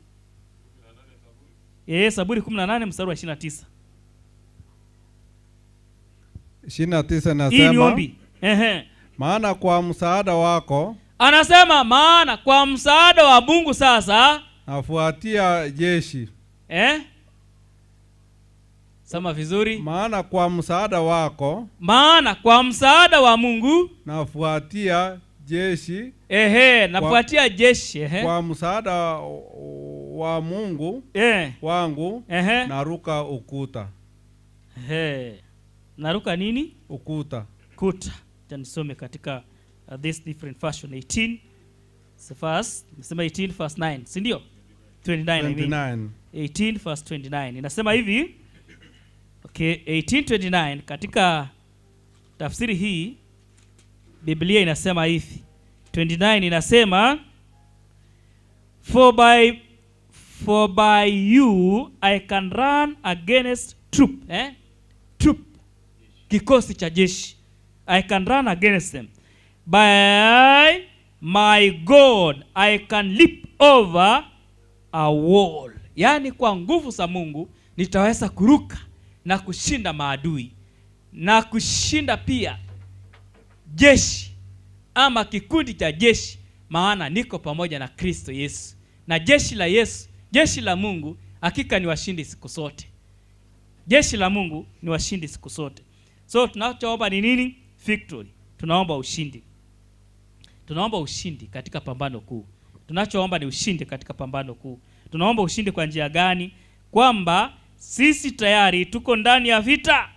Speaker 11: Saburi 18 mstari wa 29.
Speaker 20: 29 nasema.
Speaker 11: Hii ni ombi.
Speaker 20: Maana kwa msaada wako.
Speaker 11: Anasema maana kwa msaada wa Mungu sasa
Speaker 20: nafuatia jeshi.
Speaker 11: Soma vizuri.
Speaker 20: Maana kwa msaada wako.
Speaker 11: Maana kwa msaada wa Mungu
Speaker 20: nafuatia jeshi.
Speaker 11: Nafuatia jeshi.
Speaker 20: Kwa msaada wa Mungu wangu naruka ukuta.
Speaker 11: Naruka nini?
Speaker 20: Ukuta.
Speaker 11: Kuta. Nisome katika this different version 18 verse, nasema 18 verse 9, si ndio? 29, I mean. 18 verse 29. Inasema hivi. Okay, 18:29 katika tafsiri hii Biblia inasema hivi. 29 inasema for by you I can run against troop, Troop, kikosi cha jeshi. I can run against them. By my God I can leap over a wall. Yaani kwa nguvu za Mungu nitaweza kuruka na kushinda maadui, na kushinda pia jeshi ama kikundi cha jeshi, maana niko pamoja na Kristo Yesu. Na jeshi la Yesu, jeshi la Mungu hakika ni washindi siku zote. Jeshi la Mungu ni washindi siku zote. So tunachoomba ni nini? Victory. Tunaomba ushindi. Tunaomba ushindi katika pambano kuu. Tunachoomba ni ushindi katika pambano kuu. Tunaomba ushindi kwa njia gani? Kwamba sisi tayari tuko ndani ya vita.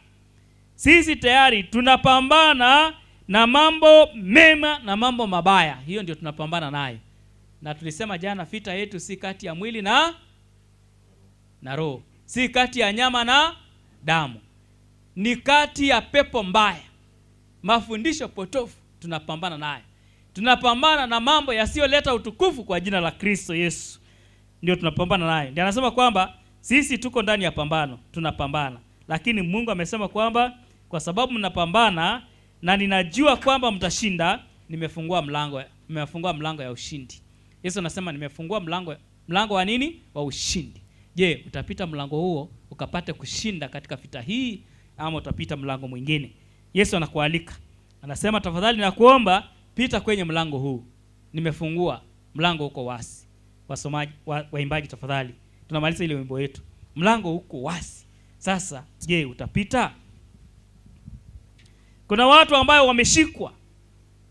Speaker 11: Sisi tayari tunapambana na mambo mema na mambo mabaya. Hiyo ndio tunapambana nayo. Na tulisema jana vita yetu si kati ya mwili na roho. Si kati ya nyama na damu. Ni kati ya pepo mbaya. Mafundisho potofu tunapambana nayo. Tunapambana na mambo yasiyoleta utukufu kwa jina la Kristo Yesu. Ndio tunapambana nayo. Ndio anasema kwamba sisi tuko ndani ya pambano, tunapambana. Lakini Mungu amesema kwamba kwa sababu mnapambana na ninajua kwamba mtashinda, nimefungua mlango ya ushindi. Yesu anasema nimefungua mlango wa nini? Wa ushindi. Je, utapita mlango huo ukapate kushinda katika vita hii ama utapita mlango mwingine? Yesu anakualika. Anasema tafadhali nakuomba pita kwenye mlango huu. Nimefungua mlango uko wazi. Wasomaji, waimbaji tafadhali, tunamaliza ile wimbo wetu. Mlango uko wazi. Sasa je, utapita? Kuna watu ambao wameshikwa,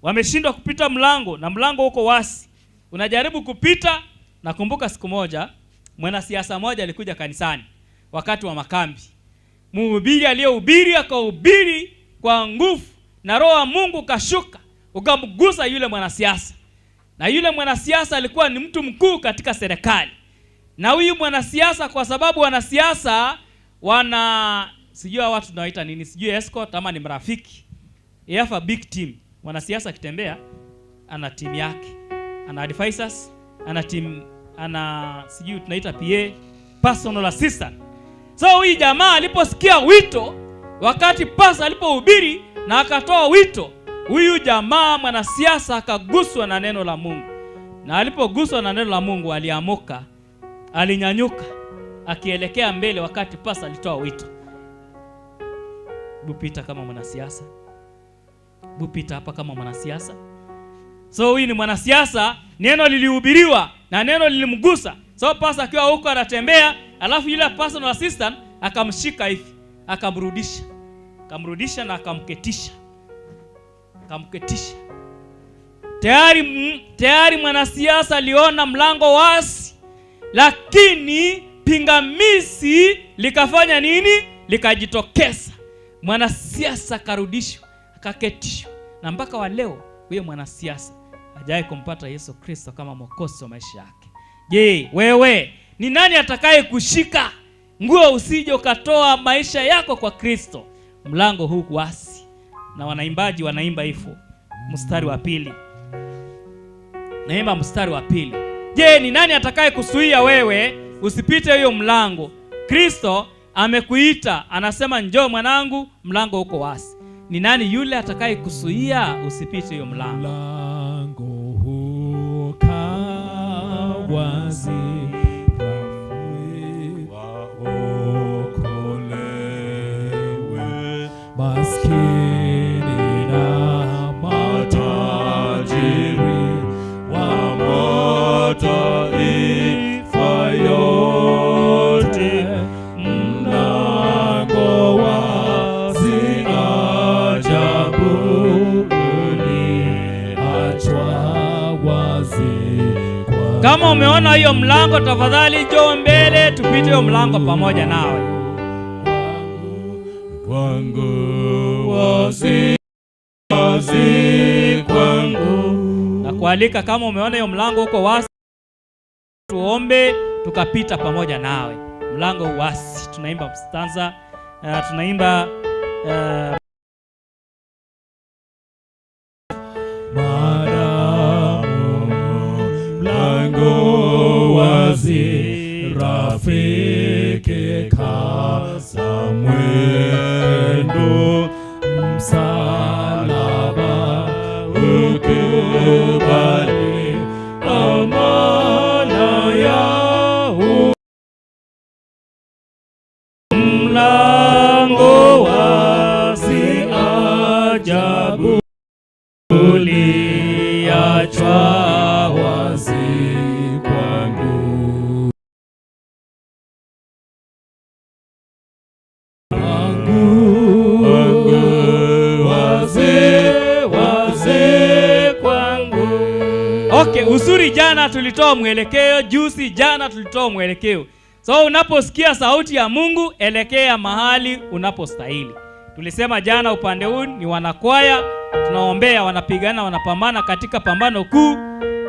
Speaker 11: wameshindwa kupita mlango, na mlango uko wazi. Unajaribu kupita. Nakumbuka siku moja mwanasiasa mmoja alikuja kanisani wakati wa makambi. Mhubiri aliyehubiri akahubiri kwa nguvu, na Roho wa Mungu kashuka ukamgusa yule mwanasiasa. Na yule mwanasiasa alikuwa ni mtu mkuu katika serikali. Na huyu mwanasiasa, kwa sababu wanasiasa wana, sijui watu tunawaita nini, sijui escort ama ni mrafiki. They have a big team. Mwanasiasa akitembea ana team yake, ana advisors, ana team, ana sijui tunaita PA, personal assistant. So huyu jamaa aliposikia wito, wakati pastor alipohubiri na akatoa wito, huyu jamaa mwanasiasa akaguswa na neno la Mungu. Na alipoguswa na neno la Mungu aliamuka, alinyanyuka akielekea mbele wakati pastor alitoa wito. Bupita kama mwanasiasa. Bupita hapa kama mwanasiasa. So huyu ni mwanasiasa, neno lilihubiriwa na neno lilimgusa. So pastor akiwa huko anatembea, alafu yule personal assistant akamshika hivi, akamrudisha. Akamrudisha na akamketisha. Akamketisha. Tayari mwanasiasa aliona mlango wazi, lakini pingamizi likafanya nini? Likajitokeza. Mwanasiasa akarudishwa, akaketishwa. Na mpaka wa leo huyo mwanasiasa hajawahi kumpata Yesu Kristo kama Mwokozi wa maisha yake. Je, wewe ni nani atakaye kushika nguo usije ukatoa maisha yako kwa Kristo? Mlango huu wazi. Na wanaimbaji wanaimba hivyo mstari wa pili. Naimba mstari wa pili. Je, ni nani atakaye kusuia wewe usipite hiyo mlango? Kristo amekuita, anasema njoo mwanangu, mlango uko wazi. Ni nani yule atakaye kusuia usipite hiyo mlango?
Speaker 8: Mlango uko wazi, rafiki waokolewe, maskini na matajiri wa mataifa yote, mlango wazi ajabu uliachwa wazi.
Speaker 11: Kama umeona hiyo mlango, tafadhali njoo mbele tupite hiyo mlango pamoja nawe.
Speaker 8: Kwangu wazi, wazi kwangu.
Speaker 11: Na kualika, kama umeona hiyo mlango uko wazi, tuombe tukapita pamoja nawe. Mlango wazi. Tunaimba stanza, tunaimba
Speaker 8: madamu mlango wazi, rafiki kaza mwendo, msalaba ukubali, amana ya
Speaker 11: mlango wazi ajabu uliachwa
Speaker 8: wazi kwangu. Kwangu wazi, wazi kwangu.
Speaker 11: Okay, uzuri jana tulitoa mwelekeo, juzi jana tulitoa mwelekeo. So unaposikia sauti ya Mungu, elekea mahali unapostahili. Tulisema jana upande huu ni wanakwaya, tunaombea, wanapigana, wanapambana katika pambano kuu.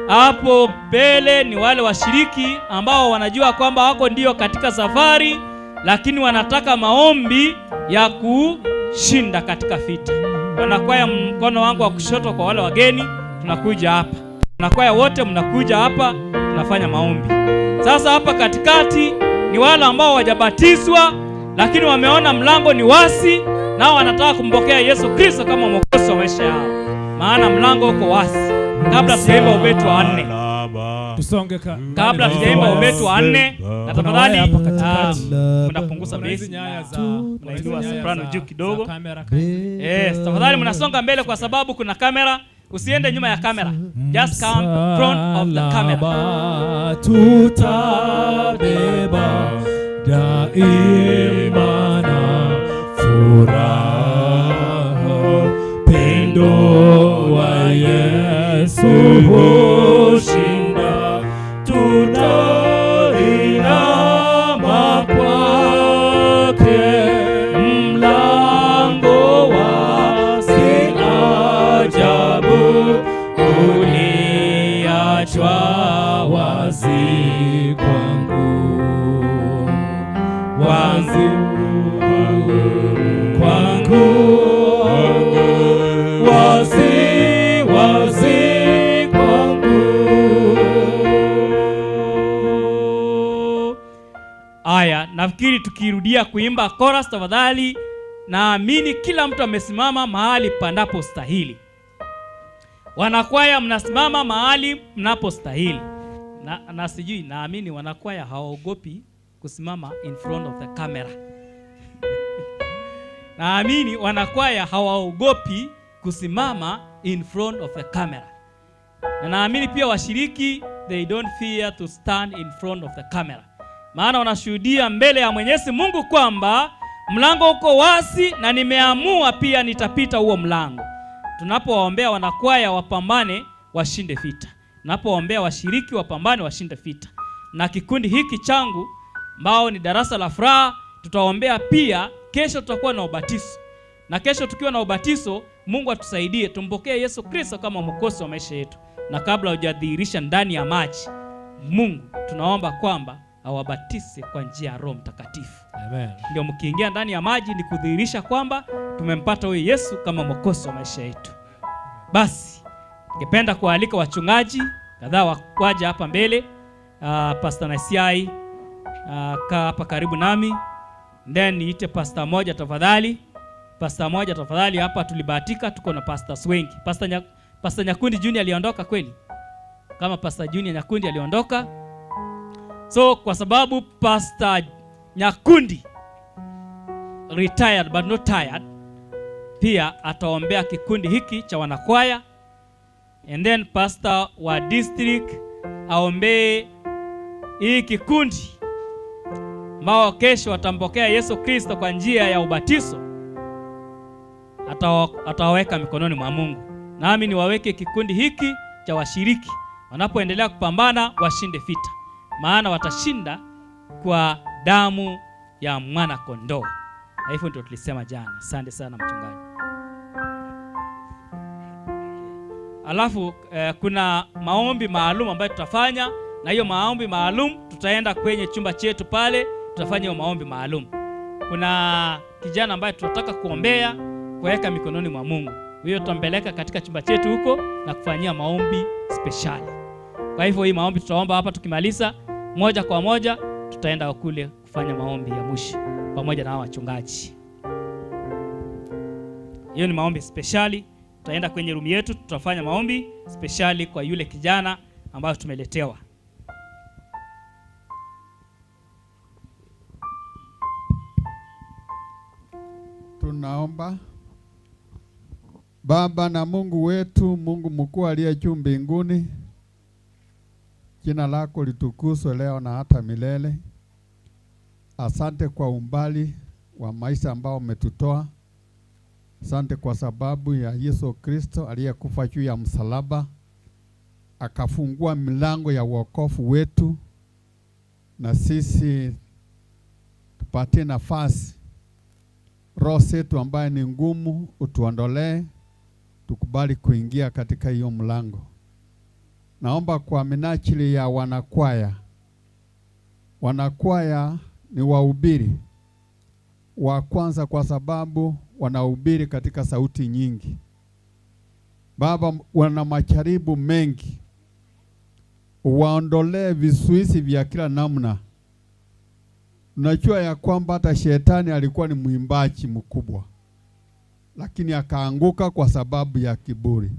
Speaker 11: Hapo mbele ni wale washiriki ambao wanajua kwamba wako ndio katika safari, lakini wanataka maombi ya kushinda katika vita. Wanakwaya, mkono wangu wa kushoto kwa wale wageni, tunakuja hapa. Wanakwaya wote mnakuja hapa, tunafanya maombi. Sasa hapa katikati ni wale ambao hawajabatizwa, lakini wameona mlango ni wazi, nao wanataka kumpokea Yesu Kristo kama Mwokozi wa maisha yao. Maana mlango uko wazi. Kabla tujaimba ubetu wa 4.
Speaker 10: Tusonge
Speaker 11: kabla tujaimba ubetu wa 4, na tafadhali mnapunguza bass, mnainua soprano juu kidogo. Yes, tafadhali mnasonga mbele kwa sababu kuna kamera. Usiende nyuma ya kamera. Just come front of the camera.
Speaker 8: Tutabeba daima na furaha, pendo wa Yesu hushinda, tutainama kwake, mlango wa si ajabu uliachwa wazi kwangu, wazi kwangu, wazi wazi kwangu.
Speaker 11: Aya, nafikiri tukirudia kuimba chorus tafadhali, naamini kila mtu amesimama mahali panapostahili. Wanakwaya mnasimama mahali mnapostahili. Na sijui, naamini wanakwaya hawaogopi kusimama in front of the camera. Naamini wanakwaya hawaogopi kusimama in front of the camera. Na naamini pia washiriki, they don't fear to stand in front of the camera. Maana wanashuhudia mbele ya Mwenyezi Mungu kwamba mlango uko wazi na nimeamua pia nitapita huo mlango. Tunapowaombea wanakwaya wapambane washinde vita. Tunapowaombea washiriki wapambane washinde vita. Na kikundi hiki changu ambao ni darasa la furaha, tutaombea pia. Kesho tutakuwa na ubatizo. Na kesho tukiwa na ubatizo, Mungu atusaidie tumpokee Yesu Kristo kama Mwokozi wa maisha yetu. Na kabla hujadhihirisha ndani ya maji, Mungu tunaomba kwamba awabatise kwa njia ya Roho Mtakatifu.
Speaker 10: Amen.
Speaker 11: Ndio mkiingia ndani ya maji ni kudhihirisha kwamba tumempata huyu Yesu kama Mwokozi wa maisha yetu. Basi ningependa kualika wachungaji kadhaa waje hapa mbele. Pastor Nasiai, kaa hapa karibu nami. Then niite pastor moja tafadhali. Pastor moja tafadhali, hapa tulibahatika tuko na pastors wengi. Pastor Nyakundi Junior aliondoka kweli? Kama Pastor Junior Nyakundi aliondoka. So kwa sababu Pastor Nyakundi retired but not tired, pia ataombea kikundi hiki cha wanakwaya. And then pastor wa district aombee hii kikundi ambao kesho watampokea Yesu Kristo kwa njia ya ubatizo. Atawaweka mikononi mwa Mungu. Nami niwaweke kikundi hiki cha washiriki wanapoendelea kupambana washinde vita. Maana watashinda kwa damu ya mwana kondoo. Na hivyo ndio tulisema jana. Asante sana mchungaji. Alafu kuna maombi maalum ambayo tutafanya, na hiyo maombi maalum tutaenda kwenye chumba chetu pale, tutafanya hiyo maombi maalum. Kuna kijana ambaye tunataka kuombea, kuweka mikononi mwa Mungu. Huyo tutampeleka katika chumba chetu huko na kufanyia maombi special. Kwa hivyo hii maombi tutaomba hapa, tukimaliza moja kwa moja tutaenda kule kufanya maombi ya mwisho pamoja na wachungaji. Hiyo ni maombi speciali. Tutaenda kwenye room yetu, tutafanya maombi speciali kwa yule kijana ambaye tumeletewa.
Speaker 2: Tunaomba. Baba na Mungu wetu, Mungu mkuu aliye juu mbinguni, jina lako litukuzwe leo na hata milele. Asante kwa umbali wa maisha ambao umetutoa. Asante kwa sababu ya Yesu Kristo aliyekufa juu ya msalaba, akafungua milango ya wokovu wetu, na sisi tupatie nafasi. Roho zetu ambaye ni ngumu utuondolee, tukubali kuingia katika hiyo mlango. Naomba kwa minajili ya wanakwaya. Wanakwaya ni wahubiri wa kwanza kwa sababu wanahubiri katika sauti nyingi. Baba, wana majaribu mengi. Waondolee vizuizi vya kila namna. Unajua ya kwamba hata shetani alikuwa ni mwimbaji mkubwa, lakini akaanguka kwa sababu ya kiburi.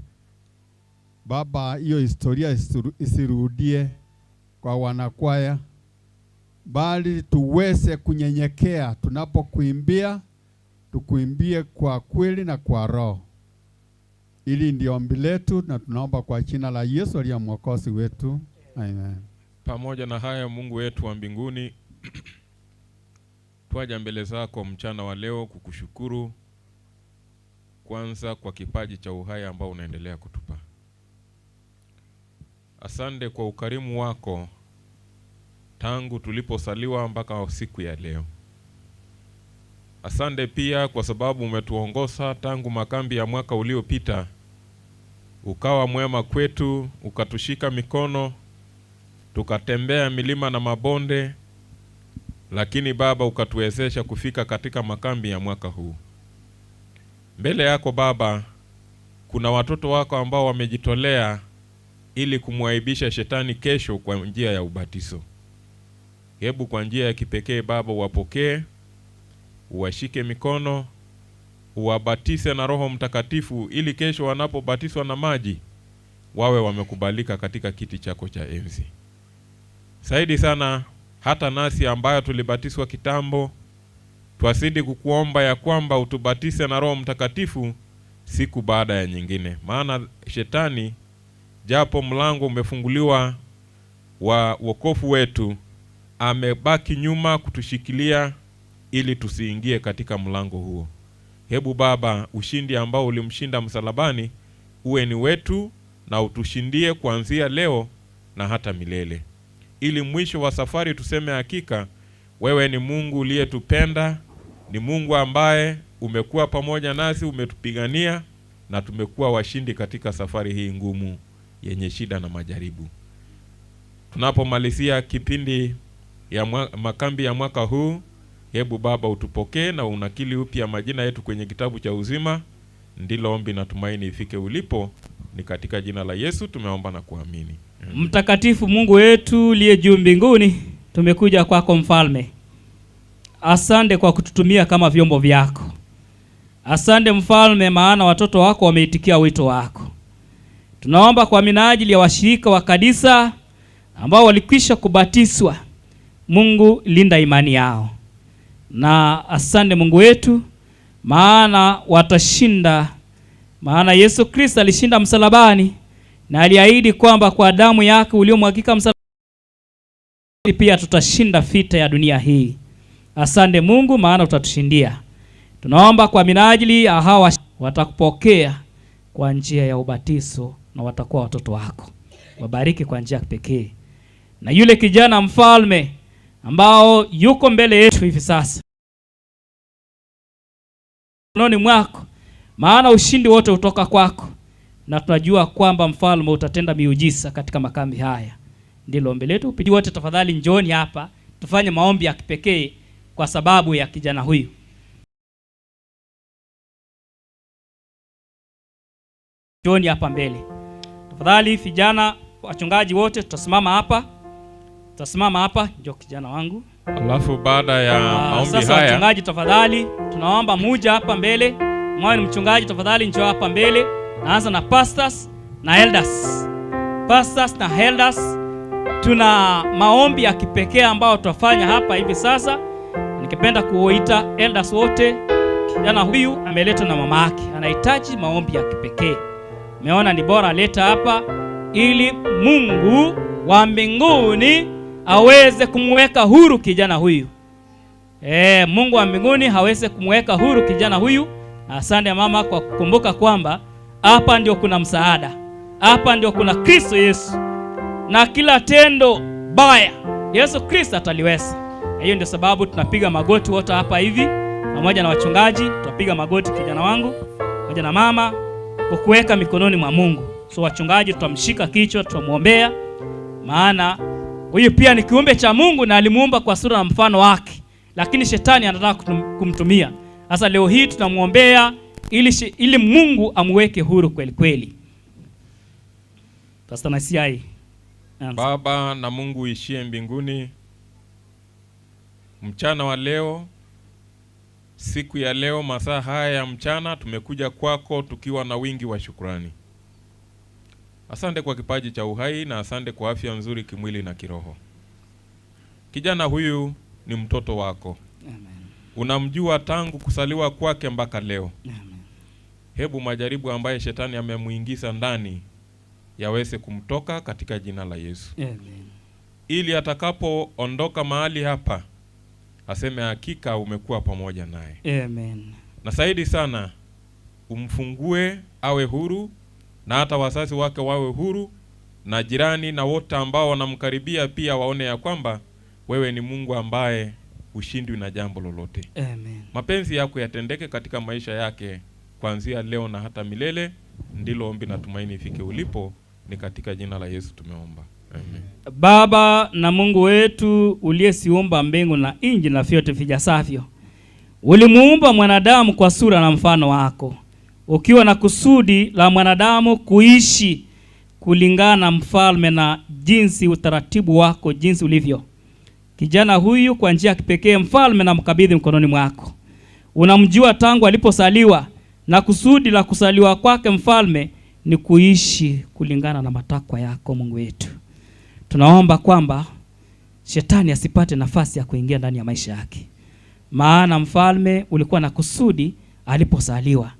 Speaker 2: Baba, hiyo historia isirudie kwa wanakwaya, bali tuweze kunyenyekea tunapokuimbia, tukuimbie kwa kweli na kwa roho, Ili ndio ombi letu na tunaomba kwa jina la Yesu aliye Mwokozi wetu. Amen.
Speaker 12: Pamoja na haya, Mungu wetu wa mbinguni, twaja mbele zako mchana wa leo kukushukuru kwanza kwa kipaji cha uhai ambao unaendelea kutupa. Asante kwa ukarimu wako tangu tuliposaliwa mpaka siku ya leo. Asante pia kwa sababu umetuongoza tangu makambi ya mwaka uliopita, ukawa mwema kwetu, ukatushika mikono, tukatembea milima na mabonde, lakini Baba ukatuwezesha kufika katika makambi ya mwaka huu. Mbele yako Baba, kuna watoto wako ambao wamejitolea ili kumwaibisha shetani kesho kwa njia ya ubatizo. Hebu kwa njia ya kipekee Baba uwapokee, uwashike mikono, uwabatise na Roho Mtakatifu ili kesho wanapobatizwa na maji wawe wamekubalika katika kiti chako cha enzi. Saidi sana hata nasi ambayo tulibatizwa kitambo, twazidi kukuomba ya kwamba utubatise na Roho Mtakatifu siku baada ya nyingine. Maana shetani, japo mlango umefunguliwa wa wokovu wetu, amebaki nyuma kutushikilia ili tusiingie katika mlango huo. Hebu Baba, ushindi ambao ulimshinda msalabani uwe ni wetu na utushindie kuanzia leo na hata milele, ili mwisho wa safari tuseme hakika wewe ni Mungu uliyetupenda, ni Mungu ambaye umekuwa pamoja nasi, umetupigania na tumekuwa washindi katika safari hii ngumu yenye shida na majaribu. Tunapomalizia kipindi ya makambi ya mwaka huu, hebu Baba utupokee na unakili upya majina yetu kwenye kitabu cha uzima. Ndilo ombi na tumaini ifike ulipo, ni katika jina la Yesu tumeomba na kuamini.
Speaker 11: Mtakatifu Mungu wetu uliye juu mbinguni, tumekuja kwako Mfalme. Asante kwa kututumia kama vyombo vyako. Asante Mfalme, maana watoto wako wameitikia wito wako. Tunaomba kwa minajili ya washirika wa kanisa ambao walikwisha kubatizwa. Mungu, linda imani yao. Na asante Mungu wetu, maana watashinda. Maana Yesu Kristo alishinda msalabani na aliahidi kwamba kwa damu yake uliomwagika msalabani pia tutashinda vita ya dunia hii. Asante Mungu, maana utatushindia. Tunaomba kwa minajili ya hawa watakupokea kwa njia ya ubatizo na watakuwa watoto wako. Wabariki kwa njia ya pekee. Na yule kijana Mfalme ambao yuko mbele yetu hivi sasa, mikononi mwako, maana ushindi wote utoka kwako, na tunajua kwamba Mfalme utatenda miujiza katika makambi haya. Ndilo ombi letu. Pidi wote tafadhali njooni hapa tufanye maombi ya kipekee kwa sababu ya kijana huyu. Njooni hapa mbele tafadhali, vijana, wachungaji wote tutasimama hapa. Tutasimama hapa, njoo kijana wangu.
Speaker 12: Alafu baada ya maombi
Speaker 11: sasa
Speaker 12: haya,
Speaker 11: wachungaji tafadhali tunaomba muja hapa mbele. Mwa ni mchungaji tafadhali njoo hapa mbele. Naanza na pastors na elders. Pastors na elders, tuna maombi ya kipekee ambayo tutafanya hapa hivi sasa. Nikipenda kuoita elders wote. Kijana huyu ameletwa na mama yake, anahitaji maombi ya kipekee. Umeona ni bora leta hapa ili Mungu wa mbinguni aweze kumweka huru kijana huyu. Mungu wa mbinguni aweze kumweka huru kijana huyu. Asante mama kwa kukumbuka kwamba hapa ndio kuna msaada. Hapa ndio kuna Kristo Yesu. Na kila tendo baya Yesu Kristo ataliweza. Hiyo ndio sababu tunapiga magoti wote hapa hivi pamoja na wachungaji, tutapiga magoti kijana wangu pamoja na mama kukuweka mikononi mwa Mungu. So wachungaji tutamshika kichwa, tutamuombea, maana huyu pia ni kiumbe cha Mungu na alimuumba kwa sura na mfano wake, lakini shetani anataka kumtumia. Sasa leo hii tunamuombea ili Mungu amweke huru kweli kweli. Pastor Nasiai.
Speaker 12: Baba na Mungu ishie mbinguni, mchana wa leo, siku ya leo, masaa haya ya mchana, tumekuja kwako tukiwa na wingi wa shukrani. Asante kwa kipaji cha uhai na asante kwa afya nzuri kimwili na kiroho. Kijana huyu ni mtoto wako. Amen. Unamjua tangu kusaliwa kwake mpaka leo. Amen. Hebu majaribu ambaye shetani amemuingiza ndani yaweze kumtoka katika jina la Yesu.
Speaker 6: Amen.
Speaker 12: Ili atakapoondoka mahali hapa aseme hakika umekuwa pamoja naye.
Speaker 6: Amen.
Speaker 12: Na zaidi sana umfungue awe huru, na hata wazazi wake wawe huru, na jirani na wote ambao wanamkaribia pia waone ya kwamba wewe ni Mungu ambaye hushindwi na jambo lolote.
Speaker 6: Amen.
Speaker 12: Mapenzi yako yatendeke katika maisha yake kuanzia leo na hata milele. Ndilo ombi na tumaini ifike ulipo, ni katika jina la Yesu tumeomba. Amen.
Speaker 6: Baba na Mungu wetu uliyesiumba mbingu na nchi na vyote vijasavyo, ulimuumba mwanadamu kwa sura na mfano wako, ukiwa na kusudi la mwanadamu kuishi kulingana mfalme na jinsi utaratibu wako jinsi ulivyo. Kijana huyu kwa njia ya kipekee mfalme na mkabidhi mkononi mwako. Unamjua tangu aliposaliwa, na kusudi la kusaliwa kwake mfalme ni kuishi kulingana na matakwa yako Mungu wetu. Tunaomba kwamba shetani asipate nafasi ya kuingia ndani ya maisha yake. Maana mfalme ulikuwa na kusudi aliposaliwa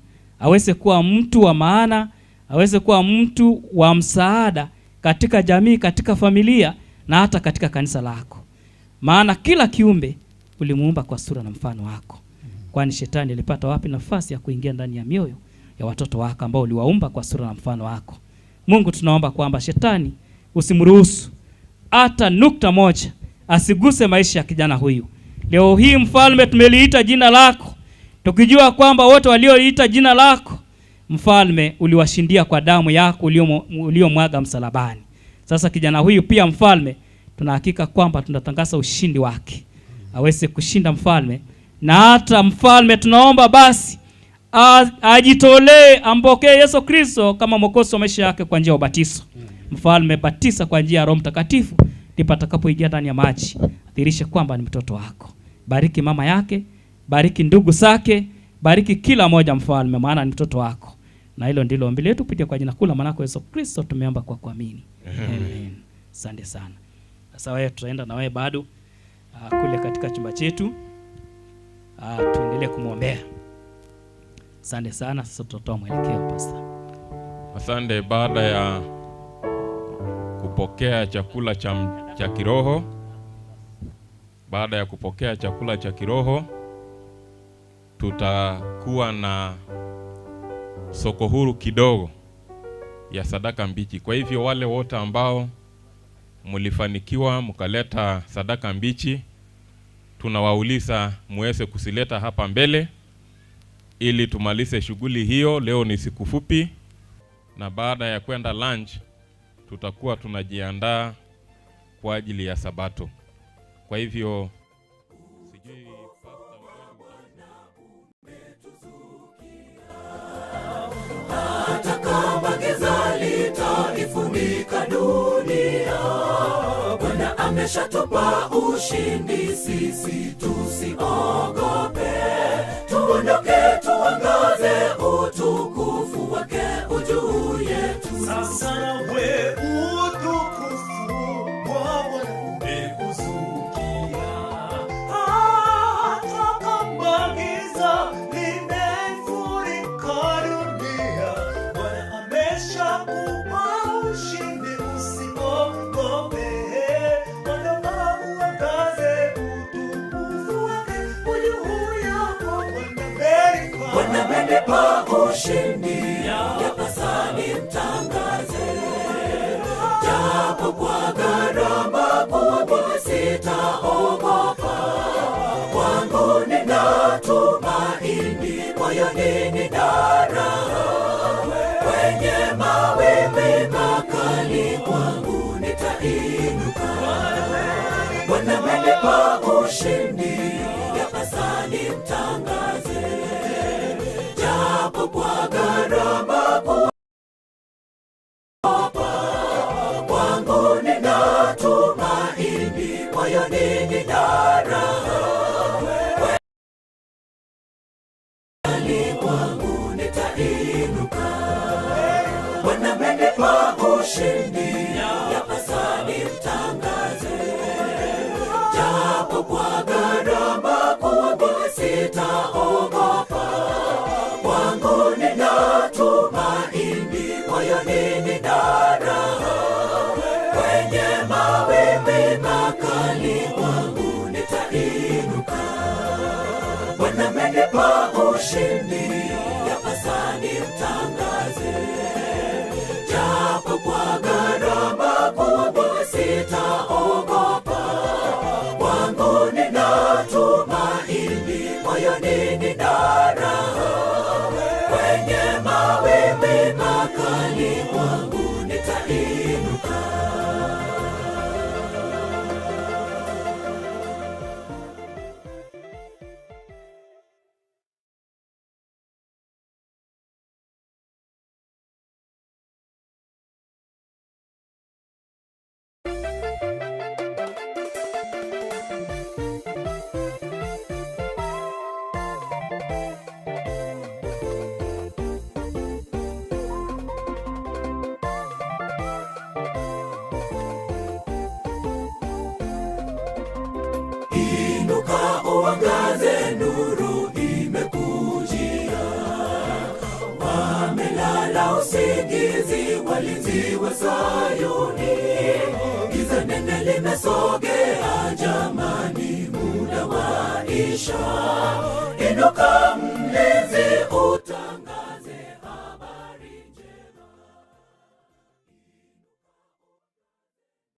Speaker 6: aweze kuwa mtu wa maana, aweze kuwa mtu wa msaada katika jamii, katika familia na hata katika kanisa lako. Maana kila kiumbe ulimuumba kwa sura na mfano wako. Kwani shetani alipata wapi nafasi ya kuingia ndani ya mioyo ya watoto wako ambao uliwaumba kwa sura na mfano wako? Mungu, tunaomba kwamba shetani usimruhusu hata nukta moja asiguse maisha ya kijana huyu. Leo hii mfalme tumeliita jina lako, tukijua kwamba wote walioita jina lako mfalme uliwashindia kwa damu yako uliomwaga msalabani. Sasa kijana huyu pia mfalme tunahakika kwamba tunatangaza ushindi wake, aweze kushinda mfalme. Na hata mfalme tunaomba basi ajitolee, ampokee Yesu Kristo kama Mwokozi wa maisha yake kwa njia ya ubatizo. Mfalme, batisa kwa njia ya Roho Mtakatifu, ndipo atakapoingia ndani ya maji adhihirishe kwamba ni mtoto wako. Bariki mama yake, bariki ndugu zake, bariki kila moja mfalme, maana ni mtoto wako. Na hilo ndilo ombi letu kupitia kwa jina kuu la mwanako Yesu Kristo tumeomba kwa kuamini. Amen. Asante sana. Sasa wewe tutaenda na wewe bado kule katika chumba chetu. Tuendelee kumwombea. Asante sana. Sasa tutatoa mwelekeo pastor.
Speaker 12: Asante. Baada ya kupokea chakula cha kiroho, baada ya kupokea chakula cha kiroho tutakuwa na soko huru kidogo ya sadaka mbichi. Kwa hivyo wale wote ambao mlifanikiwa mkaleta sadaka mbichi, tunawauliza muweze kusileta hapa mbele ili tumalize shughuli hiyo. Leo ni siku fupi, na baada ya kwenda lunch tutakuwa tunajiandaa kwa ajili ya Sabato. Kwa hivyo sijui
Speaker 16: hata kama giza litaifunika dunia, Bwana ameshatupa ushindi, sisi tusiogope. Tuondoke tuangaze utukufu wake ujuu yetu.
Speaker 9: Sasa nawe utukufu wa Bwana umekuzukia, hata kama giza limefurika dunia, Bwana ameshakupa ushindi, usiogope. Ondoka uangaze utukufu wake ujuu yako.
Speaker 16: Bwana amenipa ushindi, yapasa nimtangaze. Japo kwa gharama kubwa sitaogopa, kwangu nina tumaini, moyoni nina raha. Kwenye mawimbi makali kwangu nitainuka. Bwana amenipa ushindi, yapasa nimtangaze. Japo kwa gharama kubwa kwangu nina tumaini, moyoni nina raha. Kwangu nitainuka. Bwana amenipa ushindi, yapasa nimtangaze. Japo kwa gharama kubwa sitaogopa, kwangu nina Amenipa ushindi, yapasa nimtangaze. Japo kwa gharama kubwa sitaogopa, kwangu nina tumaini, moyoni nina raha. Kwenye mawimbi makali kwangu nitainuka. Inuka uangaze, nuru imekujia. Wamelala usingizi, walinzi wa Sayuni. Giza nene limesogea, jamani, muda waisha. Inuka mlinzi,